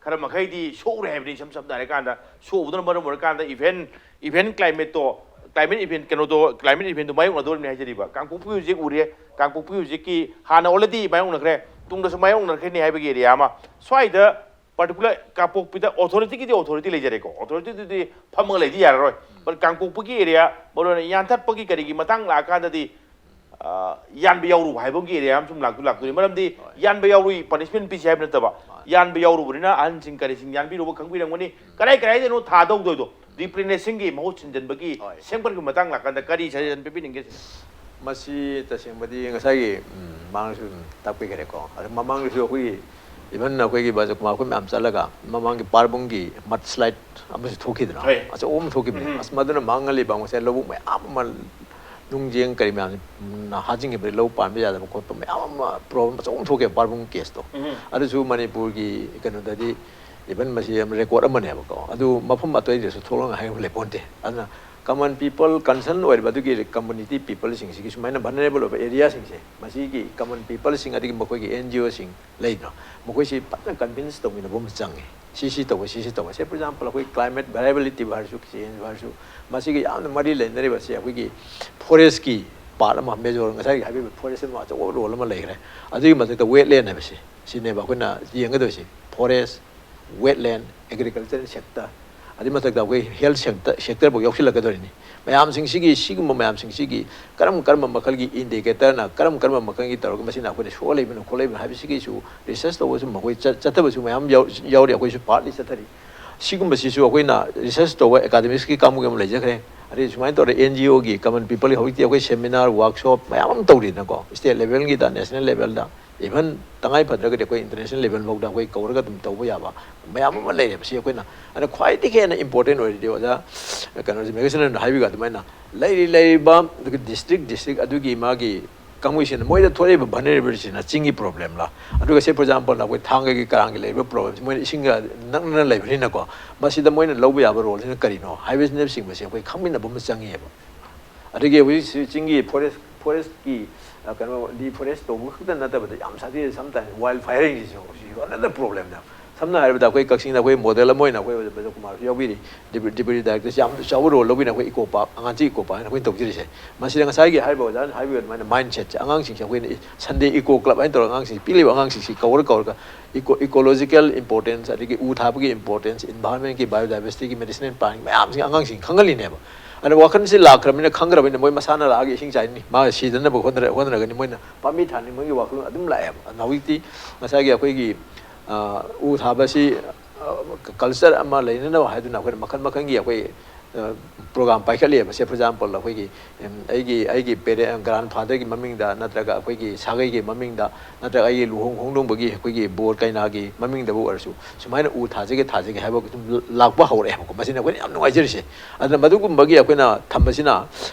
ꯈꯔ ꯃꯈꯩꯗꯤ ꯁꯣꯛꯎꯔꯦ ꯍꯥꯏꯕꯅꯤ꯫ ꯏꯁꯝ ꯁꯝꯅ ꯍꯥꯏꯔꯀꯥꯟꯗ, ꯁꯣꯛꯎꯕꯗꯨꯅ ꯃꯔꯝ ꯑꯣꯏꯔꯀꯥꯟꯗ ꯏꯚꯦꯟ ꯏꯚꯦꯟ ꯀ꯭ꯂꯥꯏꯃꯦꯠꯇꯣ, ꯀ꯭ꯂꯥꯏꯃꯦꯠ ꯏꯚꯦꯟ ꯀꯩꯅꯣꯗꯣ, ꯀ꯭ꯂꯥꯏꯃꯦꯠ ꯏꯚꯦꯟꯗꯣ ꯃꯥꯌꯣꯛꯅꯗꯧꯔꯤꯕꯅꯤ ꯍꯥꯏꯖꯔꯤꯕ꯫ ꯀꯥꯡꯄꯣꯛꯄꯤ ꯍꯧꯖꯤꯛ ꯎꯔꯦ, ꯀꯥꯡꯄꯣꯛꯄꯤ ꯍꯧꯖꯤꯛꯀꯤ ꯍꯥꯟꯅ ꯑꯣꯜꯔꯦꯗꯤ ꯃꯥꯌꯣꯛꯅꯈ꯭ꯔꯦ, ꯇꯨꯡꯗꯁꯨ ꯃꯥꯌꯣꯛꯅꯈ꯭ꯔꯅꯤ ꯍꯥꯏꯕꯒꯤ ꯑꯦꯔꯤꯌꯥ ꯑꯃ꯫ ꯁ꯭ꯋꯥꯏꯗ ꯄꯥꯔꯇꯤꯀꯨꯂꯔ ꯀꯥꯡꯄꯣꯛꯄꯤꯗ ꯑꯣꯊꯣꯔꯤꯇꯤꯒꯤꯗꯤ ꯑꯣꯊꯣꯔꯤꯇꯤ ꯂꯩꯖꯔꯦꯀꯣ, ꯑꯣꯊꯣꯔꯤꯇꯤꯗꯨꯗꯤ ꯐꯝꯃꯒ ꯂꯩꯗꯤ ꯌꯥꯔꯔꯣꯏ꯫ ꯕꯠ ꯀꯥꯡꯄꯣꯛꯄꯤꯒꯤ ꯑꯦꯔꯤꯌꯥ, ꯃꯔꯨꯑꯣꯏꯅ ꯌꯥꯟꯊꯠꯄꯒꯤ ꯀꯔꯤꯒꯤ ꯃꯇꯥꯡ ꯂꯥꯛꯑꯀꯥꯟꯗꯗꯤ, ꯑ, ꯌꯥꯟꯕ ꯌꯥꯎꯔꯨꯕ ꯍꯥꯏꯕ ꯑꯃꯒꯤ ꯑꯦꯔꯤꯌꯥ ꯑꯃ ꯁꯨꯝ ꯂꯥꯛꯇꯤ ꯂꯥꯛꯇꯣꯏꯅꯤ꯫ ꯃꯔꯝꯗꯤ ꯍꯣꯏ꯫ ꯌꯥꯟꯕ ꯌꯥꯎꯔꯨꯏ, ꯄꯅꯤꯁꯃꯦꯟ ꯄꯤꯁꯤ ꯍꯥꯏꯕ ꯅꯠꯇꯕ, ꯃꯥꯅꯤ꯫ ꯌꯥꯟꯕ ꯌꯥꯎꯔꯨꯕꯅꯤꯅ ꯑꯍꯟꯁꯤꯡ ꯀꯔꯤꯁꯤꯡ ꯌꯥꯟꯕꯤꯔꯨꯕ ꯈꯪꯕꯤꯔꯝꯒꯅꯤ꯫ ꯀꯔꯥꯏ ꯀꯔꯥꯏꯗꯅꯣ ꯊꯥꯗꯧꯗꯣꯏꯗꯣ, ꯔꯤꯄ꯭ꯂꯦꯅꯤꯁꯤꯡꯒꯤ ꯃꯍꯨꯠ ꯁꯤꯟꯖꯟꯕꯒꯤ ꯍꯣꯏ꯫ ꯁꯦꯝꯒꯠꯈꯤꯕ ꯃꯇꯥꯡ ꯂꯥꯛꯀꯥꯟꯗ ꯀꯔꯤ ꯁꯖꯦꯁꯟ ꯄꯤꯕꯤꯅꯤꯡꯒꯦ ꯁꯤꯅꯤ? ꯃꯁꯤ ꯇꯁꯦꯡꯕꯗꯤ ꯉꯁꯥꯏꯒꯤ, ꯎꯝ, ꯃꯃꯥꯡꯗꯁꯨ ꯑꯗꯨꯝ ꯇꯥꯛꯄꯤꯈ꯭ꯔꯦꯀꯣ꯫ ꯑꯗꯨ ꯃꯃꯥꯡꯗꯁꯨ ꯑꯩꯈꯣꯏꯒꯤ, ꯏꯚꯟ ꯑꯩꯈꯣꯏꯒꯤ ꯕꯥꯖꯀꯨꯃꯥꯔ ꯑꯩꯈꯣꯏ ꯃꯌꯥꯝ ꯆꯠꯂꯒ ꯃꯃꯥꯡꯒꯤ ꯄꯥꯔꯕꯨꯡꯒꯤ ꯃꯗ ꯁ꯭ꯂꯥꯏꯗ ꯑꯃꯁꯨ ꯊꯣꯛꯈꯤꯗꯅ, ꯍꯣꯏ꯫ ꯑꯆꯧꯕ ꯑꯃ ꯊꯣꯛꯈꯤꯕꯅꯦ꯫ ꯎꯝ꯫ ꯑꯁ, ꯃꯗꯨꯅ ꯃꯥꯡꯍꯜꯂꯤꯕ ꯉꯁꯥꯏ ꯂꯧꯕꯨꯛ ꯃꯌꯥꯝ ꯑꯃ, ꯅꯨꯡꯖꯦꯡ ꯀꯔꯤ ꯃꯌꯥꯝꯁꯦ, ꯎꯝ, ꯍꯥꯖꯤꯟꯈꯤꯕꯗꯒꯤ ꯂꯧ ꯄꯥꯟꯕ ꯌꯥꯗꯕ ꯈꯣꯠꯄ ꯃꯌꯥꯝ ꯑꯃ ꯄ꯭ꯔꯣꯕ꯭ꯂꯦꯝ ꯑꯆꯧꯕ ꯑꯃ ꯊꯣꯛꯈꯤꯕ ꯄꯥꯔꯕꯨꯡ ꯀꯦꯁꯇꯣ꯫ ꯎꯝ꯫ ꯑꯗꯨꯁꯨ ꯃꯅꯤꯄꯨꯔꯒꯤ ꯀꯩꯅꯣꯗꯗꯤ ꯏꯚꯟ ꯃꯁꯤ ꯌꯥꯝ ꯔꯦꯀꯣꯔꯗ ꯑꯃꯅꯦꯕꯀꯣ꯫ ꯑꯗꯨ ꯃꯐꯝ ꯑꯇꯩꯗꯁꯨ ꯊꯣꯛꯂꯒ ꯍꯥꯏꯕ ꯂꯩꯄꯣꯟꯇꯦ꯫ ꯑꯗꯨꯅ ꯀꯃꯟ ꯄꯤꯄꯜ, ꯀꯟꯁꯔꯟ ꯑꯣꯏꯔꯤꯕ ꯑꯗꯨꯒꯤ ꯀꯝꯃꯨꯅꯤꯇꯤ ꯄꯤꯄꯜꯁꯤꯡꯁꯤꯒꯤ ꯁꯨꯃꯥꯏꯅ ꯚꯜꯅꯔꯦꯕꯜ ꯑꯣꯏꯕ ꯑꯦꯔꯤꯌꯥꯁꯤꯡꯁꯦ, ꯃꯁꯤꯒꯤ ꯀꯃꯟ ꯄꯤꯄꯜꯁꯤꯡ ꯑꯗꯒꯤ ꯃꯈꯣꯏꯒꯤ ꯑꯦꯟ ꯖꯤ ꯑꯣꯁꯤꯡ ꯂꯩꯗꯅ, ꯃꯈꯣꯏꯁꯤ ꯐꯖꯅ ꯀꯟꯚꯤꯟꯁ ꯇꯧꯃꯤꯟꯅꯕ ꯑꯃ ꯆꯪꯉꯤ꯫ ꯁꯤ, ꯁꯤ ꯇꯧꯕ, ꯁꯤ, ꯁꯤ ꯇꯧꯕ꯫ ꯁꯦ, ꯐꯣꯔ ꯑꯦꯛꯖꯥꯝꯄꯜ, ꯑꯩꯈꯣꯏ ꯀ꯭ꯂꯥꯏꯃꯦꯠ ꯚꯦꯔꯤꯑꯦꯕꯤꯂꯤꯇꯤꯕꯨ ꯍꯥꯏꯔꯁꯨ, ꯆꯦꯟꯖ ꯍꯥꯏꯔꯁꯨ, ꯃꯁꯤꯒ ꯌꯥꯝꯅ ꯃꯔꯤ ꯂꯩꯅꯔꯤꯕꯁꯦ ꯑꯩꯈꯣꯏꯒꯤ ꯐꯣꯔꯦꯁꯀꯤ ꯄꯥꯔꯠ ꯑꯃ, ꯃꯦꯖꯣꯔ, ꯉꯁꯥꯏꯒꯤ ꯍꯥꯏꯕꯤꯕ ꯐꯣꯔꯦꯁ ꯑꯃ ꯑꯆꯧꯕ ꯔꯣꯜ ꯑꯃ ꯂꯩꯈ꯭ꯔꯦ꯫ ꯑꯗꯨꯒꯤ ꯃꯊꯛꯇ ꯋꯦꯠꯂꯦꯟ ꯍꯥꯏꯕꯁꯦ, ꯁꯤꯅꯦꯕ ꯑꯩꯈꯣꯏꯅ ꯌꯦꯡꯒꯗꯣꯏꯁꯦ꯫ ꯐꯣꯔꯦꯁ, ꯋꯦꯠꯂꯦꯟ, ꯑꯦꯒ꯭ꯔꯤꯀꯜꯆꯔꯦꯜ ꯁꯦꯛꯇꯔ, ꯑꯗꯨꯏ ꯃꯊꯛꯇ ꯑꯩꯈꯣꯏ ꯍꯦꯜꯊ ꯁꯦꯛꯇꯔ, ꯁꯦꯛꯇꯔꯐꯥꯎ ꯌꯥꯎꯁꯤꯜꯂꯛꯀꯗꯣꯔꯤꯅꯤ꯫ ꯃꯌꯥꯝꯁꯤꯡꯁꯤꯒꯤ, ꯁꯤꯒꯨꯝꯕ ꯃꯌꯥꯝꯁꯤꯡꯁꯤꯒꯤ ꯀꯔꯝ ꯀꯔꯝꯕ ꯃꯈꯜꯒꯤ ꯏꯟꯗꯤꯀꯦꯇꯔꯅ ꯀꯔꯝ ꯀꯔꯝꯕ ꯃꯈꯜꯒꯤ ꯇꯧꯔꯒ ꯃꯁꯤꯅ ꯑꯩꯈꯣꯏꯗ ꯁꯣꯛꯍꯜꯂꯤꯕꯅꯣ ꯈꯣꯠꯂꯛꯏꯕꯅꯣ ꯍꯥꯏꯕꯁꯤꯒꯤꯁꯨ ꯔꯤꯁꯔꯁ ꯇꯧꯕꯁꯨ ꯃꯈꯣꯏ ꯆꯠ- ꯆꯠꯇꯕꯁꯨ ꯃꯌꯥꯝ ꯌꯥꯎ- ꯌꯥꯎꯔꯤ꯫ ꯑꯩꯈꯣꯏꯁꯨ ꯄꯥꯔꯠꯂꯤ ꯆꯠꯊꯔꯤ꯫ ꯁꯤꯒꯨꯝꯕꯁꯤꯁꯨ ꯑꯩꯈꯣꯏꯅ ꯔꯤꯁꯔꯁ ꯇꯧꯕ ꯑꯦꯀꯥꯗꯦꯃꯤꯛꯁꯀꯤ ꯀꯥꯡꯕꯨꯒꯤ ꯑꯃ ꯂꯩꯖꯈ꯭ꯔꯦ꯫ ꯑꯗꯩ ꯁꯨꯃꯥꯏꯅ ꯇꯧꯔꯦ, ꯑꯦꯟ ꯖꯤ ꯑꯣꯒꯤ ꯀꯃꯟ ꯄꯤꯄꯜꯒꯤ ꯍꯧꯖꯤꯛꯇꯤ ꯑꯩꯈꯣꯏ ꯁꯦꯃꯤꯅꯥꯔ, ꯋꯥꯔꯛꯁꯣꯞ ꯃꯌꯥꯝ ꯑꯃ ꯇꯧꯔꯤꯗꯅꯀꯣ, ꯁ꯭ꯇꯦꯠ ꯂꯦꯚꯦꯜꯒꯤꯗ, ꯅꯦꯁꯅꯦꯜ ꯂꯦꯚꯦꯜꯗ, ꯏꯚꯟ ꯇꯉꯥꯏ ꯐꯗ꯭ꯔꯒꯗꯤ ꯑꯩꯈꯣꯏ ꯏꯟꯇꯔꯅꯦꯁꯅꯦꯜ ꯂꯦꯚꯦꯜ ꯐꯥꯎꯗ ꯑꯩꯈꯣꯏ ꯀꯧꯔꯒ ꯑꯗꯨꯝ ꯇꯧꯕ ꯌꯥꯕ ꯃꯌꯥꯝ ꯑꯃ ꯂꯩꯔꯦꯕ꯫ ꯁꯤ ꯑꯩꯈꯣꯏꯅ, ꯑꯗ ꯈ꯭ꯋꯥꯏꯗꯒꯤ ꯍꯦꯟꯅ ꯏꯝꯄꯣꯔꯇꯦꯟ ꯑꯣꯏꯔꯤꯗꯤ ꯑꯣꯖꯥ, ꯀꯩꯅꯣꯁꯦ, ꯃꯦꯒꯁꯅꯟꯅ ꯍꯥꯏꯕꯤꯒ ꯑꯗꯨꯃꯥꯏꯅ ꯂꯩꯔꯤ ꯂꯩꯔꯤꯕ ꯑꯗꯨꯒꯤ ꯗꯤꯁꯇ꯭ꯔꯤꯛ ꯗꯤꯁꯇ꯭ꯔꯤꯛ ꯑꯗꯨꯒꯤ ꯃꯥꯒꯤ ꯀꯥꯡꯕꯨꯁꯤꯡꯅ ꯃꯣꯏꯗ ꯊꯣꯛꯂꯛꯏꯕ ꯚꯜꯅꯔꯦꯕꯤꯂꯤꯇꯤꯁꯤꯅ ꯆꯤꯡꯒꯤ ꯄ꯭ꯔꯣꯕ꯭ꯂꯦꯝꯂ? ꯑꯗꯨꯒ ꯁꯦ, ꯐꯣꯔ ꯑꯦꯛꯖꯥꯝꯄꯜ, ꯑꯩꯈꯣꯏ ꯊꯥꯡꯒꯒꯤ ꯀꯔꯥꯡꯒꯤ ꯂꯩꯔꯤꯕ ꯄ꯭ꯔꯣꯕ꯭ꯂꯦꯝꯁꯤ ꯃꯣꯏꯅ ꯏꯁꯤꯡꯒ ꯅꯛꯅꯅ ꯂꯩꯕꯅꯤꯅꯀꯣ, ꯃꯁꯤꯗ ꯃꯣꯏꯅ ꯂꯧꯕ ꯌꯥꯕ ꯔꯣꯜꯁꯤꯅ ꯀꯔꯤꯅꯣ ꯍꯥꯏꯕꯁꯤꯅꯆꯤꯡꯕꯁꯦ ꯑꯩꯈꯣꯏ ꯈꯪꯃꯤꯟꯅꯕ ꯑꯃ ꯆꯪꯉꯤꯑꯕ꯫ ꯑꯗꯒꯤ ꯍꯧꯖꯤꯛ ꯆꯤꯡꯒꯤ ꯐꯣꯔꯦꯁ, ꯐꯣꯔꯦꯁꯀꯤ, ꯑ, ꯀꯩꯅꯣ, ꯗꯤꯐꯣꯔꯦꯁ ꯇꯧꯕ ꯈꯛꯇ ꯅꯠꯇꯕꯗ ꯌꯥꯝ ꯁꯥꯊꯤꯅ ꯁꯝꯇꯥꯏꯝꯁ ꯋꯥꯏꯜ ꯐꯥꯏꯌꯔꯤꯡꯁꯤꯁꯨ ꯁꯤꯁꯨ ꯑꯅꯗꯔ ꯄ꯭ꯔꯣꯕ꯭ꯂꯦꯝꯅꯦꯕ꯫ ꯁꯝꯅ ꯍꯥꯏꯔꯕꯗ ꯑꯩꯈꯣꯏ ꯀꯛꯆꯤꯡꯗ ꯑꯩꯈꯣꯏ ꯃꯣꯗꯦꯜ ꯑꯃ ꯑꯣꯏꯅ ꯑꯩꯈꯣꯏ ꯑꯣꯖꯥ ꯕ꯭ꯔꯖꯀꯨꯃꯥꯔꯁꯨ ꯌꯥꯎꯕꯤꯔꯤ, ꯗꯤꯄꯨ-, ꯗꯤꯄꯨꯇꯤ ꯗꯥꯏꯔꯦꯛꯇꯔꯁꯤ ꯌꯥꯝ ꯆꯥꯎꯕ ꯔꯣꯜ ꯂꯧꯕꯤꯅ ꯑꯩꯈꯣꯏ ꯏꯀꯣ ꯄꯥꯔꯛ, ꯑꯉꯥꯡꯁꯤ ꯏꯀꯣ ꯄꯥꯔꯛ ꯍꯥꯏꯅ ꯑꯩꯈꯣꯏꯅ ꯇꯧꯖꯔꯤꯁꯦ꯫ ꯃꯁꯤꯗ ꯉꯁꯥꯏꯒꯤ ꯍꯥꯏꯔꯤꯕ ꯑꯣꯖꯥꯅ ꯍꯥꯏꯕꯤꯕ ꯑꯗꯨꯃꯥꯏꯅ ꯃꯥꯏꯟ ꯁꯦꯠꯁꯦ ꯑꯉꯥꯡꯁꯤꯡꯁꯦ ꯑꯩꯈꯣꯏꯅ ꯁꯟꯗꯦ ꯏꯀꯣ ꯀ꯭ꯂꯕ ꯍꯥꯏꯅ ꯇꯧꯔꯒ ꯑꯉꯥꯡꯁꯤꯡꯁꯤ ꯄꯤꯛꯂꯤꯕ ꯑꯉꯥꯡꯁꯤꯡꯁꯤ ꯀꯧꯔ ꯀꯧꯔꯒ ꯏꯀꯣ-, ꯏꯀꯣꯂꯣꯖꯤꯀꯦꯜ ꯏꯝꯄꯣꯔꯇꯦꯟꯁ, ꯑꯗꯒꯤ ꯎ ꯊꯥꯕꯒꯤ ꯏꯝꯄꯣꯔꯇꯦꯟꯁ, ꯏꯟꯚꯥꯏꯔꯣꯟꯃꯦꯟꯒꯤ, ꯕꯥꯏꯑꯣꯗꯥꯏꯕꯔꯁꯤꯇꯤꯒꯤ, ꯃꯦꯗꯤꯁꯤꯅꯦꯜ ꯄ꯭ꯂꯥꯟꯒꯤ ꯃꯌꯥꯝꯁꯤ ꯑꯉꯥꯡꯁꯤꯡ ꯈꯪꯍꯜꯂꯤꯅꯦꯕ꯫ ꯑꯗ ꯋꯥꯈꯜꯁꯤ ꯂꯥꯛꯈ꯭ꯔꯕꯅꯤꯅ, ꯈꯪꯈ꯭ꯔꯕꯅꯤꯅ, ꯃꯣꯏ ꯃꯁꯥꯅ ꯂꯥꯛꯑꯒ ꯏꯁꯤꯡ ꯆꯥꯏꯅꯤ, ꯃꯥ ꯁꯤꯗꯅꯕ ꯍꯣꯠꯅꯔ-, ꯍꯣꯠꯅꯔꯒꯅꯤ꯫ ꯃꯣꯏꯅ ꯄꯥꯝꯕꯤ ꯊꯥꯅꯤꯡꯕꯒꯤ ꯋꯥꯈꯜꯂꯣꯟ ꯑꯗꯨꯝ ꯂꯥꯛꯑꯦꯕ꯫ ꯑꯗꯨꯅ ꯍꯧꯖꯤꯛꯇꯤ ꯉꯁꯥꯏꯒꯤ ꯑꯩꯈꯣꯏꯒꯤ, ꯑ, ꯎ ꯊꯥꯕꯁꯤ, ꯑ, ꯀꯜꯆꯔ ꯑꯃ ꯂꯩꯅꯅꯕ ꯍꯥꯏꯗꯨꯅ ꯑꯩꯈꯣꯏꯅ ꯃꯈꯜ ꯃꯈꯜꯒꯤ ꯑꯩꯈꯣꯏ, ꯑ, ꯄ꯭ꯔꯣꯒ꯭ꯔꯥꯝ ꯄꯥꯏꯈꯠꯂꯤꯑꯕ꯫ ꯁꯦ, ꯐꯣꯔ ꯑꯦꯛꯖꯥꯝꯄꯜ, ꯑꯩꯈꯣꯏꯒꯤ, ꯎꯝ, ꯑꯩꯒꯤ, ꯑꯩꯒꯤ ꯄꯦꯔꯦꯟ, ꯒ꯭ꯔꯥꯟꯐꯥꯗꯔꯒꯤ ꯃꯃꯤꯡꯗ ꯅꯠꯇ꯭ꯔꯒ ꯑꯩꯈꯣꯏꯒꯤ ꯁꯥꯒꯩꯒꯤ ꯃꯃꯤꯡꯗ ꯅꯠꯇ꯭ꯔꯒ ꯑꯩꯒꯤ ꯂꯨꯍꯣꯡ ꯈꯣꯡꯗꯣꯡꯕꯒꯤ ꯑꯩꯈꯣꯏꯒꯤ ꯕꯣꯔ ꯀꯩꯅꯥꯒꯤ ꯃꯃꯤꯡꯗꯕꯨ ꯑꯣꯏꯔꯁꯨ, ꯁꯨꯃꯥꯏꯅ ꯎ ꯊꯥꯖꯒꯦ, ꯊꯥꯖꯒꯦ ꯍꯥꯏꯕ ꯑꯗꯨꯝ ꯂꯥꯛꯄ ꯍꯧꯔꯛꯑꯦꯕꯀꯣ꯫ ꯃꯁꯤꯅ ꯑꯩꯈꯣꯏꯅ ꯌꯥꯝ ꯅꯨꯡꯉꯥꯏꯖꯔꯤꯁꯦ꯫ ꯑꯗꯨꯅ ꯃꯗꯨꯒꯨꯝꯕꯒꯤ ꯑꯩꯈꯣꯏꯅ ꯊꯝꯕꯁꯤꯅ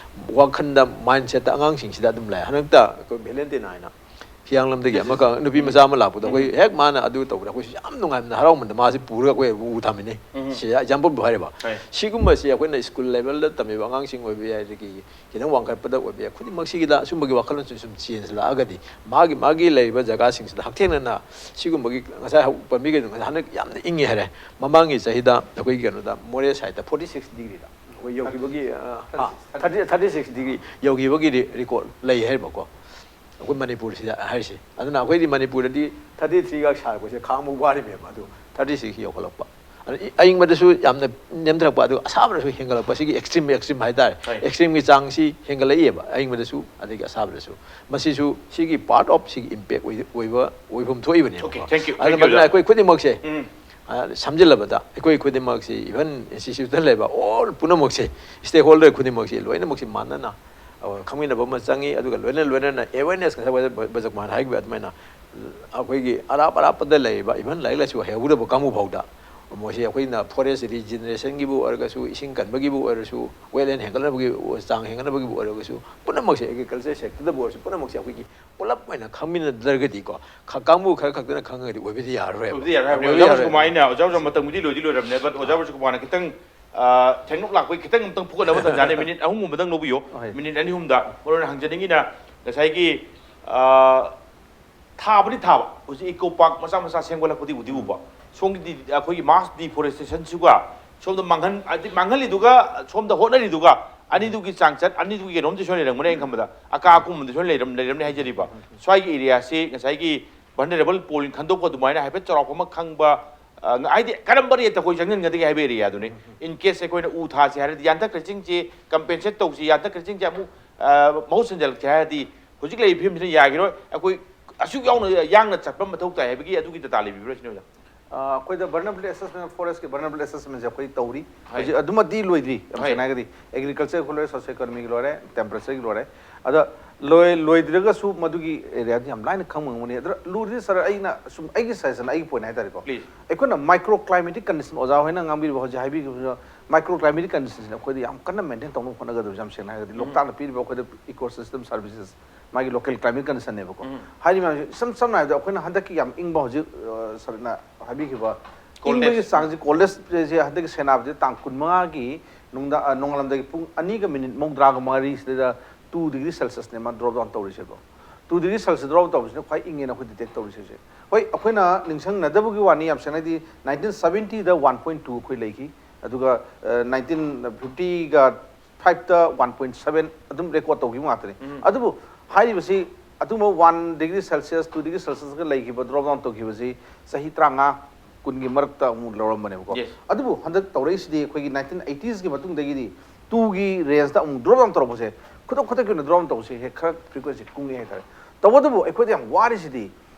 ꯋꯥꯈꯜꯗ, ꯃꯥꯏꯟ ꯁꯦꯠꯇ ꯑꯉꯥꯡꯁꯤꯡꯁꯤꯗ ꯑꯗꯨꯝ ꯂꯥꯛꯑꯦ꯫ ꯍꯟꯗꯛꯇ ꯑꯩꯈꯣꯏ ꯚꯦꯂꯦꯟꯇꯤꯅꯥ ꯍꯥꯏꯅ ꯍꯤꯌꯥꯡꯂꯝꯗꯒꯤ ꯑꯃꯈꯛ ꯅꯨꯄꯤ ꯃꯆꯥ ꯑꯃ ꯂꯥꯛꯄꯗꯣ, ꯑꯩꯈꯣꯏ ꯍꯦꯛ ꯃꯥꯅ ꯑꯗꯨ ꯇꯧꯕꯗ ꯑꯩꯈꯣꯏꯁꯨ ꯌꯥꯝ ꯅꯨꯡꯉꯥꯏꯃꯟꯗꯅ, ꯍꯔꯥꯎꯃꯟꯗꯅ ꯃꯥꯁꯤ ꯄꯨꯔꯒ ꯑꯩꯈꯣꯏ ꯎ ꯊꯥꯃꯤꯟꯅꯩ꯫ ꯁꯤ ꯑꯦꯛꯖꯥꯝꯄꯜꯕꯨ ꯍꯥꯏꯔꯤꯕ꯫ ꯁꯤꯒꯨꯝꯕꯁꯤ ꯑꯩꯈꯣꯏꯅ ꯁ꯭ꯀꯨꯜ ꯂꯦꯚꯦꯜꯗ ꯇꯝꯃꯤꯕ ꯑꯉꯥꯡꯁꯤꯡ ꯑꯣꯏꯕ ꯌꯥꯏ, ꯑꯗꯒꯤ ꯈꯤꯇꯪ ꯋꯥꯡꯈꯠꯄꯗ ꯑꯣꯏꯕ ꯌꯥꯏ, ꯈꯨꯗꯤꯡꯃꯛꯁꯤꯒꯤꯗ ꯑꯁꯨꯝꯕꯒꯤ ꯋꯥꯈꯜꯂꯣꯟꯁꯤꯡ ꯁꯨꯝ ꯆꯦꯟꯖ ꯂꯥꯛꯑꯒꯗꯤ, ꯃꯥꯒꯤ, ꯃꯥꯒꯤ ꯂꯩꯔꯤꯕ ꯖꯒꯥꯁꯤꯡꯁꯤꯗ ꯍꯛꯊꯦꯡꯅꯅ ꯁꯤꯒꯨꯝꯕꯒꯤ, ꯉꯁꯥꯏ ꯍꯧ-, ꯄꯟꯕꯤꯈꯤꯕꯗꯣ, ꯉꯁꯥꯏ ꯍꯟꯗꯛ ꯌꯥꯝꯅ ꯏꯪꯉꯤ ꯍꯥꯏꯔꯦ꯫ ꯃꯃꯥꯡꯒꯤ ꯆꯍꯤꯗ ꯑꯩꯈꯣꯏꯒꯤ ꯀꯩꯅꯣꯗ, ꯃꯣꯔꯦ ꯁꯥꯏꯠꯇ ꯐꯣꯔꯇꯤ ꯁꯤꯛꯁ ꯗꯤꯒ꯭ꯔꯤꯗ ꯑꯩꯈꯣꯏ ꯌꯧꯈꯤꯕꯒꯤ, ꯑ, ꯑ, ꯊꯥꯔꯇꯤ, ꯊꯥꯔꯇꯤ ꯁꯤꯛꯁ ꯗꯤꯒ꯭ꯔꯤ ꯌꯧꯈꯤꯕꯒꯤ ꯔꯤ-, ꯔꯦꯀꯣꯔꯠ ꯂꯩ ꯍꯥꯏꯔꯤꯕꯀꯣ꯫ ꯑꯩꯈꯣꯏ ꯃꯅꯤꯄꯨꯔꯁꯤꯗ ꯍꯥꯏꯔꯤꯁꯦ꯫ ꯑꯗꯨꯅ ꯑꯩꯈꯣꯏꯗꯤ ꯃꯅꯤꯄꯨꯔꯗꯗꯤ ꯊꯥꯔꯇꯤ ꯊ꯭ꯔꯤꯒ ꯁꯥꯔꯛꯄꯁꯦ ꯈꯥꯡꯕ ꯋꯥꯔꯤꯕꯅꯦꯕ, ꯑꯗꯨ ꯊꯥꯔꯇꯤ ꯁꯤꯛꯁ ꯌꯧꯈꯠꯂꯛꯄ꯫ ꯑꯗ ꯏ- ꯑꯏꯪꯕꯗꯁꯨ ꯌꯥꯝꯅ ꯅꯦꯝꯊꯔꯛꯄ, ꯑꯗꯨꯒ ꯑꯁꯥꯕꯗꯁꯨ ꯍꯦꯟꯒꯠꯂꯛꯄ, ꯁꯤꯒꯤ ꯑꯦꯛꯁꯇ꯭ꯔꯤꯝ ꯑꯦꯛꯁꯇ꯭ꯔꯤꯝ ꯍꯥꯏꯇꯥꯔꯦ꯫ ꯍꯣꯏ꯫ ꯑꯦꯛꯁꯇ꯭ꯔꯤꯝꯒꯤ ꯆꯥꯡꯁꯤ ꯍꯦꯟꯒꯠꯂꯛꯏꯑꯕ, ꯑꯏꯪꯕꯗꯁꯨ ꯑꯗꯒꯤ ꯑꯁꯥꯕꯗꯁꯨ꯫ ꯃꯁꯤꯁꯨ ꯁꯤꯒꯤ ꯄꯥꯔꯠ ꯑꯣꯐ ꯁꯤꯒꯤ ꯏꯝꯄꯦꯛ ꯑꯣꯏꯕ ꯑꯣꯏꯐꯝ ꯊꯣꯛꯏꯕꯅꯦꯕꯀꯣ꯫ Okay, thank you, thank you, ꯑꯗꯨꯅ ꯑꯣꯖꯥ꯫ ꯑꯩꯈꯣꯏ ꯈꯨꯗꯤꯡꯃꯛꯁꯦ ꯎꯝ꯫ ꯑ, ꯁꯝꯖꯤꯜꯂꯕꯗ ꯑꯩꯈꯣꯏ ꯈꯨꯗꯤꯡꯃꯛꯁꯤ, ꯏꯚꯟ ꯏꯟꯁꯇꯤꯇ꯭ꯌꯨꯠꯇ ꯂꯩꯕ ꯑꯣꯜ ꯄꯨꯝꯅꯃꯛꯁꯦ, ꯁ꯭ꯇꯦꯛ ꯍꯣꯜꯗꯔ ꯈꯨꯗꯤꯡꯃꯛꯁꯤ ꯂꯣꯏꯅꯃꯛꯁꯤ ꯃꯥꯟꯅꯅ, ꯑ, ꯈꯪꯃꯤꯟꯅꯕ ꯑꯃ ꯆꯪꯉꯤ꯫ ꯑꯗꯨꯒ ꯂꯣꯏꯅ ꯂꯣꯏꯅꯅ ꯑꯦꯋꯦꯔꯅꯦꯁ, ꯉꯁꯥꯏ ꯕ꯭ꯔꯖꯀꯨꯃꯥꯔ ꯍꯥꯏꯈꯤꯕ ꯑꯗꯨꯃꯥꯏꯅ ꯑꯩꯈꯣꯏꯒꯤ ꯑꯔꯥꯞ ꯑꯔꯥꯞꯄꯗ ꯂꯩꯔꯤꯕ ꯏꯚꯟ ꯂꯥꯏꯔꯤꯛ ꯂꯥꯏꯁꯨ ꯍꯩꯍꯧꯗꯕ ꯀꯥꯡꯕꯨ ꯐꯥꯎꯗ ꯃꯣꯏꯁꯤ ꯑꯩꯈꯣꯏꯅ ꯐꯣꯔꯦꯁ ꯔꯤꯖꯦꯅꯔꯦꯁꯟꯒꯤꯕꯨ ꯑꯣꯏꯔꯒꯁꯨ, ꯏꯁꯤꯡ ꯀꯟꯕꯒꯤꯕꯨ ꯑꯣꯏꯔꯁꯨ, ꯋꯦꯠꯂꯦꯟ ꯍꯦꯟꯒꯠꯅꯕꯒꯤ ꯆꯥꯡ ꯍꯦꯟꯒꯠꯅꯕꯒꯤꯕꯨ ꯑꯣꯏꯔꯒꯁꯨ, ꯄꯨꯝꯅꯃꯛꯁꯦ, ꯑꯦꯒ꯭ꯔꯤꯀꯜꯆꯔ ꯁꯦꯛꯇꯔꯗꯕꯨ ꯑꯣꯏꯔꯁꯨ, ꯄꯨꯝꯅꯃꯛꯁꯦ ꯑꯩꯈꯣꯏꯒꯤ ꯄꯨꯂꯞ ꯑꯣꯏꯅ ꯈꯪꯃꯤꯟꯅꯗ꯭ꯔꯒꯗꯤꯀꯣ, ꯈ- ꯀꯥꯡꯕꯨ ꯈꯔ ꯈꯛꯇꯅ ꯈꯪꯉꯒꯗꯤ ꯑꯣꯏꯕꯗꯤ ꯌꯥꯔꯔꯣꯏꯕ꯫ ꯑꯣꯏꯕꯗꯤ ꯌꯥꯔꯔꯣꯏ꯫ ꯑꯣꯏꯕꯗꯤ ꯑꯣꯖꯥ ꯌꯥꯔꯔꯣꯏ꯫ ꯕ꯭ꯔꯖꯀꯨꯃꯥꯔ, ꯑꯩꯅ ꯑꯣꯖꯥ ꯕ꯭ꯔꯖꯀꯨꯃꯥꯔ, ꯃꯇꯝꯒꯤꯗꯤ ꯂꯣꯏꯗꯤ ꯂꯣꯏꯔꯕꯅꯦ, but ꯑꯣꯖꯥ ꯕ꯭ꯔꯖꯀꯨꯃꯥꯔꯅ ꯈꯤꯇꯪ, ꯑ, ꯊꯦꯡꯂꯞ ꯂꯥꯛꯄꯒꯤ ꯈꯤꯇꯪ ꯑꯃꯨꯛꯇꯪ ꯐꯨꯒꯠꯅꯕ ꯇꯟꯖꯥꯅꯦ, ꯃꯤꯅꯤꯠ ꯑꯍꯨꯝꯒꯨꯝꯕꯗꯪ ꯂꯧꯕꯤꯌꯣ꯫ ꯍꯣꯏ꯫ ꯃꯤꯅꯤꯠ ꯑꯅꯤ ꯑꯍꯨꯝꯗ꯫ ꯃꯔꯨ ꯑꯣꯏꯅ ꯍꯪꯖꯅꯤꯡꯉꯤꯅ ꯉꯁꯥꯏꯒꯤ, ꯑ, ꯊꯥꯕꯗꯤ ꯊꯥꯕ, ꯍꯧꯖꯤꯛ ꯏꯀꯣ ꯄꯥꯔꯛ ꯃꯆꯥ ꯃꯆꯥ ꯁꯦꯝꯒꯠꯂꯛꯄꯗꯤ ꯎꯗꯤ ꯎꯕ, ꯁꯣꯝꯒꯤꯗꯤ ꯑꯩꯈꯣꯏꯒꯤ ꯃꯥꯁ ꯗꯤꯐꯣꯔꯦꯁꯇꯦꯁꯟꯁꯤꯒ ꯁꯣꯝꯗ ꯃꯥꯡꯍꯟ, ꯍꯥꯏꯗꯤ ꯃꯥꯡꯍꯜꯂꯤꯗꯨꯒ ꯁꯣꯝꯗ ꯍꯣꯠꯅꯔꯤꯗꯨꯒ ꯑꯅꯤꯗꯨꯒꯤ ꯆꯥꯡꯆꯠ, ꯑꯅꯤꯗꯨꯒꯤ ꯀꯩꯅꯣꯝꯗꯤ ꯁꯣꯏꯅ ꯂꯩꯔꯝꯒꯅꯤ ꯑꯩꯅ ꯈꯟꯕꯗ, ꯑꯀꯥ ꯑꯀꯨꯝꯗꯤ ꯁꯣꯏꯅ ꯂꯩꯔꯝ-, ꯂꯩꯔꯝꯅꯤ ꯍꯥꯏꯖꯔꯤꯕ꯫ ꯁ꯭ꯋꯥꯏꯒꯤ ꯑꯦꯔꯤꯌꯥꯁꯤ ꯉꯁꯥꯏꯒꯤ ꯚꯜꯅꯔꯦꯕꯜ ꯄꯣꯏꯟ ꯈꯟꯗꯣꯛꯄ ꯑꯗꯨꯃꯥꯏꯅ ꯍꯥꯏꯐꯦꯠ ꯆꯥꯎꯔꯥꯛꯄ ꯑꯃ ꯈꯪꯕ, ꯑ, ꯍꯥꯏꯗꯤ ꯀꯔꯝꯕ ꯔꯦꯠꯇ ꯑꯩꯈꯣꯏ ꯆꯪꯁꯤꯟꯒꯗꯒꯦ ꯍꯥꯏꯕ ꯑꯦꯔꯤꯌꯥꯗꯨꯅꯤ꯫ In case ꯑꯩꯈꯣꯏꯅ ꯎ ꯊꯥꯁꯤ ꯍꯥꯏꯔꯗꯤ ꯌꯥꯟꯊꯠꯈ꯭ꯔꯁꯤꯡꯁꯤ ꯀꯝꯄꯦꯟꯁꯦꯠ ꯇꯧꯁꯤ, ꯌꯥꯟꯊꯠꯈ꯭ꯔꯁꯤꯡꯁꯤ ꯑꯃꯨꯛ, ꯑ, ꯃꯍꯨꯠ ꯁꯤꯟꯖꯜꯂꯛꯁꯤ ꯍꯥꯏꯔꯗꯤ ꯍꯧꯖꯤꯛ ꯂꯩꯔꯤꯕ ꯐꯤꯕꯝꯁꯤꯅ ꯌꯥꯈꯤꯔꯣꯏ꯫ ꯑꯩꯈꯣꯏ ꯑꯁꯨꯛ ꯌꯥꯎꯅ ꯌꯥꯡꯅ ꯆꯠꯄ ꯃꯊꯧ ꯇꯥꯏ ꯍꯥꯏꯕꯒꯤ ꯑꯗꯨꯒꯤ ꯗꯇꯥ ꯂꯩꯕꯤꯕ꯭ꯔꯥ ꯁꯤꯅꯤ, ꯑꯣꯖꯥ? ꯑ, ꯑꯩꯈꯣꯏꯗ vulnerability assessment, forestꯀꯤ vulnerability assessmentꯁꯦ ꯑꯩꯈꯣꯏ ꯇꯧꯔꯤ꯫ ꯍꯣꯏ꯫ ꯍꯧꯖꯤꯛ ꯑꯗꯨꯃꯛꯇꯤ ꯂꯣꯏꯗ꯭ꯔꯤ, ꯌꯥꯝ ꯍꯣꯏ꯫ ꯁꯦꯡꯅ ꯍꯥꯏꯔꯒꯗꯤ agricultureꯒꯤ ꯂꯣꯏꯔꯦ, socio economyꯒꯤ ꯂꯣꯏꯔꯦ, temperatureꯒꯤ ꯂꯣꯏꯔꯦ꯫ ꯑꯗ ꯂꯣꯏ-, ꯂꯣꯏꯗ꯭ꯔꯒꯁꯨ ꯃꯗꯨꯒꯤ areaꯗꯤ ꯌꯥꯝ ꯂꯥꯏꯅ ꯈꯪꯕ ꯉꯝꯒꯅꯤ꯫ ꯑꯗ ꯂꯨꯔꯤꯗꯤ sir, ꯑꯩꯅ ꯁꯨꯝ ꯑꯩꯒꯤ suggestion, ꯑꯩꯒꯤ point ꯍꯥꯏꯇꯥꯔꯦꯀꯣ꯫ Please. ꯑꯩꯈꯣꯏꯅ micro climatic condition, ꯑꯣꯖꯥ ꯍꯣꯏꯅ ꯉꯥꯡꯕꯤꯔꯤꯕ ꯍꯧꯖꯤꯛ ꯍꯥꯏꯕꯤꯈꯤꯕ micro climatic conditionꯁꯤꯅ ꯑꯩꯈꯣꯏꯗ ꯌꯥꯝ ꯀꯟꯅ maintain ꯇꯧꯅꯕ ꯍꯣꯠꯅꯒꯗꯕꯁꯦ, ꯌꯥꯝ ꯁꯦꯡꯅ ꯍꯥꯏꯔꯒꯗꯤ꯫ ꯂꯣꯛꯇꯥꯛꯅ ꯄꯤꯔꯤꯕ ꯑꯩꯈꯣꯏꯗ ecosystem services, ꯃꯥꯒꯤ local climate conditionꯅꯦꯕꯀꯣ꯫ ꯎꯝ꯫ ꯍꯥꯏꯔꯤꯕ ꯃꯌꯥꯝꯁꯦ ꯏꯁꯝ ꯁꯝꯅ ꯍꯥꯏꯔꯕꯗ ꯑꯩꯈꯣꯏꯅ ꯍꯟꯗꯛꯀꯤ ꯌꯥꯝ ꯏꯪꯕ ꯍꯧꯖꯤꯛ, ꯑ, sirꯅ ꯍꯥꯏꯕꯤꯈꯤꯕ Coldness. ꯏꯪꯕꯒꯤ ꯆꯥꯡꯁꯤ, coldnessꯁꯦ ꯍꯟꯗꯛꯀꯤ ꯁꯦꯅꯥꯄꯇꯤꯗ ꯇꯥꯡ ꯀꯨꯟꯃꯉꯥꯒꯤ ꯅꯨꯡꯗꯥꯡ, ꯑ, ꯅꯣꯡꯉꯥꯜꯂꯝꯗꯥꯏꯒꯤ ꯄꯨꯡ ꯑꯅꯤꯒ ꯃꯤꯅꯤꯠ ꯃꯧꯗ꯭ꯔꯥꯒ ꯃꯔꯤꯁꯤꯗ two degree Celsiusꯅꯦ ꯃꯥ drop down ꯇꯧꯔꯤꯁꯦꯕ꯫ Two degree Celsius drop ꯇꯧꯕꯁꯤꯅ ꯈ꯭ꯋꯥꯏ ꯏꯪꯉꯦꯅ ꯑꯩꯈꯣꯏ detect ꯇꯧꯔꯤꯁꯦ ꯍꯧꯖꯤꯛ꯫ ꯍꯣꯏ, ꯑꯩꯈꯣꯏꯅ ꯅꯤꯡꯁꯤꯡꯅꯗꯕꯒꯤ ꯋꯥꯅꯤ, ꯌꯥꯝ ꯁꯦꯡꯅ ꯍꯥꯏꯗꯤ nineteen seventyꯗ one point two ꯑꯩꯈꯣꯏ ꯂꯩꯈꯤ, ꯑꯗꯨꯒ, ꯑ, nineteen fiftyꯒ fiveꯇ one point seven ꯑꯗꯨꯝ record ꯇꯧꯈꯤꯕ ꯉꯥꯛꯇꯅꯤ꯫ ꯎꯝ꯫ ꯑꯗꯨꯕꯨ ꯍꯥꯏꯔꯤꯕꯁꯤ ꯑꯗꯨꯝꯕ one degree Celsius, two degree Celsiusꯀ ꯂꯩꯈꯤꯕ, drop down ꯇꯧꯈꯤꯕꯁꯤ ꯆꯍꯤ ꯇꯔꯥꯃꯉꯥ, ꯀꯨꯟꯒꯤ ꯃꯔꯛꯇ ꯑꯃꯨꯛ ꯂꯧꯔꯝꯕꯅꯦꯕꯀꯣ꯫ Yes. ꯑꯗꯨꯕꯨ ꯍꯟꯗꯛ ꯇꯧꯔꯛꯏꯁꯤꯗꯤ ꯑꯩꯈꯣꯏꯒꯤ nineteen eighties ꯀꯤ ꯃꯇꯨꯡꯗꯒꯤꯗꯤ two ꯒꯤ range ꯇ ꯑꯃꯨꯛ drop down ꯇꯧꯔꯛꯄꯁꯦ, ꯈꯨꯗꯛ ꯈꯨꯗꯛꯀꯤ ꯑꯣꯏꯅ drop down ꯇꯧꯕꯁꯦ ꯍꯦꯛ ꯈꯔ frequency ꯀꯨꯡꯉꯦ ꯍꯥꯏꯇꯥꯔꯦ꯫ ꯇꯧꯕꯇꯕꯨ ꯑꯩꯈꯣꯏꯗ ꯌꯥꯝ ꯋꯥꯔꯤꯁꯤꯗꯤ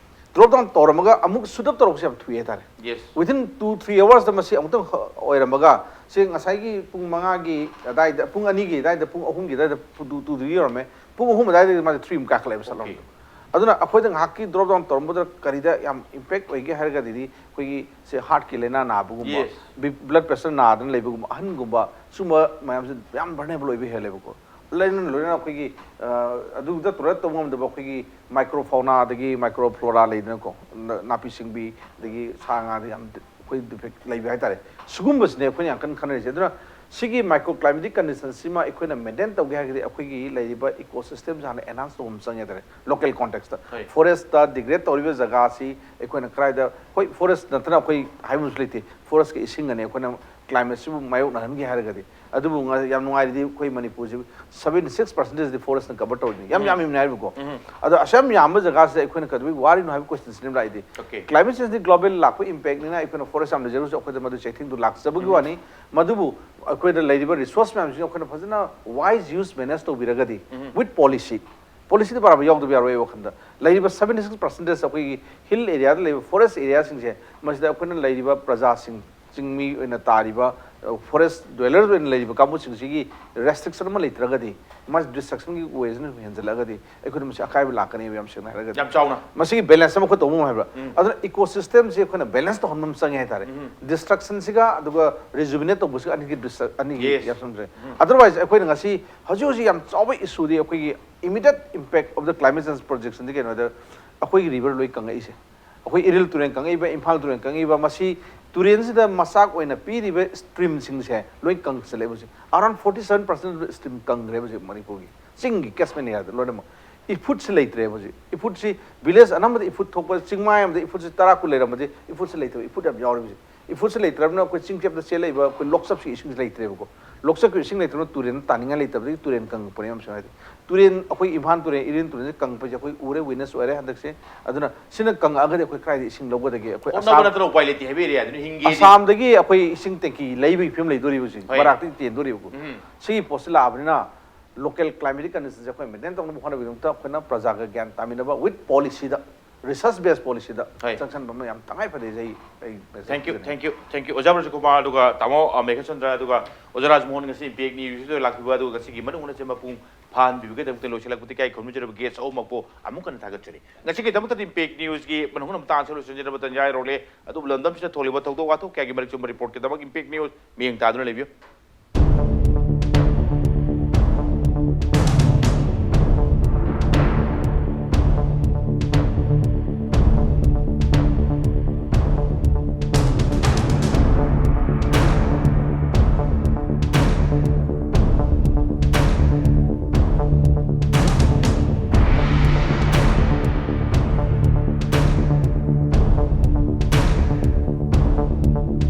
drop down ꯇꯧꯔꯝꯃꯒ ꯑꯃꯨꯛ suit up ꯇꯧꯔꯛꯄꯁꯦ ꯌꯥꯝ ꯊꯨꯏ ꯍꯥꯏꯇꯥꯔꯦ꯫ Yes. Within two three hours ꯇ ꯃꯁꯤ ꯑꯃꯨꯛꯇꯪ ꯑꯣꯏꯔꯝꯃꯒ, ꯁꯤ ꯉꯁꯥꯏꯒꯤ ꯄꯨꯡ ꯃꯉꯥꯒꯤ ꯑꯗꯥꯏꯗ, ꯄꯨꯡ ꯑꯅꯤꯒꯤ ꯑꯗꯥꯏꯗ, ꯄꯨꯡ ꯑꯍꯨꯝꯒꯤ ꯑꯗꯥꯏꯗ, two two ꯗ ꯌꯧꯔꯝꯃꯦ꯫ ꯄꯨꯡ ꯑꯍꯨꯝ ꯑꯗꯥꯏꯗꯒꯤ ꯃꯥꯁꯦ three ꯑꯃꯨꯛ ꯀꯥꯈꯠꯂꯛꯑꯦꯕ, ꯁꯠ ꯂꯥꯎꯅ꯫ Okay. ꯑꯗꯨꯅ ꯑꯩꯈꯣꯏꯗ ꯉꯥꯏꯍꯥꯛꯀꯤ drop down ꯇꯧꯔꯝꯕꯗ ꯀꯔꯤꯗ ꯌꯥꯝ impact ꯑꯣꯏꯒꯦ ꯍꯥꯏꯔꯒꯗꯤ, ꯑꯩꯈꯣꯏꯒꯤ ꯁꯦ heart ꯀꯤ ꯂꯥꯏꯅꯥ ꯅꯥꯕꯒꯨꯝꯕ, Yes. ꯕꯤ-, blood pressure ꯅꯥꯗꯅ ꯂꯩꯕꯒꯨꯝꯕ, ꯑꯍꯟꯒꯨꯝꯕ, ꯁꯨꯝꯕ ꯃꯌꯥꯝꯁꯦ ꯌꯥꯝ vulnerable ꯑꯣꯏꯕ ꯍꯦꯜꯂꯦꯕꯀꯣ꯫ ꯂꯣꯏꯅ ꯂꯣꯏꯅꯅ ꯑꯩꯈꯣꯏꯒꯤ, ꯑ, ꯑꯗꯨꯗ tolerate ꯇꯧꯕ ꯉꯝꯗꯕ ꯑꯩꯈꯣꯏꯒꯤ microfauna ꯑꯗꯒꯤ microflora ꯂꯩꯗꯅꯀꯣ, ꯅ-, ꯅꯥꯄꯤ ꯁꯤꯡꯕꯤ, ꯑꯗꯒꯤ ꯁꯥ ꯉꯥꯗ ꯌꯥꯝ ꯑꯩꯈꯣꯏ defect ꯂꯩꯕ ꯍꯥꯏꯇꯥꯔꯦ꯫ ꯁꯤꯒꯨꯝꯕꯁꯤꯅꯦ ꯑꯩꯈꯣꯏꯅ ꯌꯥꯝ ꯀꯟꯅ ꯈꯟꯅꯔꯤꯁꯦ꯫ ꯑꯗꯨꯅ ꯁꯤꯒꯤ microclimatic condition ꯁꯤꯃ ꯑꯩꯈꯣꯏꯅ maintain ꯇꯧꯒꯦ ꯍꯥꯏꯔꯒꯗꯤ ꯑꯩꯈꯣꯏꯒꯤ ꯂꯩꯔꯤꯕ ecosystem ꯁꯦ ꯍꯥꯟꯅ enhance ꯇꯧꯕ ꯑꯃ ꯆꯪꯉꯦ ꯍꯥꯏꯇꯥꯔꯦ, local context ꯇ꯫ ꯍꯣꯏ꯫ Forest ꯇ degrade ꯇꯧꯔꯤꯕ ꯖꯒꯥꯁꯤ ꯑꯩꯈꯣꯏꯅ ꯀꯗꯥꯏꯗ, ꯍꯣꯏ, forest ꯅꯠꯇꯅ ꯑꯩꯈꯣꯏ ꯍꯥꯏꯕ ꯑꯃꯁꯨ ꯂꯩꯇꯦ꯫ Forest ꯀ ꯏꯁꯤꯡꯒꯅꯤ ꯑꯩꯈꯣꯏꯅ climate ꯁꯤꯕꯨ ꯃꯥꯌꯣꯛꯅꯍꯟꯒꯦ ꯍꯥꯏꯔꯒꯗꯤ꯫ ꯑꯗꯨꯕꯨ ꯉ-, ꯌꯥꯝ ꯅꯨꯡꯉꯥꯏꯔꯤꯗꯤ ꯑꯩꯈꯣꯏ ꯃꯅꯤꯄꯨꯔꯁꯤ seventy six percentage ꯗꯤ forest ꯅ cover ꯇꯧꯔꯤꯅꯤ꯫ ꯌꯥꯝ ꯎꯝ꯫ ꯌꯥꯝꯃꯤꯕꯅꯦ ꯍꯥꯏꯕꯀꯣ꯫ ꯎꯝ꯫ ꯑꯗꯣ ꯑꯁꯨꯛ ꯌꯥꯝ ꯌꯥꯝꯕ ꯖꯒꯥꯁꯤꯗ ꯑꯩꯈꯣꯏꯅ ꯀꯩꯗꯧꯕꯩ ꯋꯥꯔꯤꯅꯣ ꯍꯥꯏꯕ question ꯁꯤꯅꯦꯕ ꯂꯥꯛꯏꯗꯤ꯫ Okay. Climate change ꯗꯤ global ꯂꯥꯛꯄ impact ꯅꯤꯅ ꯑꯩꯈꯣꯏꯅ forest ꯌꯥꯝ ꯂꯩꯖꯔꯨꯁꯨ ꯑꯩꯈꯣꯏꯗ ꯃꯗꯨ ꯆꯩꯊꯦꯡꯗꯨ ꯂꯥꯛꯆꯕꯒꯤ ꯎꯝ꯫ ꯋꯥꯅꯤ꯫ ꯃꯗꯨꯕꯨ ꯑꯩꯈꯣꯏꯗ ꯂꯩꯔꯤꯕ resource ꯃꯌꯥꯝꯁꯤꯡ ꯑꯩꯈꯣꯏꯅ ꯐꯖꯅ wise use manage ꯇꯧꯕꯤꯔꯒꯗꯤ, um. with policy, policy ꯗ ꯄꯥꯔꯥꯕ ꯌꯥꯎꯗꯕ ꯌꯥꯔꯣꯏ ꯑꯩ ꯋꯥꯈꯜꯗ꯫ ꯂꯩꯔꯤꯕ seventy six percentage ꯑꯩꯈꯣꯏꯒꯤ hill area ꯗ ꯂꯩꯕ forest area ꯁꯤꯡꯁꯦ, ꯃꯁꯤꯗ ꯑꯩꯈꯣꯏꯅ ꯂꯩꯔꯤꯕ ꯄ꯭ꯔꯖꯥꯁꯤꯡ, ꯆꯤꯡꯃꯤ ꯑꯣꯏꯅ ꯇꯥꯔꯤꯕ, ꯑ, forest dwellers ꯑꯣꯏꯅ ꯂꯩꯔꯤꯕ ꯀꯥꯡꯕꯨꯁꯤꯡꯁꯤꯒꯤ restriction ꯑꯃ ꯂꯩꯇ꯭ꯔꯒꯗꯤ, ꯃꯥꯁꯤ destruction ꯒꯤ way ꯁꯤꯅ ꯍꯦꯟꯖꯜꯂꯛꯑꯒꯗꯤ ꯑꯩꯈꯣꯏꯗ ꯃꯁꯤ ꯑꯀꯥꯏꯕ ꯂꯥꯛꯀꯅꯦꯕ, ꯌꯥꯝ ꯁꯦꯡꯅ ꯍꯥꯏꯔꯒꯗꯤ꯫ ꯌꯥꯝ ꯆꯥꯎꯅ꯫ ꯃꯁꯤꯒꯤ balance ꯑꯃ ꯑꯩꯈꯣꯏ ꯇꯧꯕ ꯑꯃ ꯍꯥꯏꯕ꯭ꯔꯥ? ꯎꯝ꯫ ꯑꯗꯨꯅ ecosystem ꯁꯦ ꯑꯩꯈꯣꯏꯅ balance ꯇꯧꯍꯟꯕ ꯑꯃ ꯆꯪꯉꯦ ꯍꯥꯏꯇꯥꯔꯦ꯫ ꯎꯝ꯫ Destruction ꯁꯤꯒ ꯑꯗꯨꯒ rejuvenate ꯇꯧꯕꯁꯤꯒ ꯑꯅꯤꯒꯤ ꯗꯤꯁ-, ꯑꯅꯤꯒꯤ Yes. ꯌꯥꯝꯁꯟꯗ꯭ꯔꯦ꯫ Otherwise ꯑꯩꯈꯣꯏꯅ ꯉꯁꯤ ꯍꯧꯖꯤꯛ ꯍꯧꯖꯤꯛ ꯌꯥꯝ ꯆꯥꯎꯕ issue ꯗꯤ ꯑꯩꯈꯣꯏꯒꯤ immediate impact of the climate change projection ꯗꯤ ꯀꯩꯅꯣꯗ ꯑꯩꯈꯣꯏꯒꯤ river ꯂꯣꯏ ꯀꯪꯉꯛꯏꯁꯦ꯫ ꯑꯩꯈꯣꯏ ꯏꯔꯤꯜ ꯇꯨꯔꯦꯜ ꯀꯪꯉꯛꯏꯕ, ꯏꯝꯐꯥꯜ ꯇꯨꯔꯦꯜ ꯀꯪꯉꯛꯏꯕ, ꯃꯁꯤ ꯇꯨꯔꯦꯜꯁꯤꯗ ꯃꯆꯥꯛ ꯑꯣꯏꯅ ꯄꯤꯔꯤꯕ stream ꯁꯤꯡꯁꯦ ꯂꯣꯏ ꯀꯪꯁꯜꯂꯛꯑꯦ ꯍꯧꯖꯤꯛ꯫ Around forty seven percent stream ꯀꯪꯈ꯭ꯔꯦ ꯍꯧꯖꯤꯛ ꯃꯅꯤꯄꯨꯔꯒꯤ꯫ ꯆꯤꯡꯒꯤ catchment area ꯗ ꯂꯣꯏꯅꯃꯛ꯫ ꯏꯐꯨꯠꯁꯤ ꯂꯩꯇ꯭ꯔꯦꯕ ꯍꯧꯖꯤꯛ꯫ ꯏꯐꯨꯠꯁꯤ village ꯑꯅꯝꯕꯗ ꯏꯐꯨꯠ ꯊꯣꯛꯄ, ꯆꯤꯡꯃꯥꯏ ꯑꯃꯗ ꯏꯐꯨꯠꯁꯤ ꯇꯔꯥ ꯀꯨꯟ ꯂꯩꯔꯝꯕꯗꯤ ꯏꯐꯨꯠꯁꯤ ꯂꯩꯇꯕ, ꯏꯐꯨꯠ ꯌꯥꯝ ꯌꯥꯎꯔꯦ ꯍꯧꯖꯤꯛ꯫ ꯏꯐꯨꯠꯁꯤ ꯂꯩꯇ꯭ꯔꯕꯅꯤꯅ ꯑꯩꯈꯣꯏ ꯆꯤꯡꯆꯦꯞꯇ ꯆꯦꯜꯂꯛꯏꯕ ꯑꯩꯈꯣꯏ ꯂꯣꯛꯆꯞꯁꯤ ꯏꯁꯤꯡꯁꯤ ꯂꯩꯇ꯭ꯔꯦꯕꯀꯣ꯫ ꯂꯣꯛꯆꯞꯀꯤ ꯏꯁꯤꯡ ꯂꯩꯇ꯭ꯔꯕꯅꯤꯅ ꯇꯨꯔꯦꯟꯗ ꯇꯥꯅꯤꯡꯉꯥꯏ ꯂꯩꯇꯕꯗꯒꯤ ꯇꯨꯔꯦꯟ ꯀꯪꯉꯛꯄꯅꯦ ꯌꯥꯝ ꯁꯦꯡꯅ ꯍꯥꯏꯗꯤ꯫ ꯇꯨꯔꯦꯟ ꯑꯩꯈꯣꯏ ꯏꯝꯐꯥꯜ ꯇꯨꯔꯦꯟ, ꯏꯔꯤꯜ ꯇꯨꯔꯦꯟꯁꯤ ꯀꯪꯉꯛꯄꯁꯦ ꯑꯩꯈꯣꯏ ꯎꯔꯦ, witness ꯑꯣꯏꯔꯦ ꯍꯟꯗꯛꯁꯦ꯫ ꯑꯗꯨꯅ ꯁꯤꯅ ꯀꯪꯉꯛꯑꯒꯗꯤ ꯑꯩꯈꯣꯏ ꯀꯗꯥꯏꯗ ꯏꯁꯤꯡ ꯂꯧꯒꯗꯒꯦ? ꯑꯩꯈꯣꯏ ꯍꯣꯠꯅꯕ ꯑꯁꯥꯝ, ꯅꯠꯇꯅ ꯎꯄꯥꯏ ꯂꯩꯇꯦ ꯍꯥꯏꯕ areaꯗꯨꯅ ꯍꯤꯡꯒꯦ꯫ ꯑꯁꯥꯝꯗꯒꯤ ꯑꯩꯈꯣꯏ ꯏꯁꯤꯡ ꯇꯦꯡꯀꯤ ꯂꯩꯕꯒꯤ ꯐꯤꯕꯝ ꯂꯩꯗꯣꯔꯤꯕ ꯍꯧꯖꯤꯛ꯫ ꯍꯣꯏ꯫ ꯃꯔꯥꯛꯇꯒꯤ ꯇꯦꯟꯗꯣꯔꯤꯕꯀꯣ꯫ ꯎꯝ꯫ ꯁꯤꯒꯤ ꯄꯣꯠꯁꯤ ꯂꯥꯛꯑꯕꯅꯤꯅ local climatic conditionꯁꯦ ꯑꯩꯈꯣꯏ maintain ꯇꯧꯅꯕ ꯍꯣꯠꯅꯕꯒꯤꯗꯃꯛꯇ ꯑꯩꯈꯣꯏꯅ ꯄ꯭ꯔꯖꯥꯒ ꯒ꯭ꯌꯥꯟ ꯇꯥꯃꯤꯟꯅꯕ with policyꯗ, research based policyꯗ ꯍꯣꯏ꯫ ꯆꯪꯁꯟꯕ ꯑꯃ ꯌꯥꯝ ꯇꯉꯥꯏ ꯐꯗꯦ꯫ ꯑꯩ, ꯑꯩ message thank you, ꯄꯤꯖꯅꯤꯡꯉꯤ꯫ Thank you, thank you꯫ ꯑꯣꯖꯥ ꯕ꯭ꯔꯖꯀꯨꯃꯥꯔ, ꯑꯗꯨꯒ ꯇꯥꯃꯣ, ꯑ, ꯃꯦꯘꯆꯟꯗ꯭ꯔ, ꯑꯗꯨꯒ ꯑꯣꯖꯥ ꯔꯥꯖꯃꯣꯍꯟ ꯉꯁꯤ Impact Newsꯁꯤꯗ ꯂꯥꯛꯄꯤꯕ, ꯑꯗꯨꯒ ꯉꯁꯤꯒꯤ ꯃꯅꯨꯡ ꯍꯨꯠꯅꯁꯦ ꯃꯄꯨꯡ ꯐꯥꯍꯟꯕꯤꯕꯒꯤꯗꯃꯛꯇ ꯂꯣꯏꯁꯤꯜꯂꯛꯄꯗ ꯏꯀꯥꯏ ꯈꯨꯝꯅꯖꯔꯕ guest ꯑꯍꯨꯝꯃꯛꯄꯨ ꯑꯃꯨꯛ ꯍꯟꯅ ꯊꯥꯒꯠꯆꯔꯤ꯫ ꯉꯁꯤꯒꯤꯗꯃꯛꯇꯗꯤ Impact Newsꯀꯤ ꯃꯅꯨꯡ ꯍꯨꯠꯅ ꯃꯇꯥꯡ ꯑꯁꯤꯗ ꯂꯣꯏꯁꯤꯟꯖꯅꯕ ꯇꯟꯖꯥ ꯌꯧꯔꯛꯂꯦ꯫ ꯑꯗꯨꯕꯨ ꯂꯝꯗꯝꯁꯤꯗ ꯊꯣꯛꯂꯤꯕ ꯊꯧꯗꯣꯛ ꯋꯥꯊꯣꯛ ꯀꯌꯥꯒꯤ ꯃꯔꯤꯛ ꯆꯨꯝꯕ reportꯀꯤꯗꯃꯛ Impact News ꯃꯤꯠꯌꯦꯡ ꯇꯥꯗꯨꯅ ꯂꯩꯕꯤꯌꯨ꯫